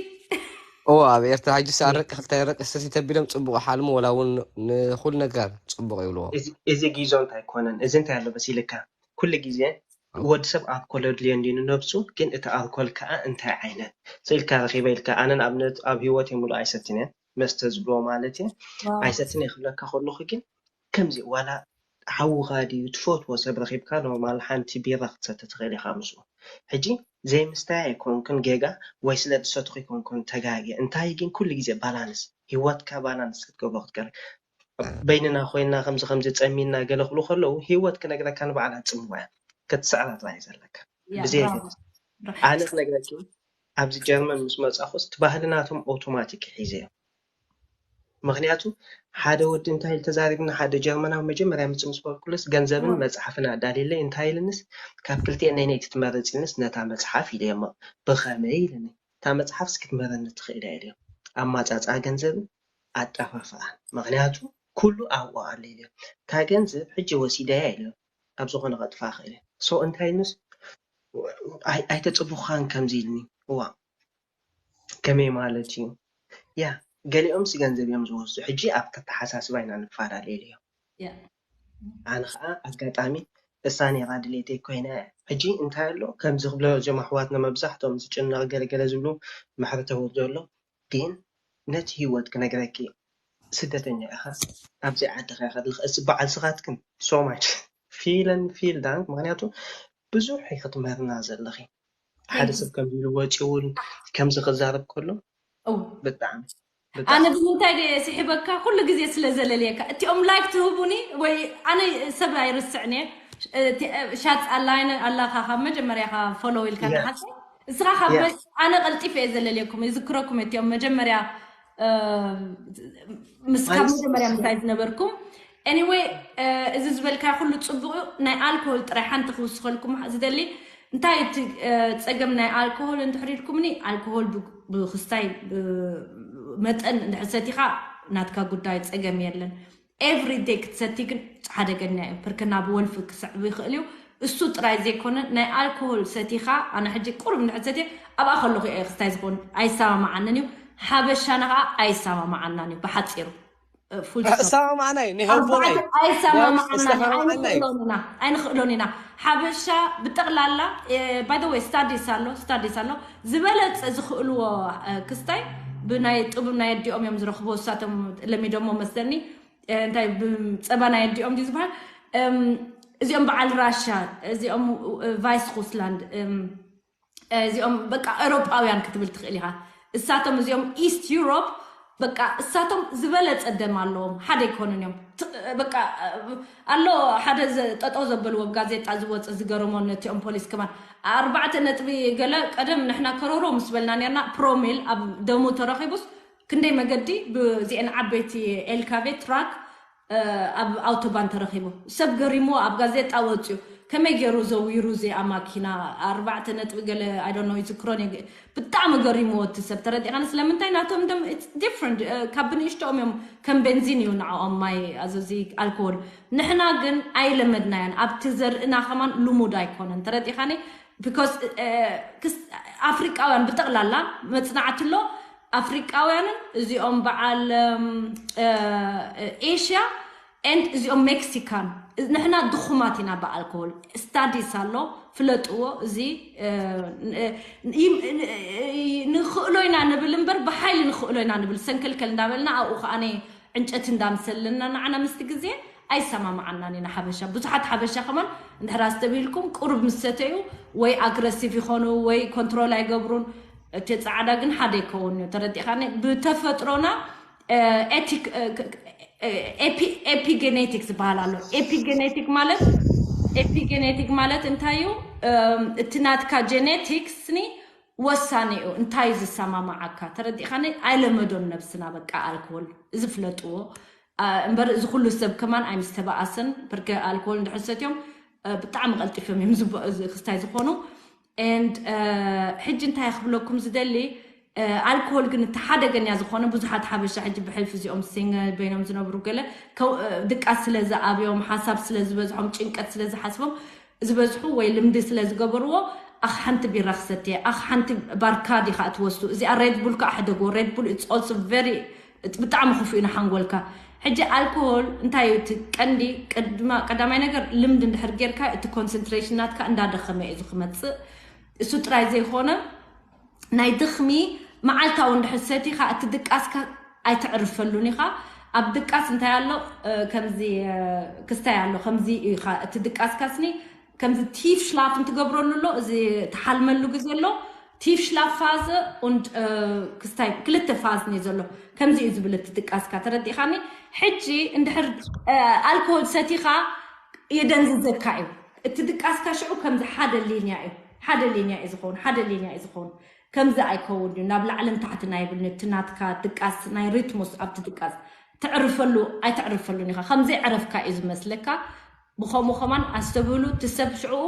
እዎ ኣብ ኤርትራ ሕጂ ኣረቂ ክልተ ኣረቂ ስተቲ ተቢሎም ፅቡቅ ሓልሙ ወላ እውን ንኩሉ ነገር ፅቡቅ ይብልዎ። እዚ ጊዞ እንታይ ኮነን እዚ እንታይ ኣሎ መሲልካ ኩሉ ግዜ ወዲ ሰብ ኣልኮል ኣድልዮ እንዲ ንነብሱ ግን እቲ ኣልኮል ከዓ እንታይ ዓይነት ስኢልካ ረኪበ ኢልካ ኣነ ንኣብነት ኣብ ሂወት የምሉ ኣይሰትን እየ መስተ ዝብልዎ ማለት እየ ኣይሰትን እየ ክብለካ ከለኩ ግን ከምዚ ዋላ ሓውኻ ድዩ ትፈትዎ ሰብ ረኪብካ ኖርማል ሓንቲ ቢራ ክትሰተ ትኽእል ኢካ ምስኡ ሕጂ ዘይምስታይ ኣይኮንኩን ጌጋ ወይ ስለ ዝሰትኹ ይኮንኩን ተጋግየ እንታይ ግን ኩሉ ግዜ ባላንስ ሂወትካ ባላንስ ክትገብሮ ክትቀር በይንና ኮይንና ከምዚ ከምዚ ፀሚና ገለ ክብሉ ከለዉ ሂወት ክነግረካ ንባዕላ ፅምዋ እያ ክትስዕራ ጥራይ ዘለካ ብዘይ ኣነ ክነግረኪ ኣብዚ ጀርመን ምስ መጻኹስ እቲ ባህሊ ናቶም ኣውቶማቲክ ሒዘ እዮም። ምክንያቱ ሓደ ወዲ እንታይ ኢሉ ተዛሪብና፣ ሓደ ጀርመናዊ መጀመርያ ምጽ ምስ በልኩሉስ ገንዘብን መጽሓፍን ኣዳልየለይ እንታይ ኢልንስ፣ ካብ ክልቲኤን ነይነይቲ ትመርጽ ኢልንስ ነታ መጽሓፍ ኢለዮ። ብኸመይ ኢልኒ፣ እታ መጽሓፍስ ክትምህረኒ ትኽእል እያ ኢለዮ። ኣማጻጽኣ ገንዘብን ኣጠፋፍኣን፣ ምክንያቱ ኩሉ ኣብኡ ኣሎ ኢለዮ። እታ ገንዘብ ሕጂ ወሲደያ ኢለዮ፣ ኣብ ዝኾነ ከጥፋ ክእል እየ። ሶ እንታይ ኢልንስ ኣይተጽቡኻን ከምዚ ኢልኒ። እዋ ከመይ ማለት እዩ? ያ ገሊኦምስ ገንዘብ እዮም ዝወስዱ። ሕጂ ኣብ ተተሓሳስባ ኢና ንፈላለ ኢለዮ። ኣነ ከዓ ኣጋጣሚ እሳ ነይራ ድሌተይ ኮይና እያ። ሕጂ እንታይ ኣሎ ከምዚ ክብሎ እዞም ኣሕዋትና መብዛሕትኦም ዝጭነቕ ገለገለ ዝብሉ ማሕበረሰብ ዘሎ ግን ነቲ ህይወት ክነግረኪ ስደተኛ ኢኻ ኣብዚ ዓድኻ ኢኻ ዘለኻ እዚ በዓል ስኻትክን so much vielen vielen Dank ምክንያቱ ብዙሕ ኢኺ ትምህርና ዘለኺ ሓደ ሰብ ከም ኢሉ ወጪ እውን ከምዚ ክዛረብ ከሎ ብጣዕሚ ኣነ ብምንታይ ደ ስሒበካ ኩሉ ግዜ ስለ ዘለልየካ እቲኦም ላይክ ትህቡኒ ወይ ኣነ ሰብ ኣይርስዕን እየ ሻት ኣላይነ ኣላካ ካብ መጀመርያ ካ ፎሎው ኢልካ ንሓሰ እስኻ ካብ ኣነ ቀልጢፍ እየ ዘለልየኩም ይዝክረኩም እቲኦም መጀመርያ ምስ ካብ መጀመርያ ምሳይ ዝነበርኩም anyway እዚ ዝበልካ ኩሉ ፅቡቅ ናይ ኣልኮሆል ጥራይ ሓንቲ ክውስኸልኩም ዝደሊ እንታይ እቲ ፀገም ናይ ኣልኮሆል እንድሕር ኢልኩምኒ ኣልኮሆል ብክስታይ መጠን እንድሕር ሰቲኻ ናትካ ጉዳይ ፀገም የለን every day ክትሰቲ ግን ሓደገኛ እዩ ብርክ ናብ ወልፊ ክስዕብ ይኽእል እዩ እሱ ጥራይ ዘይኮነ ናይ ኣልኮሆል ሰቲኻ ኣነ ሕጂ ቁሩብ እንድሕር ሰትየ ኣብኣ ከለኹ እየ ክስታይ ዝኾን ኣይሰማማዓንን እዩ ሓበሻና ከዓ ኣይሰማማዓናን እዩ ብሓፂሩ ሰማማዕናይ ንሄቦናይ ኣይሰማማዕናን ኣይንኽእሎን ኢና ሓበሻ ብጠቕላላ by the way studies ኣሎ studies ኣሎ ዝበለፀ ዝኽእልዎ ክስታይ ብናይ ጥቡብ ናይ ኣዲኦም እዮም ዝረኽብዎ እሳቶም ለሚዶሞ መስለኒ እንታይ ፀባ ናይ ኣዲኦም ድዩ ዝበሃል እዚኦም በዓል ራሻ እዚኦም ቫይስ ሩስላንድ እዚኦም በቃ ኤሮጳውያን ክትብል ትኽእል ኢኻ እሳቶም እዚኦም ኢስት ዩሮፕ በቃ እሳቶም ዝበለፀ ደም ኣለዎም ሓደ ኣይኮኑን እዮም በቃ ኣሎ ሓደ ጠጠው ዘበልዎም ጋዜጣ ዝወፅ ዝገረሞ ነቲኦም ፖሊስ ከማን ኣርባዕተ ነጥቢ ገለ ቀደም ንሕና ከረሮ ምስ በልና ነርና ፕሮሚል ኣብ ደሙ ተረኺቡስ ክንደይ መገዲ ብዚአን ዓበይቲ ኤልካቬ ትራክ ኣብ ኣውቶባን ተረኺቡ ሰብ ገሪምዎ ኣብ ጋዜጣ ወፅዩ ከመይ ገይሩ ዘዊሩ እዚኣ ማኪና ኣርባዕተ ነጥቢ ገለ ኣይዶኖ ይዝክሮን ብጣዕሚ ገሪምዎ እቲ ሰብ ተረዲኻኒ ስለምንታይ ናቶም ደም different ካብ ብንእሽቶኦም እዮም ከም ቤንዚን እዩ ንዕኦም ማይ ኣዘዚ ኣልኮል ንሕና ግን ኣይለመድናያን ኣብቲ ዘርእና ከማን ልሙድ ኣይኮነን ተረዲኻኒ because ኣፍሪቃውያን ብጠቕላላ መፅናዕቲ ኣሎ ኣፍሪቃውያንን እዚኦም በዓል ኤሽያ and እዚኦም ሜክሲካን ንሕና ድኹማት ኢና ብኣልኮል studies ኣሎ ፍለጥዎ እዚ ንኽእሎ ኢና ንብል እምበር ብሓይሊ ንኽእሎ ኢና ንብል ሰንከልከል እንዳበልና ኣብኡ ከዓ ዕንጨቲ እንዳምሰልና ንዓና ምስቲ ግዜ ኣይሰማማዓናን ኢና ሓበሻ ብዙሓት ሓበሻ ከማን እንድሕር ኣስተብሂልኩም ቁሩብ ምስ ሰተዩ ወይ ኣግረሲቭ ይኾኑ ወይ ኮንትሮል ኣይገብሩን እቲ ፃዕዳ ግን ሓደ ይከውን እዩ ተረዲኻኒ ብተፈጥሮና ኤቲክ ኤፒጌኔቲክ ዝበሃል ኣሎ ኤፒጌኔቲክ ማለት ኤፒጌኔቲክ ማለት እንታይ እዩ እቲ ናትካ ጀኔቲክስ ኒ ወሳኒ እዩ እንታይ እዩ ዝሰማማዓካ ተረዲእካኒ ኣይለመዶን ነብስና በቃ ኣልኮል እዚ ፍለጥዎ እምበር እዚ ኩሉ ሰብ ከማን ኣይምስተባኣስን ብርገ ኣልኮል እንድሕር ሰትዮም ብጣዕሚ ቀልጢፎም እዮም ክስታይ ዝኾኑ and ሕጂ እንታይ ክብለኩም ዝደሊ ኣልኮል ግን እቲ ሓደገኛ ዝኾነ ብዙሓት ሓበሻ ሕጂ ብሕልፊ እዚኦም ሲንግል በይኖም ዝነብሩ ገለ ድቃስ ስለ ዝኣብዮም ሓሳብ ስለ ዝበዝሖም ጭንቀት ስለ ዝሓስቦም ዝበዝሑ ወይ ልምዲ ስለ ዝገበርዎ ኣኽ ሓንቲ ቢራ ክሰትየ ኣኽ ሓንቲ ባርካድ ኢኻ እትወስዱ እዚኣ ሬድቡል ከዓ ሕደጎ ሬድቡል it's also very ብጣዕሚ ክፉእ ኢና ሓንጎልካ ሕጂ ኣልኮሆል እንታይ እዩ እቲ ቀንዲ ቀዳማይ ነገር ልምዲ እንድሕር ጌርካ እቲ ኮንሰንትሬሽን ናትካ እንዳደኸመ እዩ ዝክመፅእ እሱ ጥራይ ዘይኮነ ናይ ድኽሚ መዓልታዊ እንድሕር ሰቲኻ እቲ ድቃስካ ኣይተዕርፈሉን ኢኻ ኣብ ድቃስ እንታይ ኣሎ ከምዚ ክስታይ ኣሎ ከምዚ ኢኻ እቲ ድቃስካ ስኒ ከምዚ ቲፍ ሽላፍ እንትገብረሉ ኣሎ እዚ ተሓልመሉ ግዜ ኣሎ ቲፍ ሽላፍ ፋዝ und ክስታይ ክልተ ፋዝ ኒ ዘሎ ከምዚ እዩ ዝብል እቲ ድቃስካ ተረዲኻኒ ሕጂ እንድሕር ኣልኮል ሰቲኻ የደንዝዘካ እዩ እቲ ድቃስካ ሽዑ ከምዚ ሓደ ሊንያ እዩ ሓደ ሊንያ እዩ ዝኸውን ሓደ ሊንያ እዩ ዝኸውን ከምዚ ኣይከውን እዩ። ናብ ላዕልን ታሕትን ኣይብልን። እቲ ናትካ ድቃስ፣ ናይ ሪትሙስ ኣብቲ ድቃስ ተዕርፈሉ ኣይተዕርፈሉን ኢኻ። ከምዘይ ዕረፍካ እዩ ዝመስለካ። ብኸምኡ ከማን ኣስተብህሉ። እቲ ሰብ ሽዕኡ፣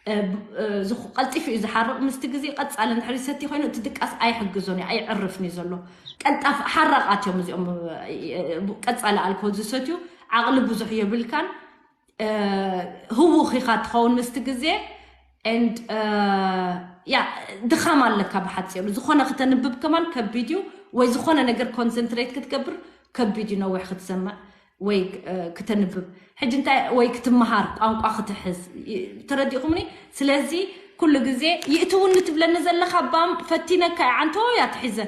እ፣ ብ-፣ እ፣ ዝኹ-፣ ቀልጢፉ እዩ ዝሓርቕ። ምስቲ ግዜ ቀጻሊ እንድሕር ይሰቲ ኮይኑ፣ እቲ ድቃስ ኣይሕግዞን እዩ፣ ኣይዕርፍን እዩ ዘሎ። ቀልጣፍ ሓራቓት እዮም እዚኦም፣ እ፣ እ፣ ቀጻሊ ኣልኮል ዝሰትዩ። ዓቕሊ ብዙሕ የብልካን። እ፣ ህውኽ ኢኻ ትኸውን ምስቲ ግዜ። And፣ እ፣ ያ፣ ድኻም ኣለካ። ብሓጺሩ፣ ዝኾነ ክተንብብ ከማን ከቢድ እዩ፣ ወይ ዝኾነ ነገር ኮንሰንትሬት ክትገብር ከቢድ እዩ፣ ነዊሕ ክትሰምዕ ወይ፣ እ፣ ክተንብብ። ሕጂ እንታይ፣ ወይ ክትመሃር፣ ቋንቋ ክትሕዝ፣ ይ-፣ ተረዲእኹምኒ? ስለዚ ኩሉ ግዜ ይእትውኒ ትብለኒ ዘለኻ ባም ፈቲነካ እየ፣ ዓንቶ እያ ትሒዘ።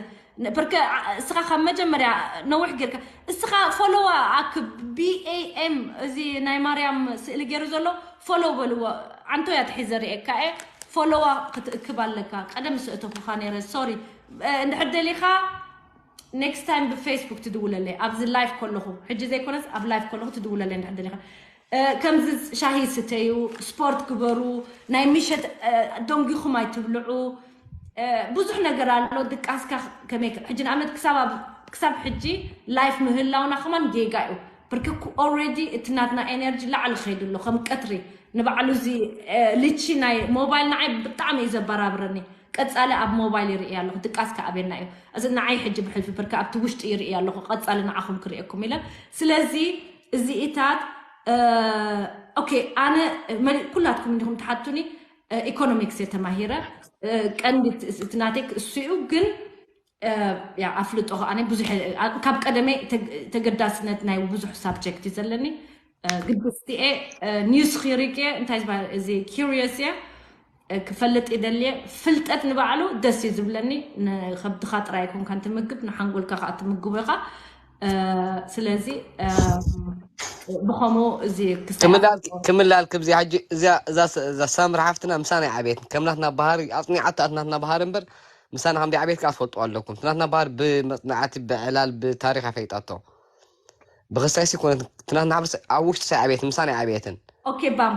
ን-፣ በርከ ዓ-፣ እስኻ ካብ መጀመርያ ነዊሕ ጌርካ፣ እስኻ ፎሎዋ ኣክ ቢ ኤ ኤም፣ እዚ ናይ ማርያም ስእሊ ገይሩ ዘሎ ፎሎ በልዎ። ዓንቶ እያ ትሒዘ ርእየካ እየ። ፎሎዋ ክትእክብ ኣለካ። ቀደም ስእተኹኻ ነይረ፣ ሶሪ። እ፣ እንድሕር ደሊኻ ኔክስት ታይም ብፌስቡክ ትድውለለይ፣ ኣብዚ ላይፍ ከለኹ፣ ሕጂ ዘይኮነስ ኣብ ላይፍ ከለኹ ትድውለለይ እንድሕር ደሊኻ። እ፣ ከምዚ ሻሂ ስተዩ፣ ስፖርት ግበሩ፣ ናይ ምሸት፣ እ፣ ደንጊኹም ኣይትብልዑ። እ፣ ብዙሕ ነገር ኣሎ። ድቃስካ ከመይ ከ-፣ ሕጂ ንኣብነት ክሳብ ኣብ-፣ ክሳብ ሕጂ ላይፍ ምህላውና ከማን ጌጋ እዩ። ብርክኩ ኦልሬዲ እቲ ናትና ኤነርጂ ላዕሊ ከይዱ ኣሎ። ከም ቀትሪ ንባዕሉ እዚ፣ እ፣ ልቺ ናይ ሞባይል ንዓይ ብጣዕሚ እዩ ዘበራብረኒ። ቀጻሊ ኣብ ሞባይል ይርኢ ኣለኹ፣ ድቃስ ከኣበየና እዩ። እዚ ንዓይ ሕጂ ብሕልፊ ብርካ ኣብቲ ውሽጢ ይርኢ ኣለኹ፣ ቀጻሊ ንዓኹም ክርእየኩም ኢለ። ስለዚ እዚኢታት፣ እ፣ ኦኬ፣ ኣነ መሊ-፣ ኩላትኩም እንዲኹም ትሓቱኒ፣ እ፣ ኢኮኖሚክስ እየ ተማሂረ። እ፣ ቀንዲ እቲ፣ እቲ ናተይ እሱ እዩ፣ ግን፣ እ፣ ያ፣ ኣፍልጦ ከኣ ብዙሕ፣ እ፣ ካብ ቀደመ ተግ-፣ ተገዳስነት ናይ ብዙሕ ሳብጀክት እዩ ዘለኒ። እ፣ ግድስቲ እየ፣ እ፣ ኒውስ ክሪክ እየ፣ እንታይ ዝበሃል፣ እዚ ኪሪየስ እየ፣ እ፣ ክፈልጥ ይደሊ እየ። ፍልጠት ንባዕሉ ደስ እዩ ዝብለኒ። ን-፣ ከብድኻ ጥራይ ኣይኮንካን ትምግብ፣ ንሓንጎልካ ከኣ ትምግቦ ኢኻ። እ፣ ስለዚ፣ እ፣ ብኸምኡ እዚ ክስታይ ክምላል፣ ክምላል ክብዚ ሕጂ እዚኣ፣ እዛ ስ-፣ እዛ ሳምሪ ሓፍትና ምሳና ይዓበየት። ከም ናትና ባህሪ ኣጽኒዓቶ፣ ኣት ናትና ባህሪ እምበር፣ ምሳና ከም ዘይዓበየት ከኣ ትፈልጡ ኣለኩም። እቲ ናትና ባህሪ ብመጽናዕቲ፣ ብዕላል፣ ብታሪኽ ኣፈሊጣቶ። ብኽሳይ ሲኮነት፣ እቲ ናትና ሕብረተሰብ ኣብ ውሽጢ ሳይ ዓበየት፣ ምሳና ይዓበየትን። ኦኬ፣ ባም።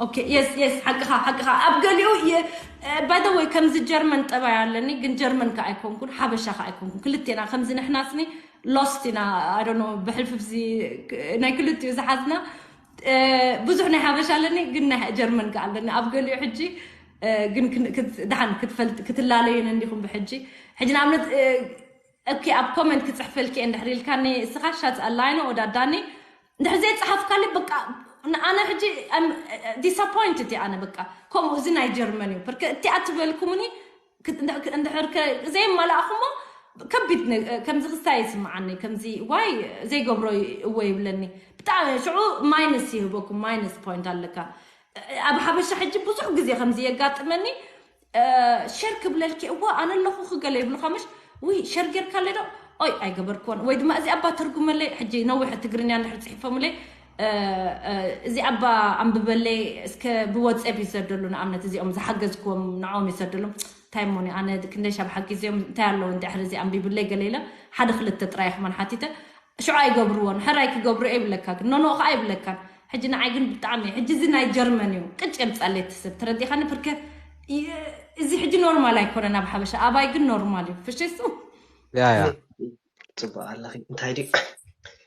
ኦኬ፣ የስ፣ የስ፣ ሓቅኻ፣ ሓቅኻ። ኣብ ገሊኡ የ-፣ እ፣ ባይ ዘ ወይ፣ ከምዚ ጀርመን ጠባይ ኣለኒ፣ ግን ጀርመን ከ ኣይኮንኩን፣ ሓበሻ ከ ኣይኮንኩን። ክልቴና ከምዚ ንሕናስኒ ሎስት ኢና፣ I don't know፣ ብሕልፍፍዚ ክ-፣ ናይ ክልቲኡ ዝሓዝና። እ፣ ብዙሕ ናይ ሓበሻ ኣለኒ፣ ግን ናይ ጀርመን ከ ኣለኒ። ኣብ ገሊኡ ሕጂ፣ እ፣ ግን ክን-፣ ክት-፣ ደሓን ክትፈልጥ፣ ክትላለዩን እንዲኹም ብሕጂ። ሕጂ ንኣብነት፣ እ፣ ኦኬ፣ ኣብ ኮመንት ክጽሕፈልኪ እየ እንድሕር ኢልካኒ፣ እስኻ ሻት ኣላይኖ ወዳዳኒ፣ እንድሕር ዘይጸሓፍካለይ፣ በቃ፣ ን-፣ ኣነ ሕጂ፣ I'm disappointed እየ ኣነ፣ በቃ። ከምኡ፣ እዚ ናይ ጀርመን እዩ። ብርክ-፣ እቲኣ ትበልኩምኒ፣ ክት-፣ እንድሕ-፣ እንድሕር ከ-፣ ዘየማላእኹሞ፣ ከቢድ ነ-፣ ከምዚ ክስታይ ይስምዓኒ፣ ከምዚ፣ ዋይ፣ ዘይገብሮ እወ ይብለኒ። ብጣዕሚ፣ ሽዑ ማይነስ ይህበኩም፣ ማይነስ ፖይንት ኣለካ። ኣብ ሓበሻ ሕጂ ብዙሕ ግዜ ከምዚ የጋጥመኒ። እ፣ ሸር ክብለልኪ፣ እዋ፣ ኣነ ኣለኹ ክገለ ይብሉኻ፣ ምሽ? ውይ፣ ሸር ጌርካለይ ዶ? ኦይ፣ ኣይገበርክዎን። ወይ ድማ፣ እዚ ኣባ ተርጉመለይ፣ ሕጂ ነዊሕ ትግርኛ እንድሕር ጽሒፎምለይ፣ እ፣ እ፣ እዚ ኣባ ኣንብበለይ፣ እስከ ብወጸብ ይሰደሉ፣ ንኣብነት፣ እዚኦም ዝሓገዝክዎም ንዕኦም ይሰደሎም። እንታይ እሞኒ፣ ኣነ ክንደይ ሻብ ሓጊዘዮም፣ እንታይ ኣለዎ፣ እንድሕር እዚ ኣንቢብለይ ገለ ኢለ፣ ሓደ ክልተ ጥራይ ከማን ሓቲተ፣ ሽዑ ኣይገብርዎን፣ ሕራይ ክገብሩ እየ ይብለካ፣ ግን ኖኖ ከኣ ኣይብለካን። ሕጂ ንዓይ ግን ብጣዕሚ፣ ሕጂ እዚ ናይ ጀርመን እዩ፣ ቅጭ የምጻለይ እቲ ሰብ፣ ተረዲኻኒ? ብርከ፣ ይ-፣ እዚ ሕጂ ኖርማል ኣይኮነን ኣብ ሓበሻ፣ ኣባይ ግን ኖርማል እዩ። ፍሽሱ? ያ፣ ያ። ጽቡቕ ኣለኺ። እንታይ ድዩ?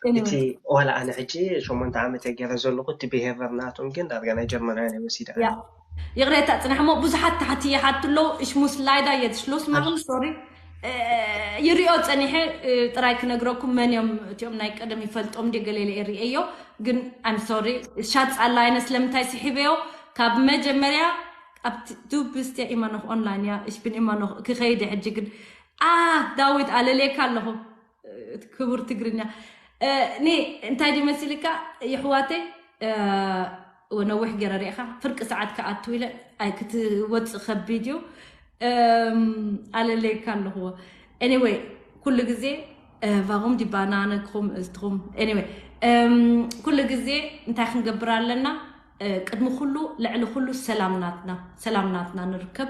እኔ እቲ፣ ወላ ኣነ ሕጂ ሸሞንተ ዓመት እየ ገይረ ዘለኹ፣ እቲ ቢሄቨር ናቶም ግን ዳርጋ ናይ ጀርመናውያን እየ ወሲደ። ያ። ይቕሬታ ጽናሕ እሞ፣ ብዙሓት ታሕቲ ይሓቱ ኣለዉ፣ እሽ ሙስ ላይዳ የት ሽሎስ ማግን፣ ሶሪ። እ፣ ይሪኦ ጸኒሐ፣ እ፣ ጥራይ ክነግረኩም መን እዮም እቲኦም ናይ ቀደም ይፈልጦም ድየ ገለ ኢለ እየ ርእየዮ፣ ግን I'm sorry፣ ሻጽ ኣላ ኣይነ ስለምንታይ ስሒበዮ፣ ካብ መጀመርያ ኣብቲ ዱ ብስት እያ ኢማ ኖኽ ኦንላይን እያ፣ እሽ ብን ኢማ ኖኽ ክኸይድ እየ ሕጂ ግን፣ ኣ፣ ዳዊት ኣለልየካ ኣለኹ። እቲ ክቡር ትግርኛ። እ፣ ኒ፣ እንታይ ድዩ መሲልካ፣ የሕዋተይ፣ እ፣ ነዊሕ ገይረ ሪኢኻ፣ ፍርቂ ሰዓት ክኣቱ ኢለ፣ ኣይ፣ ክትወጽእ ከቢድ እዩ። እም፣ ኣለለይካ ኣለኹዎ። ኤኒወይ፣ ኩሉ ግዜ፣ እ፣ ቫኹም ዲባና ነግኹም እስትኹም። ኤኒወይ፣ እም፣ ኩሉ ግዜ እንታይ ክንገብር ኣለና? እ፣ ቅድሚ ኩሉ፣ ልዕሊ ኩሉ ሰላም ናትና፣ ሰላም ናትና ንርከብ።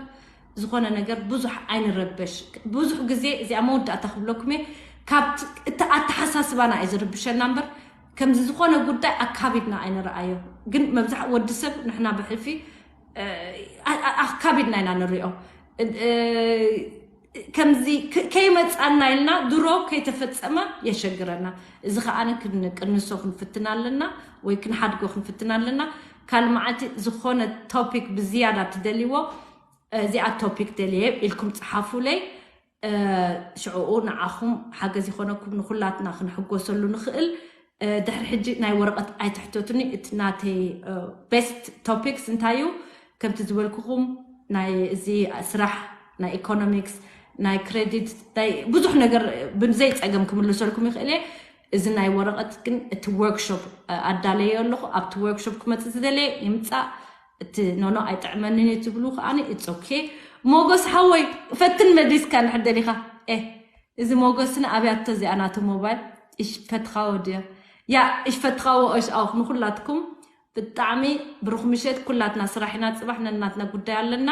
ዝኾነ ነገር ብዙሕ ኣይንረበሽ። ብዙሕ ግዜ እዚኣ መወዳእታ ክብለኩም እየ፣ ካብቲ፣ እቲ ኣተሓሳስባና እዩ ዝርብሸና እምበር፣ ከምዚ ዝኾነ ጉዳይ ኣካቢድና ኣይንረኣዮ። ግን መብዛሕ ወዲ ሰብ ንሕና ብሕልፊ፣ እ፣ ኣ-፣ ኣ-፣ ኣካቢድና ኢና ንሪኦ። እ፣ እ፣ ከምዚ ከይመፃና ኢልና ድሮ ከይተፈፀመ የሸግረና። እዚ ከዓ ክንቅንሶ ክንፍትን ኣለና ወይ ክንሓድጎ ክንፍትን ኣለና። ካልእ መዓልቲ ዝኾነ ቶፒክ ብዝያዳ ትደልይዎ፣ እዚኣ ቶፒክ ደልየ ኢልኩም ፀሓፉለይ። ሽዕኡ ንዓኹም ሓገዝ ይኾነኩም፣ ንኩላትና ክንሕጎሰሉ ንኽእል። ድሕሪ ሕጂ ናይ ወረቐት ኣይትሕተቱኒ። እቲ ናተይ ቤስት ቶፒክስ እንታይ እዩ? ከምቲ ዝበልኩኹም ናይ እዚ ስራሕ፣ ናይ ኢኮኖሚክስ፣ ናይ ክሬዲት፣ ናይ ብዙሕ ነገር ብዘይ ፀገም ክምልሰልኩም ይኽእል እየ። እዚ ናይ ወረቐት ግን እቲ ወርክሾፕ ኣዳለየ ኣለኹ። ኣብቲ ወርክሾፕ ክመፅእ ዝደለየ ይምፃእ። እቲ ኖኖ ኣይጥዕመንን እዩ ትብሉ ከዓኒ it's okay። ሞጎስ ሓወይ ፈትን መዲስካ ንሕደሊኻ። ኤ እዚ ሞጎስን ኣብያቶ እዚኣ ናቱ ሞባይል ይሽፈትኻዎ ድዮ? ያ ይሽፈትኻዎ። እሽ ኣውክ ንኩላትኩም ብጣዕሚ ብሩኽ ምሸት። ኩላትና ስራሕ ኢና፣ ፅባሕ ነናትና ጉዳይ ኣለና።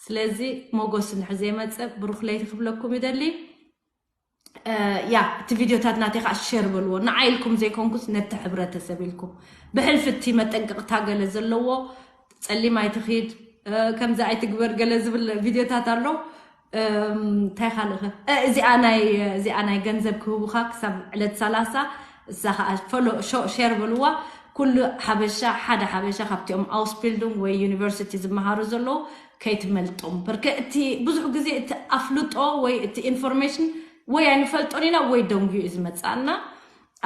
ስለዚ ሞጎስ ንሕዘ መፀ ብሩኽ ለይቲ ክብለኩም ይደሊ። ያ እቲ ቪድዮታት ናተይ ከዓ ሸር በልዎ፣ ንዓይ ኢልኩም ዘይኮንኩስ ነቲ ሕብረተሰብ ኢልኩም። ብሕልፊ እቲ መጠንቀቕታ ገለ ዘለዎ ፀሊም ኣይትኺድ፣ ከምዚ ኣይትግበር ገለ ዝብል ቪድዮታት ኣሎ። እንታይ ካልእኸ እዚኣ ናይ እዚኣ ናይ ገንዘብ ክህቡኻ ክሳብ ዕለት ሰላሳ እዛ ከዓ ፎሎ ሸር በልዋ። ኩሉ ሓበሻ ሓደ ሓበሻ ካብቲኦም ኣውስቢልዱንግ ወይ ዩኒቨርሲቲ ዝመሃሩ ዘለዉ ከይትመልጦም። በርከ እቲ ብዙሕ ግዜ እቲ ኣፍልጦ ወይ እቲ ኢንፎርሜሽን ወይ ኣይንፈልጦን ኢና ወይ ደንጉዩ እዩ ዝመፅኣና።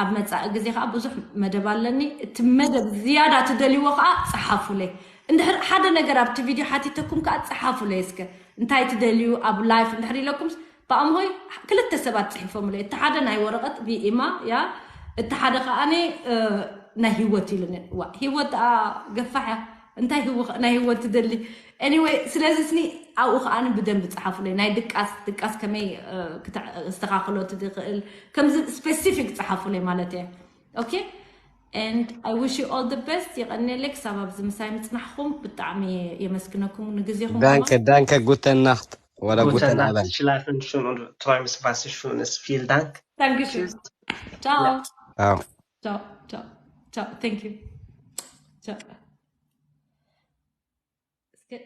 ኣብ መፃኢ ግዜ ከዓ ብዙሕ መደብ ኣለኒ። እቲ መደብ ዝያዳ ትደልይዎ ከዓ ፀሓፉለይ። እንድሕር ሓደ ነገር ኣብቲ ቪድዮ ሓቲተኩም ከዓ ፀሓፉለይ እስከ እንታይ ትደልዩ ኣብ ላይፍ እንድሕር ኢለኩም ብኣምሆይ ክልተ ሰባት ፅሒፎምለይ። እቲ ሓደ ናይ ወረቐት ብኢማ ያ እቲ ሓደ ከዓኒ ናይ ህይወት ኢሉኒ። ዋ ህይወት ገፋሕ እያ። እንታይ ህወ ናይ ህይወት ትደሊ? Anyway ስለዚ ስኒ ኣብኡ ከዓኒ ብደንብ ፀሓፉለይ። ናይ ድቃስ ድቃስ ከመይ ክስተኻኽሎ ትኽእል ከምዚ ስፔሲፊክ ፀሓፉለይ ማለት እየ። Okay and I wish you all the best። የቐንየለይ ክሳብ ኣብዚ ምሳይ ምፅናሕኩም ብጣዕሚ የመስግነኩም ንግዜኹም። Danke, danke, gute Nacht. Oder guten Abend. Schlafen schön und träumst was Schönes. Vielen Dank. Dankeschön. Ciao. Ciao. Ciao, ciao, ciao. Thank you. Ciao. It's good.